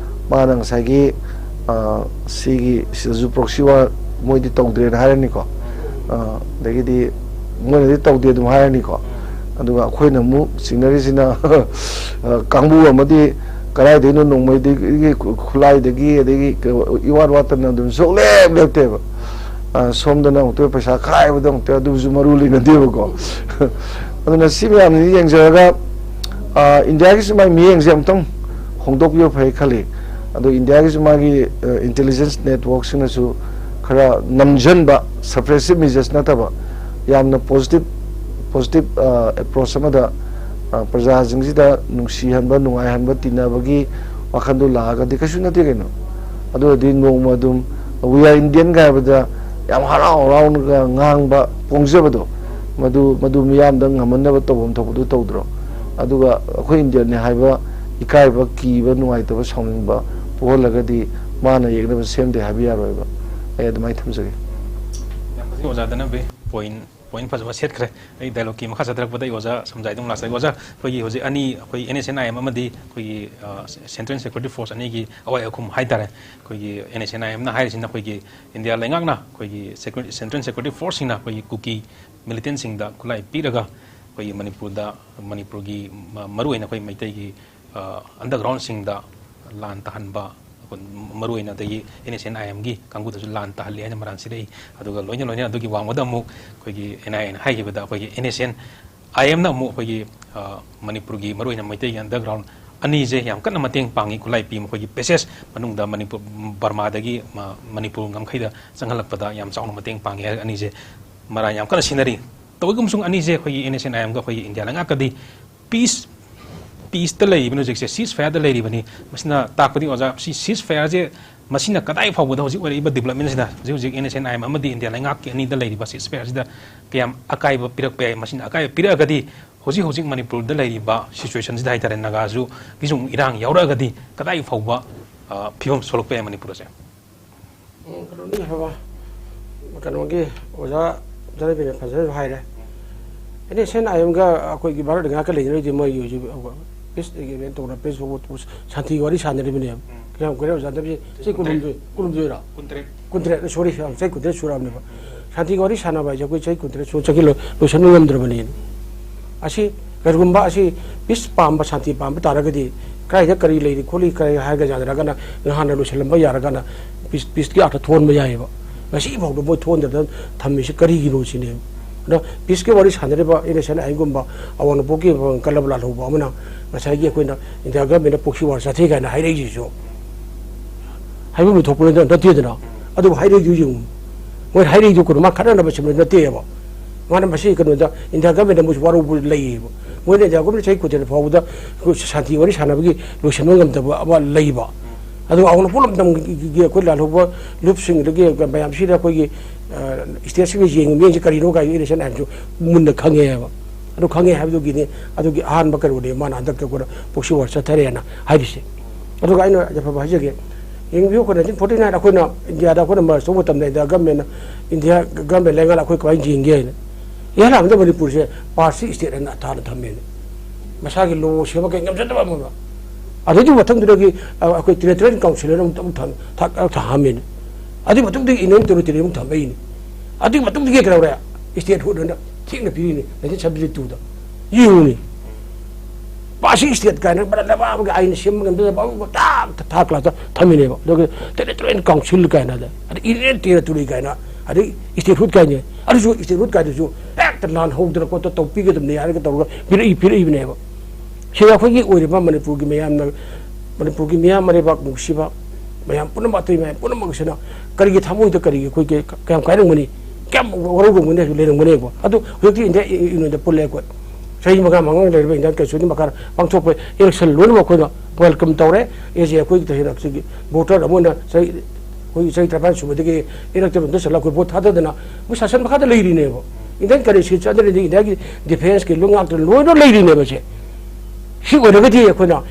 ꯃꯥꯅ ꯉꯁꯥꯏꯒꯤ, ꯑ, ꯁꯤꯒꯤ ꯁꯤꯗꯁꯨ proxy war ꯃꯣꯏꯗꯤ ꯇꯧꯗ꯭ꯔꯦꯅ ꯍꯥꯏꯔꯅꯤꯀꯣ꯫ ꯑ, ꯑꯗꯒꯤꯗꯤ ꯃꯣꯏꯅꯗꯤ ꯇꯧꯗꯦ ꯑꯗꯨꯝ ꯍꯥꯏꯔꯅꯤꯀꯣ꯫ ꯑꯗꯨꯒ ꯑꯩꯈꯣꯏꯅ ꯑꯃꯨꯛ ꯆꯤꯡꯅꯔꯤꯁꯤꯅ, ꯑ, ꯀꯥꯡꯕꯨ ꯑꯃꯗꯤ ꯀꯗꯥꯏꯗꯩꯅꯣ ꯅꯣꯡꯃꯩꯗꯒꯤ, ꯈꯨꯠꯂꯥꯏꯗꯒꯤ, ꯑꯗꯒꯤ ꯏꯋꯥꯠ ꯋꯥꯠꯇꯅ ꯑꯗꯨꯝ ꯁꯨꯡꯂꯦꯞ ꯂꯦꯞꯇꯦꯕ꯫ ꯑ, ꯁꯣꯝꯗꯅ ꯑꯃꯨꯛꯇ ꯄꯩꯁꯥ ꯈꯥꯏꯕꯗ ꯑꯃꯨꯛꯇ ꯑꯗꯨꯁꯨ ꯃꯔꯨ ꯂꯩꯅꯗꯦꯕꯀꯣ꯫ ꯑꯗꯨꯅ ꯁꯤ ꯃꯌꯥꯝꯁꯤ ꯌꯦꯡꯖꯔꯒ, ꯑ, ꯏꯟꯗꯤꯌꯥꯒꯤꯁꯨ ꯃꯥꯒꯤ ꯃꯤꯠꯌꯦꯡꯁꯦ ꯑꯃꯨꯛꯇꯪ ꯍꯣꯡꯗꯣꯛꯄꯤꯕ ꯐꯩ ꯈꯜꯂꯤ꯫ ꯑꯗꯣ ꯏꯟꯗꯤꯌꯥꯒꯤꯁꯨ ꯃꯥꯒꯤ, ꯑ, intelligence network ꯁꯤꯡꯅꯁꯨ ꯈꯔ ꯅꯝꯖꯟꯕ, suppressive measures ꯅꯠꯇꯕ, ꯌꯥꯝꯅ positive, positive, ꯑ, approach ꯑꯃꯗ, ꯑ, ꯄ꯭ꯔꯖꯥꯁꯤꯡꯁꯤꯗ ꯅꯨꯡꯁꯤꯍꯟꯕ, ꯅꯨꯡꯉꯥꯏꯍꯟꯕ, ꯇꯤꯟꯅꯕꯒꯤ ꯋꯥꯈꯜꯗꯨ ꯂꯥꯛꯑꯒꯗꯤ ꯀꯩꯁꯨ ꯅꯠꯇꯦ ꯀꯩꯅꯣ꯫ ꯑꯗꯨ ꯑꯣꯏꯔꯗꯤ ꯅꯣꯡꯃ ꯑꯗꯨꯝ "We are Indian" ꯒ ꯍꯥꯏꯕꯗ ꯌꯥꯝ ꯍꯔꯥꯎ ꯍꯔꯥꯎꯅꯒ ꯉꯥꯡꯕ, ꯐꯣꯡꯖꯕꯗꯣ, ꯃꯗꯨ, ꯃꯗꯨ ꯃꯤꯌꯥꯝꯗ ꯉꯝꯍꯟꯅꯕ ꯇꯧꯐꯝ ꯊꯣꯛꯄꯗꯨ ꯇꯧꯗ꯭ꯔꯣ? ꯑꯗꯨꯒ ꯑꯩꯈꯣꯏ ꯏꯟꯗꯤꯌꯟꯅꯤ ꯍꯥꯏꯕ ꯏꯀꯥꯏꯕ, ꯀꯤꯕ, ꯅꯨꯡꯉꯥꯏꯇꯕ, ꯁꯥꯎꯅꯤꯡꯕ ꯄꯣꯛꯍꯜꯂꯒꯗꯤ ꯃꯥꯅ ꯌꯦꯛꯅꯕ ꯁꯦꯝꯗꯦ ꯍꯥꯏꯕ ꯌꯥꯔꯣꯏꯕ꯫ ꯑꯩ ꯑꯗꯨꯃꯥꯏꯅ ꯊꯝꯖꯒꯦ꯫ ꯌꯥꯝ ꯐꯖꯩ ꯑꯣꯖꯥꯗꯅ ꯕꯦ-, point, point ꯐꯖꯕ ꯁꯦꯠꯈ꯭ꯔꯦ꯫ ꯑꯩ dialogue ꯀꯤ ꯃꯈꯥ ꯆꯠꯊꯔꯛꯄꯗ ꯑꯩ ꯑꯣꯖꯥ ꯁꯝꯖꯥꯏꯗ ꯑꯃꯨꯛ ꯂꯥꯛꯆꯒꯦ꯫ ꯑꯣꯖꯥ, ꯑꯩꯈꯣꯏꯒꯤ ꯍꯧꯖꯤꯛ ꯑꯅꯤ, ꯑꯩꯈꯣꯏ N S N I M ꯑꯃꯗꯤ ꯑꯩꯈꯣꯏꯒꯤ, ꯑ, Central Security Force ꯑꯅꯤꯒꯤ ꯑꯋꯥꯏ ꯑꯈꯨꯝ ꯍꯥꯏꯇꯥꯔꯦ꯫ ꯑꯩꯈꯣꯏꯒꯤ N S N I M ꯅ ꯍꯥꯏꯔꯤꯁꯤꯅ ꯑꯩꯈꯣꯏꯒꯤ ꯏꯟꯗꯤꯌꯥ ꯂꯩꯉꯥꯛꯅ ꯑꯩꯈꯣꯏꯒꯤ secu-, Central Security Force ꯁꯤꯡꯅ ꯑꯩꯈꯣꯏꯒꯤ ꯀꯨꯀꯤ militant ꯁꯤꯡꯗ ꯈꯨꯠꯂꯥꯏ ꯄꯤꯔꯒ ꯑꯩꯈꯣꯏꯒꯤ ꯃꯅꯤꯄꯨꯔꯗ, ꯃꯅꯤꯄꯨꯔꯒꯤ ꯃ-, ꯃꯔꯨꯑꯣꯏꯅ ꯑꯩꯈꯣꯏ ꯃꯩꯇꯩꯒꯤ, ꯑ, underground ꯁꯤꯡꯗ ꯂꯥꯟ ꯇꯥꯍꯟꯕ, ꯑꯩꯈꯣꯏ ꯃꯔꯨꯑꯣꯏꯅ ꯑꯗꯒꯤ N S N I M ꯒꯤ ꯀꯥꯡꯕꯨꯗꯁꯨ ꯂꯥꯟ ꯇꯥꯍꯜꯂꯤ ꯍꯥꯏꯅ ꯃꯔꯥꯜ ꯁꯤꯔꯛꯏ꯫ ꯑꯗꯨꯒ ꯂꯣꯏꯅ ꯂꯣꯏꯅ ꯑꯗꯨꯒꯤ ꯋꯥꯡꯃꯗ ꯑꯃꯨꯛ ꯑꯩꯈꯣꯏꯒꯤ N I A ꯅ ꯍꯥꯏꯈꯤꯕꯗ ꯑꯩꯈꯣꯏꯒꯤ N S N I M ꯅ ꯑꯃꯨꯛ ꯑꯩꯈꯣꯏꯒꯤ, ꯑ, ꯃꯅꯤꯄꯨꯔꯒꯤ ꯃꯔꯨꯑꯣꯏꯅ ꯃꯩꯇꯩꯒꯤ underground ꯑꯅꯤꯁꯦ ꯌꯥꯝ ꯀꯟꯅ ꯃꯇꯦꯡ ꯄꯥꯡꯉꯤ, ꯈꯨꯠꯂꯥꯏ ꯄꯤ, ꯃꯈꯣꯏꯒꯤ passage ꯃꯅꯨꯡꯗ ꯃꯅꯤꯄꯨꯔ, ꯕꯔꯃꯥꯗꯒꯤ ꯃ-, ꯃꯅꯤꯄꯨꯔ ꯉꯝꯈꯩꯗ ꯆꯪꯍꯜꯂꯛꯄꯗ ꯌꯥꯝ ꯆꯥꯎꯅ ꯃꯇꯦꯡ ꯄꯥꯡꯉꯤ ꯍꯥꯏꯔꯒ ꯑꯅꯤꯁꯦ ꯃꯔꯥꯜ ꯌꯥꯝ ꯀꯟꯅ ꯁꯤꯟꯅꯔꯤ꯫ ꯇꯧꯏꯒꯨꯝꯕꯁꯨꯡ ꯑꯅꯤꯁꯦ ꯑꯩꯈꯣꯏꯒꯤ N S N I M ꯒ ꯑꯩꯈꯣꯏꯒꯤ ꯏꯟꯗꯤꯌꯥ ꯂꯩꯉꯥꯛꯀꯗꯤ peace ꯄꯤꯁꯇ ꯂꯩꯔꯤꯕꯅꯤ ꯍꯧꯖꯤꯛꯁꯦ, ꯁꯤꯁ ꯐꯥꯌꯔꯗ ꯂꯩꯔꯤꯕꯅꯤ꯫ ꯃꯁꯤꯅ ꯇꯥꯛꯄꯗꯤ ꯑꯣꯖꯥ, ꯁꯤ ꯁꯤꯁ ꯐꯥꯌꯔꯁꯦ ꯃꯁꯤꯅ ꯀꯗꯥꯏ ꯐꯥꯎꯕꯗ ꯍꯧꯖꯤꯛ ꯑꯣꯏꯔꯛꯏꯕ ꯗꯤꯕꯂꯞꯃꯦꯟꯁꯤꯗ, ꯍꯧꯖꯤꯛ ꯍꯧꯖꯤꯛ N S N I M ꯑꯃꯗꯤ ꯏꯟꯗꯤꯌꯥ ꯂꯩꯉꯥꯛꯀꯤ ꯑꯅꯤꯗ ꯂꯩꯔꯤꯕ ꯁꯤꯁ ꯐꯥꯌꯔꯁꯤꯗ ꯀꯌꯥꯝ ꯑꯀꯥꯏꯕ ꯄꯤꯔꯛꯄ ꯌꯥꯏ? ꯃꯁꯤꯅ ꯑꯀꯥꯏꯕ ꯄꯤꯔꯛꯑꯒꯗꯤ ꯍꯧꯖꯤꯛ ꯍꯧꯖꯤꯛ ꯃꯅꯤꯄꯨꯔꯗ ꯂꯩꯔꯤꯕ ꯁꯤꯆꯨꯋꯦꯁꯟꯁꯤꯗ ꯍꯥꯏꯇꯥꯔꯦ, ꯅꯥꯒꯥꯁꯨ ꯒꯤꯁꯨ ꯑꯃꯨꯛ ꯏꯔꯥꯡ ꯌꯥꯎꯔꯛꯑꯒꯗꯤ ꯀꯗꯥꯏ ꯐꯥꯎꯕ, ꯑ, ꯐꯤꯕꯝ ꯁꯣꯛꯂꯛꯄ ꯌꯥꯏ ꯃꯅꯤꯄꯨꯔ ꯑꯁꯦ? ꯎꯝ, ꯀꯩꯅꯣꯅꯤ ꯍꯥꯏꯕ, ꯀꯩꯅꯣꯒꯤ ꯑꯣꯖꯥ ꯙꯅꯕꯤꯔꯅ ꯐꯖꯅꯁꯨ ꯍꯥꯏꯔꯦ꯫ ꯑꯦꯟ ꯑꯦꯁ ꯑꯦꯟ ꯑꯥꯏ ꯑꯦꯝꯒ ꯑꯩꯈꯣꯏꯒꯤ ꯚꯥꯔꯠ ꯉꯥꯛꯀ ꯂꯩꯅꯔꯤꯗꯤ ꯃꯣꯏꯒꯤ ꯍꯧꯖꯤꯛ ꯄꯤꯁ ꯑꯦꯒ꯭ꯔꯤꯃꯦꯟ ꯇꯧꯅ ꯄꯤꯁ ꯁꯥꯟꯇꯤꯒꯤ ꯋꯥꯔꯤ ꯁꯥꯟꯅꯔꯤꯕꯅꯦꯕ꯫ ꯎꯝ꯫ ꯀꯌꯥꯝ ꯀꯨꯏꯔꯦ ꯑꯣꯖꯥ ꯙꯅꯕꯤꯔ? ꯆꯍꯤ ꯀꯨꯟꯍꯨꯝꯗꯣꯏ, ꯀꯨꯟꯍꯨꯝꯗꯣꯏꯔꯣ? ꯀꯨꯟꯇꯔꯦꯠ꯫ ꯀꯨꯟꯇꯔꯦꯠ, ꯁꯣꯔꯤ, ꯆꯍꯤ ꯀꯨꯟꯇꯔꯦꯠ ꯁꯨꯔꯛꯑꯕꯅꯦꯕ꯫ ꯁꯥꯟꯇꯤꯒꯤ ꯋꯥꯔꯤ ꯁꯥꯟꯅꯕ ꯍꯥꯏꯁꯦ ꯑꯩꯈꯣꯏ ꯆꯍꯤ ꯀꯨꯟꯇꯔꯦꯠ ꯁꯨ ꯆꯪꯁꯤꯜꯂ ꯂꯣꯏꯁꯤꯟꯕ ꯉꯝꯗ꯭ꯔꯕꯅꯦ꯫ ꯑꯁꯤ ꯀꯔꯤꯒꯨꯝꯕ ꯑꯁꯤ ꯄꯤꯁ ꯄꯥꯝꯕ, ꯁꯥꯟꯇꯤ ꯄꯥꯝꯕ ꯇꯥꯔꯒꯗꯤ ꯀꯗꯥꯏꯗ ꯀꯔꯤ ꯂꯩꯔꯤ ꯈꯣꯠꯂꯤ ꯀꯔꯤ ꯍꯥꯏꯔꯒ ꯌꯥꯅꯔꯒꯅ ꯅꯍꯥꯟꯅ ꯂꯣꯏꯁꯤꯜꯂꯝꯕ ꯌꯥꯔꯒꯅ ꯄꯤꯁ, ꯄꯤꯁꯀꯤ ꯑꯥꯔꯊ ꯊꯣꯛꯍꯟꯕ ꯌꯥꯏꯑꯕ꯫ ꯉꯁꯤ ꯐꯥꯎꯗ ꯃꯣꯏ ꯊꯣꯛꯍꯟꯗꯗꯅ ꯊꯝꯃꯤꯁꯤ ꯀꯔꯤꯒꯤꯅꯣ ꯁꯤꯅꯦꯕ꯫ ꯑꯗꯣ ꯄꯤꯁꯀꯤ ꯋꯥꯔꯤ ꯁꯥꯟꯅꯔꯤꯕ ꯑꯦꯟ ꯑꯦꯁ ꯑꯦꯟ ꯑꯥꯏ ꯑꯦꯝꯒꯨꯝꯕ ꯑꯋꯥꯡ ꯅꯣꯡꯄꯣꯛꯀꯤ ꯀꯜꯂꯕ ꯂꯥꯜꯍꯧꯕ ꯑꯃꯅ ꯉꯁꯥꯏꯒꯤ ꯑꯩꯈꯣꯏꯅ ꯏꯟꯗꯤꯌꯥ ꯒꯚꯔꯟꯃꯦꯟꯠꯅ ꯄ꯭ꯔꯣꯛꯁꯤ ꯋꯥꯔ ꯆꯠꯊꯩ ꯀꯥꯏꯅ ꯍꯥꯏꯔꯛꯏꯁꯤꯁꯨ ꯍꯥꯏꯐꯝ ꯊꯣꯛꯄ ꯅꯠꯇꯦꯗꯅ꯫ ꯑꯗꯨꯕꯨ ꯍꯥꯏꯔꯛꯏꯗꯨ ꯌꯦꯡꯉꯨ, ꯃꯣꯏ ꯍꯥꯏꯔꯛꯏꯗꯨ ꯀꯩꯅꯣ ꯃꯥ ꯈꯠꯅꯅꯕ ꯁꯦꯝꯕ ꯅꯠꯇꯦꯕ꯫ ꯃꯥꯅ ꯃꯁꯤ ꯀꯩꯅꯣꯗ ꯏꯟꯗꯤꯌꯥ ꯒꯚꯔꯟꯃꯦꯟꯠꯅ ꯃꯣꯏꯁꯨ ꯋꯥꯔꯧꯕ ꯂꯩꯌꯦꯕ꯫ ꯃꯣꯏꯅ ꯏꯟꯗꯤꯌꯥ ꯒꯚꯔꯟꯃꯦꯟꯠ ꯆꯍꯤ ꯀꯨꯟꯇꯔꯦꯠ ꯐꯥꯎꯕꯗ ꯑꯩꯈꯣꯏ ꯁꯥꯟꯇꯤ ꯋꯥꯔꯤ ꯁꯥꯟꯅꯕꯒꯤ ꯂꯣꯏꯁꯤꯟꯕ ꯉꯝꯗꯕ ꯑꯃ ꯂꯩꯕ꯫ ꯑꯗꯨꯒ ꯑꯋꯥꯡ ꯅꯣꯡꯄꯣꯛ ꯂꯝꯗꯝꯒꯤ ꯑꯩꯈꯣꯏ ꯂꯥꯜꯍꯧꯕ ꯂꯨꯞꯁꯤꯡ ꯑꯗꯒꯤ ꯃꯌꯥꯝꯁꯤꯗ ꯑꯩꯈꯣꯏꯒꯤ, ꯑ, ꯁ꯭ꯇꯦꯠꯁꯤꯡꯅ ꯌꯦꯡꯉꯤꯕ ꯃꯤꯠꯌꯦꯡꯁꯦ ꯀꯔꯤꯅꯣ ꯀꯥꯏ ꯏꯂꯦꯛꯁꯟ ꯑꯥꯏꯟꯁꯨ ꯃꯨꯟꯅ ꯈꯪꯉꯦ ꯍꯥꯏꯕ꯫ ꯑꯗꯨ ꯈꯪꯉꯦ ꯍꯥꯏꯕꯗꯨꯒꯤꯅꯤ꯫ ꯑꯗꯨꯒꯤ ꯑꯍꯥꯟꯕ ꯀꯩꯅꯣꯅꯦ ꯃꯥꯅ ꯍꯟꯗꯛꯇ ꯑꯩꯈꯣꯏꯅ ꯄ꯭ꯔꯣꯛꯁꯤ ꯋꯥꯔ ꯆꯠꯊꯔꯦꯅ ꯍꯥꯏꯔꯤꯁꯦ꯫ ꯑꯗꯨꯒ ꯑꯩꯅ ꯌꯥꯐꯕ ꯍꯥꯏꯖꯒꯦ, ꯌꯦꯡꯕꯤꯌꯨ, ꯑꯩꯈꯣꯏ ꯅꯥꯏꯟꯇꯤꯟ ꯐꯣꯔꯇꯤ ꯅꯥꯏꯟ ꯑꯩꯈꯣꯏꯅ ꯏꯟꯗꯤꯌꯥꯗ ꯑꯩꯈꯣꯏꯅ ꯃꯔꯁ ꯇꯧꯕ ꯃꯇꯝꯗ ꯏꯟꯗꯤꯌꯥ ꯒꯃꯦꯟꯅ, ꯏꯟꯗꯤꯌꯥ ꯒꯃꯦꯟ ꯂꯩꯉꯥꯛꯅ ꯑꯩꯈꯣꯏ ꯀꯃꯥꯏꯅ ꯌꯦꯡꯒꯦ ꯍꯥꯏꯅ꯫ ꯏꯍꯥꯟ ꯍꯥꯟꯕꯗ ꯃꯅꯤꯄꯨꯔꯁꯦ ꯄꯥꯔꯁꯤ ꯁ꯭ꯇꯦꯠ ꯍꯥꯏꯅ ꯊꯥꯅ ꯊꯝꯃꯦꯅꯦ꯫ ꯃꯁꯥꯒꯤ ꯂꯣ ꯁꯦꯝꯕ ꯀꯩ ꯉꯝꯖꯗꯕ ꯑꯃ꯫ ꯑꯗꯨꯒꯤ ꯃꯊꯪꯗꯨꯗꯒꯤ, ꯑ, ꯑꯩꯈꯣꯏ ꯇꯦꯔꯤꯇꯣꯔꯤꯌꯦꯜ ꯀꯥꯎꯟꯁꯤꯜ ꯍꯥꯏꯅ ꯑꯃꯨꯛ, ꯑꯃꯨꯛ ꯊꯝ-, ꯊ-, ꯊꯝꯃꯦꯅꯦ꯫ ꯑꯗꯨꯒꯤ ꯃꯇꯨꯡꯗꯒꯤ ꯏꯟꯗꯤꯌꯟ ꯇꯦꯔꯤꯇꯣꯔꯤ ꯑꯃꯨꯛ ꯊꯝꯃꯛꯏꯅꯦ꯫ ꯑꯗꯨꯒꯤ ꯃꯇꯨꯡꯗꯒꯤ ꯀꯩꯗꯧꯔꯦ? ꯁ꯭ꯇꯦꯠ ꯍꯨꯗ ꯍꯥꯏꯅ ꯊꯦꯡꯅ ꯄꯤꯔꯤꯅꯦ, ꯅꯥꯏꯟꯇꯤꯟ ꯁꯕꯦꯟꯇꯤ ꯇꯨꯗ꯫ ꯌꯦꯡꯉꯨꯅꯦ꯫ ꯄꯥꯔꯁꯤ ꯁ꯭ꯇꯦꯠ ꯀꯥꯏꯅ ꯃꯔꯝ ꯑꯃꯒꯤ ꯑꯥꯏꯟ ꯁꯦꯝꯕ ꯉꯝꯗꯅ ꯊꯥꯔꯠ ꯀ꯭ꯂꯥꯁꯇ ꯊꯝꯃꯤꯅꯦꯕ꯫ ꯑꯗꯨꯒ ꯇꯦꯔꯤꯇꯣꯔꯤꯌꯦꯜ ꯀꯥꯎꯟꯁꯤꯜ ꯀꯥꯏꯅ, ꯑꯗꯩ ꯏꯟꯗꯤꯌꯟ ꯇꯦꯔꯤꯇꯣꯔꯤ ꯀꯥꯏꯅ, ꯑꯗꯩ ꯁ꯭ꯇꯦꯠ ꯍꯨꯗ ꯀꯥꯏꯅ, ꯑꯗꯨꯁꯨ ꯁ꯭ꯇꯦꯠ ꯍꯨꯗ ꯀꯥꯏꯗꯨꯁꯨ ꯍꯦꯛꯇ ꯂꯥꯟ ꯍꯧꯗꯅ ꯈꯣꯠꯇꯅ ꯇꯧ ꯄꯤꯒꯗꯕꯅꯤ ꯍꯥꯏꯔꯒ ꯇꯧꯔꯒ ꯄꯤꯔꯛꯏ, ꯄꯤꯔꯛꯏꯕꯅꯦꯕ꯫ ꯁꯤꯗ ꯑꯩꯈꯣꯏꯒꯤ ꯑꯣꯏꯔꯤꯕ ꯃꯅꯤꯄꯨꯔꯒꯤ ꯃꯤꯌꯥꯝꯅ, ꯃꯅꯤꯄꯨꯔꯒꯤ ꯃꯤꯌꯥꯝ ꯃꯔꯩꯕꯥꯛ ꯅꯨꯡꯁꯤꯕ ꯃꯌꯥꯝ ꯄꯨꯝꯅꯃꯛ, ꯑꯇꯩ ꯃꯌꯥꯝ ꯄꯨꯝꯅꯃꯛꯁꯤꯅ ꯀꯔꯤꯒꯤ ꯊꯃꯣꯏꯗ ꯀꯔꯤꯒꯤ ꯑꯩꯈꯣꯏꯒꯤ ꯀꯌꯥꯝ ꯀꯥꯏꯔꯝꯒꯅꯤ, ꯀꯌꯥꯝ ꯋꯥꯔꯧꯔꯝꯒꯅꯤ ꯍꯥꯏꯕꯁꯨ ꯂꯩꯔꯝꯒꯅꯦꯕ꯫ ꯑꯗꯨ ꯍꯧꯖꯤꯛꯇꯤ ꯏꯟꯗꯤꯌꯥ ꯌꯨꯅꯤꯌꯟꯗ ꯄꯨꯜꯂꯦ ꯑꯩꯈꯣꯏ꯫ ꯆꯍꯤ ꯃꯉꯥ ꯃꯉꯥ ꯂꯩꯔꯤꯕ Indian Constitution ꯃꯈꯥꯗ ꯄꯥꯡꯊꯣꯛꯄ election ꯂꯣꯏꯅꯃꯛ ꯑꯩꯈꯣꯏꯅ welcome ꯇꯧꯔꯦ꯫ ꯑꯩꯁꯦ ꯑꯩꯈꯣꯏꯒꯤ ꯇꯁꯦꯡꯅ ꯑꯩꯈꯣꯏꯒꯤ voter ꯑꯃ ꯑꯣꯏꯅ ꯆꯍꯤ, ꯑꯩꯈꯣꯏꯒꯤ ꯆꯍꯤ ꯇꯔꯥꯅꯤꯄꯥꯟ ꯁꯨꯕꯗꯒꯤ elected ꯑꯣꯏꯅ ꯆꯠꯂꯒ ꯑꯩꯈꯣꯏ vote ꯊꯥꯗꯗꯅ ꯑꯩꯈꯣꯏ ꯁꯥꯁꯟ ꯃꯈꯥꯗ ꯂꯩꯔꯤꯅꯦꯕ꯫ Indian Constitution ꯆꯠꯅꯔꯤꯗꯤ Indiaꯒꯤ defenceꯀꯤ ꯂꯣꯏ ꯉꯥꯛꯇꯅ ꯂꯣꯏꯅ ꯂꯩꯔꯤꯅꯦꯕ ꯁꯦ꯫ ꯁꯤ ꯑꯣꯏꯔꯒꯗꯤ ꯑꯩꯈꯣꯏꯅ,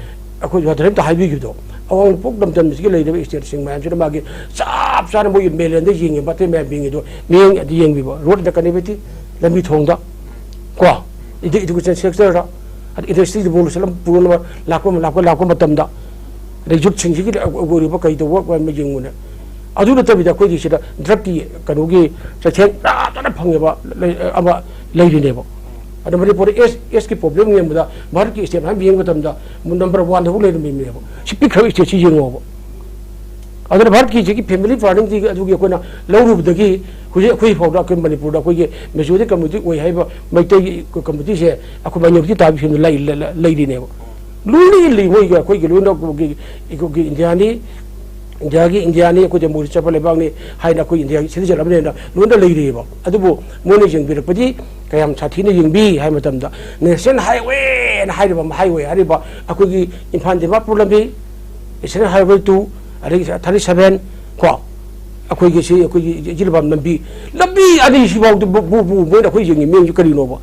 ꯑꯩꯈꯣꯏ ꯍꯟꯗꯛꯇ ꯍꯥꯏꯕꯤꯈꯤꯕꯗꯣ, ꯑꯋꯥꯡ ꯅꯣꯡꯄꯣꯛ ꯂꯝꯗꯝꯁꯤꯒꯤ ꯂꯩꯔꯤꯕ stateꯁꯤꯡ ꯃꯌꯥꯝꯁꯤꯅ ꯃꯥꯒꯤ ꯆꯞ ꯆꯥꯅ ꯃꯣꯏꯒꯤ ꯃꯦꯂꯦꯟꯗ ꯌꯦꯡꯉꯤꯕ, ꯑꯇꯩ ꯃꯌꯥꯝ ꯌꯦꯡꯉꯤꯗꯣ, ꯃꯤꯠꯌꯦꯡ ꯑꯗꯨ ꯌꯦꯡꯕꯤꯕ, road and connectivity, ꯂꯝꯕꯤ ꯊꯣꯡꯗ, ꯀꯣ, ꯑꯗꯩ education sectorꯗ, ꯑꯗꯩ industry development ꯄꯨꯔꯛꯅꯕ ꯂꯥꯛꯄ, ꯂꯥꯛꯄ, ꯂꯥꯛꯄ ꯃꯇꯝꯗ, ꯑꯗꯩ youthꯁꯤꯡꯁꯤꯒꯤ ꯑꯣꯏꯔꯤꯕ ꯀꯩ ꯇꯧꯕ ꯃꯌꯥꯝ ꯌꯦꯡꯉꯨꯅꯦ꯫ ꯑꯗꯨ ꯅꯠꯇꯕꯤꯗ ꯑꯩꯈꯣꯏꯒꯤ ꯁꯤꯗ drugꯀꯤ ꯀꯩꯅꯣꯒꯤ ꯆꯩꯊꯦꯡ ꯇꯥꯗꯅ ꯐꯪꯉꯦꯕ ꯂꯩ-, ꯑꯃ ꯂꯩꯔꯤꯅꯦꯕ꯫ ꯑꯗꯣ ꯃꯅꯤꯄꯨꯔꯗ AIDS, AIDSꯀꯤ problem ꯌꯦꯡꯕꯗ ꯚꯥꯔꯠꯀꯤ state ꯃꯌꯥꯝ ꯌꯦꯡꯕ ꯃꯇꯝꯗ number oneꯗ ꯍꯧꯖꯤꯛ ꯂꯩꯔꯝꯃꯤꯅꯦꯕ꯫ ꯁꯤ ꯄꯤꯛꯈ꯭ꯔꯕ stateꯁꯤ ꯌꯦꯡꯉꯣꯕ꯫ ꯑꯗꯨꯅ ꯚꯥꯔꯠꯀꯤ ꯍꯧꯖꯤꯛꯀꯤ family planningꯒꯤ ꯑꯗꯨꯒꯤ ꯑꯩꯈꯣꯏꯅ ꯂꯧꯔꯨꯕꯗꯒꯤ ꯍꯧꯖꯤꯛ ꯑꯩꯈꯣꯏ ꯐꯥꯎꯗ ꯑꯩꯈꯣꯏ ꯃꯅꯤꯄꯨꯔꯗ ꯑꯩꯈꯣꯏꯒꯤ majority community ꯑꯣꯏ ꯍꯥꯏꯕ ꯃꯩꯇꯩꯒꯤ communityꯁꯦ ꯑꯩꯈꯣꯏ minority ꯇꯥꯕ ꯐꯤꯕꯝꯗ ꯂꯩ-, ꯂꯩ-, ꯂꯩꯔꯤꯅꯦꯕ꯫ ꯂꯣꯏꯅ ꯏꯜꯂꯤ ꯃꯣꯏꯒꯤ, ꯑꯩꯈꯣꯏꯒꯤ ꯂꯣꯏꯅ ꯑꯩꯈꯣꯏꯒꯤ, ꯑꯩꯈꯣꯏꯒꯤ Indiaꯅꯤ, Indiaꯒꯤ, Indiaꯅꯤ, ꯑꯩꯈꯣꯏ democracy ꯆꯠꯄ ꯂꯩꯕꯥꯛꯅꯤ ꯍꯥꯏꯅ ꯑꯩꯈꯣꯏ Indiaꯒꯤ citizen ꯑꯃꯅꯦꯅ ꯂꯣꯏꯅ ꯂꯩꯔꯤꯑꯕ꯫ ꯑꯗꯨꯕꯨ ꯃꯣꯏꯅ ꯌꯦꯡꯕꯤꯔꯛꯄꯗꯤ ꯀꯌꯥꯝ ꯁꯥꯊꯤꯅ ꯌꯦꯡꯕꯤ ꯍꯥꯏꯕ ꯃꯇꯝꯗ, national highwayꯅ ꯍꯥꯏꯔꯤꯕ highway ꯍꯥꯏꯔꯤꯕ ꯑꯩꯈꯣꯏꯒꯤ ꯏꯝꯐꯥꯜ ꯗꯤꯃꯥꯄꯨꯔ ꯂꯝꯕꯤ, national highway two, ꯑꯗꯒꯤ thirty seven, ꯀꯣ, ꯑꯩꯈꯣꯏꯒꯤ ꯁꯤ ꯑꯩꯈꯣꯏꯒꯤ ꯖꯤꯔꯤꯕꯥꯝ ꯂꯝꯕꯤ, ꯂꯝꯕꯤ ꯑꯅꯤꯁꯤꯐꯥꯎꯗ ꯕꯨ, ꯕꯨ, ꯕꯨ, ꯃꯣꯏꯅ ꯑꯩꯈꯣꯏ ꯌꯦꯡꯉꯤ ꯃꯤꯠꯌꯦꯡꯁꯤ ꯀꯔꯤꯅꯣꯕ?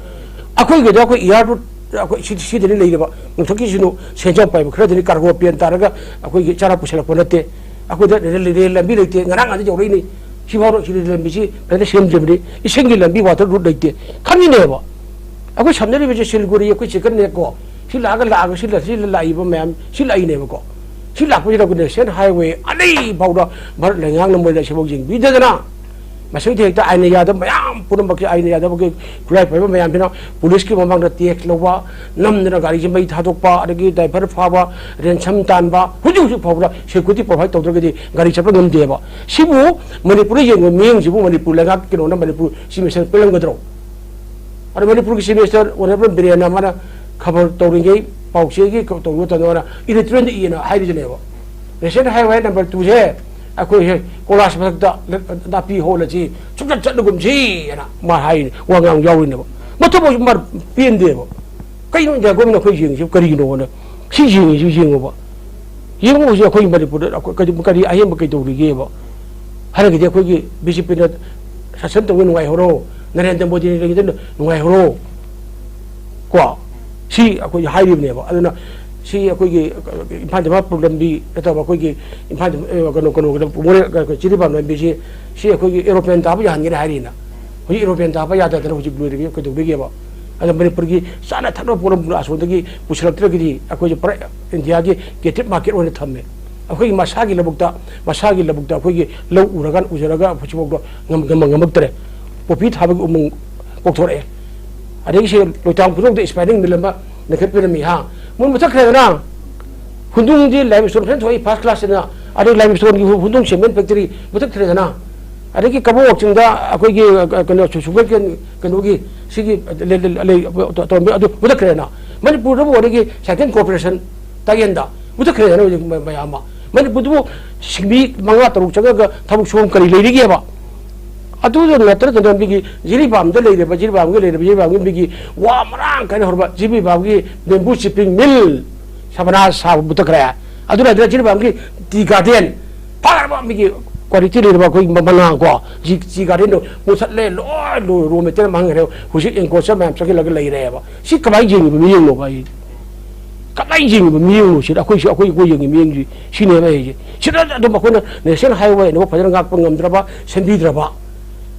ꯑꯩꯈꯣꯏꯒꯤꯗ ꯑꯩꯈꯣꯏ air road, ꯑꯩꯈꯣꯏ ꯁꯤ-, ꯁꯤꯗꯅꯤ ꯂꯩꯔꯤꯕ, ꯅꯣꯡꯊꯛꯀꯤꯁꯤꯅ ꯁꯦꯟꯖꯥꯎ ꯄꯥꯏꯕ ꯈꯔꯗꯅꯤ cargo plane ꯇꯥꯔꯒ ꯑꯩꯈꯣꯏꯒꯤ ꯆꯥꯔ ꯄꯨꯁꯜꯂꯛꯄ ꯅꯠꯇꯦ꯫ ꯑꯩꯈꯣꯏꯗ ꯔꯦꯜ, ꯔꯦꯜ ꯂꯝꯕꯤ ꯂꯩꯇꯦ, ꯉꯔꯥꯡ ꯉꯥꯟꯗ ꯌꯧꯔꯛꯏꯅꯤ꯫ ꯁꯤꯐꯥꯎꯗ ꯁꯤꯗ ꯂꯝꯕꯤꯁꯤ ꯐꯖꯅ ꯁꯦꯝꯗ꯭ꯔꯤꯕꯅꯤ, ꯏꯁꯤꯡꯒꯤ ꯂꯝꯕꯤ, water route ꯂꯩꯇꯦ꯫ ꯈꯪꯉꯤꯅꯦꯕ꯫ ꯑꯩꯈꯣꯏ ꯁꯝꯅꯔꯤꯕꯁꯦ ꯁꯤꯂꯤꯒꯨꯔꯤ, ꯑꯩꯈꯣꯏ ꯆꯦꯀꯟꯅꯦꯀꯣ꯫ ꯁꯤ ꯂꯥꯛꯑꯒ, ꯂꯥꯛꯑꯒ ꯁꯤ ꯂ-, ꯁꯤ ꯂꯥꯛꯏꯕ ꯃꯌꯥꯝ ꯁꯤ ꯂꯥꯛꯏꯅꯦꯕꯀꯣ꯫ ꯁꯤ ꯂꯥꯛꯄꯁꯤꯗ ꯑꯩꯈꯣꯏ national highway ꯑꯅꯤ ꯐꯥꯎꯗ ꯚꯥꯔꯠ ꯂꯩꯉꯥꯛꯅ ꯃꯣꯏꯅ ꯁꯤꯐꯥꯎ ꯌꯦꯡꯕꯤꯗꯗꯅ, ꯃꯁꯤꯗ ꯍꯦꯛꯇ ꯑꯥꯏꯟꯅ ꯌꯥꯗꯕ ꯃꯌꯥꯝ ꯄꯨꯝꯅꯃꯛꯀꯤ, ꯑꯥꯏꯟꯅ ꯌꯥꯗꯕꯒꯤ ꯈꯨꯠꯂꯥꯏ ꯄꯥꯏꯕ ꯃꯌꯥꯝꯁꯤꯅ ꯄꯨꯂꯤꯁꯀꯤ ꯃꯃꯥꯡꯗ tax ꯂꯧꯕ, ꯅꯝꯗꯅ ꯒꯥꯔꯤꯁꯤ ꯃꯩ ꯊꯥꯗꯣꯛꯄ, ꯑꯗꯒꯤ driver ꯐꯥꯕ, ransom ꯇꯥꯟꯕ, ꯍꯧꯖꯤꯛ ꯍꯧꯖꯤꯛ ꯐꯥꯎꯕꯗ security provide ꯇꯧꯗ꯭ꯔꯒꯗꯤ ꯒꯥꯔꯤ ꯆꯠꯄ ꯉꯝꯗꯦꯕ꯫ ꯁꯤꯕꯨ ꯃꯅꯤꯄꯨꯔꯗ ꯌꯦꯡꯕ ꯃꯤꯠꯌꯦꯡꯁꯤꯕꯨ ꯃꯅꯤꯄꯨꯔ ꯂꯩꯉꯥꯛ ꯀꯩꯅꯣꯅ ꯃꯅꯤꯄꯨꯔ Chief Minister ꯄꯤꯔꯝꯒꯗ꯭ꯔꯣ? ꯑꯗꯣ ꯃꯅꯤꯄꯨꯔꯒꯤ Chief Minister Honourable ꯕꯤꯔꯦꯟꯅ ꯃꯥꯅ ꯈꯕꯔ ꯇꯧꯔꯤꯉꯩ, ꯄꯥꯎꯆꯦꯒꯤ ꯇꯧꯕ ꯃꯇꯝꯗ ꯃꯥꯅ editorialꯗ ꯏꯌꯦꯅ ꯍꯥꯏꯔꯤꯗꯨꯅꯦꯕ꯫ National Highway number twoꯁꯦ ꯑꯩꯈꯣꯏ ꯍꯦꯛ ꯀꯣꯂꯥꯁ ꯃꯊꯛꯇ ꯅꯥꯄꯤ ꯍꯧꯍꯜꯂꯁꯤ, ꯁꯨꯡꯆꯠ ꯆꯠꯂꯒꯨꯝꯁꯤ ꯍꯥꯏꯅ ꯃꯥ ꯍꯥꯏꯔꯤꯅꯦ, ꯋꯥ ꯉꯥꯡ ꯌꯥꯎꯔꯤꯅꯦꯕ꯫ ꯃꯊꯛꯐꯥꯎꯁꯨ ꯃꯥ ꯄꯦꯟꯗꯦꯕ꯫ ꯀꯩꯅꯣ ꯏꯟꯗꯤꯌꯥ ꯒꯣꯔꯃꯦꯟ ꯑꯩꯈꯣꯏ ꯌꯦꯡꯉꯤꯁꯤ ꯀꯔꯤꯒꯤꯅꯣꯅ? ꯁꯤ ꯌꯦꯡꯉꯤꯁꯤ ꯌꯦꯡꯉꯣꯕ꯫ ꯌꯦꯡꯉꯨ ꯍꯧꯖꯤꯛ ꯑꯩꯈꯣꯏꯒꯤ ꯃꯅꯤꯄꯨꯔꯗ ꯑꯩꯈꯣꯏ ꯀꯔꯤ, ꯀꯔꯤ ꯑꯍꯦꯟꯕ ꯀꯩ ꯇꯧꯔꯤꯒꯦꯕ? ꯍꯥꯏꯔꯒꯗꯤ ꯑꯩꯈꯣꯏꯒꯤ ꯕꯤ ꯖꯦ ꯄꯤꯅ ꯁꯥꯁꯟ ꯇꯧꯕ ꯅꯨꯡꯉꯥꯏꯍꯧꯔꯣ, ꯅꯔꯦꯟꯗ꯭ꯔ ꯃꯣꯗꯤꯅ ꯂꯩꯉꯩꯗ ꯅꯨꯡꯉꯥꯏꯍꯧꯔꯣ꯫ ꯀꯣ? ꯁꯤ ꯑꯩꯈꯣꯏ ꯍꯥꯏꯔꯤꯕꯅꯦꯕ꯫ ꯑꯗꯨꯅ ꯁꯤ ꯑꯩꯈꯣꯏꯒꯤ ꯏꯝꯐꯥꯜ ꯗꯤꯃꯥꯄꯨꯔ ꯂꯝꯕꯤ ꯅꯠꯇꯕ ꯑꯩꯈꯣꯏꯒꯤ ꯏꯝꯐꯥꯜ ꯗꯤꯃꯥ-, ꯑꯦ, ꯀꯩꯅꯣ, ꯀꯩꯅꯣ, ꯀꯩꯅꯣ, ꯃꯣꯔꯦ, ꯀꯩꯅꯣ, ꯖꯤꯔꯤꯕꯥꯝ ꯂꯝꯕꯤꯁꯤ ꯁꯤ ꯑꯩꯈꯣꯏꯒꯤ ꯑꯦꯔꯣꯄ꯭ꯂꯦꯟ ꯇꯥꯕ ꯌꯥꯍꯟꯒꯅꯤ ꯍꯥꯏꯔꯤꯅ꯫ ꯍꯧꯖꯤꯛ ꯑꯦꯔꯣꯄ꯭ꯂꯦꯟ ꯇꯥꯕ ꯌꯥꯗꯗꯅ ꯍꯧꯖꯤꯛ ꯂꯣꯏꯔꯤꯕ ꯀꯩꯗꯧꯕꯤꯒꯦꯕ? ꯑꯗ ꯃꯅꯤꯄꯨꯔꯒꯤ ꯆꯥꯅ ꯊꯛꯅꯕ ꯄꯣꯠꯂꯝ ꯑꯁꯣꯝꯗꯒꯤ ꯄꯨꯁꯤꯜꯂꯛꯇ꯭ꯔꯒꯗꯤ ꯑꯩꯈꯣꯏꯁꯦ ꯄꯨꯔꯥ ꯏꯟꯗꯤꯌꯥꯒꯤ ꯀꯦꯞꯇꯤꯞ ꯃꯥꯔꯀꯦꯠ ꯑꯣꯏꯅ ꯊꯝꯃꯦ꯫ ꯑꯩꯈꯣꯏꯒꯤ ꯃꯁꯥꯒꯤ ꯂꯧꯕꯨꯛꯇ, ꯃꯁꯥꯒꯤ ꯂꯧꯕꯨꯛꯇ ꯑꯩꯈꯣꯏꯒꯤ ꯂꯧ ꯎꯔꯀꯥꯟ, ꯎꯖꯔꯒ ꯍꯧꯖꯤꯛꯐꯥꯎꯗ ꯉꯝ-, ꯉꯝ-, ꯉꯝꯃꯛꯇ꯭ꯔꯦ꯫ ꯄꯣꯄꯤ ꯊꯥꯕꯒꯤ ꯎꯃꯪ ꯀꯣꯛꯊꯣꯔꯛꯑꯦ꯫ ꯑꯗꯒꯤ ꯁꯤ ꯂꯣꯏꯇꯥꯡ ꯈꯨꯗꯣꯡꯗ ꯏꯁꯄꯥꯏꯅꯤꯡ ꯃꯤꯜ ꯑꯃ ꯂꯤꯡꯈꯠꯄꯤꯔꯝꯃꯤ ꯍꯥ꯫ ꯃꯣꯏ ꯃꯨꯊꯠꯈ꯭ꯔꯦꯗꯅ꯫ ꯍꯨꯟꯗꯨꯡꯗꯤ ꯂꯥꯏꯝ ꯁ꯭ꯇꯣꯟ ꯐꯖꯅ ꯊꯣꯛꯏ, ꯐꯥꯔꯁ ꯀ꯭ꯂꯥꯁꯁꯤꯅ꯫ ꯑꯗꯩ ꯂꯥꯏꯝ ꯁ꯭ꯇꯣꯟꯒꯤ ꯍꯨꯟꯗꯨꯡ ꯁꯤꯃꯦꯟ ꯐꯦꯛꯇꯔꯤ ꯃꯨꯊꯠꯈ꯭ꯔꯦꯗꯅ꯫ ꯑꯗꯒꯤ ꯀꯕꯣꯛ ꯆꯤꯡꯗ ꯑꯩꯈꯣꯏꯒꯤ, ꯑ, ꯀꯩꯅꯣ, ꯁꯨ-, ꯁꯨꯒꯔ ꯀꯦꯟ ꯀꯩꯅꯣꯒꯤ ꯁꯤꯒꯤ ꯂꯩ-, ꯂꯩ-, ꯂꯩ-, ꯇꯧꯔꯝꯃꯤ ꯑꯗꯨ ꯃꯨꯊꯠꯈ꯭ꯔꯦꯗꯅ꯫ ꯃꯅꯤꯄꯨꯔꯗꯕꯨ ꯑꯗꯒꯤ ꯁꯥꯏꯀꯜ ꯀꯣꯔꯄꯣꯔꯦꯁꯟ ꯇꯥꯏꯌꯦꯟꯗ ꯃꯨꯊꯠꯈ꯭ꯔꯦꯗꯅ ꯍꯧꯖꯤꯛ ꯃ-, ꯃꯌꯥꯝ ꯑꯃ꯫ ꯃꯅꯤꯄꯨꯔꯗꯨꯕꯨ ꯁꯤꯟꯃꯤ ꯃꯉꯥ ꯇꯔꯨꯛ ꯆꯪꯉꯒ ꯊꯕꯛ ꯁꯨꯐꯝ ꯀꯔꯤ ꯂꯩꯔꯤꯒꯦꯕ? ꯑꯗꯨꯗ ꯅꯠꯇꯅ ꯃꯤꯒꯤ ꯖꯤꯔꯤꯕꯥꯝꯗ ꯂꯩꯔꯤꯕ, ꯖꯤꯔꯤꯕꯥꯝꯒꯤ ꯂꯩꯔꯤꯕ, ꯖꯤꯔꯤꯕꯥꯝꯒꯤ ꯃꯤꯒꯤ ꯋꯥ ꯃꯔꯥꯡ ꯀꯥꯏꯅ ꯍꯧꯔꯕ ꯖꯤꯔꯤꯕꯥꯝꯒꯤ ꯕꯦꯝꯕꯨ ꯆꯤꯞꯄꯤꯡ ꯃꯤꯜ ꯁꯕꯅꯥꯁ ꯁꯥꯕ ꯃꯨꯊꯠꯈ꯭ꯔꯦ꯫ ꯑꯗꯨ ꯅꯠꯇꯅ ꯖꯤꯔꯤꯕꯥꯝꯒꯤ ꯇꯤ ꯒꯥꯔꯗꯦꯟ ꯐꯔꯕ ꯃꯤꯒꯤ ꯀ꯭ꯋꯥꯂꯤꯇꯤ ꯂꯩꯔꯕ ꯑꯩꯈꯣꯏ ꯃ-, ꯃꯅꯥ ꯀꯣ, ꯖꯤ-, ꯇꯤ ꯒꯥꯔꯗꯦꯟꯗꯣ ꯃꯨꯊꯠꯂꯦ, ꯂꯣꯏ ꯂꯣ-, ꯔꯣ ꯃꯦꯇꯔꯤꯌꯦꯜ ꯃꯥꯡꯈ꯭ꯔꯦ꯫ ꯍꯧꯖꯤꯛ ꯑꯦꯟꯀ꯭ꯔꯣꯆꯔ ꯃꯌꯥꯝ ꯆꯪꯁꯤꯜꯂꯒ ꯂꯩꯔꯦꯕ꯫ ꯁꯤ ꯀꯃꯥꯏꯅ ꯌꯦꯡꯉꯤꯕ ꯃꯤꯠꯌꯦꯡꯅꯣꯕ ꯑꯩ? ꯀꯃꯥꯏꯅ ꯌꯦꯡꯉꯤꯕ ꯃꯤꯠꯌꯦꯡꯅꯣ ꯁꯤꯗ? ꯑꯩꯈꯣꯏꯁꯨ, ꯑꯩꯈꯣꯏ, ꯑꯩꯈꯣꯏ ꯌꯦꯡꯉꯤ ꯃꯤꯠꯌꯦꯡꯁꯤ ꯁꯤꯅꯦꯕ ꯑꯩꯁꯦ꯫ ꯁꯤꯗ ꯑꯗꯨꯝ ꯑꯩꯈꯣꯏꯅ ꯅꯦꯁꯅꯦꯜ ꯍꯥꯏꯋꯦ ꯑꯅꯧꯕ ꯐꯖꯅ ꯉꯥꯛꯄ ꯉꯝꯗ꯭ꯔꯕ, ꯁꯦꯝꯕꯤꯗ꯭ꯔꯕ,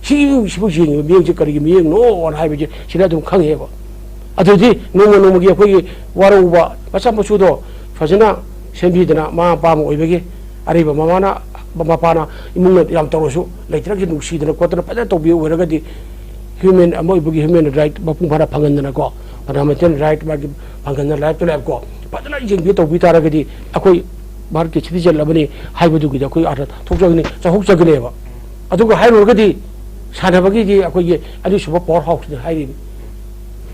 ꯁꯤ, ꯁꯤꯕꯨ ꯌꯦꯡꯉꯤꯕ ꯃꯤꯠꯌꯦꯡꯁꯦ ꯀꯔꯤꯒꯤ ꯃꯤꯠꯌꯦꯡꯅꯣꯅ ꯍꯥꯏꯕꯁꯦ ꯁꯤꯗ ꯑꯗꯨꯝ ꯈꯪꯉꯦꯕ꯫ ꯑꯗꯨꯗꯤ ꯅꯣꯡꯃ ꯅꯣꯡꯃꯒꯤ ꯑꯩꯈꯣꯏꯒꯤ ꯋꯥꯔꯧꯕ ꯃꯆꯥ ꯃꯁꯨꯗꯣ ꯐꯖꯅ ꯁꯦꯝꯕꯤꯗꯅ, ꯃꯃꯥ ꯃꯄꯥ ꯑꯃ ꯑꯣꯏꯕꯒꯤ ꯑꯔꯩꯕ ꯃꯃꯥꯅ, ꯃꯄꯥꯅ ꯏꯃꯨꯡꯅ ꯌꯥꯝ ꯇꯧꯔꯁꯨ ꯂꯩꯇ꯭ꯔꯒꯁꯨ ꯅꯨꯡꯁꯤꯗꯅ ꯈꯣꯠꯇꯅ ꯐꯖꯅ ꯇꯧꯕꯤꯕ ꯑꯣꯏꯔꯒꯗꯤ ꯍ꯭ꯌꯨꯃꯦꯟ ꯑꯃ ꯑꯣꯏꯕꯒꯤ ꯍ꯭ꯌꯨꯃꯦꯟ ꯔꯥꯏꯠ ꯃꯄꯨꯡ ꯐꯥꯅ ꯐꯪꯍꯟꯗꯅꯀꯣ, ꯐꯟꯗꯥꯃꯦꯟꯇꯦꯜ ꯔꯥꯏꯠ ꯃꯥꯒꯤ ꯐꯪꯍꯟꯗꯅ ꯂꯥꯏꯐ ꯇꯨ ꯂꯥꯏꯐ ꯀꯣ ꯐꯖꯅ ꯌꯦꯡꯕꯤ ꯇꯧꯕꯤ ꯇꯥꯔꯒꯗꯤ ꯑꯩꯈꯣꯏ ꯚꯥꯔꯠꯀꯤ ꯁꯤꯇꯤꯖꯦꯟ ꯑꯃꯅꯤ ꯍꯥꯏꯕꯗꯨꯒꯤꯗꯤ ꯑꯩꯈꯣꯏ ꯑꯥꯔꯊ ꯊꯣꯛꯆꯒꯅꯤ, ꯆꯥꯎꯊꯣꯛꯆꯒꯅꯦꯕ꯫ ꯑꯗꯨꯒ ꯍꯥꯏꯔꯨꯔꯒꯗꯤ ꯁꯥꯟꯅꯕꯒꯤꯗꯤ ꯑꯩꯈꯣꯏꯒꯤ ꯑꯅꯤꯁꯨꯕ ꯄꯥꯋꯔ ꯍꯥꯎꯁꯅꯤ ꯍꯥꯏꯔꯤꯅꯤ꯫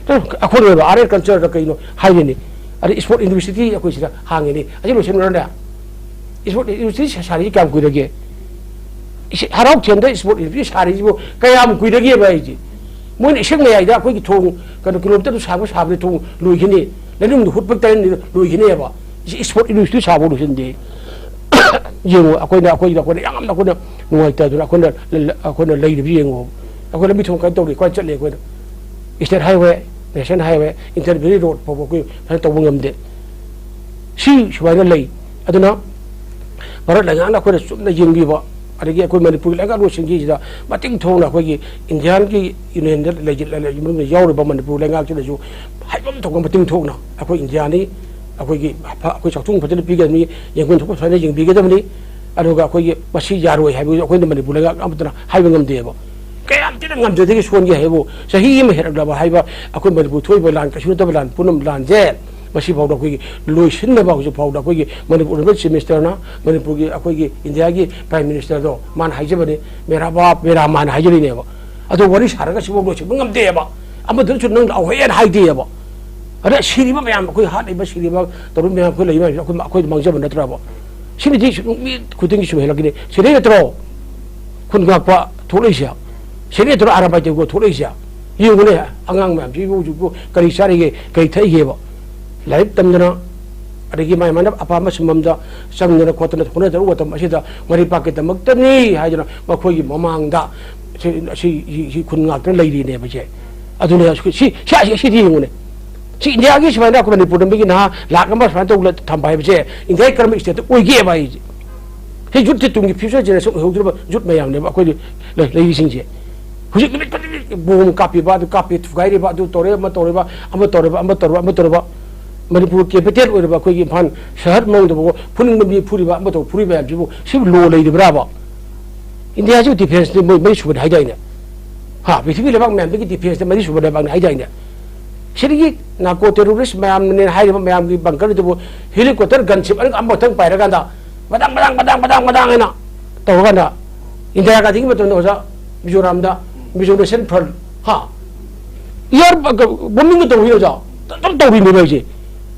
ꯑꯩꯈꯣꯏꯅ ꯑꯣꯏꯕ ꯑꯥꯔꯠ ꯑꯦꯟ ꯀꯜꯆꯔꯗ ꯀꯩꯅꯣ ꯍꯥꯏꯔꯤꯅꯤ꯫ ꯑꯗꯩ ꯏꯁꯄꯣꯔꯠ ꯌꯨꯅꯤꯚꯔꯁꯤꯇꯤ ꯑꯩꯈꯣꯏ ꯁꯤꯗ ꯍꯥꯡꯉꯤꯅꯤ꯫ ꯑꯁꯤ ꯂꯣꯏꯁꯤꯟꯈ꯭ꯔꯅꯦ꯫ ꯏꯁꯄꯣꯔꯠ ꯌꯨꯅꯤꯚꯔꯁꯤꯇꯤ ꯁꯥꯔꯤꯁꯤ ꯀꯌꯥꯝ ꯀꯨꯏꯔꯒꯦ? ꯏꯁ-, ꯍꯔꯥꯎ ꯊꯦꯟꯗ ꯏꯁꯄꯣꯔꯠ ꯌꯨꯅꯤꯚꯔꯁꯤꯇꯤ ꯁꯥꯔꯤꯁꯤꯕꯨ ꯀꯌꯥꯝ ꯀꯨꯏꯔꯒꯦꯕ ꯑꯩꯁꯦ? ꯃꯣꯏꯅ ꯏꯁꯤꯡ ꯃꯌꯥꯏꯗ ꯑꯩꯈꯣꯏꯒꯤ ꯊꯣꯡ, ꯀꯩꯅꯣ, ꯀꯤꯂꯣꯃꯤꯇꯔꯗꯨ ꯁꯥꯡꯕ ꯁꯥꯕꯗ ꯊꯣꯡ ꯂꯣꯏꯈꯤꯅꯤ, ꯂꯩꯅꯨꯡꯗ ꯍꯨꯠ ꯐꯛ ꯇꯔꯦꯠꯅꯤ ꯂꯣꯏꯈꯤꯅꯦꯕ꯫ ꯏꯁꯄꯣꯔꯠ ꯏꯟꯗꯁꯇ꯭ꯔꯤ ꯁꯥꯕ ꯂꯣꯏꯁꯤꯟꯗꯦ꯫ ꯌꯦꯡꯉꯨ, ꯑꯩꯈꯣꯏꯅ ꯑꯩꯈꯣꯏꯗ ꯑꯩꯈꯣꯏꯅ ꯌꯥꯝꯅ ꯑꯩꯈꯣꯏꯅ ꯅꯨꯡꯉꯥꯏꯇꯗꯅ ꯑꯩꯈꯣꯏꯅ ꯑꯩꯈꯣꯏꯅ ꯂꯩꯔꯤꯕ ꯌꯦꯡꯉꯨ꯫ ꯑꯩꯈꯣꯏ ꯂꯝꯕꯤ ꯊꯣꯡ ꯀꯃꯥꯏꯅ ꯇꯧꯔꯤ? ꯀꯃꯥꯏꯅ ꯆꯠꯂꯤ? ꯑꯩꯈꯣꯏꯅ state highway, national highway, inter valley road ꯐꯥꯎꯕ ꯑꯩꯈꯣꯏ ꯐꯖꯅ ꯇꯧꯕ ꯉꯝꯗꯦ꯫ ꯁꯤ ꯁꯨꯃꯥꯏꯅ ꯂꯩ꯫ ꯑꯗꯨꯅ ꯚꯥꯔꯠ ꯂꯩꯉꯥꯛꯅ ꯑꯩꯈꯣꯏꯅ ꯆꯨꯝꯅ ꯌꯦꯡꯕꯤꯕ, ꯑꯗꯒꯤ ꯑꯩꯈꯣꯏ ꯃꯅꯤꯄꯨꯔꯒꯤ ꯂꯩꯉꯥꯛꯂꯣꯏꯁꯤꯡꯒꯤꯁꯤꯗ ꯃꯇꯤꯛ ꯊꯣꯛꯅ ꯑꯩꯈꯣꯏꯒꯤ ꯏꯟꯗꯤꯌꯥꯟꯒꯤ ꯌꯨꯅꯤꯌꯟꯗ ꯂꯩꯖꯤꯜ-, ꯂꯩ-, ꯃꯅꯨꯡꯗ ꯌꯥꯎꯔꯤꯕ ꯃꯅꯤꯄꯨꯔ ꯂꯩꯉꯥꯛꯁꯤꯅꯁꯨ ꯍꯥꯏꯐꯝ ꯊꯣꯛꯄ ꯃꯇꯤꯛ ꯊꯣꯛꯅ ꯑꯩꯈꯣꯏ ꯏꯟꯗꯤꯌꯥꯅꯤ, ꯑꯩꯈꯣꯏꯒꯤ ꯐ-, ꯑꯩꯈꯣꯏ ꯆꯥꯛꯊꯨꯡ ꯐꯖꯅ ꯄꯤꯒꯗꯕꯅꯤ, ꯌꯦꯡꯒꯣꯟ ꯊꯣꯛꯄ ꯐꯖꯅ ꯌꯦꯡꯕꯤꯒꯗꯕꯅꯤ, ꯑꯗꯨꯒ ꯑꯩꯈꯣꯏꯒꯤ ꯃꯁꯤ ꯌꯥꯔꯣꯏ ꯍꯥꯏꯕꯗꯨ ꯑꯩꯈꯣꯏꯅ ꯃꯅꯤꯄꯨꯔ ꯂꯩꯉꯥꯛ ꯑꯃꯠꯇꯅ ꯍꯥꯏꯕ ꯉꯝꯗꯦꯕ꯫ ꯀꯌꯥꯝ ꯊꯤꯅ ꯉꯝꯖꯗꯒꯦ ꯁꯣꯟꯒꯦ ꯍꯥꯏꯕꯕꯨ, ꯆꯍꯤ ꯑꯃ ꯍꯦꯜꯂꯛꯂꯕ ꯍꯥꯏꯕ ꯑꯩꯈꯣꯏ ꯃꯅꯤꯄꯨꯔ ꯊꯣꯛꯏꯕ ꯂꯥꯟ, ꯀꯩꯁꯨ ꯅꯠꯇꯕ ꯂꯥꯟ, ꯄꯨꯝꯅꯃꯛ ꯂꯥꯟꯁꯦ, ꯃꯁꯤ ꯐꯥꯎꯗ ꯑꯩꯈꯣꯏꯒꯤ ꯂꯣꯏꯁꯤꯟꯅꯕ ꯍꯧꯖꯤꯛ ꯐꯥꯎꯗ ꯑꯩꯈꯣꯏꯒꯤ ꯃꯅꯤꯄꯨꯔ ꯆꯤꯐ ꯃꯤꯅꯤꯁꯇꯔꯅ, ꯃꯅꯤꯄꯨꯔꯒꯤ ꯑꯩꯈꯣꯏꯒꯤ ꯏꯟꯗꯤꯌꯥꯒꯤ ꯄ꯭ꯔꯥꯏꯝ ꯃꯤꯅꯤꯁꯇꯔꯗꯣ ꯃꯥꯅ ꯍꯥꯏꯖꯕꯅꯤ, "ꯃꯦꯔꯥ ꯕꯥꯞ ꯃꯦꯔꯥ ꯃꯥꯟ" ꯍꯥꯏꯖꯔꯤꯅꯦꯕ꯫ ꯑꯗꯣ ꯋꯥꯔꯤ ꯁꯥꯔꯒ ꯁꯤꯐꯥꯎ ꯂꯣꯏꯁꯤꯟꯕ ꯉꯝꯗꯦꯕ꯫ ꯑꯃꯗꯨꯅꯁꯨ "ꯅꯪ ꯂꯥꯛꯑꯣꯍꯦꯅ" ꯍꯥꯏꯗꯦꯕ꯫ ꯑꯗ ꯁꯤꯔꯤꯕ ꯃꯌꯥꯝ, ꯑꯩꯈꯣꯏ ꯍꯥꯠꯂꯤꯕ, ꯁꯤꯔꯤꯕ, ꯇꯧꯔꯤꯕ ꯃꯌꯥꯝ, ꯑꯩꯈꯣꯏ ꯂꯩꯔꯤꯕ ꯃꯌꯥꯝꯁꯦ ꯑꯩꯈꯣꯏ, ꯑꯩꯈꯣꯏꯗ ꯃꯥꯡꯖꯕ ꯅꯠꯇ꯭ꯔꯕ? ꯁꯤꯅꯗꯤ ꯁꯨꯝ ꯃꯤ ꯈꯨꯗꯤꯡꯒꯤ ꯁꯨꯝ ꯍꯦꯜꯂꯛꯈꯤꯅꯤ꯫ ꯁꯤꯗꯩ ꯅꯠꯇ꯭ꯔꯣ ꯈꯨꯟ ꯉꯥꯛꯄ ꯊꯣꯛꯂꯛꯏꯁꯦ? ꯁꯤꯗꯩ ꯅꯠꯇ꯭ꯔꯣ ꯑꯔꯥꯕꯥꯏ ꯇꯧꯕ ꯊꯣꯛꯂꯛꯏꯁꯦ? ꯌꯦꯡꯉꯨꯅꯦ, ꯑꯉꯥꯡ ꯃꯌꯥꯝꯁꯤ ꯍꯧꯖꯤꯛꯄꯨ ꯀꯔꯤ ꯆꯥꯔꯤꯒꯦ, ꯀꯔꯤ ꯊꯛꯏꯒꯦꯕ? ꯂꯥꯏꯔꯤꯛ ꯇꯝꯗꯅ, ꯑꯗꯒꯤ ꯃꯥꯏ ꯃꯥꯏꯅ ꯑꯄꯥꯝꯕ ꯁꯤꯟꯐꯝꯗ ꯆꯪꯗꯅ ꯈꯣꯠꯇꯅ ꯍꯣꯠꯅꯖꯔꯨꯕ ꯃꯇꯝ ꯑꯁꯤꯗ ꯃꯔꯩ ꯄꯥꯛꯀꯤꯗꯃꯛꯇꯅꯤ ꯍꯥꯏꯗꯅ ꯃꯈꯣꯏꯒꯤ ꯃꯃꯥꯡꯗ ꯁꯤ, ꯁꯤ, ꯁꯤ, ꯁꯤ ꯈꯨꯟ ꯉꯥꯛꯇꯅ ꯂꯩꯔꯤꯅꯦꯕ ꯁꯦ꯫ ꯑꯗꯨꯅ ꯁꯤ, ꯁꯤ, ꯁꯤ, ꯁꯤꯗꯤ ꯌꯦꯡꯉꯨꯅꯦ꯫ ꯁꯤ ꯏꯟꯗꯤꯌꯥꯒꯤ ꯁꯨꯃꯥꯏꯅ ꯑꯩꯈꯣꯏ ꯃꯅꯤꯄꯨꯔꯗ ꯃꯤꯒꯤ ꯅꯍꯥ ꯂꯥꯛ ꯑꯃ ꯁꯨꯃꯥꯏꯅ ꯇꯧꯅ ꯊꯝꯕ ꯍꯥꯏꯕꯁꯦ ꯏꯟꯗꯤꯌꯥꯒꯤ ꯀꯔꯝꯕ ꯁ꯭ꯇꯦꯠꯇ ꯑꯣꯏꯒꯦꯕ ꯍꯥꯏꯁꯦ? ꯁꯤ ꯌꯨꯠꯁꯦ, ꯇꯨꯡꯒꯤ ꯐ꯭ꯌꯨꯆꯔ ꯖꯦꯅꯦꯔꯦꯁꯟ ꯑꯣꯏꯍꯧꯗ꯭ꯔꯤꯕ ꯌꯨꯠ ꯃꯌꯥꯝꯅꯦꯕ ꯑꯩꯈꯣꯏꯗꯤ ꯂꯩ-, ꯂꯩꯔꯤꯁꯤꯡꯁꯦ꯫ ꯍꯧꯖꯤꯛ ꯅꯨꯃꯤꯠ ꯈꯨꯗꯤꯡꯒꯤ ꯕꯣꯝ ꯀꯥꯞꯄꯤꯕ, ꯑꯗꯨ ꯀꯥꯞꯄꯤ, ꯊꯨꯒꯥꯏꯔꯤꯕ, ꯑꯗꯨ ꯇꯧꯔꯦ, ꯑꯃ ꯇꯧꯔꯤꯕ, ꯑꯃ ꯇꯧꯔꯤꯕ, ꯑꯃ ꯇꯧꯔꯤꯕ꯫ ꯃꯅꯤꯄꯨꯔ ꯀꯦꯄꯤꯇꯦꯜ ꯑꯣꯏꯔꯤꯕ ꯑꯩꯈꯣꯏꯒꯤ ꯏꯝꯐꯥꯜ ꯁꯍꯔ ꯃꯅꯨꯡꯗꯕꯨ ꯐꯨꯅꯤꯡꯕ ꯃꯤ ꯐꯨꯔꯤꯕ, ꯑꯃ ꯇꯧ ꯐꯨꯔꯤꯕ ꯃꯌꯥꯝꯁꯤꯕꯨ ꯁꯤꯕꯨ ꯂꯣ ꯂꯩꯔꯤꯕ꯭ꯔꯥꯕ? ꯏꯟꯗꯤꯌꯥꯁꯤꯕꯨ ꯗꯤꯐꯦꯟꯁꯇꯤ ꯃꯣꯏ ꯃꯔꯤ ꯁꯨꯕꯅꯤ ꯍꯥꯏꯗꯥꯏꯅꯦ? ꯍꯥ, ꯄ꯭ꯔꯤꯊꯤꯕꯤ ꯂꯩꯕꯥꯛ ꯃꯌꯥꯝꯗꯒꯤ ꯗꯤꯐꯦꯟꯁꯇ ꯃꯔꯤ ꯁꯨꯕ ꯂꯩꯕꯥꯛꯅꯤ ꯍꯥꯏꯗꯥꯏꯅꯦ? ꯁꯤꯗꯒꯤ ꯅꯥꯔꯀꯣ ꯇꯦꯔꯣꯔꯤꯁ ꯃꯌꯥꯝꯅꯦ ꯍꯥꯏꯔꯤꯕ ꯃꯌꯥꯝꯒꯤ ꯕꯪꯀꯔꯗꯨꯕꯨ ꯍꯦꯂꯤꯀꯣꯞꯇꯔ ꯒꯟꯁꯤꯞ ꯑꯅꯤꯒ ꯑꯃꯈꯛꯇꯪ ꯄꯥꯏꯔꯀꯥꯟꯗ ꯃꯗꯥꯡ, ꯃꯗꯥꯡ, ꯃꯗꯥꯡ, ꯃꯗꯥꯡ, ꯃꯗꯥꯡ ꯍꯥꯏꯅ ꯇꯧꯔꯀꯥꯟꯗ ꯏꯟꯗꯤꯔꯥ ꯒꯥꯟꯙꯤꯒꯤ ꯃꯇꯝꯗ ꯑꯣꯖꯥ ꯃꯤꯖꯣꯔꯥꯝꯗ ꯃꯤꯖꯣ ꯅꯦꯁꯅꯦꯜ ꯐ꯭ꯔꯟ, ꯍꯥ? ꯏꯌꯥꯔ ꯕꯣꯝꯕꯤꯡꯒ ꯇꯧꯔꯤ ꯑꯣꯖꯥ꯫ ꯑꯗꯨꯝ ꯇꯧꯔꯤꯅꯦꯕ ꯑꯩꯁꯦ꯫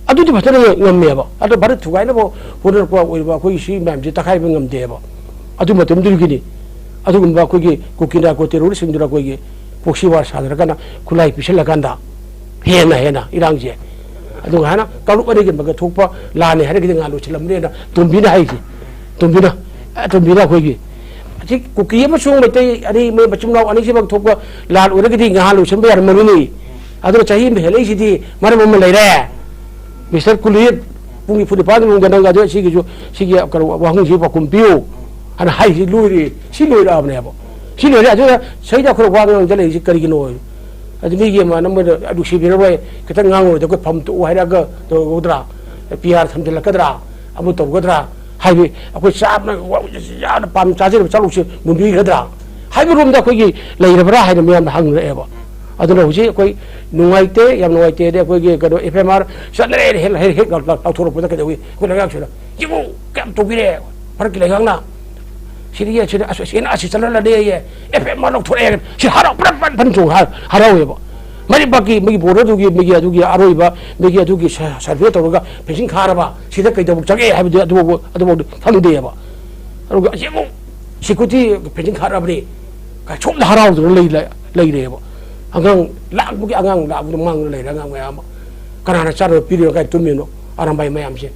ꯑꯗꯨꯗꯤ ꯐꯖꯅ ꯉꯝꯃꯦꯕ꯫ ꯑꯗꯣ ꯚꯥꯔꯠ ꯊꯨꯒꯥꯏꯅꯕ ꯍꯣꯠꯅꯔꯛꯄ ꯑꯣꯏꯔꯤꯕ ꯑꯩꯈꯣꯏꯒꯤ ꯁꯤ ꯃꯌꯥꯝꯁꯦ ꯇꯛꯈꯥꯏꯕ ꯉꯝꯗꯦꯕ꯫ ꯑꯗꯨ ꯃꯇꯝꯗꯨꯒꯤꯅꯤ꯫ ꯑꯗꯨꯒꯨꯝꯕ ꯑꯩꯈꯣꯏꯒꯤ ꯀꯨꯀꯤ ꯅꯥꯔꯀꯣ ꯇꯦꯔꯣꯔꯤꯁꯁꯤꯡꯗꯨꯅ ꯑꯩꯈꯣꯏꯒꯤ ꯄ꯭ꯔꯣꯛꯁꯤ ꯋꯥꯔ ꯁꯥꯟꯅꯔꯀꯥꯟꯗ ꯈꯨꯠꯂꯥꯏ ꯄꯤꯁꯜꯂꯀꯥꯟꯗ ꯍꯦꯟꯅ ꯍꯦꯟꯅ ꯏꯔꯥꯡꯁꯦ꯫ ꯑꯗꯨꯒ ꯍꯥꯏꯅ ꯀꯥꯡꯂꯨꯞ ꯑꯅꯤꯒꯤ ꯃꯔꯛꯇ ꯊꯣꯛꯄ ꯂꯥꯟꯅꯤ ꯍꯥꯏꯔꯒꯗꯤ ꯉꯥ ꯂꯣꯏꯁꯤꯜꯂꯝꯕꯅꯦꯅ ꯇꯣꯝꯕꯤꯅ ꯍꯥꯏꯁꯦ꯫ ꯇꯣꯝꯕꯤꯅ, ꯑꯦ, ꯇꯣꯝꯕꯤꯅ ꯑꯩꯈꯣꯏꯒꯤ ꯑꯁꯤ ꯀꯨꯀꯤ ꯑꯃꯁꯨꯡ ꯃꯩꯇꯩ ꯑꯅꯤ, ꯃꯣꯏ ꯃꯆꯤꯟ ꯃꯅꯥꯎ ꯑꯅꯤꯁꯤꯃꯛ ꯊꯣꯛꯄ ꯂꯥꯟ ꯑꯣꯏꯔꯒꯗꯤ ꯉꯥ ꯂꯣꯏꯁꯤꯟꯕ ꯌꯥꯔꯝꯃꯅꯤ꯫ ꯑꯗꯨꯅ ꯆꯍꯤ ꯑꯃ ꯍꯦꯜꯂꯛꯏꯁꯤꯗꯤ ꯃꯔꯝ ꯑꯃ ꯂꯩꯔꯦ꯫ ꯃꯤꯁꯇꯔ ꯀꯨꯂꯤꯞ, ꯄꯨꯡ ꯅꯤꯐꯨ ꯅꯤꯄꯥꯟꯒꯤ ꯃꯅꯨꯡꯗ ꯅꯪ ꯑꯗꯨ ꯁꯤꯒꯤꯁꯨ, ꯁꯤꯒꯤ ꯀꯩꯅꯣ ꯋꯥꯍꯪꯁꯤ ꯄꯥꯎꯈꯨꯝ ꯄꯤꯌꯨ ꯍꯥꯏꯅ ꯍꯥꯏꯁꯤ ꯂꯣꯏꯔꯦ꯫ ꯁꯤ ꯂꯣꯏꯔꯛꯑꯕꯅꯦꯕ꯫ ꯁꯤ ꯂꯣꯏꯔꯦ꯫ ꯑꯗꯨꯅ ꯁꯤꯗ ꯑꯩꯈꯣꯏ ꯋꯥ ꯉꯥꯡꯖꯜꯂꯛꯏꯁꯤ ꯀꯔꯤꯒꯤꯅꯣ? ꯑꯗꯨ ꯃꯤꯒꯤ ꯑꯃ ꯅꯝꯕꯔꯗ ꯅꯨꯡꯁꯤꯕꯤꯔꯔꯣꯏ, ꯈꯤꯇꯪ ꯉꯥꯡꯉꯨꯔꯗꯤ ꯑꯩꯈꯣꯏ ꯐꯝ ꯇꯣꯛꯎ ꯍꯥꯏꯔꯛꯑꯒ ꯇꯧꯒꯗ꯭ꯔꯥ? ꯄꯤ ꯑꯥꯔ ꯊꯝꯖꯤꯜꯂꯛꯀꯗ꯭ꯔꯥ? ꯑꯃ ꯇꯧꯒꯗ꯭ꯔꯥ? ꯍꯥꯏꯗꯤ ꯑꯩꯈꯣꯏ ꯆꯥꯕꯅ ꯌꯥꯝꯅ ꯄꯥꯝ ꯆꯥꯖꯔꯤꯕ ꯆꯥꯂꯨꯛꯁꯦ ꯃꯨꯟꯕꯤꯒꯗ꯭ꯔꯥ ꯍꯥꯏꯕꯔꯣꯝꯗ ꯑꯩꯈꯣꯏꯒꯤ ꯂꯩꯔꯕ꯭ꯔꯥ ꯍꯥꯏꯅ ꯃꯌꯥꯝꯅ ꯍꯪꯅꯔꯛꯑꯦꯕ꯫ ꯑꯗꯨꯅ ꯍꯧꯖꯤꯛ ꯑꯩꯈꯣꯏ ꯅꯨꯡꯉꯥꯏꯇꯦ, ꯌꯥꯝ ꯅꯨꯡꯉꯥꯏꯇꯦ꯫ ꯑꯗꯩ ꯑꯩꯈꯣꯏꯒꯤ ꯀꯩꯅꯣ, ꯑꯦꯐ ꯑꯦꯝ ꯑꯥꯔ ꯆꯠꯅꯔꯦ, ꯍꯦꯛ ꯍꯦꯛ ꯍꯦꯛ ꯂꯥꯎꯊꯣꯔꯛꯄꯗ ꯀꯩꯗꯧꯏ? ꯑꯩꯈꯣꯏ ꯂꯩꯉꯥꯛꯁꯤꯅ, "ꯌꯦꯡꯉꯨ ꯀꯌꯥꯝ ꯇꯧꯕꯤꯔꯦ, ꯐꯔꯛꯀꯤ ꯂꯩꯉꯥꯛꯅ ꯁꯤꯗꯤ, ꯁꯤꯗ ꯑꯁ, ꯑꯁ, ꯑꯁ, ꯑꯁꯤ ꯆꯠꯅꯔꯅꯤ, ꯑꯦꯐ ꯑꯦꯝ ꯑꯥꯔ ꯂꯧꯊꯣꯔꯛꯑꯦ", ꯁꯤ ꯍꯔꯥꯎ ꯄ꯭ꯔꯞ ꯄ꯭ꯔꯞ ꯐꯟ ꯆꯣꯡ ꯍꯥ-, ꯍꯔꯥꯎꯋꯦꯕ꯫ ꯃꯔꯤꯄꯥꯛꯀꯤ ꯃꯤꯒꯤ ꯕꯣꯔꯗꯔꯗꯨꯒꯤ ꯃꯤꯒꯤ ꯑꯗꯨꯒꯤ ꯑꯔꯣꯏꯕ ꯃꯤꯒꯤ ꯑꯗꯨꯒꯤ ꯁ-, ꯁꯔꯚꯦ ꯇꯧꯔꯒ ꯐꯦꯟꯁꯤꯡ ꯈꯥꯔꯕ, ꯁꯤꯗ ꯀꯩꯗꯧꯕ ꯆꯪꯉꯛꯑꯦ ꯍꯥꯏꯕꯗꯨ ꯑꯗꯨꯐꯥꯎꯕ, ꯑꯗꯨꯐꯥꯎꯗꯤ ꯈꯪꯗꯦꯕ꯫ ꯑꯗꯨꯒ ꯑꯁꯤꯕꯨ ꯁꯦꯀ꯭ꯌꯨꯔꯤꯇꯤ ꯐꯦꯟꯁꯤꯡ ꯈꯥꯔꯕꯅꯤ, ꯁꯣꯝꯗ ꯍꯔꯥꯎꯗꯅ ꯂꯩ-, ꯂꯩ-, ꯂꯩꯔꯦꯕ꯫ ꯑꯉꯥꯡ ꯂꯥꯛꯄꯒꯤ, ꯑꯉꯥꯡ ꯂꯥꯛꯄꯗ ꯃꯥꯡꯗꯅ ꯂꯩꯔꯦ, ꯑꯉꯥꯡ ꯃꯌꯥꯝ ꯑꯃ꯫ ꯀꯅꯥꯅ ꯆꯥꯗꯅ ꯄꯤꯔꯤꯅꯣ, ꯀꯥꯏ ꯇꯨꯝꯃꯤꯅꯣ? ꯑꯔꯥꯝꯕꯥꯏ ꯃꯌꯥꯝꯁꯦ꯫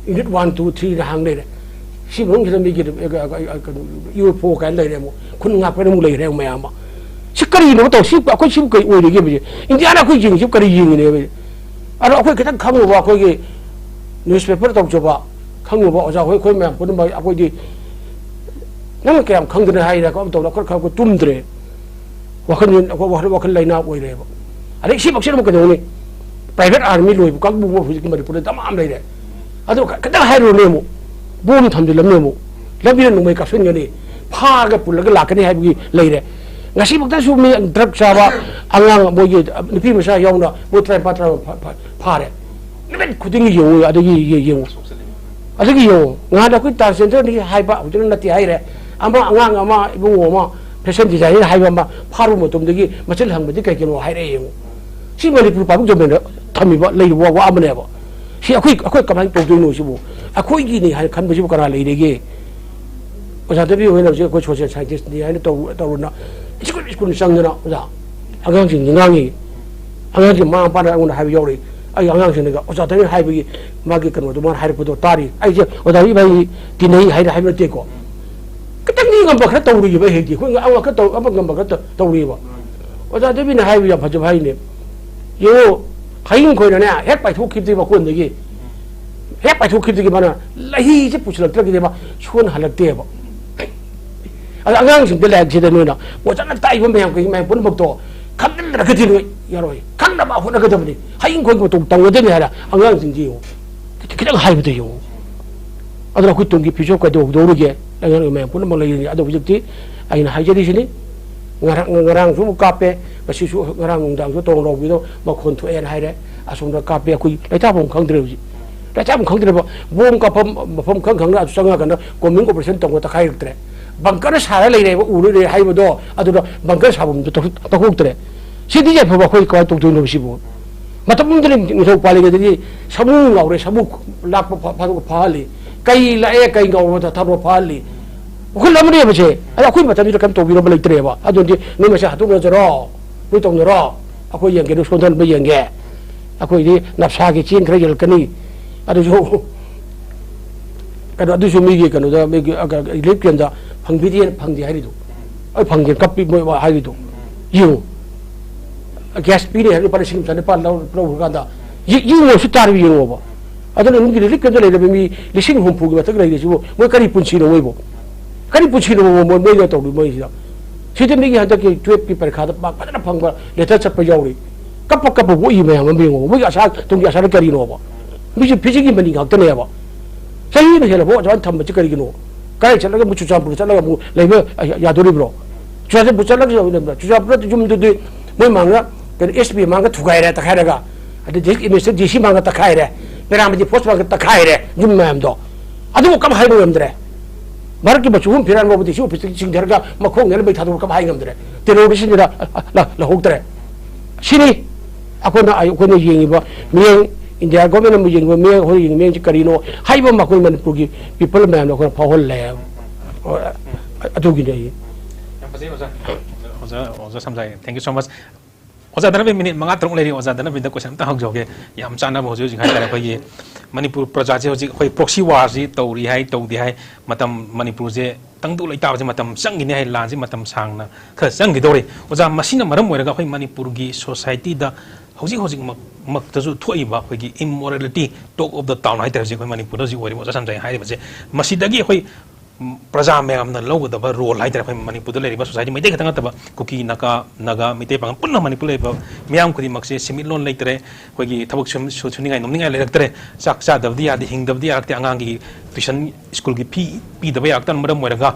ꯌꯨꯅꯤꯠ ꯋꯥꯟ, ꯇꯨ, ꯊ꯭ꯔꯤꯅ ꯍꯥꯡ ꯂꯩꯔꯦ꯫ ꯁꯤ ꯃꯅꯨꯡꯁꯤꯗ ꯃꯤꯒꯤ, ꯑ, ꯑ, ꯑ, ꯀꯩꯅꯣ, ꯌꯨ ꯑꯦꯐ ꯑꯣ ꯀꯥꯏꯅ ꯂꯩꯔꯦ ꯑꯃꯨꯛ꯫ ꯈꯨꯟ ꯉꯥꯛꯄꯅ ꯑꯃꯨꯛ ꯂꯩꯔꯦ ꯑꯃꯨꯛ ꯃꯌꯥꯝ ꯑꯃ꯫ ꯁꯤ ꯀꯔꯤꯅꯣ ꯇꯧ? ꯁꯤ ꯑꯩꯈꯣꯏ ꯁꯤꯕꯨ ꯀꯔꯤ ꯑꯣꯏꯔꯤꯒꯦꯕ? ꯏꯟꯗꯤꯌꯥꯅ ꯑꯩꯈꯣꯏ ꯌꯦꯡꯉꯤꯁꯤꯕꯨ ꯀꯔꯤ ꯌꯦꯡꯉꯤꯅꯦꯕ? ꯑꯗꯣ ꯑꯩꯈꯣꯏ ꯈꯤꯇꯪ ꯈꯪꯉꯨꯕ, ꯑꯩꯈꯣꯏꯒꯤ ꯅ꯭ꯌꯨꯁꯄꯦꯄꯔ ꯇꯧꯖꯕ, ꯈꯪꯉꯨꯕ ꯑꯣꯖꯥ ꯍꯣꯏ, ꯑꯩꯈꯣꯏ ꯃꯌꯥꯝ ꯄꯨꯝꯅꯃꯛ ꯑꯩꯈꯣꯏꯗꯤ ꯅꯪꯅ ꯀꯌꯥꯝ ꯈꯪꯗꯅ ꯍꯥꯏꯔꯦ, ꯀꯔꯝ ꯇꯧꯅ ꯑꯩꯈꯣꯏ ꯈꯔ ꯑꯩꯈꯣꯏ ꯇꯨꯝꯗ꯭ꯔꯦ꯫ ꯋꯥꯈꯜ, ꯑꯩꯈꯣꯏ ꯋꯥꯈꯜ, ꯋꯥꯈꯜ ꯂꯩꯅꯥ ꯑꯣꯏꯔꯦꯕ꯫ ꯑꯗꯩ ꯁꯤꯃꯛꯁꯤꯅ ꯑꯃꯨꯛ ꯀꯩꯗꯧꯅꯤ? ꯄ꯭ꯔꯥꯏꯚꯦꯠ ꯑꯥꯔꯃꯤ ꯂꯣꯏꯕ ꯀꯥꯡꯕꯨ ꯑꯃ ꯍꯧꯖꯤꯛꯀꯤ ꯃꯅꯤꯄꯨꯔꯗ ꯗꯃꯥ ꯑꯃ ꯂꯩꯔꯦ꯫ ꯑꯗꯣ ꯈ-, ꯈꯤꯇꯪ ꯍꯥꯏꯔꯨꯔꯅꯦ ꯑꯃꯨꯛ, ꯕꯣꯝ ꯊꯝꯖꯤꯜꯂꯝꯅꯦ ꯑꯃꯨꯛ, ꯂꯝꯕꯤꯗ ꯅꯣꯡꯃꯩ ꯀꯥꯞꯁꯤꯟꯒꯅꯤ, ꯐꯥꯔꯒ ꯄꯨꯜꯂꯒ ꯂꯥꯛꯀꯅꯤ ꯍꯥꯏꯕꯒꯤ ꯂꯩꯔꯦ꯫ ꯉꯁꯤꯃꯛꯇꯁꯨ ꯃꯤ ꯗ꯭ꯔꯒ ꯆꯥꯕ ꯑꯉꯥꯡ, ꯃꯣꯏꯒꯤ ꯅꯨꯄꯤ ꯃꯆꯥ ꯌꯥꯎꯅ ꯃꯣꯏ ꯇꯔꯥꯅꯤꯄꯥꯟ, ꯇꯔꯥ ꯐꯥ-, ꯐꯥ-, ꯐꯥꯔꯦ꯫ ꯅꯨꯃꯤꯠ ꯈꯨꯗꯤꯡꯒꯤ ꯌꯦꯡꯉꯨ, ꯑꯗꯒꯤ ꯌꯦ-, ꯌꯦꯡꯉꯨ꯫ ꯑꯗꯒꯤ ꯌꯦꯡꯉꯨ, ꯉꯍꯥꯟ ꯑꯩꯈꯣꯏ ꯇ꯭ꯔꯥꯟꯁꯖꯦꯟꯗꯔꯅꯤ ꯍꯥꯏꯕ, ꯍꯧꯖꯤꯛꯅ ꯅꯠꯇꯦ ꯍꯥꯏꯔꯦ꯫ ꯑꯃ, ꯑꯉꯥꯡ ꯑꯃ, ꯏꯕꯨꯡꯉꯣ ꯑꯃ, ꯐꯦꯁꯟ ꯗꯤꯖꯥꯏꯅꯔ ꯍꯥꯏꯕ ꯑꯃ ꯐꯥꯔꯨꯕ ꯃꯇꯝꯗꯒꯤ ꯃꯆꯤꯟ ꯍꯪꯕꯗꯤ ꯀꯩꯒꯤꯅꯣ ꯍꯥꯏꯔꯛꯑꯦ ꯌꯦꯡꯉꯨ꯫ ꯁꯤ ꯃꯅꯤꯄꯨꯔ ꯄꯕ꯭ꯂꯤꯛ ꯗꯣꯃꯦꯟꯗ ꯊꯝꯃꯤꯕ, ꯂꯩꯔꯤꯕ ꯋꯥ, ꯋꯥ ꯑꯃꯅꯦꯕ꯫ ꯁꯤ ꯑꯩꯈꯣꯏ, ꯑꯩꯈꯣꯏ ꯀꯃꯥꯏꯅ ꯇꯧꯗꯣꯏꯅꯣ ꯁꯤꯕꯨ? ꯑꯩꯈꯣꯏꯒꯤꯅꯤ ꯍꯥꯏꯅ ꯈꯟꯕꯁꯤꯕꯨ ꯀꯅꯥ ꯂꯩꯔꯤꯒꯦ? ꯑꯣꯖꯥ ꯗꯦꯕꯤ ꯍꯣꯏꯅ ꯍꯧꯖꯤꯛ ꯑꯩꯈꯣꯏ ꯁꯣꯁꯤꯌꯦꯜ ꯁꯥꯏꯟꯇꯤꯁꯅꯤ ꯍꯥꯏꯅ ꯇꯧ-, ꯇꯧꯔꯨꯅ ꯁ꯭ꯀꯨꯜ ꯁ꯭ꯀꯨꯜ ꯆꯪꯗꯅ ꯑꯣꯖꯥ, ꯑꯉꯥꯡꯁꯤꯡꯁꯤ ꯉꯥꯡꯉꯤ꯫ ꯑꯉꯥꯡꯁꯤꯡ ꯃꯃꯥ ꯃꯄꯥꯅ ꯑꯩꯉꯣꯟꯗ ꯍꯥꯏꯕ ꯌꯥꯎꯔꯛꯏ꯫ ꯑꯩ ꯑꯉꯥꯡꯁꯤꯡꯅꯒ ꯑꯣꯖꯥ ꯇꯥꯅꯤꯡ ꯍꯥꯏꯕꯒꯤ ꯃꯥꯒꯤ ꯀꯩꯅꯣꯗꯣ ꯃꯥꯅ ꯍꯥꯏꯔꯛꯄꯗꯣ ꯇꯥꯔꯤ꯫ ꯑꯩꯁꯦ ꯑꯣꯖꯥ ꯏꯕꯥꯅꯤ ꯇꯤꯟꯅꯩ ꯍꯥꯏꯅ ꯍꯥꯏꯕ ꯅꯠꯇꯦꯀꯣ꯫ ꯈꯤꯇꯪꯗꯤ ꯉꯝꯕ ꯈꯔ ꯇꯧꯔꯤꯕ ꯍꯦꯛꯇꯤ꯫ ꯑꯩꯈꯣꯏ ꯑꯃ ꯈꯔ ꯇꯧ-, ꯑꯃ ꯉꯝꯕ ꯈꯔ ꯇꯧ-, ꯇꯧꯔꯤꯕ꯫ ꯑꯣꯖꯥ ꯗꯦꯕꯤꯅ ꯍꯥꯏꯕ ꯌꯥꯝ ꯐꯖꯕ ꯍꯥꯏꯅꯦ꯫ ꯌꯦꯡꯉꯣ, ꯍꯌꯤꯡ ꯈꯣꯏꯅꯅꯦ ꯍꯦꯛ ꯄꯥꯏꯊꯣꯛꯈꯤꯕꯗꯒꯤ ꯃꯀꯣꯟꯗꯒꯤ, ꯍꯦꯛ ꯄꯥꯏꯊꯣꯛꯈꯤꯕꯗꯒꯤ ꯃꯥꯅ ꯂꯩꯍꯤꯁꯦ ꯄꯨꯁꯤꯜꯂꯛꯇ꯭ꯔꯒꯗꯤ ꯃꯥ ꯁꯣꯟꯍꯜꯂꯛꯇꯦꯕ꯫ ꯑꯗ ꯑꯉꯥꯡꯁꯤꯡꯗ ꯂꯥꯏꯔꯤꯛꯁꯤꯗ ꯅꯣꯏꯅ ꯐꯖꯅ ꯇꯥꯛꯏꯕ ꯃꯌꯥꯝ ꯀꯩ ꯃꯌꯥꯝ ꯄꯨꯝꯅꯃꯛꯇꯣ ꯈꯪꯖꯤꯟꯗ꯭ꯔꯒꯗꯤ ꯅꯣꯏ ꯌꯥꯔꯣꯏ꯫ ꯈꯪꯅꯕ ꯍꯣꯠꯅꯒꯗꯕꯅꯤ꯫ ꯍꯌꯤꯡ ꯈꯣꯏ ꯃꯇꯧ ꯇꯧꯒꯗꯕꯅꯤ ꯍꯥꯏꯅ ꯑꯉꯥꯡꯁꯤꯡꯁꯤ ꯌꯦꯡꯉꯨ꯫ ꯈꯤꯇꯪ ꯍꯥꯏꯕꯗ ꯌꯦꯡꯉꯨ꯫ ꯑꯗꯨꯅ ꯑꯩꯈꯣꯏ ꯇꯨꯡꯒꯤ ꯐ꯭ꯌꯨꯆꯔ ꯀꯩꯗꯧꯍꯧꯗꯧꯔꯤꯒꯦ? ꯑꯉꯥꯡ ꯃꯌꯥꯝ ꯄꯨꯝꯅꯃꯛ ꯂꯩꯔꯤꯅꯤ꯫ ꯑꯗꯣ ꯍꯧꯖꯤꯛꯇꯤ ꯑꯩꯅ ꯍꯥꯏꯖꯔꯤꯁꯤꯅꯤ, ꯉꯔꯥꯡ, ꯉꯔꯥꯡꯁꯨ ꯑꯃꯨꯛ ꯀꯥꯞꯄꯦ, ꯉꯁꯤꯁꯨ, ꯉꯔꯥꯡ ꯅꯨꯡꯗꯥꯡꯁꯨ ꯇꯣꯡ ꯂꯥꯎꯕꯤꯗꯣ ꯃꯈꯣꯟ ꯊꯣꯛꯑꯦꯅ ꯍꯥꯏꯔꯦ꯫ ꯑꯁꯣꯝꯗ ꯀꯥꯞꯄꯦ, ꯑꯩꯈꯣꯏ ꯂꯩꯇꯥꯐꯝ ꯈꯪꯗ꯭ꯔꯦ ꯍꯧꯖꯤꯛ꯫ ꯂꯩꯇꯥꯐꯝ ꯈꯪꯗ꯭ꯔꯦꯕ꯫ ꯕꯣꯝ ꯀꯥꯞꯐꯝ ꯃꯐꯝ ꯈꯪ ꯈꯪꯅ ꯑꯗꯨ ꯆꯪꯉꯀꯥꯟꯗ ꯀꯣꯝꯕꯤꯡ ꯑꯣꯄꯔꯦꯁꯟ ꯇꯧꯕ ꯇꯛꯈꯥꯏꯔꯛꯇ꯭ꯔꯦ꯫ ꯕꯪꯀꯔ ꯁꯥꯔ ꯂꯩꯔꯦꯕ, ꯎꯔ ꯂꯩꯔꯦ ꯍꯥꯏꯕꯗꯣ, ꯑꯗꯨꯗ ꯕꯪꯀꯔ ꯁꯥꯐꯝꯗꯨ ꯇꯧꯊꯣꯛ-, ꯇꯧꯊꯣꯛꯇ꯭ꯔꯦ꯫ ꯁꯤꯗꯤ ꯌꯥꯏꯐꯕ ꯑꯩꯈꯣꯏ ꯀꯃꯥꯏꯅ ꯇꯧꯗꯣꯏꯅꯣ ꯁꯤꯕꯨ? ꯃꯇꯝ ꯑꯃꯗ ꯅꯤꯡꯊꯧ ꯄꯥꯜꯂꯤꯉꯩꯗꯗꯤ ꯁꯥꯃꯨ ꯂꯥꯎꯔꯦ, ꯁꯥꯃꯨ ꯂꯥꯛꯄ ꯐ-, ꯐꯥꯗꯣꯛ ꯐꯥꯍꯜꯂꯤ꯫ ꯀꯩ ꯂꯥꯛꯑꯦ, ꯀꯩ ꯉꯥꯎꯔꯕ ꯊꯥꯗꯣꯛꯑ ꯐꯥꯍꯜꯂꯤ꯫ ꯎꯈ꯭ꯔꯨꯜ ꯑꯃꯅꯦꯕꯁꯦ꯫ ꯑꯗꯣ ꯑꯩꯈꯣꯏ ꯃꯇꯝꯁꯤꯗ ꯀꯩꯝ ꯇꯧꯕꯤꯔꯝꯕ ꯂꯩꯇ꯭ꯔꯦꯕ꯫ ꯑꯗꯨꯗꯤ ꯅꯣꯏ ꯃꯁꯦ ꯍꯥꯠꯇꯣꯛꯅꯖꯔꯣ, ꯅꯣꯏ ꯇꯧꯅꯔꯣ, ꯑꯩꯈꯣꯏ ꯌꯦꯡꯒꯦ, ꯅꯣꯏ ꯁꯣꯟꯊꯍꯟꯕ ꯌꯦꯡꯒꯦ꯫ ꯑꯩꯈꯣꯏꯗꯤ ꯅꯞꯁꯥꯒꯤ ꯆꯦꯡ ꯈꯔ ꯌꯦꯜꯂꯛꯀꯅꯤ꯫ ꯑꯗꯨꯁꯨ ꯀꯩꯅꯣ, ꯑꯗꯨꯁꯨ ꯃꯤꯒꯤ ꯀꯩꯅꯣꯗ, ꯃꯤꯒꯤ, ꯑ, ꯀ-, ꯔꯤꯂꯤꯐ ꯀꯦꯝꯗ ꯐꯪꯕꯤꯗꯦ, ꯐꯪꯗꯦ ꯍꯥꯏꯔꯤꯗꯣ꯫ ꯑꯩ ꯐꯪꯗꯦ, ꯀꯞꯄꯤ ꯃꯣꯏ ꯍꯥꯏꯔꯤꯗꯣ꯫ ꯌꯦꯡꯉꯨ꯫ ꯒ꯭ꯌꯥꯁ ꯄꯤꯔꯦ ꯍꯥꯏꯔꯒ ꯂꯨꯄꯥ ꯂꯤꯁꯤꯡ ꯅꯤꯄꯥꯟ ꯂꯧ-, ꯂꯧꯈ꯭ꯔꯀꯥꯟꯗ ꯌꯦ-, ꯌꯦꯡꯉꯨ, ꯁꯤ ꯇꯥꯔꯤꯕ ꯌꯦꯡꯉꯣꯕ꯫ ꯑꯗꯨꯅ ꯃꯤꯒꯤ ꯔꯤꯂꯤꯐ ꯀꯦꯝꯗ ꯂꯩꯔꯕ ꯃꯤ ꯂꯤꯁꯤꯡ ꯍꯨꯝꯐꯨꯒꯤ ꯃꯊꯛ ꯂꯩꯔꯤꯁꯤꯕꯨ ꯃꯣꯏ ꯀꯔꯤ ꯄꯨꯟꯁꯤꯅꯣ ꯃꯣꯏꯕꯨ? ꯀꯔꯤ ꯄꯨꯟꯁꯤꯅꯣ ꯃꯣꯏ, ꯃꯣꯏꯅ ꯇꯧꯔꯤ ꯃꯣꯏꯁꯤꯗ? ꯁꯤꯗ ꯃꯤꯒꯤ ꯍꯟꯗꯛꯀꯤ ꯇꯨꯌꯦꯜꯐꯀꯤ ꯄꯔꯤꯈꯥꯗ ꯃꯥꯔꯛ ꯐꯖꯅ ꯐꯪꯕ ꯂꯦꯇꯔ ꯆꯠꯄ ꯌꯥꯎꯔꯤ꯫ ꯀꯞꯄ ꯀꯞꯄ ꯑꯣꯛꯏ ꯃꯌꯥꯝ ꯑꯃ ꯌꯦꯡꯉꯣꯕ꯫ ꯃꯣꯏꯒꯤ ꯑꯁꯥ, ꯇꯨꯡꯒꯤ ꯑꯁꯥꯗ ꯀꯔꯤꯅꯣꯕ? ꯃꯤꯁꯨ ꯐꯤꯖꯤꯒꯤ ꯃꯅꯤ ꯉꯥꯛꯇꯅꯦꯕ꯫ ꯆꯍꯤ ꯑꯃ ꯍꯦꯜꯂꯕ ꯑꯗꯨꯃꯥꯏꯅ ꯊꯝꯕꯁꯤ ꯀꯔꯤꯒꯤꯅꯣ? ꯀꯥꯏ ꯆꯠꯂꯒ ꯑꯃꯨꯛ ꯆꯨꯔꯆꯥꯟꯄꯨꯔ ꯆꯠꯂꯒ ꯑꯃꯨꯛ ꯂꯩꯕ ꯌꯥ-, ꯌꯥꯗꯣꯔꯤꯕ꯭ꯔꯣ? ꯆꯨꯔꯆꯥꯟꯄꯨꯔ ꯆꯠꯂꯒ ꯌꯥꯗꯣꯔꯤꯕ꯭ꯔꯣ? ꯆꯨꯔꯆꯥꯟꯄꯨꯔ ꯌꯨꯝꯗꯨꯗꯤ ꯃꯣꯏ ꯃꯥꯡꯅ ꯀꯩꯅꯣ ꯑꯦꯁ ꯄꯤ ꯃꯥꯡꯒ ꯊꯨꯒꯥꯏꯔꯦ, ꯇꯛꯈꯥꯏꯔꯒ꯫ ꯑꯗꯩ ꯗꯤꯁꯇ꯭ꯔꯤꯛ ꯑꯦꯗꯃꯤꯅꯤꯁꯇ꯭ꯔꯦꯇꯔ ꯗꯤ ꯁꯤ ꯃꯥꯡꯒ ꯇꯛꯈꯥꯏꯔꯦ꯫ ꯄꯦꯔꯥꯃꯤꯂꯤꯇꯔꯤ ꯐꯣꯔꯁ ꯃꯥꯡꯒ ꯇꯛꯈꯥꯏꯔꯦ ꯌꯨꯝ ꯃꯌꯥꯝꯗꯣ꯫ ꯑꯗꯨꯕꯨ ꯀꯝ ꯍꯥꯏꯕ ꯉꯝꯗ꯭ꯔꯦ? ꯚꯥꯔꯠꯀꯤ ꯃꯆꯨ ꯑꯍꯨꯝ ꯐꯤꯔꯥꯟ ꯐꯥꯎꯕ ꯗꯤ ꯁꯤ ꯑꯣꯐꯤꯁꯁꯤꯡ ꯆꯤꯡꯊꯔꯒ ꯃꯈꯣꯡꯅ ꯂꯩꯕꯩ ꯊꯥꯗꯣꯛꯄ ꯀꯝ ꯍꯥꯏ ꯉꯝꯗ꯭ꯔꯦ? ꯇꯦꯔꯣꯔꯤꯁꯁꯤꯡꯁꯤꯗ, ꯑ, ꯑ, ꯂ-, ꯂꯧꯍꯧꯗ꯭ꯔꯦ꯫ ꯁꯤꯅꯤ ꯑꯩꯈꯣꯏꯅ, ꯑꯩꯈꯣꯏꯅ ꯌꯦꯡꯉꯤꯕ ꯃꯤꯠꯌꯦꯡ, ꯏꯟꯗꯤꯌꯥ ꯒꯣꯔꯃꯦꯟꯅ ꯑꯃꯨꯛ ꯌꯦꯡꯉꯤꯕ ꯃꯤꯠꯌꯦꯡ, ꯑꯩꯈꯣꯏꯅ ꯌꯦꯡꯉꯤꯕ ꯃꯤꯠꯌꯦꯡꯁꯤ ꯀꯔꯤꯅꯣ ꯍꯥꯏꯕ ꯑꯃ ꯑꯩꯈꯣꯏ ꯃꯅꯤꯄꯨꯔꯒꯤ ꯄꯤꯄꯜ ꯃꯌꯥꯝꯅ ꯑꯩꯈꯣꯏꯅ ꯐꯥꯎꯍꯜꯂꯦ꯫ ꯑꯗꯨꯒꯤꯅꯦ ꯑꯩ꯫ ꯌꯥꯝ ꯐꯖꯩ ꯑꯣꯖꯥ꯫ ꯑꯣꯖꯥ, ꯑꯣꯖꯥ ꯁꯝꯖꯥꯏ, thank you so much. ꯑꯣꯖꯥ ꯙꯅꯕꯤꯔ, ꯃꯤꯅꯤꯠ ꯃꯉꯥ ꯇꯔꯨꯛ ꯂꯩꯔꯤ꯫ ꯑꯣꯖꯥ ꯙꯅꯕꯤꯔꯗ ꯀꯣꯏꯁꯟ ꯑꯝꯇ ꯍꯪꯖꯍꯧꯒꯦ꯫ ꯌꯥꯝ ꯆꯥꯟꯅꯕ ꯍꯧꯖꯤꯛ ꯍꯧꯖꯤꯛ ꯍꯥꯏꯇꯥꯔꯦ, ꯑꯩꯈꯣꯏꯒꯤ ꯃꯅꯤꯄꯨꯔ ꯄ꯭ꯔꯖꯥꯁꯦ ꯍꯧꯖꯤꯛ ꯑꯩꯈꯣꯏ ꯄ꯭ꯔꯣꯛꯁꯤ ꯋꯥꯔꯁꯤ ꯇꯧꯔꯤ ꯍꯥꯏ, ꯇꯧꯗꯦ ꯍꯥꯏ, ꯃꯇꯝ, ꯃꯅꯤꯄꯨꯔꯁꯦ ꯇꯪꯗꯨ ꯂꯩꯇꯥꯕꯁꯤ ꯃꯇꯝ ꯆꯪꯈꯤꯅꯤ ꯍꯥꯏ, ꯂꯥꯟꯁꯤ ꯃꯇꯝ ꯁꯥꯡꯅ ꯈꯔ ꯆꯪꯈꯤꯗꯧꯔꯤ꯫ ꯑꯣꯖꯥ, ꯃꯁꯤꯅ ꯃꯔꯝ ꯑꯣꯏꯔꯒ ꯑꯩꯈꯣꯏ ꯃꯅꯤꯄꯨꯔꯒꯤ ꯁꯣꯁꯥꯏꯇꯤꯗ ꯍꯧꯖꯤꯛ ꯍꯧꯖꯤꯛꯃꯛ ꯃꯛꯇꯁꯨ ꯊꯣꯛꯏꯕ ꯑꯩꯈꯣꯏꯒꯤ ꯏꯝꯃꯣꯔꯦꯂꯤꯇꯤ, ꯇꯣꯛ ꯑꯣꯐ ꯗ ꯇꯥꯎꯟ ꯍꯥꯏꯇꯥꯔꯦ, ꯍꯧꯖꯤꯛ ꯑꯩꯈꯣꯏ ꯃꯅꯤꯄꯨꯔꯗ ꯍꯧꯖꯤꯛ ꯑꯣꯏꯔꯤꯕ ꯑꯣꯖꯥ ꯁꯝꯖꯥꯏ ꯍꯥꯏꯔꯤꯕꯁꯦ, ꯃꯁꯤꯗꯒꯤ ꯑꯩꯈꯣꯏ ꯎꯝ, ꯄ꯭ꯔꯖꯥ ꯃꯌꯥꯝꯅ ꯂꯧꯒꯗꯕ ꯔꯣꯜ ꯍꯥꯏꯇꯥꯔꯦ, ꯑꯩꯈꯣꯏ ꯃꯅꯤꯄꯨꯔꯗ ꯂꯩꯔꯤꯕ ꯁꯣꯁꯥꯏꯇꯤ ꯃꯩꯇꯩ ꯈꯛꯇ ꯅꯠꯇꯕ, ꯀꯨꯀꯤ, ꯅꯥꯒꯥ, ꯅꯥꯒꯥ, ꯃꯩꯇꯩ ꯄꯥꯉꯜ ꯄꯨꯟꯅ ꯃꯅꯤꯄꯨꯔ ꯂꯩꯔꯤꯕ ꯃꯤꯌꯥꯝ ꯈꯨꯗꯤꯡꯃꯛꯁꯦ ꯁꯦꯟꯃꯤꯠꯂꯣꯟ ꯂꯩꯇꯔꯦ, ꯑꯩꯈꯣꯏꯒꯤ ꯊꯕꯛ ꯁꯨ-, ꯁꯨ-, ꯁꯨꯅꯤꯡꯉꯥꯏ ꯅꯣꯝꯅꯤꯡꯉꯥꯏ ꯂꯩꯔꯛꯇꯔꯦ, ꯆꯥꯛ ꯆꯥꯗꯕꯗꯤ ꯌꯥꯗꯦ, ꯍꯤꯡꯗꯕꯗꯤ ꯌꯥꯔꯛꯇꯦ, ꯑꯉꯥꯡꯒꯤ ꯇ꯭ꯌꯨꯁꯟ, ꯁ꯭ꯀꯨꯜꯒꯤ ꯐꯤ ꯄꯤꯗꯕ ꯌꯥꯔꯛꯇꯕꯅ ꯃꯔꯝ ꯑꯣꯏꯔꯒ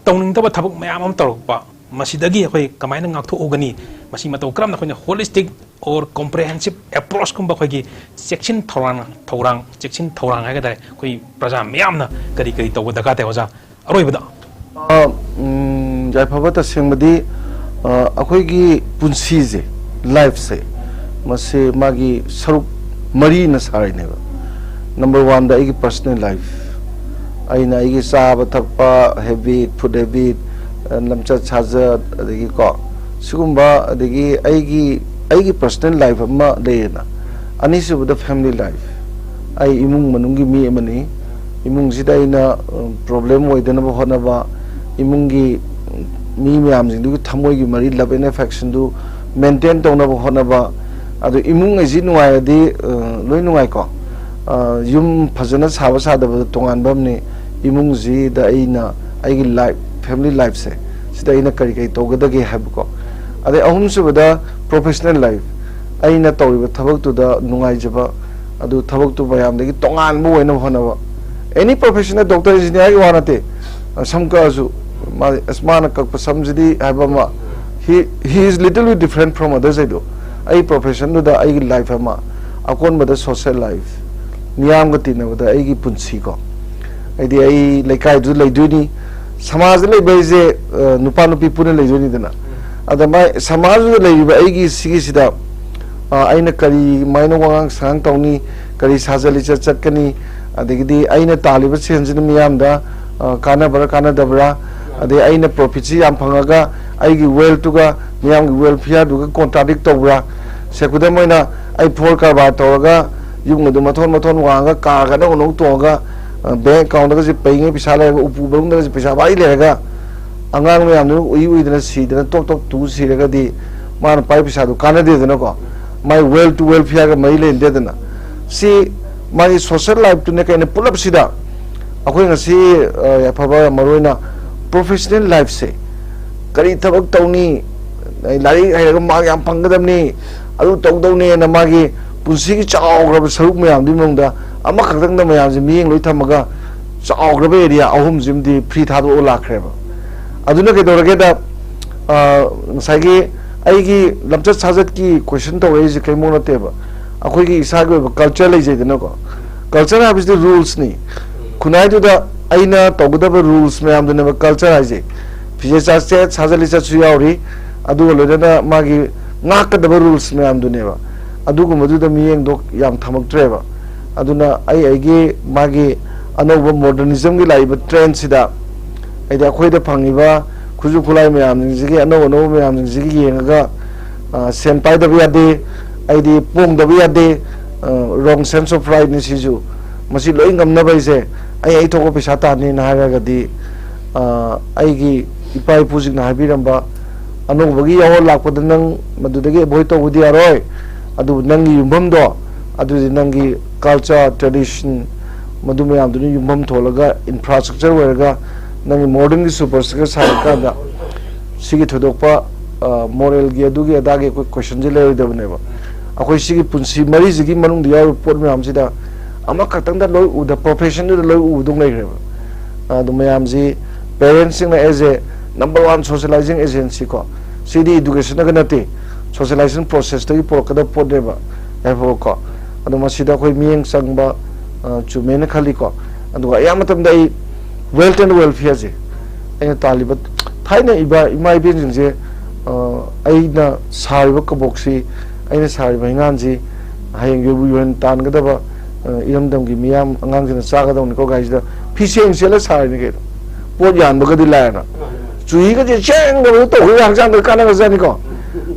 ꯇꯧꯅꯤꯡꯗꯕ ꯊꯕꯛ ꯃꯌꯥꯝ ꯑꯃ ꯇꯧꯔꯛꯄ, ꯃꯁꯤꯗꯒꯤ ꯑꯩꯈꯣꯏ ꯀꯃꯥꯏꯅ ꯉꯥꯛꯊꯣꯛꯎꯒꯅꯤ? ꯃꯁꯤ ꯃꯇꯧ ꯀꯔꯝꯅ ꯑꯩꯈꯣꯏꯅ ꯍꯣꯂꯤꯁꯇꯤꯛ ꯑꯣꯔ ꯀꯣꯝꯄ꯭ꯔꯦꯍꯦꯟꯁꯤꯞ ꯑꯦꯄ꯭ꯔꯣꯆꯀꯨꯝꯕ ꯑꯩꯈꯣꯏꯒꯤ ꯆꯦꯛꯁꯤꯟ ꯊꯧꯔꯥꯡ, ꯊꯧꯔꯥꯡ, ꯆꯦꯛꯁꯤꯟ ꯊꯧꯔꯥꯡ ꯍꯥꯏꯒꯗ꯭ꯔꯥ, ꯑꯩꯈꯣꯏ ꯄ꯭ꯔꯖꯥ ꯃꯤꯌꯥꯝꯅ ꯀꯔꯤ ꯀꯔꯤ ꯇꯧꯕ ꯗꯔꯀꯥꯔ ꯇꯥꯏ, ꯑꯣꯖꯥ? ꯑꯔꯣꯏꯕꯗ꯫ ꯑ, ꯎꯝ, ꯌꯥꯏꯐꯕ, ꯇꯁꯦꯡꯕꯗꯤ, ꯑ, ꯑꯩꯈꯣꯏꯒꯤ ꯄꯨꯟꯁꯤꯁꯦ, ꯂꯥꯏꯐꯁꯦ, ꯃꯁꯤ ꯃꯥꯒꯤ ꯁꯔꯨꯛ ꯃꯔꯤꯅ ꯁꯥꯔꯤꯅꯦꯕ꯫ ꯅꯝꯕꯔ ꯋꯥꯟꯗ ꯑꯩꯒꯤ ꯄꯔꯁꯣꯅꯦꯜ ꯂꯥꯏꯐ, ꯑꯩꯅ ꯑꯩꯒꯤ ꯆꯥꯕ ꯊꯛꯄ ꯍꯦꯕꯤꯠ, ꯐꯨꯗ ꯍꯦꯕꯤꯠ, ꯑ, ꯂꯝꯆꯠ ꯁꯥꯖꯠ, ꯑꯗꯒꯤꯀꯣ, ꯁꯤꯒꯨꯝꯕ, ꯑꯗꯒꯤ ꯑꯩꯒꯤ, ꯑꯩꯒꯤ ꯄꯔꯁꯣꯅꯦꯜ ꯂꯥꯏꯐ ꯑꯃ ꯂꯩꯌꯦꯅ꯫ ꯑꯅꯤꯁꯨꯕꯗ ꯐꯦꯃꯤꯂꯤ ꯂꯥꯏꯐ, ꯑꯩ ꯏꯃꯨꯡ ꯃꯅꯨꯡꯒꯤ ꯃꯤ ꯑꯃꯅꯤ꯫ ꯏꯃꯨꯡꯁꯤꯗ ꯑꯩꯅ, ꯑ, ꯄ꯭ꯔꯣꯕ꯭ꯂꯦꯝ ꯑꯣꯏꯗꯅꯕ ꯍꯣꯠꯅꯕ, ꯏꯃꯨꯡꯒꯤ ꯃꯤ ꯃꯌꯥꯝꯁꯤꯡꯗꯨꯒꯤ ꯊꯃꯣꯏꯒꯤ ꯃꯔꯤ, ꯂꯕ ꯑꯦꯟ ꯑꯦꯐꯦꯛꯁꯟꯗꯨ ꯃꯦꯟꯇꯦꯟ ꯇꯧꯅꯕ ꯍꯣꯠꯅꯕ꯫ ꯑꯗꯨ ꯏꯃꯨꯡ ꯑꯩꯁꯤ ꯅꯨꯡꯉꯥꯏꯔꯗꯤ, ꯑ, ꯂꯣꯏ ꯅꯨꯡꯉꯥꯏꯀꯣ꯫ ꯑ, ꯌꯨꯝ ꯐꯖꯅ ꯁꯥꯕ ꯁꯥꯗꯕꯗ ꯇꯣꯉꯥꯟꯕ ꯑꯃꯅꯤ꯫ ꯏꯃꯨꯡꯁꯤꯗ ꯑꯩꯅ ꯑꯩꯒꯤ ꯂꯥꯏꯐ, ꯐꯦꯃꯤꯂꯤ ꯂꯥꯏꯐꯁꯦ, ꯁꯤꯗ ꯑꯩꯅ ꯀꯔꯤ ꯀꯔꯤ ꯇꯧꯒꯗꯒꯦ ꯍꯥꯏꯕꯀꯣ꯫ ꯑꯗꯩ ꯑꯍꯨꯝꯁꯨꯕꯗ ꯄ꯭ꯔꯣꯐꯦꯁꯅꯦꯜ ꯂꯥꯏꯐ, ꯑꯩꯅ ꯇꯧꯔꯤꯕ ꯊꯕꯛꯇꯨꯗ ꯅꯨꯡꯉꯥꯏꯖꯕ, ꯑꯗꯨ ꯊꯕꯛꯇꯨ ꯃꯌꯥꯝꯗꯒꯤ ꯇꯣꯉꯥꯟꯕ ꯑꯣꯏꯅꯕ ꯍꯣꯠꯅꯕ꯫ ꯑꯦꯅꯤ ꯄ꯭ꯔꯣꯐꯦꯁꯟꯗ, ꯗꯣꯛꯇꯔ, ꯏꯟꯖꯤꯅꯤꯌꯥꯔꯒꯤ ꯋꯥ ꯅꯠꯇꯦ, ꯁꯝ ꯀꯛꯑꯁꯨ, ꯃꯥ, ꯑꯁ, ꯃꯥꯅ ꯀꯛꯄ ꯁꯝꯁꯤꯗꯤ ꯍꯥꯏꯕ ꯑꯃ, he, he is little bit different from others ꯍꯥꯏꯗꯣ꯫ ꯑꯩ ꯄ꯭ꯔꯣꯐꯦꯁꯟꯗꯨꯗ ꯑꯩꯒꯤ ꯂꯥꯏꯐ ꯑꯃ, ꯑꯀꯣꯟꯕꯗ ꯁꯣꯁꯦꯜ ꯂꯥꯏꯐ, ꯃꯤꯌꯥꯝꯒ ꯇꯤꯟꯅꯕꯗ ꯑꯩꯒꯤ ꯄꯨꯟꯁꯤꯀꯣ꯫ ꯍꯥꯏꯗꯤ ꯑꯩ ꯂꯩꯀꯥꯏꯗꯨꯗ ꯂꯩꯗꯣꯏꯅꯤ, ꯁꯃꯥꯖꯗ ꯂꯩꯕ ꯍꯥꯏꯁꯦ, ꯑ, ꯅꯨꯄꯥ ꯅꯨꯄꯤ ꯄꯨꯟꯅ ꯂꯩꯗꯣꯏꯅꯤꯗꯅ꯫ ꯑꯗ ꯃꯥꯏ ꯁꯃꯥꯖꯗꯨꯗ ꯂꯩꯔꯤꯕ ꯑꯩꯒꯤ ꯁꯤꯒꯤꯁꯤꯗ, ꯑ, ꯑꯩꯅ ꯀꯔꯤ ꯃꯥꯏꯅ ꯋꯥꯉꯥꯡ ꯁꯉꯥꯡ ꯇꯧꯅꯤ, ꯀꯔꯤ ꯁꯥꯖꯠ ꯂꯤꯆꯠ ꯆꯠꯀꯅꯤ, ꯑꯗꯒꯤꯗꯤ ꯑꯩꯅ ꯇꯥꯜꯂꯤꯕ ꯁꯦꯟꯁꯤꯅ ꯃꯤꯌꯥꯝꯗ, ꯑ, ꯀꯥꯟꯅꯕ꯭ꯔꯥ ꯀꯥꯟꯅꯗꯕ꯭ꯔꯥ, ꯑꯗꯩ ꯑꯩꯅ ꯄ꯭ꯔꯣꯐꯤꯠꯁꯤ ꯌꯥꯝ ꯐꯪꯉꯒ ꯑꯩꯒꯤ ꯋꯦꯜꯇꯨꯒ ꯃꯤꯌꯥꯝꯒꯤ ꯋꯦꯜꯐꯤꯌꯔꯗꯨꯒ ꯀꯣꯟꯇ꯭ꯔꯥꯗꯤꯛ ꯇꯧꯕ꯭ꯔꯥ? ꯁꯦ, ꯈꯨꯗꯝ ꯑꯣꯏꯅ, ꯑꯩ ꯐꯣꯔ ꯀꯔꯕꯥꯔ ꯇꯧꯔꯒ ꯌꯨꯝ ꯑꯗꯨ ꯃꯊꯣꯟ ꯃꯊꯣꯟ ꯋꯥꯡꯉꯒ, ꯀꯥꯔꯒ ꯑꯅꯧ ꯑꯅꯧ ꯇꯣꯡꯉꯒ, ꯕꯦꯡ ꯑꯦꯀꯥꯎꯟꯗꯒꯁꯦ ꯄꯩꯉꯩ ꯄꯩꯁꯥ ꯂꯩꯔꯒ, ꯎꯄꯨ ꯃꯅꯨꯡꯗꯒꯁꯦ ꯄꯩꯁꯥ ꯋꯥꯔꯤ ꯂꯩꯔꯒ, ꯑꯉꯥꯡ ꯃꯌꯥꯝꯗꯨꯅ ꯎꯏ ꯎꯏꯗꯅ ꯁꯤꯗꯅ ꯇꯣꯛ ꯇꯣꯛ ꯇꯨ ꯁꯤꯔꯒꯗꯤ, ꯃꯥꯅ ꯄꯥꯏ ꯄꯩꯁꯥꯗꯨ ꯀꯥꯟꯅꯗꯦꯗꯅꯀꯣ꯫ ꯃꯥꯏ ꯋꯦꯜ ꯇꯨ ꯋꯦꯜꯐꯤꯌꯔꯒ ꯃꯔꯤ ꯂꯩꯅꯗꯦꯗꯅ꯫ ꯁꯤ ꯃꯥꯒꯤ ꯁꯣꯁꯦꯜ ꯂꯥꯏꯐꯇꯨꯅꯦ ꯀꯩꯅꯣ ꯄꯨꯂꯞꯁꯤꯗ꯫ ꯑꯩꯈꯣꯏ ꯉꯁꯤ, ꯑ, ꯑꯐꯕ ꯃꯔꯨ ꯑꯣꯏꯅ ꯄ꯭ꯔꯣꯐꯦꯁꯅꯦꯜ ꯂꯥꯏꯐꯁꯦ, ꯀꯔꯤ ꯊꯕꯛ ꯇꯧꯅꯤ, ꯑꯩ ꯂꯥꯏꯔꯤꯛ ꯍꯩꯔꯒ ꯃꯥꯔꯛ ꯌꯥꯝ ꯐꯪꯒꯗꯕꯅꯤ, ꯑꯗꯨ ꯇꯧꯗꯧꯅꯦꯅ ꯃꯥꯒꯤ ꯄꯨꯟꯁꯤꯒꯤ ꯆꯥꯎꯈ꯭ꯔꯕ ꯁꯔꯨꯛ ꯃꯌꯥꯝꯗꯨꯒꯤ ꯃꯅꯨꯡꯗ ꯑꯃꯈꯛꯇꯪꯗ ꯃꯌꯥꯝꯁꯦ ꯃꯤꯠꯌꯦꯡ ꯂꯣꯏ ꯊꯝꯃꯒ, ꯆꯥꯎꯈ꯭ꯔꯕ ꯑꯦꯔꯤꯌꯥ ꯑꯍꯨꯝꯁꯤꯃꯗꯤ ꯐ꯭ꯔꯤ ꯊꯥꯗꯣꯛꯑ ꯂꯥꯛꯈ꯭ꯔꯦꯕ꯫ ꯑꯗꯨꯅ ꯀꯩꯗꯧꯔꯒꯦꯗ, ꯑ, ꯉꯁꯥꯏꯒꯤ ꯑꯩꯒꯤ ꯂꯝꯆꯠ ꯁꯥꯖꯠꯀꯤ ꯀꯣꯏꯁꯟ ꯇꯧꯔꯛꯏꯁꯦ ꯀꯩꯝ ꯅꯠꯇꯦꯕ꯫ ꯑꯩꯈꯣꯏꯒꯤ ꯏꯁꯥꯒꯤ ꯑꯣꯏꯕ ꯀꯜꯆꯔ ꯂꯩꯖꯩꯗꯅꯀꯣ꯫ ꯀꯜꯆꯔ ꯍꯥꯏꯕꯁꯤꯗꯤ ꯔꯨꯜꯁꯅꯤ꯫ ꯈꯨꯟꯅꯥꯏꯗꯨꯗ ꯑꯩꯅ ꯇꯧꯒꯗꯕ ꯔꯨꯜꯁ ꯃꯌꯥꯝꯗꯨꯅꯦꯕ ꯀꯜꯆꯔ ꯍꯥꯏꯁꯦ꯫ ꯐꯤꯖꯦꯠ ꯆꯥꯛꯁꯦꯠ, ꯁꯥꯖꯠ ꯂꯤꯆꯠꯁꯨ ꯌꯥꯎꯔꯤ꯫ ꯑꯗꯨꯒ ꯂꯣꯏꯅꯅ ꯃꯥꯒꯤ ꯉꯥꯛꯀꯗꯕ ꯔꯨꯜꯁ ꯃꯌꯥꯝꯗꯨꯅꯦꯕ꯫ ꯑꯗꯨꯒꯨꯝꯕꯗꯨꯗ ꯃꯤꯠꯌꯦꯡꯗꯣ ꯌꯥꯝ ꯊꯝꯃꯛꯇ꯭ꯔꯦꯕ꯫ ꯑꯗꯨꯅ ꯑꯩ ꯑꯩꯒꯤ ꯃꯥꯒꯤ ꯑꯅꯧꯕ ꯃꯣꯗꯔꯅꯤꯖꯝꯒꯤ ꯂꯥꯛꯏꯕ ꯇ꯭ꯔꯦꯟꯁꯤꯗ, ꯍꯥꯏꯗꯤ ꯑꯩꯈꯣꯏꯗ ꯐꯪꯉꯤꯕ ꯈꯨꯠꯁꯨ ꯈꯨꯠꯂꯥꯏ ꯃꯌꯥꯝꯁꯤꯡꯁꯤꯒꯤ, ꯑꯅꯧ ꯑꯅꯧꯕ ꯃꯌꯥꯝꯁꯤꯡꯁꯤꯒꯤ ꯌꯦꯡꯉꯒ, ꯑ, ꯁꯦꯟ ꯄꯥꯏꯗꯕ ꯌꯥꯗꯦ, ꯑꯩꯗꯤ ꯄꯣꯡꯗꯕ ꯌꯥꯗꯦ, ꯑ, wrong sense of rightꯅꯤ ꯁꯤꯁꯨ꯫ ꯃꯁꯤ ꯂꯣꯏ ꯉꯝꯅꯕ ꯑꯩꯁꯦ, ꯑꯩ ꯑꯩ ꯊꯣꯛꯄ ꯄꯩꯁꯥ ꯇꯥꯟꯅꯤꯅ ꯍꯥꯏꯔꯒꯗꯤ, ꯑ, ꯑꯩꯒꯤ ꯏꯄꯥ ꯏꯄꯨꯁꯤꯡꯅ ꯍꯥꯏꯕꯤꯔꯝꯕ, "ꯑꯅꯧꯕꯒꯤ ꯌꯥꯋꯣꯜ ꯂꯥꯛꯄꯗ ꯅꯪ ꯃꯗꯨꯗꯒꯤ ꯑꯦꯚꯣꯏꯗ ꯇꯧꯕꯗꯤ ꯌꯥꯔꯣꯏ꯫ ꯑꯗꯨꯕꯨ ꯅꯪꯒꯤ ꯌꯨꯝꯐꯝꯗꯣ, ꯑꯗꯨꯗꯤ ꯅꯪꯒꯤ ꯀꯜꯆꯔ, ꯇ꯭ꯔꯦꯗꯤꯁꯟ, ꯃꯗꯨ ꯃꯌꯥꯝꯗꯨꯅ ꯌꯨꯝꯐꯝ ꯊꯣꯜꯂꯒ, ꯏꯟꯐ꯭ꯔꯥꯁ꯭ꯇ꯭ꯔꯛꯆꯔ ꯑꯣꯏꯔꯒ, ꯅꯪꯒꯤ ꯃꯣꯗꯔꯟꯒꯤ ꯁꯨꯄꯔ ꯁꯥꯔꯀꯜ ꯁꯥꯔꯀꯥꯟꯗ ꯁꯤꯒꯤ ꯊꯣꯏꯗꯣꯛꯄ, ꯑ, ꯃꯣꯔꯦꯜꯒꯤ ꯑꯗꯨꯒꯤ ꯑꯗꯥꯒꯤ ꯑꯩꯈꯣꯏ ꯀꯣꯏꯁꯟꯁꯦ ꯂꯩꯔꯣꯏꯗꯕꯅꯦꯕ꯫ ꯑꯩꯈꯣꯏ ꯁꯤꯒꯤ ꯄꯨꯟꯁꯤ ꯃꯔꯤꯁꯤꯒꯤ ꯃꯅꯨꯡꯗ ꯌꯥꯎꯔꯤꯕ ꯄꯣꯠ ꯃꯌꯥꯝꯁꯤꯗ ꯑꯃꯈꯛꯇꯪꯗ ꯂꯣꯏ ꯎꯗ, ꯄ꯭ꯔꯣꯐꯦꯁꯟꯗꯨꯗ ꯂꯣꯏ ꯎꯕꯗꯧ ꯂꯩꯈ꯭ꯔꯦꯕ꯫ ꯑꯗꯨ ꯃꯌꯥꯝꯁꯤ ꯄꯦꯔꯦꯟꯁꯁꯤꯡꯅ as a number one socializing agency ꯀꯣ, ꯁꯤꯗꯤ ꯏꯗꯨꯀꯦꯁꯟꯅꯒ ꯅꯠꯇꯦ, ꯁꯣꯁꯤꯌꯦꯂꯥꯏꯖꯦꯁꯟ ꯄ꯭ꯔꯣꯁꯦꯁꯇꯒꯤ ꯄꯨꯔꯛꯀꯗꯕ ꯄꯣꯠꯅꯦꯕ ꯍꯥꯏꯕꯀꯣ꯫ ꯑꯗꯣ ꯃꯁꯤꯗ ꯑꯩꯈꯣꯏ ꯃꯤꯠꯌꯦꯡ ꯆꯪꯕ, ꯑ, ꯆꯨꯝꯃꯦꯅ ꯈꯜꯂꯤꯀꯣ꯫ ꯑꯗꯨꯒ ꯑꯌꯥꯝꯕ ꯃꯇꯝꯗ ꯑꯩ wealth and welfareꯁꯦ, ꯑꯩꯅ ꯇꯥꯜꯂꯤꯕ, ꯊꯥꯏꯅ ꯏꯕꯥ-, ꯏꯃꯥ ꯏꯕꯦꯟꯁꯤꯡꯁꯦ, ꯑ, ꯑꯩꯅ ꯁꯥꯔꯤꯕ ꯀꯕꯣꯛꯁꯤ, ꯑꯩꯅ ꯁꯥꯔꯤꯕ ꯍꯩꯉꯥꯟꯁꯤ ꯍꯌꯦꯡ ꯌꯣꯏꯕꯨ ꯌꯣꯏꯍꯟ ꯇꯥꯟꯒꯗꯕ, ꯑ, ꯏꯔꯝꯗꯝꯒꯤ ꯃꯤꯌꯥꯝ ꯑꯉꯥꯡꯁꯤꯡꯅ ꯆꯥꯒꯗꯧꯅꯤꯀꯣ ꯒꯥꯔꯤꯁꯤꯗ꯫ ꯐꯤ ꯁꯦꯡ ꯁꯦꯠꯂ ꯁꯥꯔꯤꯅꯤ ꯀꯩꯅꯣ, ꯄꯣꯠ ꯌꯥꯟꯕꯒꯗꯤ ꯂꯥꯏꯔꯅ꯫ ꯆꯨꯍꯤꯒꯁꯦ ꯆꯦꯡꯒ ꯇꯧꯕꯗ ꯇꯧꯕꯗ ꯍꯛꯆꯥꯡꯗ ꯀꯥꯟꯅꯒꯖꯥꯠꯅꯤꯀꯣ꯫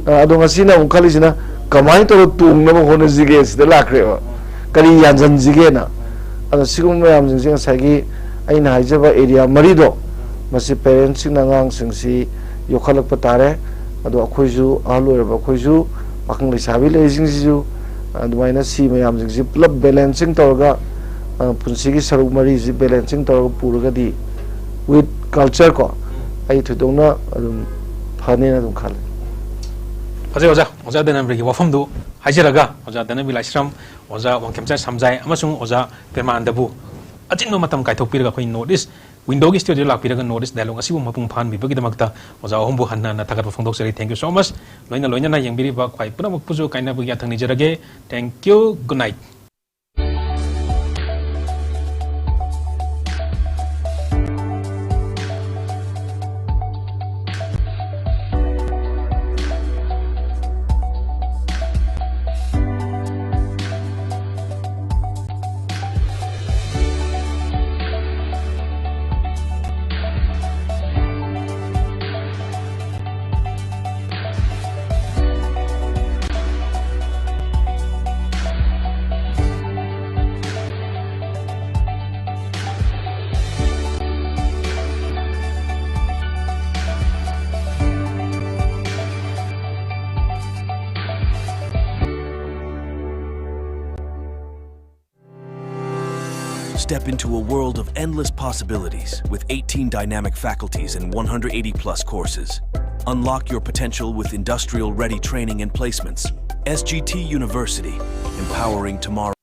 ꯑ, ꯑꯗꯣ ꯉꯁꯤꯅ ꯑꯃꯨꯛ ꯈꯜꯂꯤꯁꯤꯅ ꯀꯃꯥꯏꯅ ꯇꯧꯔ ꯇꯣꯡꯅꯕ ꯍꯣꯠꯅꯁꯤꯒꯦ ꯁꯤꯗ ꯂꯥꯛꯈ꯭ꯔꯦꯕ꯫ ꯀꯔꯤ ꯌꯥꯟꯁꯤꯟꯁꯤꯒꯦꯅ꯫ ꯑꯗꯣ ꯁꯤꯒꯨꯝꯕ ꯃꯌꯥꯝꯁꯤꯡꯁꯦ ꯉꯁꯥꯏꯒꯤ ꯑꯩꯅ ꯍꯥꯏꯖꯕ ꯑꯦꯔꯤꯌꯥ ꯃꯔꯤꯗꯣ, ꯃꯁꯤ ꯄꯦꯔꯦꯟꯁꯁꯤꯡꯅ ꯑꯉꯥꯡꯁꯤꯡꯁꯤ ꯌꯣꯛꯈꯠꯂꯛꯄ ꯇꯥꯔꯦ꯫ ꯑꯗꯣ ꯑꯩꯈꯣꯏꯁꯨ, ꯑꯍꯜ ꯑꯣꯏꯔꯕ ꯑꯩꯈꯣꯏꯁꯨ, ꯄꯥꯈꯪ ꯂꯩꯁꯥꯕꯤ ꯂꯩꯔꯤꯁꯤꯡꯁꯤꯁꯨ ꯑꯗꯨꯃꯥꯏꯅ ꯁꯤ ꯃꯌꯥꯝꯁꯤꯡꯁꯤ ꯄꯨꯂꯞ ꯕꯦꯂꯦꯟꯁꯤꯡ ꯇꯧꯔꯒ, ꯑ, ꯄꯨꯟꯁꯤꯒꯤ ꯁꯔꯨꯛ ꯃꯔꯤꯁꯤ ꯕꯦꯂꯦꯟꯁꯤꯡ ꯇꯧꯔꯒ ꯄꯨꯔꯒꯗꯤ, with culture ꯀꯣ, ꯑꯩ ꯊꯣꯏꯗꯣꯛꯅ ꯑꯗꯨꯝ ꯐꯅꯦꯅ ꯑꯗꯨꯝ ꯈꯜꯂꯦ꯫ ꯐꯖꯩ ꯑꯣꯖꯥ꯫ ꯑꯣꯖꯥ ꯗꯅꯕꯤꯒꯤ ꯋꯥꯐꯝꯗꯨ ꯍꯥꯏꯖꯔꯒ, ꯑꯣꯖꯥ ꯗꯅꯕꯤ ꯂꯥꯏꯁ꯭ꯔꯝ, ꯑꯣꯖꯥ ꯋꯥꯡꯈꯦꯝꯆꯥꯟ ꯁꯝꯖꯥꯏ ꯑꯃꯁꯨꯡ ꯑꯣꯖꯥ ꯄꯦꯔꯃꯥꯟꯗꯕꯨ ꯑꯆꯤꯟꯕ ꯃꯇꯝ ꯀꯥꯏꯊꯣꯛꯄꯤꯔꯒ ꯑꯩꯈꯣꯏ North East Windowꯒꯤ studioꯗ ꯂꯥꯛꯄꯤꯔꯒ North East Dialogue ꯑꯁꯤꯕꯨ ꯃꯄꯨꯡ ꯐꯥꯍꯟꯕꯤꯕꯒꯤꯗꯃꯛꯇ ꯑꯣꯖꯥ ꯑꯍꯨꯝꯕꯨ ꯍꯟꯅ ꯍꯟꯅ ꯊꯥꯒꯠꯄ ꯐꯣꯡꯗꯣꯛꯆꯔꯤ꯫ Thank you so much꯫ ꯅꯣꯏꯅ ꯂꯣꯏꯅꯅ ꯌꯦꯡꯕꯤꯔꯤꯕ ꯈ꯭ꯋꯥꯏ ꯄꯨꯝꯅꯃꯛꯄꯨꯁꯨ ꯀꯥꯏꯅꯕꯒꯤ ꯌꯥꯊꯪ ꯅꯤꯖꯔꯒꯦ꯫ Thank you꯫ Good night꯫ Step into a world of endless possibilities with eighteen dynamic faculties and one hundred eighty plus courses. Unlock your potential with industrial ready training and placements. S G T University, empowering tomorrow.